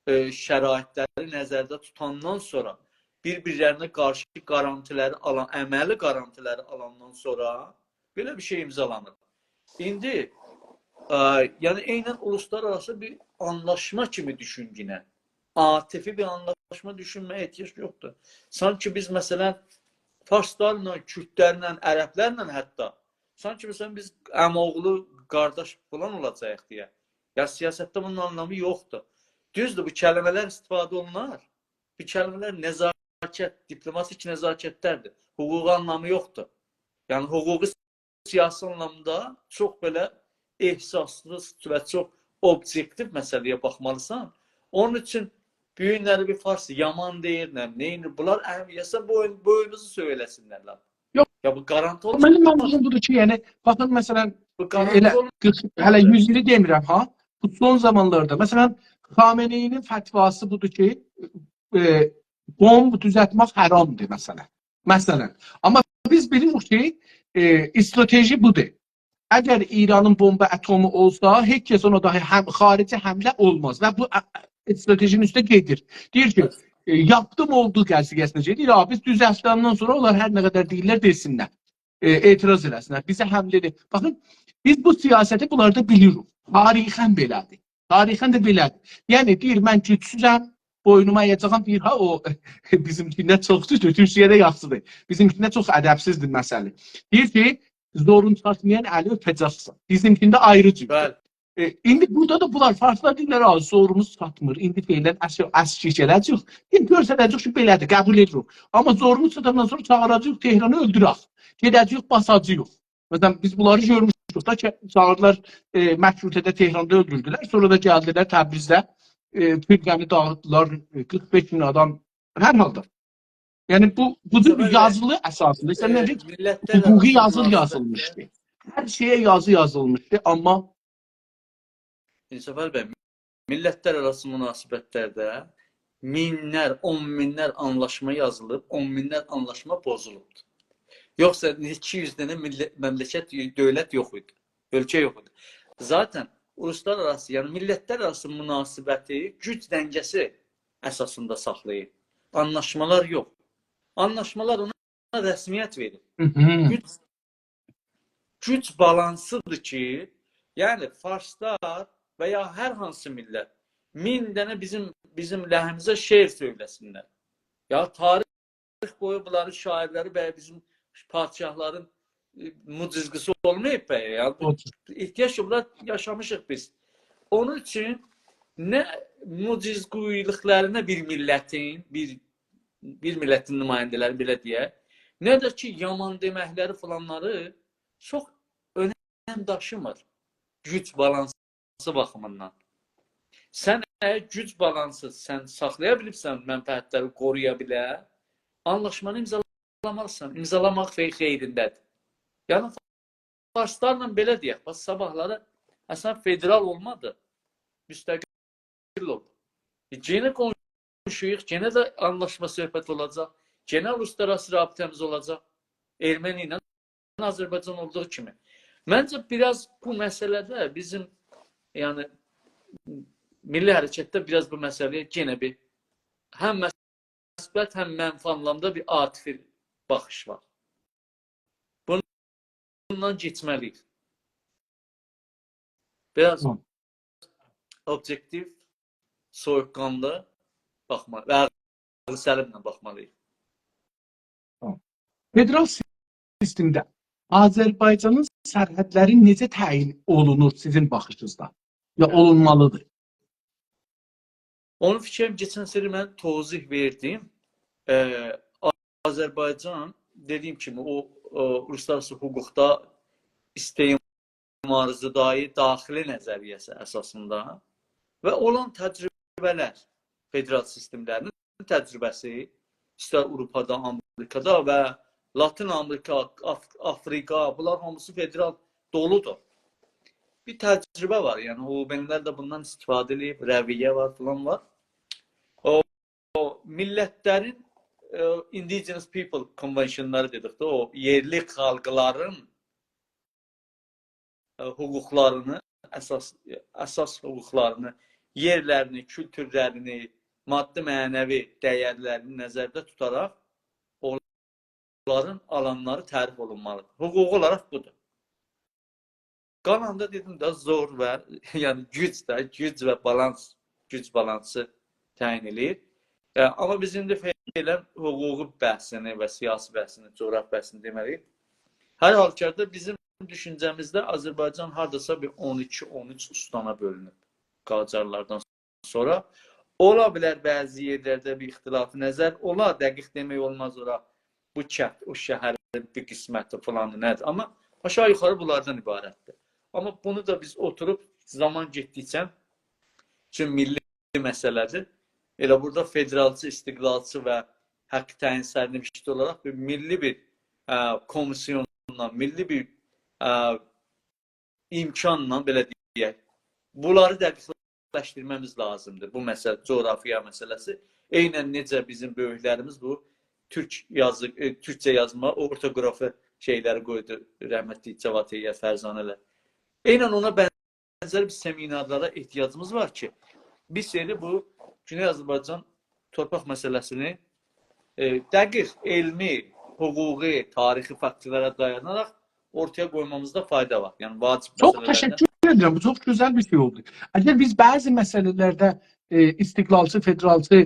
ائ، شرایطلری نظرده توتاندان سونرا، بیر-بیرلرینه قارشی گارانتیلری آلان، عملی گارانتیلری آلاندان سونرا بئله بیر شئی امضالانیر. ایندی، ائ، یعنی عیناً اولوسلارآراسی بیر آنلاشما کیمی دوشون یئنه. عاطفی بیر آنلاشما دوشونمه‌یه احتیاج یوخدور. سانکی بیز، مثلا، فارسلارلا، کوردلرله، عربلرله حتی، سانکی، مثلا، بیز عم‌اوغلو، قارداش فلان اولاجاغیق دئیه. یا، سیاستده بونون آنلامی یوخدور. دوزدور، بو کلمه‌لر استفاده اولونار. بو کلمه‌لر نزاکت، دیپلوماتیک نزاکتلردیر. حقوقی آنلامی یوخدور. یعنی، حقوقی سیاسی آنلامدا چوخ بئله احساسلی و چوخ اوبژکتیو مسئله‌یه باخمالیسان. اونون اوچون بو گونلری بیر فارس یامان دئییر، نه، نئینیر. بونلار اهمیتسیز، بویون-، بوینوزو سؤیله‌سینلر لام. یوخ. یا، بو گارانتی اولماز. منیم منظوروم بودور کی، یعنی، باخین، مثلا، بو گارانتی ائله اولماز. قیرخ، هله یوز ایلی دئمیرم، ها. بو سون زامانلاردا، مثلا، خامنه‌ای‌نین فتواسی بودور کی، ائ، بمب دوزلتمک حرامدیر، مثلا. مثلا. آمما بیز بیلیریک کی، ائ، استراتژی بودور. اگر ایرانین بمب اتمی اولسا، هئچ کس اونا داهی هم-، خارجی حمله اولماز و بو ا-، ا-، استراتژی‌نین اوسته گئدیر. دئییر کی، ائ، یاپدیم اولدو قضیه‌سینه گئدیر. «آ، بیز دوزلتدندن سونرا اونلار هر نه قدر دئییرلر دئسینلر. ائ، اعتراض ائله‌سینلر. بیزه حمله ائدیر.» باخین، بیز بو سیاستی بونلاردا بیلیریک. تاریخاً بئله‌دیر. تاریخاً ده بئله‌دیر. یعنی، دئییر، «من گوجسوزم، بوینوما آیاجاغام.» دئییر، «ها، او بیزیمکیندن چوخ گوجلودور، تورکیه‌ده یاخشیدیر. بیزیمکیندن چوخ ادبسیزدیر» مثلا. دئییر کی، «زورون چاتمایان الی اؤپه‌جکسن.» بیزیمکینده آیری جور. بلی. ائ، ایندی بورادا دا بونلار، فارسلار دئییرلر، «آ، زوروموز چاتمیر. ایندی فعلاً اس-، اسکیک ائله‌یه‌جه‌ییک.» دئییر، گؤستره‌جه‌ییک کی، بئله‌دیر، قبول ائدیریک. آمما زوروموز چاتاندان سونرا چاغیراجاغیق تهرانی اؤلدورک. گئده‌جه‌ییک، باساجاغیق. مثلا، بیز بونلاری گؤرموشوک دا کی، چاغیردیلار، ائ، مشروطه‌ده تهراندا اؤلدوردولر. سونرا دا گلدیلر تبریزده، ائ، فرقه‌نی داغیتدیلار، ائ، قیرخ بئش مین آدام. هر حالدا. یعنی، بو، بو جور بیر، بلی، یازیلی اساسیندا. سن، ائ، نه دئییر؟ میللتلر حقوقی آراسیندا یازیلی مناسبتلر یازیلمیشدی. هر شئیه یازی یازیلمیشدی، آمما انصافعلی بی، میللتلر آراسی مناسبتلرده مینلر، اون مینلر آنلاشما یازیلیب، اون مینلر آنلاشما پوزولوبدور. یوخسا ایکی یوز دنه میلله-، مملکت، دؤولت یوخ ایدی. اؤلکه یوخ ایدی. ذاتاً اولوسلار آراسی، یعنی میللتلر آراسی مناسبتی گوج دنگه‌سی اساسیندا ساخلاییر. آنلاشمالار یوخ. آنلاشمالار اونا رسمیت وئریر. هی هی. گوج، گوج بالانسیدیر کی، یعنی فارسلار و یا هر هانسی میللت مین دنه بیزیم، بیزیم لهیمیزه شعر سؤیله‌سینلر. یا تاریخ بویو بونلارین شاعیرلری و بیزیم پادشاهلارین، ائ، مجیزگیسی اولماییب به، یا بو، اوتور، احتیاج کی، بونلار یاشامیشیق بیز. اونون اوچون نه مجیزگویلوقلارینا بیر میللتین، بیر، بیر میللتین نماینده‌لری، بئله دئیک، نه ده کی، یامان دئمکلری فلانلاری چوخ اؤنم داشیمیر گوج بالانسی باخیمیندان. سن گوج بالانسی سن ساخلایا بیلیبسن، منفعتلری قورویا بیله، آنلاشمانی امضالامالیسان. امضالاماق خئ-، خئیرینده‌دیر. یعنی فارسلارلا بئله دئیک، باخ، صاباحلاری اصلا فدرال اولمادی، مستقل اولدو. ائ، یئنه قونشویوق، یئنه ده آنلاشما، صحبت اولاجاق، یئنه اولوسلارآراسی رابطه‌میز اولاجاق. ارمنی ایله آذربایجان اولدوغو کیمی. منجه، بیر آز بو مسئله‌ده بیزیم، یعنی، میللی حرکتده بیر آز بو مسئله‌یه یئنه بیر هم مثبت، هم منفی آنلامدا بیر عاطفی باخیش وار. بوندان کئچمه‌لی‌ییک. بیر آز هی. اوبژکتیو، سویوق‌قانلی باخما و عاغلی سلیمله باخمالی‌ییق. هی. فدرال سیستمده آذربایجانین سرحدلری نئجه تعیین اولونور سیزین باخیشینیزدا؟ یا اولونمالیدیر؟ اونو فیکریم کئچن سری من توضیح وئردیم. ائ، آذربایجان، دئدیگیم کیمی، او، او اولوسلارآراسی حقوقدا استعمارچی داخلی نظریه‌سی اساسیندا و اولان تجربه‌لر، فدرال سیستملرینین تجربه‌سی، ایستر آوروپادا، آمریکادا و لاتین آمریکا، آف-، آفریقا، بونلار هامیسی فدرال دولودور. بیر تجربه وار، یعنی حقوق بین‌الملل ده بوندان استفاده ائدیب، رویه وار، فلان وار. او، او میللتلرین، ائ، indigenous people conventionلاری دئدیک ده، او یئرلی خالقلارین ائ، حقوقلارینی، اساس، اساس حقوقلارینی، یئرلرینی، کولتورلرینی، مادی معنوی دیرلرینی نظرده توتاراق اونلارین آلانلاری تعریف اولونمالیدیر. حقوقی اولاراق بودور. قالاندا دئدیم ده زور و، یعنی گوج ده، گوج و بالانس، گوج بالانسی تعیین ائله‌ییر. ائ، آمما بیز ایندی فعلاً حقوقی بحثینی و سیاسی بحثینی، جغرافی بحثینی دئمه‌لی‌ییک. هر حالوکاردا بیزیم دوشونجه‌میزده آذربایجان هارداسا بیر اون ایکی، اون اوچ استانا بؤلونوب قاجارلاردان سونرا. اولا بیلر بعضی یئرلرده بیر اختلاف نظر اولا، دقیق دئمک اولماز اورا بو کند، او شهرین بیر قسمتی فلان نه‌دیر. آمما آشاغی یوخاری بونلاردان عبارتدیر. آمما بونو دا بیز اوتوروب زامان گئتدیکجه، چون میللی مسئله‌دیر، ائله بورادا فدرالچی، استقلالچی و حق تعیین سرنوشتی اولاراق بیر میللی بیر، ائ، کومیسیونلا، میللی بیر، ائ، امکانلا، بئله دئیک، بونلاری دقیقلشدیرمه‌میز لازیمدیر. بو مسئله، جغرافیا مسئله‌سی. عیناً نئجه بیزیم بؤیوکلریمیز بو تورک یازی، ائ، تورکجه یازما، اورتوگرافی شئیلری قویدو رحمتلی جواد هیئت فرزانه‌لر. عیناً اونا بنزر بیر سمینارلارا احتیاجیمیز وار کی، بیز ائله بو گونئی آذربایجان تورپاق مسئله‌سینی، ائ، دقیق علمی، حقوقی، تاریخی فاکتلره دایاناراق اورتایا قویمامیزدا فایدا وار. یعنی واجب چوخ مسئله‌لردن. تشکر ائدیرم. بو چوخ گؤزل بیر شئی اولدو. اگر بیز بعضی مسئله‌لرده، ائ، استقلالچی، فدرالچی،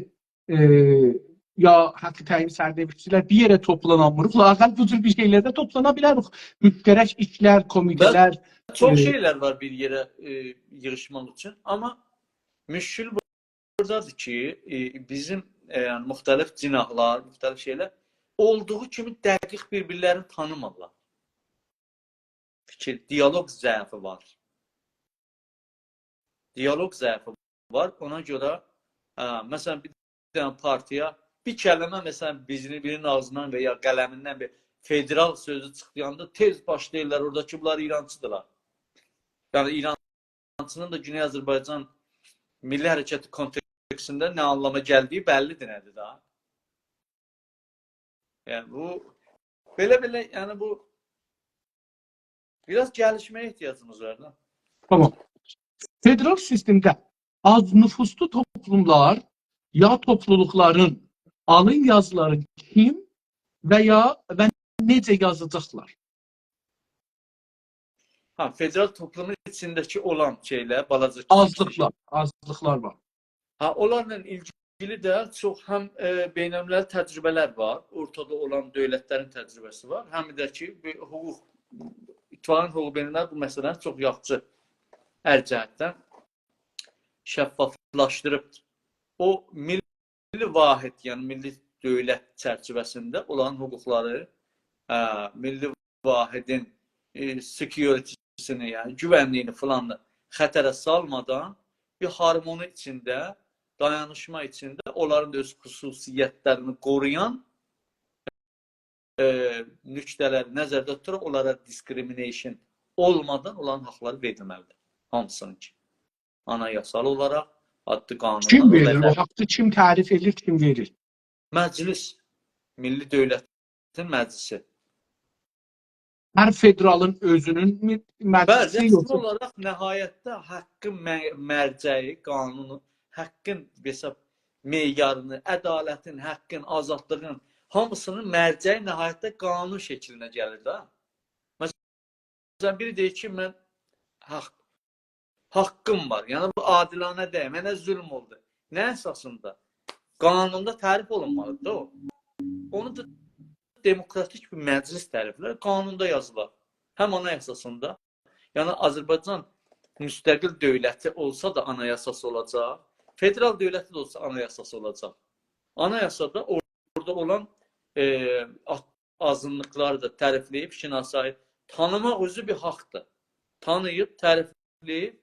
ائ، یا حق تعیین سرنوشتچیلر بیر یئره توپلانامیریق، لااقل بو جور بیر شئیلرده توپلانا بیلریک. مشترک ایشلر، کمیته‌لر، بس، چوخ ائ، شئیلر وار بیر یئره، ائ، ییغیشماق اوچون. آمما مشکل بورادادیر کی، ائ، بیزیم، ائ، یعنی مختلف جناحلار، مختلف شئیلر اولدوغو کیمی دقیق بیر-بیرلرینی تانیمیرلار. فیکیر، دیالوگ ضعفی وار. دیالوگ ضعفی وار. اونا گؤره، هه، مثلا، بیر دنه پارتییا بیر کلمه، مثلا، بیزینی بیرینین آغزیندان و یا قلمیندن بیر فدرال سؤزو چیخدیاندا تئز باشلاییرلار اورادا کی، بونلار ایرانچیدیرلار. یعنی، ایرانچینین دا گونئی آذربایجان میللی حرکتی کونتکستینده نه آنلاما گلدیگی بللیدیر، نه‌دیر دا. یعنی، بو، بئله-بئله، یعنی، بو بیر آز گلیشمه‌یه احتیاجیمیز وار دا. تامام. فدرال سیستمده آز نفوسلو توپلوملار یا توپلولوقلارین آلین یازیلاری کیم و یا و نئجه یازاجاقلار؟ ها، فدرال توپلومون ایچینده‌کی اولان شئیلر، بالاجا کیچیک آزلیقلار، آزلیقلار وار. ها، اونلارلا ایلگیلی ده چوخ هم، ائ، بین‌المللی تجربه‌لر وار، اورتادا اولان دؤولتلرین تجربه‌سی وار، هم ده کی، بیر حقوق، اتفاقاً حقوق بین‌الملل بو مسئله‌نی چوخ یاخشی هر جهتدن شفافلاشدیریبدیر. او میللی واحد، یعنی میللی دؤولت چرچیوه‌سینده اولان حقوقلاری، هه، میللی واحدین، ائ، سکیوریتی‌سینی، یعنی گوونلیگینی فلان دا خطره سالمادان بیر هارمونی ایچینده، دایانیشما ایچینده، اونلارین دا اؤز خصوصیتلرینی قورویان، ائ، نکته‌لری نظرده توتاراق اونلارا discrimination اولمادان اونلارین حاقلاری وئریلمه‌لیدیر. هامیسینینکی. آنایاسال اولاراق، عادی قانونلار، کیم وئریر او حاقی؟ کیم تعریف ائدیر، کیم وئریر؟ مجلس، میللی دؤولتین مجلسی. هر فدرالین اؤزونون می-، بلی، مجلسی رسمی یوخسا اولاراق نهایتده حاقین م-، مرجعی، قانونو، حاقین، مثلا، معیارینی، عدالتین، حاقین، آزادلیغین، هامیسینین مرجعی نهایتده قانون شکلینه گلیر ده. مثلا، بیری دئییر کی، من حاق، حاقیم وار. یعنی، بو عادلانه دئییل، منه ظلم اولدو. نه اساسیندا؟ قانوندا تعریف اولونمالیدیر دا او. اونو دا دموکراتیک بیر مجلس تعریفلر، قانوندا یازیلار. هم آنایاساسیندا. یعنی، آذربایجان مستقل دؤولتی اولسا دا آنایاساسی اولاجاق، فدرال دؤولتی ده اولسا آنایاساسی اولاجاق. آنایاسادا اورادا اولان، ائ، آ-، آزینلیقلاری دا تعریفله‌ییب، شناسایی تانیماق اؤزو بیر حاقدیر. تانیییب، تعریفله‌ییب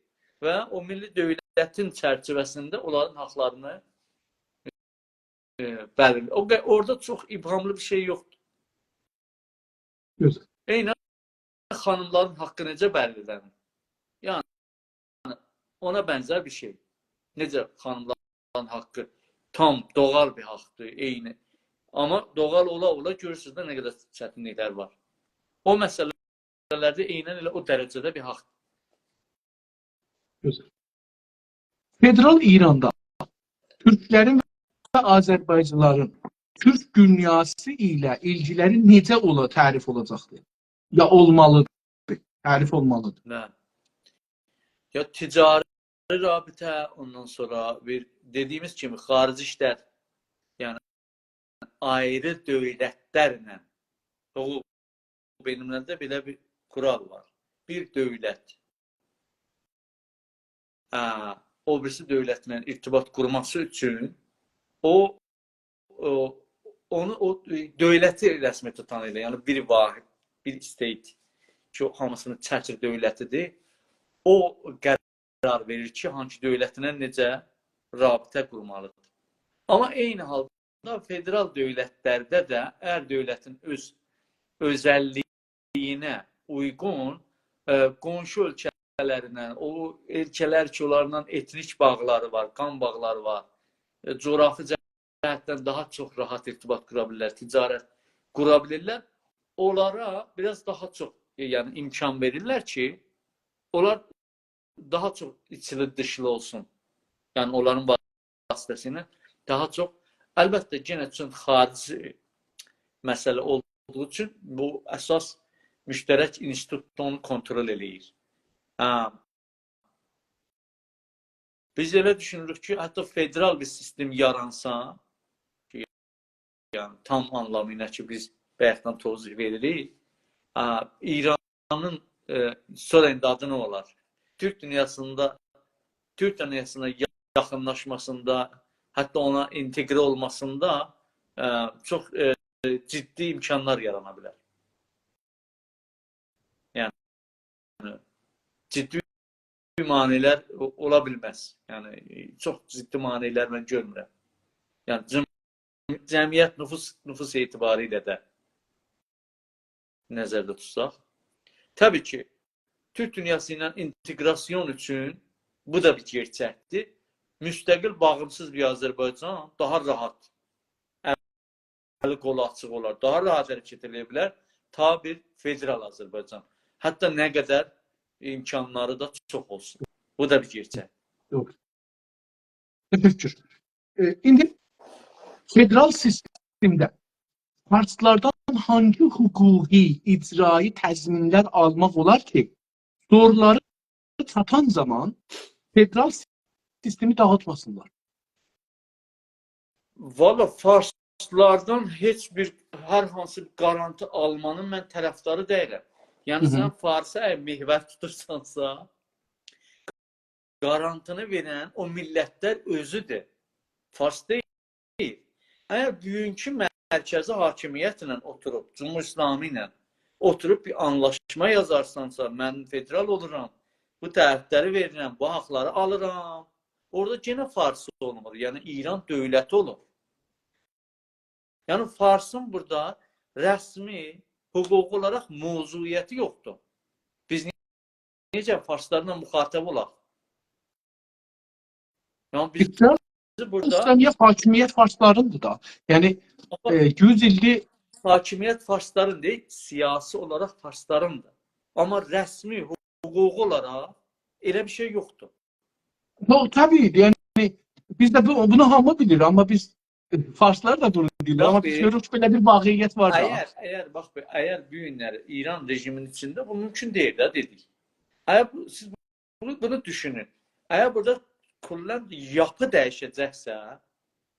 و او میللی دؤولتین چرچیوه‌سینده اونلارین حاقلارینی، ائ، بللی. او قه-، اورادا چوخ ابهاملی بیر شئی یوخدور. گؤزل. عیناً خانیملارین حاققی نئجه بللی‌لنیر؟ یعنی، اونا بنزر بیر شئی. نئجه خانیملارین حاققی تام دوغال بیر حاقدیر، عینی. آمما دوغال اولا-اولا گؤرورسونوز ده نه قدر چتینلیکلر وار. او مسئله‌لرده عیناً ائله او درجه‌ده بیر حاقدیر. گؤزل. فدرال ایراندا تورکلرین و آذربایجانلیلارین تورک دونیاسی ایله ایلگیلری نئجه اولا، تعریف اولاجاقدیر؟ یا اولمالیدیر، تعریف اولمالیدیر. نه؟ یا تجاری رابطه، اوندان سونرا بیر دئدیگیمیز کیمی خاریجی ایشلر، یعنی آیری دؤولتلرله حقوق بین‌المللده بئله بیر قورال وار. بیر دؤولت، هه، او بیریسی دؤولتله ارتباط قورماسی اوچون او، او، اونو، او دؤولتی رسمی توتان ائله، یعنی بیر واحد، بیر state کی، او هامیسینی چکیر دؤولتیدیر. او قرار وئریر کی، هانسی دؤولتله نئجه رابطه قورمالیدیر. آمما عینی حالدا فدرال دؤولتلرده ده هر دؤولتین اؤز اؤزللیگینه اویغون، ائ، قونشو اؤلکه‌لرینن، او اؤلکه‌لر کی، اونلارلا ائتنیک باغلاری وار، قان باغلاری وار، ائ، جغرافی جهتدن داها چوخ راحت ارتباط قورا بیلیرلر، تجارت قورا بیلیرلر. اونلارا بیر آز داها چوخ، ائ، یعنی امکان وئریرلر کی، اونلار داها چوخ ایچلی دیشلی اولسون. یعنی اونلارین واسطه‌سیله داها چوخ. البته، یئنه چون خاریجی مسئله اولدوغو اوچون بو اساس مشترک اینستیتوت اونو کنترل ائله‌ییر. هه. بیز ائله دوشونوروک کی، حتی فدرال بیر سیستم یارانسا، کی، یعنی تام آنلامی ایله کی، بیز بایاقدان توضیح وئریریک، هه، ایرانین، ائ، سونرا ایندی آدی نه اولار؟ تورک دونیاسیندا، تورک دونیاسینا یا-، یاخینلاشماسیندا، حتی اونا انتگره اولماسیندا، ائ، چوخ، ائ، جدی امکانلار یارانا بیلر. یعنی، جدی مانع‌لر او-، اولا بیلمز. یعنی، چوخ جدی مانع‌لر من گؤرمورم. یعنی، جم-، جمعیت نفوس، نفوس اعتباری ایله ده نظرده توتساق. طبیعی کی، تورک دونیاسی ایله اینتگراسیون اوچون بو دا بیر گئرچکدیر. مستقل، باغیمسیز بیر آذربایجان داها راحت الی قولو آچیق اولار، داها راحت حرکت ائله‌یه بیلر، تا بیر فدرال آذربایجان. حتی نه قدر امکانلاری دا چوخ اولسون. بو دا بیر گئرچک. دوغرو. تشکر. ائ، ایندی فدرال سیستمده فارسلاردان هانگی حقوقی، اجرایی تضمین‌لر آلماق اولار کی، زورلاری چاتان زامان فدرال سیستمی داغیتماسینلار؟ والله، فارسلاردان هئچ بیر، هر هانسی بیر گارانتی آلمانین من طرفداری دئییلم. یعنی، هی هی. سن فارسی اگر محور توتورسانسا، گارانتینی وئرن او میللتلر اؤزودور. فارس دئییل. اگر بوگونکو مرکزی حاکمیتله اوتوروب، جمهوری اسلامی ایله اوتوروب بیر آنلاشما یازارسانسا، من فدرال اولورام، بو تعهدلری وئریرم، بو حاقلاری آلیرام، اورادا یئنه فارس اولمور، یعنی ایران دؤولتی اولور. یعنی فارسین بورادا رسمی، حقوقی اولاراق موضوعیتی یوخدور. بیز نئجه فارسلارلا مخاطب اولاق؟ یعنی بیز ایسلام، بورادا ایسلامیت، حاکمیت فارسلاریندیر دا. یعنی، آمما ائ، یوز ایلدیر حاکمیت فارسلارین دئییل، سیاسی اولاراق فارسلاریندیر. آمما رسمی، حقوقی اولاراق ائله بیر شئی یوخدور. یوخ، طبیعی، یعنی بیز ده بو، بونو هامی بیلیر، آمما بیز، فارسلار دا بونو دئییر، باخ آمما بیز بیر، گؤروروک بئله بیر واقعیت وار دا. اگر، اگر، باخ بیر، اگر بو گونلری ایران رژیمینین ایچینده بو مومکون دئییل ده، دئدیک. اگر بو، سیز بونو، بونو دوشونون. اگر بورادا کلاً یاپی دییشه‌جکسه،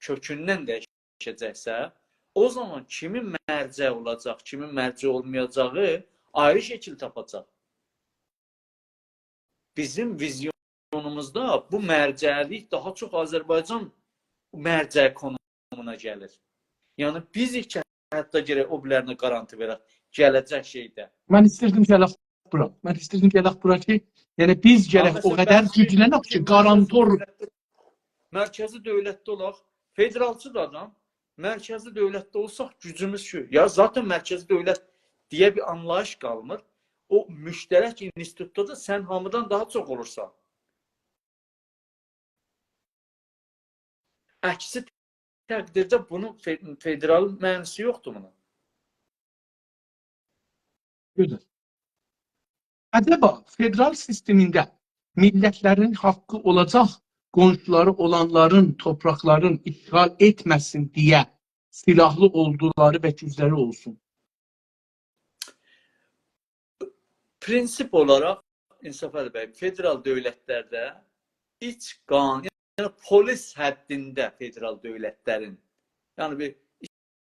کؤکوندن دییشه‌جکسه، او زامان کیمین مرجع اولاجاق، کیمین مرجع اولمایاجاغی آیری شکیل تاپاجاق. بیزیم ویزیونوموزدا بو مرجع‌لیک داها چوخ آذربایجان مرجع قونومونا گلیر. یعنی بیز کی، حتی گرک او بیرلرینه گارانتی وئرک گله‌جک شئیده. من ایستیردیم گلک بورا. من ایستیردیم گلک بورا کی، یعنی بیز آمما گرک او مثلاً قدر بحث گوجلنک کی، کی، مرکزی گارانتور دؤولتده، مرکزی دؤولتده اولاق، فدرالچی دا آدام، مرکزی دؤولتده اولساق گوجوموز کی، یا ذاتاً مرکزی دؤولت دئیه بیر آنلاییش قالمیر. او مشترک اینستیتوتدا دا سن هامیدان داها چوخ اولورسان. عکسی تقدیرده بونون فئ-، فدرال معناسی یوخدور بونون. گؤزل. عجبا فدرال سیستمینده میللتلرین حاققی اولاجاق قونشولاری اولانلارین توپراقلارین اشغال ائتمه‌سین دئیه سیلاحلی اوردولاری و گوجلری اولسون؟ پرینسیپ اولاراق، انصافعلی بی، فدرال دؤولتلرده ایچ قانون، یعنی پلیس حدینده فدرال دؤولتلرین، یعنی بیر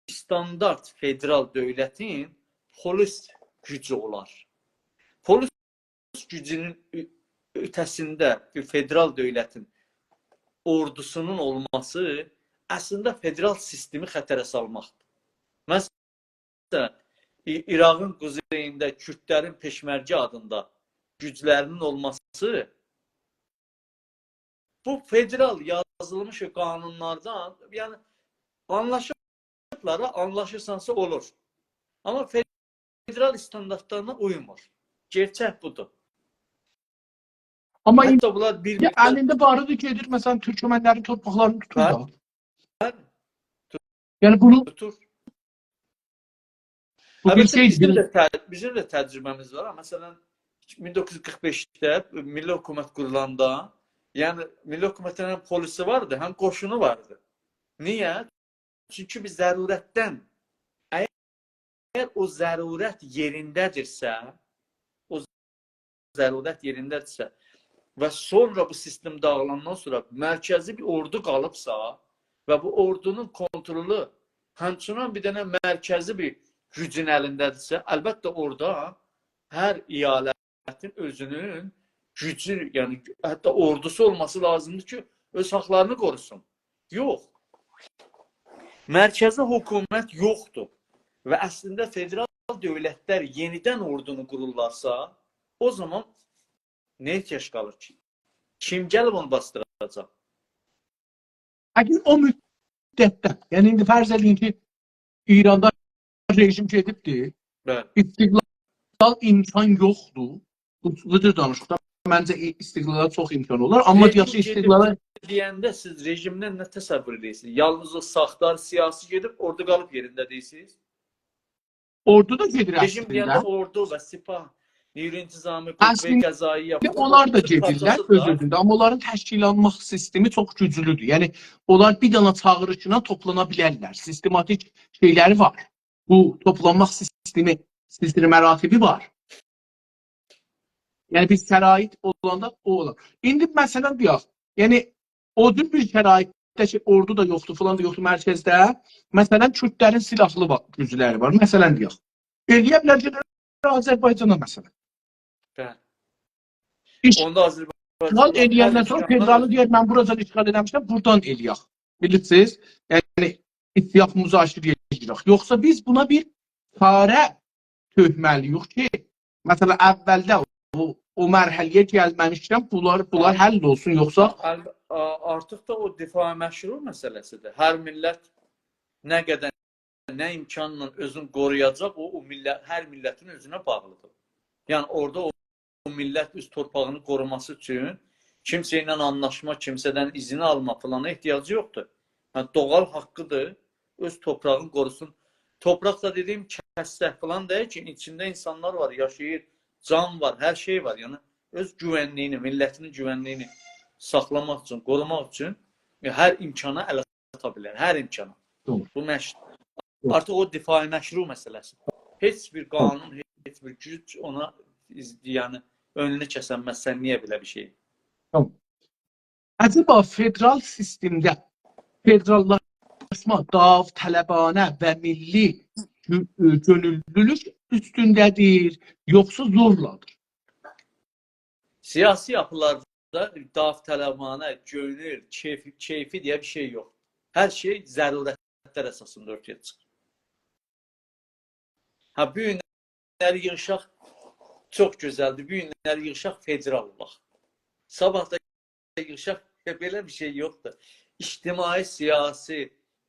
استاندارد فدرال دؤولتین پلیس گوجو اولار. پلیس گوجونون اؤ-، اؤته‌سینده بیر فدرال دؤولتین اوردوسونون اولماسی اصلینده فدرال سیستمی خطره سالماقدیر. مثلاً، ای-، عراقین قوزئیینده کوردلرین پئشمرگه آدیندا گوجلرینین اولماسی بو فدرال یازیلمیش قانونلاردان، یعنی آنلاشیبلار، آنلاشیرسانسا اولور. آمما فدرال استانداردلارینا اویمور. گئرچک بودور. آمما حتی ایندی بونلار بیر الینده واریدیر، گئدیر، مثلاً، تورکمنلرین تورپاقلارینی توتور دا. بلی. یعنی بونو، توتور. بو بیر البته، شئی بیزیم دئییل. ده ته-، بیزیم ده تجربه‌میز وار. مثلاً، مین دوققوز یوز قیرخ بئشده میللی حکومت قورولاندا، یعنی میللی حکومتین هم پلیسی واردی، هم قوشونو واردی. نییه؟ چونکی بیر ضرورتدن، اگر، اگر او ضرورت یئرینده‌دیرسه، او ضرورت یئرینده‌دیرسه و سونرا بو سیستم داغیلاندان سونرا مرکزی بیر اوردو قالیبسا و بو اوردونون کونترولو همچنان بیر دنه مرکزی بیر گوجون الینده‌دیرسه، البته اورادا هر ایالتین اؤزونون گوجو، یعنی حتی اوردوسو اولماسی لازیمدیر کی، اؤز حاقلارینی قوروسون. یوخ. مرکزی حکومت یوخدور و اصلینده فدرال دؤولتلر یئنیدن اوردونو قورورلارسا، او زامان نه احتیاج قالیر کی؟ کیم گلیب اونو باسدیراجاق؟ اگر او مدتده، یعنی ایندی فرض ائدین کی، ایراندا رژیم گئدیبدیر، بلی. استقلال امکان یوخدور. بو، بو جور دانیشیقدا منجه ای-، استقلالا چوخ امکان اولار، آمما رژیم دئیک کی، گئدیب استقلالا دئینده سیز رژیمدن نه تصور ائدیرسینیز؟ یالنیز او ساختار سیاسی گئدیب، اوردو قالیب یئرینده دئییرسینیز؟ اوردو دا گئدیر رژیم اصلینده. دئینده اوردو و سپاه، نیروی انتظامی، قوه اصلینده قضاییه، بو اونلار دا تورک گئدیرلر پارچاسیدیر اؤز دا. اؤزونده، آمما اونلارین تشکیللانماق سیستمی چوخ گوجلودور. یعنی، اونلار بیر دنه چاغیریشلا توپلانا بیلرلر. سیستماتیک شئیلری وار. بو توپلانماق سیستمی، سلسله مراتبی وار. یعنی، بیر شرایط اولاندا او اولار. ایندی، مثلاً، دئیک، یعنی، او جور بیر شرایطده کی، اوردو دا یوخدور، فلان دا یوخدور مرکزده. مثلاً، کوردلرین سلاحلی وا-، گوجلری وار. مثلاً، دئیک، ائلیه بیلر گئدر آذربایجانا، مثلاً. بلی. ایش-، اوندا آذربایجان اشغال ائلیندن سونرا فدرالی دئیر، «من بورادان اشغال ائله‌میشم، بورادان ائلیک.» بیلیرسینیز؟ یعنی، اتفاق مذاکره‌یه گیرک. یوخسا بیز بونا بیر چاره تؤکمه‌لی‌ییک کی، مثلاً، اولده او، او مرحله‌یه گلمه‌میشکن بونلار، بونلار حل اولسون، یوخسا؟ ال-، آ-، آرتیق دا او دفاع مشروع مسئله‌سی‌دیر. هر میللت نه قدر، نه امکانلا اؤزونو قورویاجاق، او، او میللت، هر میللتین اؤزونه باغلی‌دیر. یعنی اورادا او، او میللت اؤز تورپاغینی قوروماسی اوچون کیمسه ایله آنلاشما، کیمسه‌دن اذن آلما فلانا احتیاجی یوخدور. یعنی دوغال حاققی‌دیر، اؤز تورپاغینی قوروسون. تورپاق دا دئدیگیم کسک فلان دئییل کی، ایچینده اینسانلار وار، یاشاییر، جان وار، هر شئی وار. یعنی اؤز گوونلیگینی، میللتینین گوونلیگینی ساخلاماق اوچون، قوروماق اوچون، ائ، هر امکانا ال آتا بیلر، هر امکانا. دوغرو. بو مش-، دوغرو. آرتیق او دفاع مشروع مسئله‌سی. هئچ بیر قانون، هئچ بیر گوج اونا ایز-، یعنی اؤنونو کسنمز. سن نییه بئله بیر شئی؟ تامام. عجبا فدرال سیستمده فدراللاشما داوطلبانه و میللی گؤ-، گؤنوللولوک اوستونده‌دیر، یوخسا زورلادیر؟ سیاسی یاپیلاردا داوطلبانه، گؤنول، کئیفی، کئیفی دئیه بیر شئی یوخدور. هر شئی ضرورتلر اساسیندا اورتایا چیخیر. هه، بو گونلری ییغیشاق، چوخ گؤزلدیر. بو گونلری ییغیشاق، فدرال اولاق. صاباح دا ییغیشاق، بئله بیر شئی یوخدور. اجتماعی، سیاسی،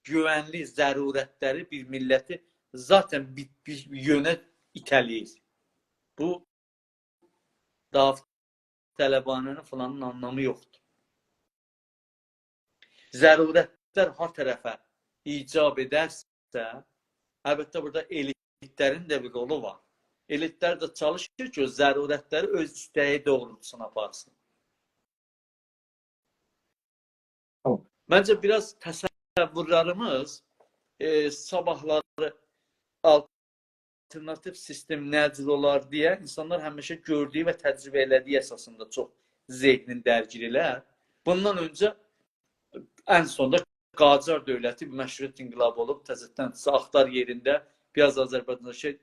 گوونلی ضرورتلری بیر میللتی ذاتاً بیر، بیر یؤنه ایته‌له‌ییر. بو داوطلبانه‌نین فلانین آنلامی یوخدور. ضرورتلر هار طرفه ایجاب ائدرسه، البته بورادا ائلیتلرین ده بیر رولو وار. ائلیتلر ده چالیشیر کی، او ضرورتلری اؤز ایسته‌یی دوغرولتوسونا آپارسین. تامام. منجه بیر آز تصورلریمیز، ائ، صاباحلاری آلترناتیو سیستم نه جور اولار دئیه اینسانلار همیشه گؤردویو و تجربه ائله‌دیگی اساسیندا چوخ ذهنین درگیر ائلر. بوندان اؤنجه ان سوندا قاجار دؤولتی بیر مشروطیت انقلابی اولوب، تزه‌دن ساختار یئرینده بیر آز آذربایجاندا شئی،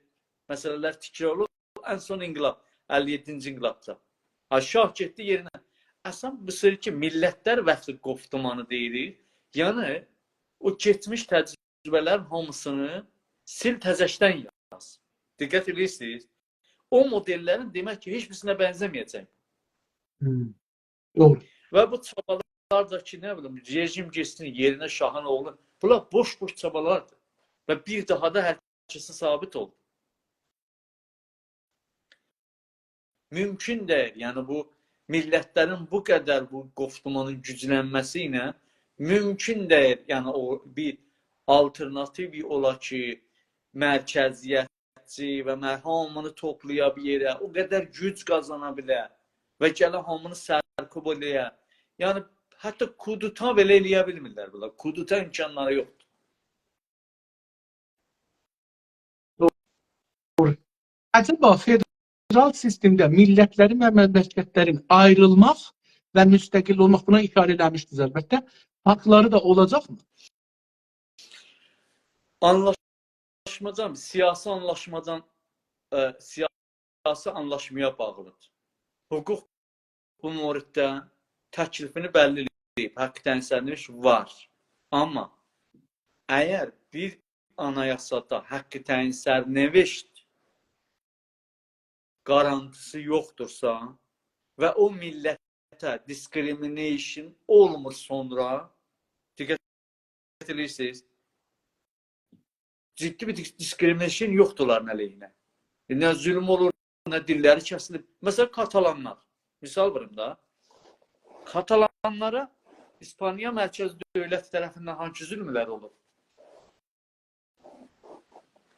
مسئله‌لر تکرار اولوب. ان سون انقلاب، اللی یئددینجی انقلابدا. ها، شاه گئتدی یئرینه. اصلاً بو سؤز کی، میللتلر وقتی گفتمانی دئییریک، یعنی او کئچمیش تجربه‌لرین هامیسینی سیل، تزه‌شدن یاز. دقت ائدیرسینیز؟ او مدللرین دئمک کی، هئچ بیریسینه بنزه‌مه‌یه‌جک. هوم. دوغرو. و بو چابالار دا کی، نه بیلیم، رژیم گئتسین یئرینه، شاهین اوغلو، بونلار بوش-بوش چابالاردیر. و بیر داها دا هر کسه ثابت اولدو. مومکون دئییل، یعنی بو میللتلرین بو قدر بو گفتمانین گوجلنمه‌سی ایله مومکون دئییل، یعنی او بیر آلترناتیو اولا کی، مرکزیتچی و مر-، هامینی توپلایا بیر یئره، او قدر گوج قازانا بیله و گله هامینی سرکوب ائله‌یه. یعنی حتی کودتا بئله ائله‌یه بیلمیرلر بونلار. کودتا امکانلاری یوخدور. دوغرو. عجبا فدرال سیستمده میللتلرین و مملکتلرین آیریلماق و مستقل اولماق، بونا ایشاره ائله‌میشدینیز البته، حاقلاری دا اولاجاقمی؟ آنلاشمادان، سیاسی آنلاشمادان، ائ، سیاسی آنلاشمایا باغلیدیر. حقوق بو موردده تکلیفینی بللی ائله‌ییب، حق تعیین سرنوشت وار. آمما اگر بیر آنایاسادا حق تعیین سرنوشت گارانتیسی یوخدورسا و او میللته discrimination اولمور سونرا، دقت ائدیرسینیز، جدی بیر dis-، discrimination یوخدور اونلارین علیهینه. نه ظلم اولور، نه دیللری کسیلیر. مثلا، کاتالانلار. مثال ووروم دا. کاتالانلارا ایسپانیا مرکزی دؤولت طرفیندن هانسی ظلملر اولور؟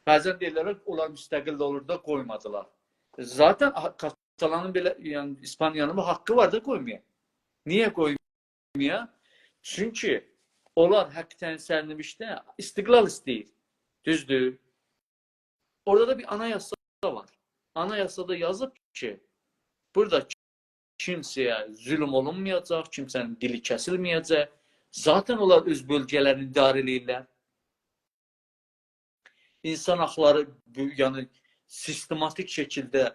بعضا دئییرلر، اونلار مستقل اولور دا قویمادیلار. ذاتا کاتالانین بئله، یعنی ایسپانیانین بو حاققی وار دا قویمایا. نییه قویمایا؟ چونکی اونلار حق تعیین سرنوشتده استقلال ایسته‌ییر. دوزدور؟ اورادا دا بیر آنایاسا وار. آنایاسادا یازیب کی، بورادا کیمسه‌یه ظلم اولونمایاجاق، کیمسه‌نین دیلی کسیلمه‌یه‌جک. ذاتا اونلار اؤز بؤلگه‌لرینی اداره ائله‌ییرلر. اینسان حاقلاری بو-، یعنی سیستماتیک شکیلده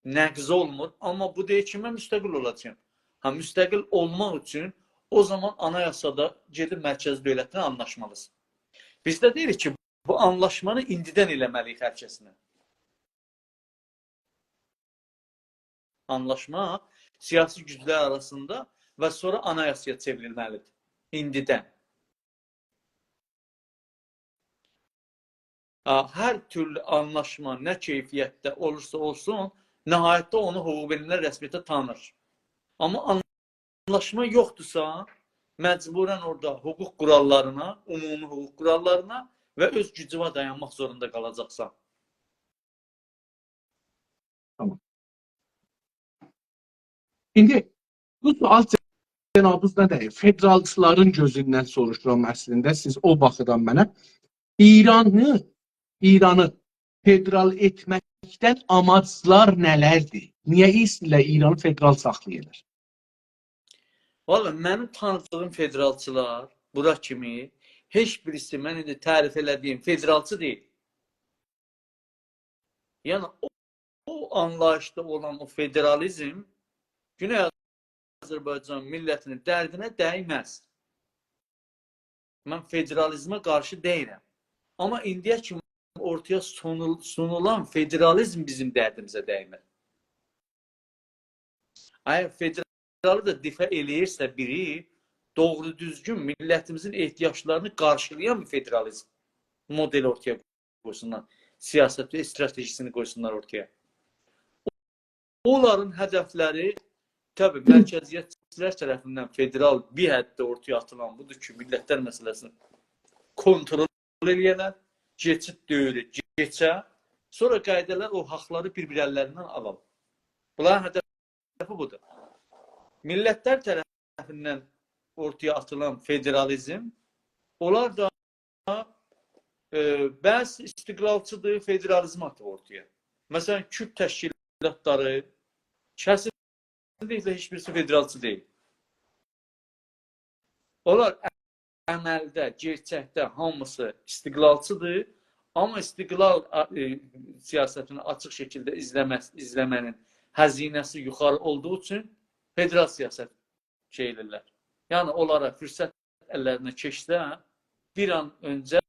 نقض اولمور، آمما بو دئییر کی، من مستقل اولاجاغام. ها، مستقل اولماق اوچون او زامان آنایاسادا گئدیب مرکزی دؤولتله آنلاشمالیسان. بیز ده دئییریک کی، بو آنلاشمانی ایندیدن ائله‌مه‌لی‌ییک هر کسینه. آنلاشما سیاسی گوجلر آراسیندا و سونرا آنایاسایا چئوریلمه‌لیدیر. ایندیدن. آ، هر تورلو آنلاشما نه کیفیتده اولورسا اولسون، نهایتده اونو حقوق بین‌الملل رسمیته تانیر. آمما آنلاشما یوخدورسا، مجبوراً اورادا حقوق قوراللارینا، عمومی حقوق قوراللارینا و اؤز گوجونه دایانماق زوروندا قالاجاقسان. تامام. ایندی بو سؤال جنابینیزا دئییل، فدرالچیلارین گؤزوندن سوروشورام اصلینده، سیز او باخیدان منه. ایرانی، ایرانی فدرال ائتمکدن آماجلار نه‌لردیر؟ نییه ایسته‌ییرلر ایرانی فدرال ساخلایالار؟ والله، منیم تانیدیغیم فدرالچیلار، بورا کیمی، هئچ بیریسی من ایندی تعریف ائله‌دیگیم فدرالچی دئییل. یعنی، او، او آنلاییشدا اولان او فدرالیزم گونئی آذربایجان میللتینین دردینه دیمز. من فدرالیزمه قارشی دئییلم. آمما ایندییه کیمی اورتایا سونول-، سونولان فدرالیزم بیزیم دردیمیزه دیمیر. اگر فدرالی دا دفاع ائله‌ییرسه بیری، دوغرو دوزگون میللتیمیزین احتیاجلارینی قارشیلایان بیر فدرالیزم مودلی اورتایا قویسونلار، سیاست و استراتژی‌سینی قویسونلار اورتایا. اونلارین هدفلری، طبیعی، مرکزیتچیلر طرفیندن فدرال بیر حدده اورتایا آتیلان بودور کی، میللتلر مسئله‌سینی کنترل ائله‌یه‌لر، کئچید دؤورو کئچه، سونرا قاییدالار او حاقلاری بیر-بیر اللریندن آلالار. بونلارین هدفی بودور. میللتلر طرفیندن اورتایا آتیلان فدرالیزم، اونلار دا، ائ، بعضی استقلالچیدیر، فدرالیزم آتیب اورتایا. مثلا، کورد تشکیلاتلاری کسینلیکله هئچ بیریسی فدرالچی دئییل. اونلار عملده، گئرچکده هامیسی استقلالچیدیر. آمما استقلال، ائ، سیاستینی آچیق شکیلده ایزله‌مه-، ایزله‌مه‌نین هزینه‌سی یوخاری اولدوغو اوچون فدرال سیاست شئی ائدیرلر. یعنی، اونلارا فرصت اللرینه کئچسه، بیر آن اؤنجه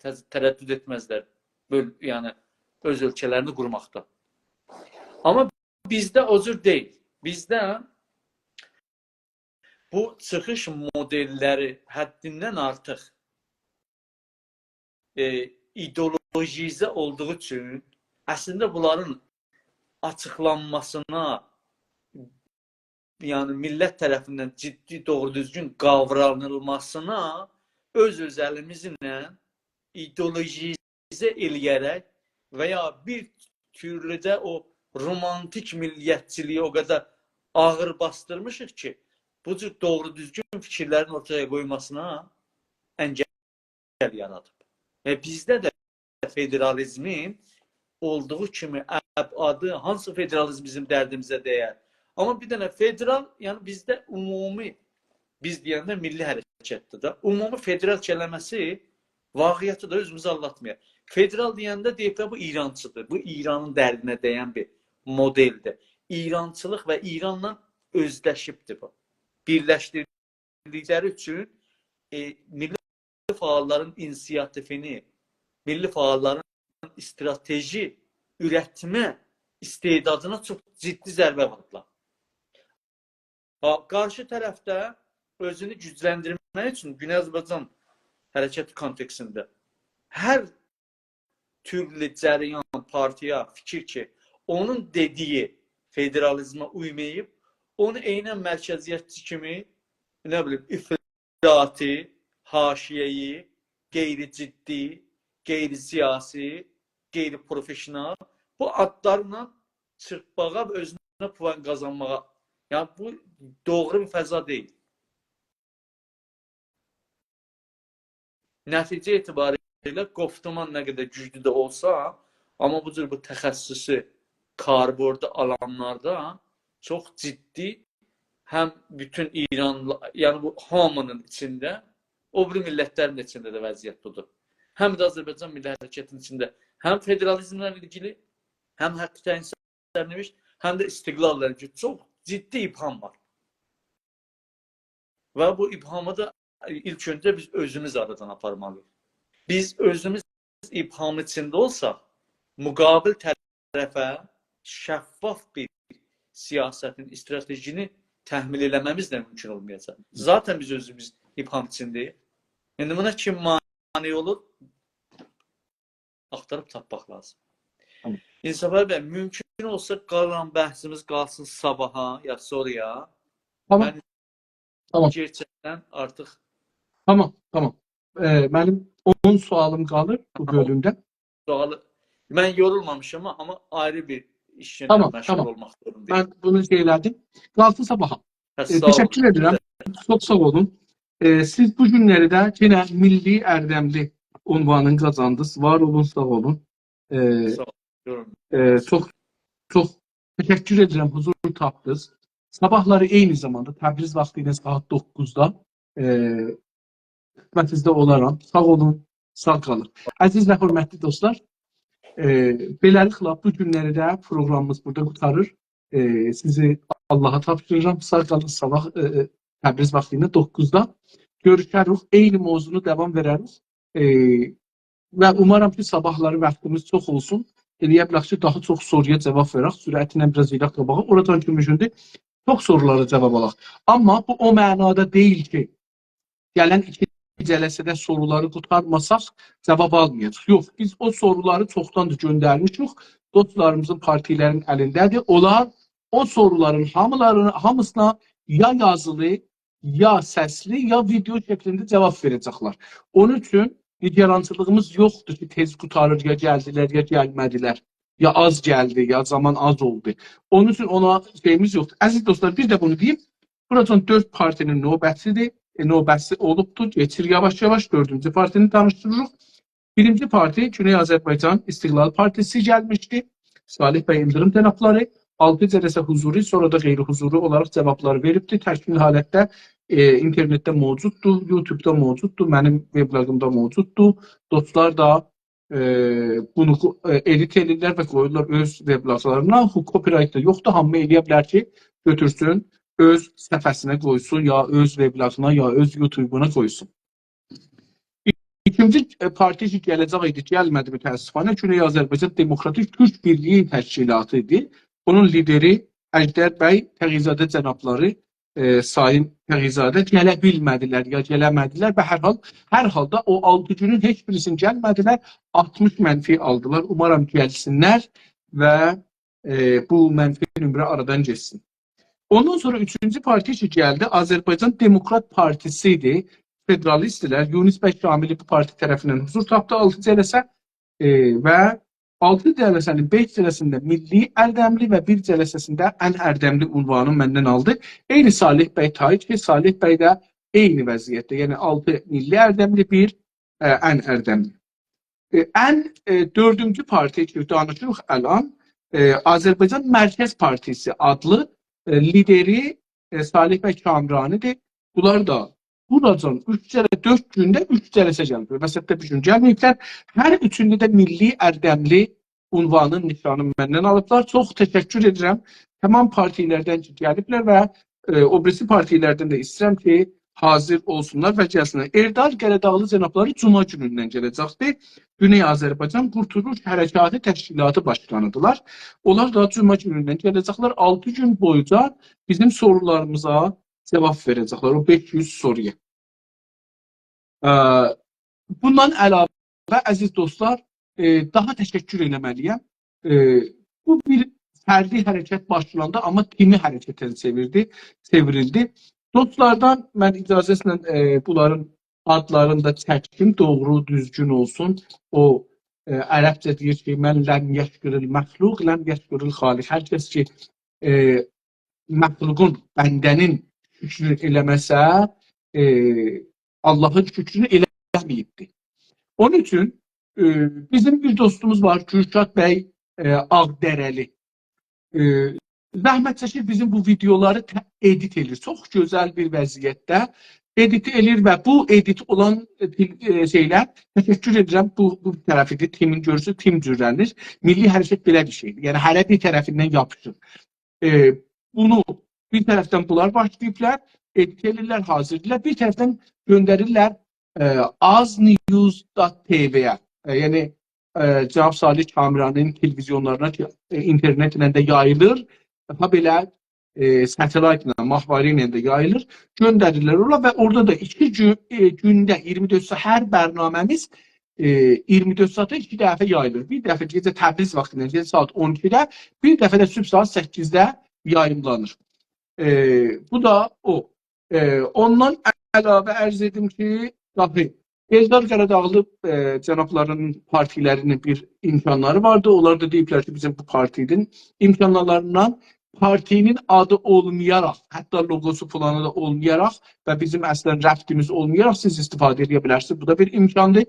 ته-، تردد ائتمزلر، بؤل-، یعنی، اؤز اؤلکه‌لرینی قورماقدا. آمما بیزده او جور دئییل. بیزده بو چیخیش مودللری حدیندن آرتیق، ائ، ایدئولوژیزه اولدوغو اوچون اصلینده بونلارین آچیقلانماسینا، یعنی میللت طرفیندن جدی، دوغرو دوزگون قاورانیلماسینا اؤز اؤزلیمیزله ایدئولوژیزه ائله‌یه‌رک و یا بیر تورلو ده او رومانتیک میللتچیلیگی او قدر آغیر باسدیرمیشیق کی، بو جور دوغرو دوزگون فیکیرلرین اورتایا قویماسینا انگل یارادیب. و بیزده ده فدرالیزمین اولدوغو کیمی ابعادی، هانسی فدرالیزم بیزیم دردیمیزه دیر؟ آمما بیر دنه فدرال، یعنی بیزده عمومی، بیز دئینده میللی حرکتدیر ده. عمومی فدرال کلمه‌سی واقعیتی ده اؤزوموزو آلداتمایاق. فدرال دئینده دئییب ده بو ایرانچیدیر. بو ایرانین دردینه دین بیر مودلدیر. ایرانچیلیق و ایرانلا اؤزلشیبدیر بو. بیرلشدیردیکلری اوچون، ائ، میللی فعاللارین اینیسیاتیوینی، میللی فعاللارین استراتژی اورتمه استعدادینا چوخ جدی ضربه ووردولار. ها، قارشی طرف ده اؤزونو گوجلندیرمک اوچون گونئی آذربایجان حرکتی کونتکستینده هر تورلو جریان، پارتیا، فیکیر کی، اونون دئدیگی فدرالیزمه اویماییب، اونو عیناً مرکزیتچی کیمی، نه بیلیم، افراطی، حاشیه‌ای، غیر جدی، غیر سیاسی، غیر پروفشنال، بو آدلارلا چیرپماغا و اؤزونه پوان قازانماغا. یعنی، بو دوغرو بیر فضا دئییل. نتیجه اعتباری ایله گفتمان نه قدر گوجلو ده اولسا، آمما بو جور بو تخصصی کاربردی آلانلاردا چوخ جدی هم بوتون ایران، یعنی بو هامینین ایچینده، او بیری میللتلرین ده ایچینده ده وضعیت بودور. هم ده آذربایجان میللی حرکتینین ایچینده هم فدرالیزمله ایلگیلی، هم حق تعیین سرنوشت، هم ده استقلال‌لا ایلگیلی چوخ جدی ابهام وار. و بو ابهامی دا ایلک اؤنجه بیز اؤزوموز آرادان آپارمالی‌ییق. بیز اؤزوموز ابهام ایچینده اولساق، مقابل طرفه شفاف بیر سیاستین، استراتژینی تحمیل ائله‌مه‌میز ده مومکون اولمایاجاق. ذاتاً بیز اؤزوموز ابهام ایچینده‌ییک. ایندی بونا کیم مانع اولور؟ آختاریب تاپماق لازیم. تامام. انصافعلی بی، مومکون اولسا قالان بحثیمیز قالسین صاباحا یا سونرایا. تامام. من تامام. گئرچکدن آرتیق تامام، تامام. ائ، منیم اون سؤالیم قالیر بو تامام. بؤلومده. سؤالی، من یورولمامیشام، آمما آیری بیر ایشله تامام، مشغول تامام. اولماق زوروندایام. من بونو شئی ائله‌دیم. قالسین صاباحا. هه، ائ، ساغ اولون. تشکر ائدیرم. چوخ ساغ اولون. ائ، سیز بو گونلری ده یئنه میللی اردملی عنوانینی قازاندینیز. وار اولون، ساغ اولون. ائ، ساغ اولون. ائ، چوخ، چوخ تشکر ائدیرم، حضور تاپدینیز. صاباحلاری عینی زاماندا تبریز واختی ایله ساعت دوققوزدا، ائ، خدمتینیزده اولارام. ساغ اولون، ساغ قالین. عزیز و حؤرمتلی دوستلار، ائ، بئله‌لیکله بو گونلری ده پروقرامیمیز بورادا قوتاریر. ائ، سیزی آللاها تاپشیریرام. ساغ قالین، صاباح، ائ، ائ، تبریز واختی ایله دوققوزدا گؤروشریک. عینی موضوعنو داوام وئرریک. ائ، و اومارام کی، صاباحلاری واختیمیز چوخ اولسون. ائلیه بیلک کی، داها چوخ سورویا جاواب وئرک. سرعتله بیر آز گئدک قاباغا. اورادان کی مومکوندور، چوخ سورولارا جاواب آلاق. آمما بو او معنادا دئییل کی، گلن ایکی جلسه‌ده سورولاری قوتارماساق، جاواب آلمایاجاق. یوخ، بیز او سورولاری چوخداندیر گؤندرمیشیک. دوستلاریمیزین، پارتیلرین الینده‌دیر. اونلار او سورولارین هامیلارینی، هامیسینا یا یازیلی، یا سسلی، یا ویدئو شکلینده جاواب وئره‌جکلر. اونون اوچون نگرانچیلیغیمیز یوخدور کی، تئز قوتاریر، یا گلدیلر، یا گلمه‌دیلر، یا آز گلدی، یا زامان آز اولدو. اونون اوچون اونا شئییمیز یوخدور. عزیز دوستلار، بیر ده بونو دئییم. بوراجان دؤرد پارتی‌نین نوبتی‌دیر. ائ، نوبه‌سی اولوبدور، کئچیر یاواش-یاواش. دؤردونجو پارتینی تانیشدیریریق. بیرینجی پارتی گونئی آذربایجان استقلال پارتیسی گلمیشدی. صالح بی ایلدیریم جنابلاری آلتی جلسه حضوری، سونرا دا غیر حضوری اولاراق جاوابلاری وئریبدی. تکمیل حالتده، ائ، اینترنتده موجوددور، یوتیوبدا موجوددور، منیم وبلاگیمدا موجوددور. دوستلار دا، ائ، بونو، ائ، ادیت ائدیرلر و قویورلار اؤز وبلاگلارینا. هو، کپی‌رایت دا یوخدور، هامی ائلیه بیلر کی، گؤتورسون، اؤز صفحه‌سینه قویسون، یا اؤز وبلاگینا، یا اؤز یوتیوبونا قویسون. ایکینجی، ائ، پارتی کی، گله‌جک ایدی، گلمه‌دی متأسفانه. گونئی آذربایجان دموکراتیک تورک بیرلیگی تشکیلاتی ایدی. اونون لیدری اژدر بی تقی‌زاده جنابلاری، ائ، سایین تقی‌زاده گله بیلمه‌دیلر یا گله‌مه‌دیلر و هر حال، هر حالدا او آلتی گونون هئچ بیریسینی گلمه‌دیلر. آلتمیش منفی آلدیلار. اومارام گلسینلر و، ائ، بو منفی نمره آرادان گئتسین. اوندان سونرا اوچونجو پارتی کی گلدی، آذربایجان دموکرات پارتیسی ایدی. فدرالیست‌دیلر. یونس بی شاملی بو پارتی طرفیندن حضور تاپدی آلتی جلسه، ائ، و آلتی جلسه‌نین بئش جلسه‌سینده میللی اردملی و بیر جلسه‌سینده ان اردملی عنوانی مندن آلدی. عینی صالح بی تاییج کی، صالح بی ده عینی وضعیتده. یعنی آلتی میللی اردملی، بیر، ائ، ان اردملی. ائ، ان، ائ، دؤردونجو پارتی کی، دانیشیریق الان، ائ، آذربایجان مرکز پارتیسی آدلی، ائ، لیدری، ائ، صالح بی کامرانی‌دیر. بونلار دا بوراجان اوچ جلسه، دؤرد گونده اوچ جلسه گلیبلر. وسطده بیر گون گلمه‌ییبلر. هر اوچونده ده میللی اردملی عنوانین، نیشانین مندن آلیبلار. چوخ تشکر ائدیرم تمام پارتیلردن کی، گلیبلر و، ائ، او بیریسی پارتیلردن ده ایسته‌ییرم کی، حاضر اولسونلار و گلسینلر. ائردال قره‌داغلی جنابلاری جمعه گونوندن گله‌جکدیر. گونئی آذربایجان قورتولوش حرکاتی تشکیلاتی باشقانی‌دیرلار. اونلار دا جمعه گونوندن گله‌جکلر. آلتی گون بویونجا بیزیم سورولاریمیزا جاواب وئره‌جکلر. او بئش یوز سورویا. ا، بوندان علاوه، عزیز دوستلار، ائ، داها تشکر ائله‌مه‌لی‌یم. ائ، بو بیر فردی حرکت باشلاندی، آمما تیمی حرکته چئویردی، چئوریلدی. دوستلاردان من اجازه‌سینن، ائ، بونلارین آدلارینی دا چکدیم، دوغرو، دوزگون اولسون. او، ائ، عربجه دئییر کی، «من لم یشکر المخلوق، لم یشکر الخالق.» هر کس کی، ائ، مخلوقون، بنده‌نین شوکرونو ائله‌مه‌سه، ائ، آللاهین شوکرونو ائله‌مه‌ییبدیر. اونون اوچون، ائ، بیزیم بیر دوستوموز وار، کورشاد بی، ائ، آغدره‌لی. ائ، زحمت چکیر، بیزیم بو ویدئولاری ته-، ادیت ائله‌ییر. چوخ گؤزل بیر وضعیتده ادیت ائله‌ییر و بو ادیت اولان، ائ، تیل-، ائ، شئیلر، تشکر ائدیرم، بو، بو طرفی‌دیر، تیمین گؤرورسونوز، تیم جورلنیر. میللی حرکت بئله بیر شئیدیر. یعنی، هره بیر طرفیندن یاپیشیر. ائ، بونو بیر طرفدن بونلار باشلاییبلار، ادیت ائدیرلر، حاضیرلاییرلار. بیر طرفدن گؤندریرلر، ائ، آز نیوز دات تی‌وی‌یه. ائ، یعنی، ائ، جناب صالح کامرانی‌نین تلویزیونلارینا کی، ائ، اینترنت ایله ده یاییلیر. هابئله، ائ، ستلایتلا، ماهواره ایله ده یاییلیر. گؤندریرلر اورا و اورادا دا ایکی گون، ائ، گونده اییرمی دؤرد ساعات، هر برنامه‌میز، ائ، اییرمی دؤرد ساعاتا ایکی دفعه یاییلیر. بیر دفعه گئجه تبریز واختی ایله، گئجه ساعات اون ایکیده، بیر دفعه ده صبح ساعات سککیزده یاییملانیر. ائ، بو دا او. ائ، اوندان علاوه عرض ائدیم کی، داهی ائلدار قاراداغلی، ائ، جنابلارین پارتیلرینین بیر امکانلاری واردی. اونلار دا دئییبلر کی، بیزیم بو پارتی‌نین امکانلاریندان پارتی‌نین آدی اولمایاراق، حتی لوگوسو فلانی دا اولمایاراق و بیزیم اصلا ربطیمیز اولمایاراق سیز استفاده ائده بیلرسینیز. بو دا بیر امکاندیر.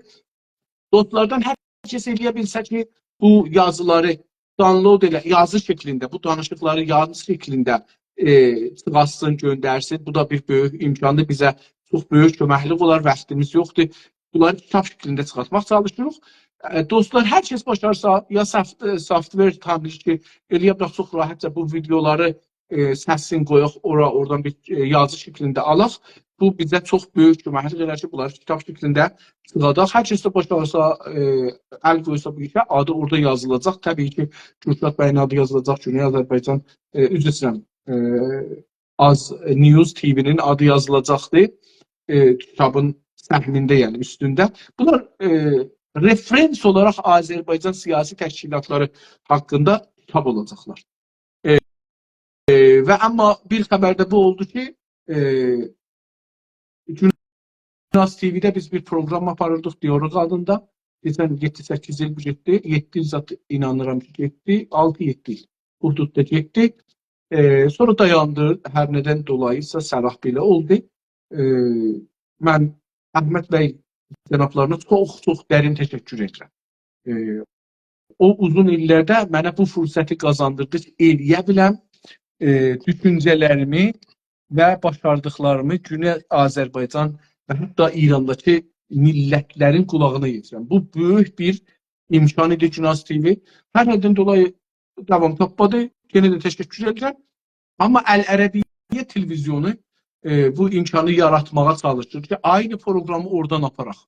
دوستلاردان هر کس ائلیه بیلسه کی، بو یازیلاری download ائله، یازی شکلینده، بو دانیشیقلاری یازی شکلینده، ائ، چیخارتسین، گؤندرسین. بو دا بیر بؤیوک امکاندیر. بیزه چوخ بؤیوک کؤمکلیک اولار، واختیمیز یوخدور. بونلاری کیتاب شکلینده چیخارتماق چالیشیریق. ائ، دوستلار، هر کس باشارسا، یا سافت-، ائ، سافت‌ور تانیییر کی، ائلیه بیلک چوخ راحتجا بو ویدئولاری، ائ، سسین قویاق اورا، اورادان بیر، ائ، یازی شکلینده آلاق. بو بیزه چوخ بؤیوک کؤمکلیک ائلر کی، بونلاری کیتاب شکلینده چیخاداق. هر کس ده باشارسا، ائ، ال قویسا بو ایشه، آدی اورادا یازیلاجاق. طبیعی کی، کورشاد بیین آدی یازیلاجاق، گونئی آذربایجان، ائ، عذر ایسته‌ییرم، ائ، آز نیوز تی‌وی‌نین آدی یازیلاجاقدیر. ائ، کیتابین سهمینده، یعنی اوستونده. بونلار، ائ، رفرنس اولاراق آذربایجان سیاسی تشکیلاتلاری حاقیندا کیتاب اولاجاقلار. ائ، ائ، و آمما بیر خبر ده بو اولدو کی، ائ، گوناز تی‌وی‌ده بیز بیر پروگرام آپاریردیق دیوروق آدیندا. کئچن یئددی سککیز ایل بو گئتدی. یئددی ایل زاد اینانیرام کی، گئتدی. آلتی یئددی ایل بو حدوددا گئتدی. ائ، سونرا دایاندی. هر ندن دولاییسا صلاح بئله اولدو. ائ، من احمد بی جنابلارینا چوخ، چوخ درین تشکر ائدیرم. ائ، او اوزون ایللرده منه بو فرصتی قازاندیردی کی، ائلیه بیلم، ائ، دوشونجه‌لریمی و باشاردیقلاریمی گونئی آذربایجان و حتی ایرانداکی میللتلرین قولاغینا یئتیرم. بو بؤیوک بیر امکان ایدی گوناز تی‌وی. هر ندن دولایی داوام تاپمادی. یئنه ده تشکر ائدیرم. آمما العربیه تلویزیونو، ائ، بو امکانی یاراتماغا چالیشیر کی، عینی پروگرامی اورادان آپاراق.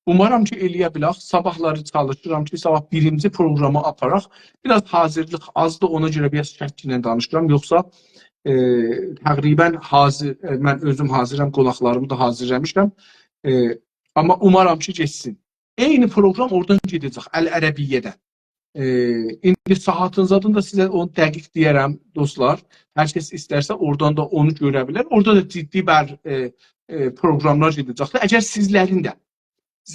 اومارام کی، ائلیه بیلک. صاباحلاری چالیشیرام کی، صاباح بیرینجی پروگرامی آپاراق. بیر آز حاضیرلیق آزدیر، اونا گؤره بیر آز شک ایله دانیشیرام. یوخسا، ائ، تقریبا حاضیر، ائ، من اؤزوم حاضیرام، قوناقلاریمی دا حاضیرلامیشام. ائ، آمما اومارام کی، گئتسین. عینی پروگرام اورادان گئده‌جک، العربیه‌دن. ائ، ایندی ساعاتین زادینی دا سیزه اونو دقیق دئیه‌رم، دوستلار. هر کس ایسترسه اورادان دا اونو گؤره بیلر. اورادا دا جدی بیر، ائ، ائ، پروگراملار گئده‌جکدیر. اگر سیزلرین ده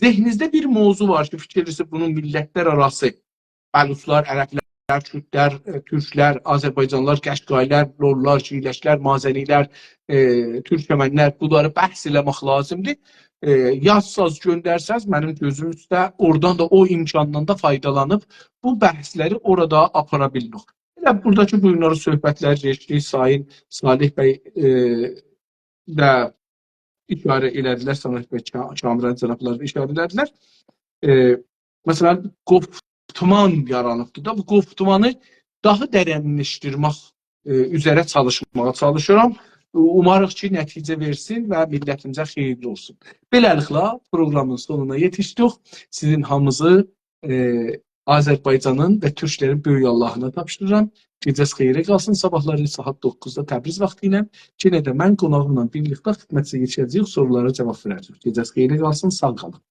ذهنینیزده بیر موضوع وار کی، فیکیر ائدیرسینیز بونون میللتلر آراسی، بلوچلار، عربلر، کوردلر، ائ، تورکلر، آذربایجانلیلار، قشقاییلار، لورلار، ژیلکلر، مازنیلر، ائ، تورکمنلر، بونلاری بحث ائله‌مک لازیمدیر. ائ، یازساز، گؤندرسز، منیم گؤزوم اوسته، اورادان دا او امکاندان دا فایدالانیب بو بحثلری اورادا آپارا بیلیریک. ائله بوراداکی بو گونلری صحبتلر کئچدی، سایین صالح بی، ائ، ده ایشاره ائله‌دیلر، صالح بی، کا-، کامران جنابلاری دا ایشاره ائله‌دیلر. ائ، مثلا، گفتمان یارانیبدیر دا، بو گفتمانی داها درنلشدیرمک، ائ، اوزره چالیشماغا چالیشیرام. اوماریق کی، نتیجه وئرسین و میللتیمیزه خئییرلی اولسون. بئله‌لیکله، پروگرامین سونونا یئتیشدیک. سیزین هامینیزی، ائ، آذربایجانین و تورکلرین بؤیوک آللاهینا تاپشیریرام. گئجه‌ز خئیره قالسین. صاباحلاری ساعات دوققوزدا تبریز واختی ایله یئنه ده من قوناغیملا بیرلیکده خدمتینیزه یئتیشه‌جه‌ییک، سورولارا جاواب وئره‌جه‌ییک. گئجه‌ز خئیره قالسین، ساغ قالین.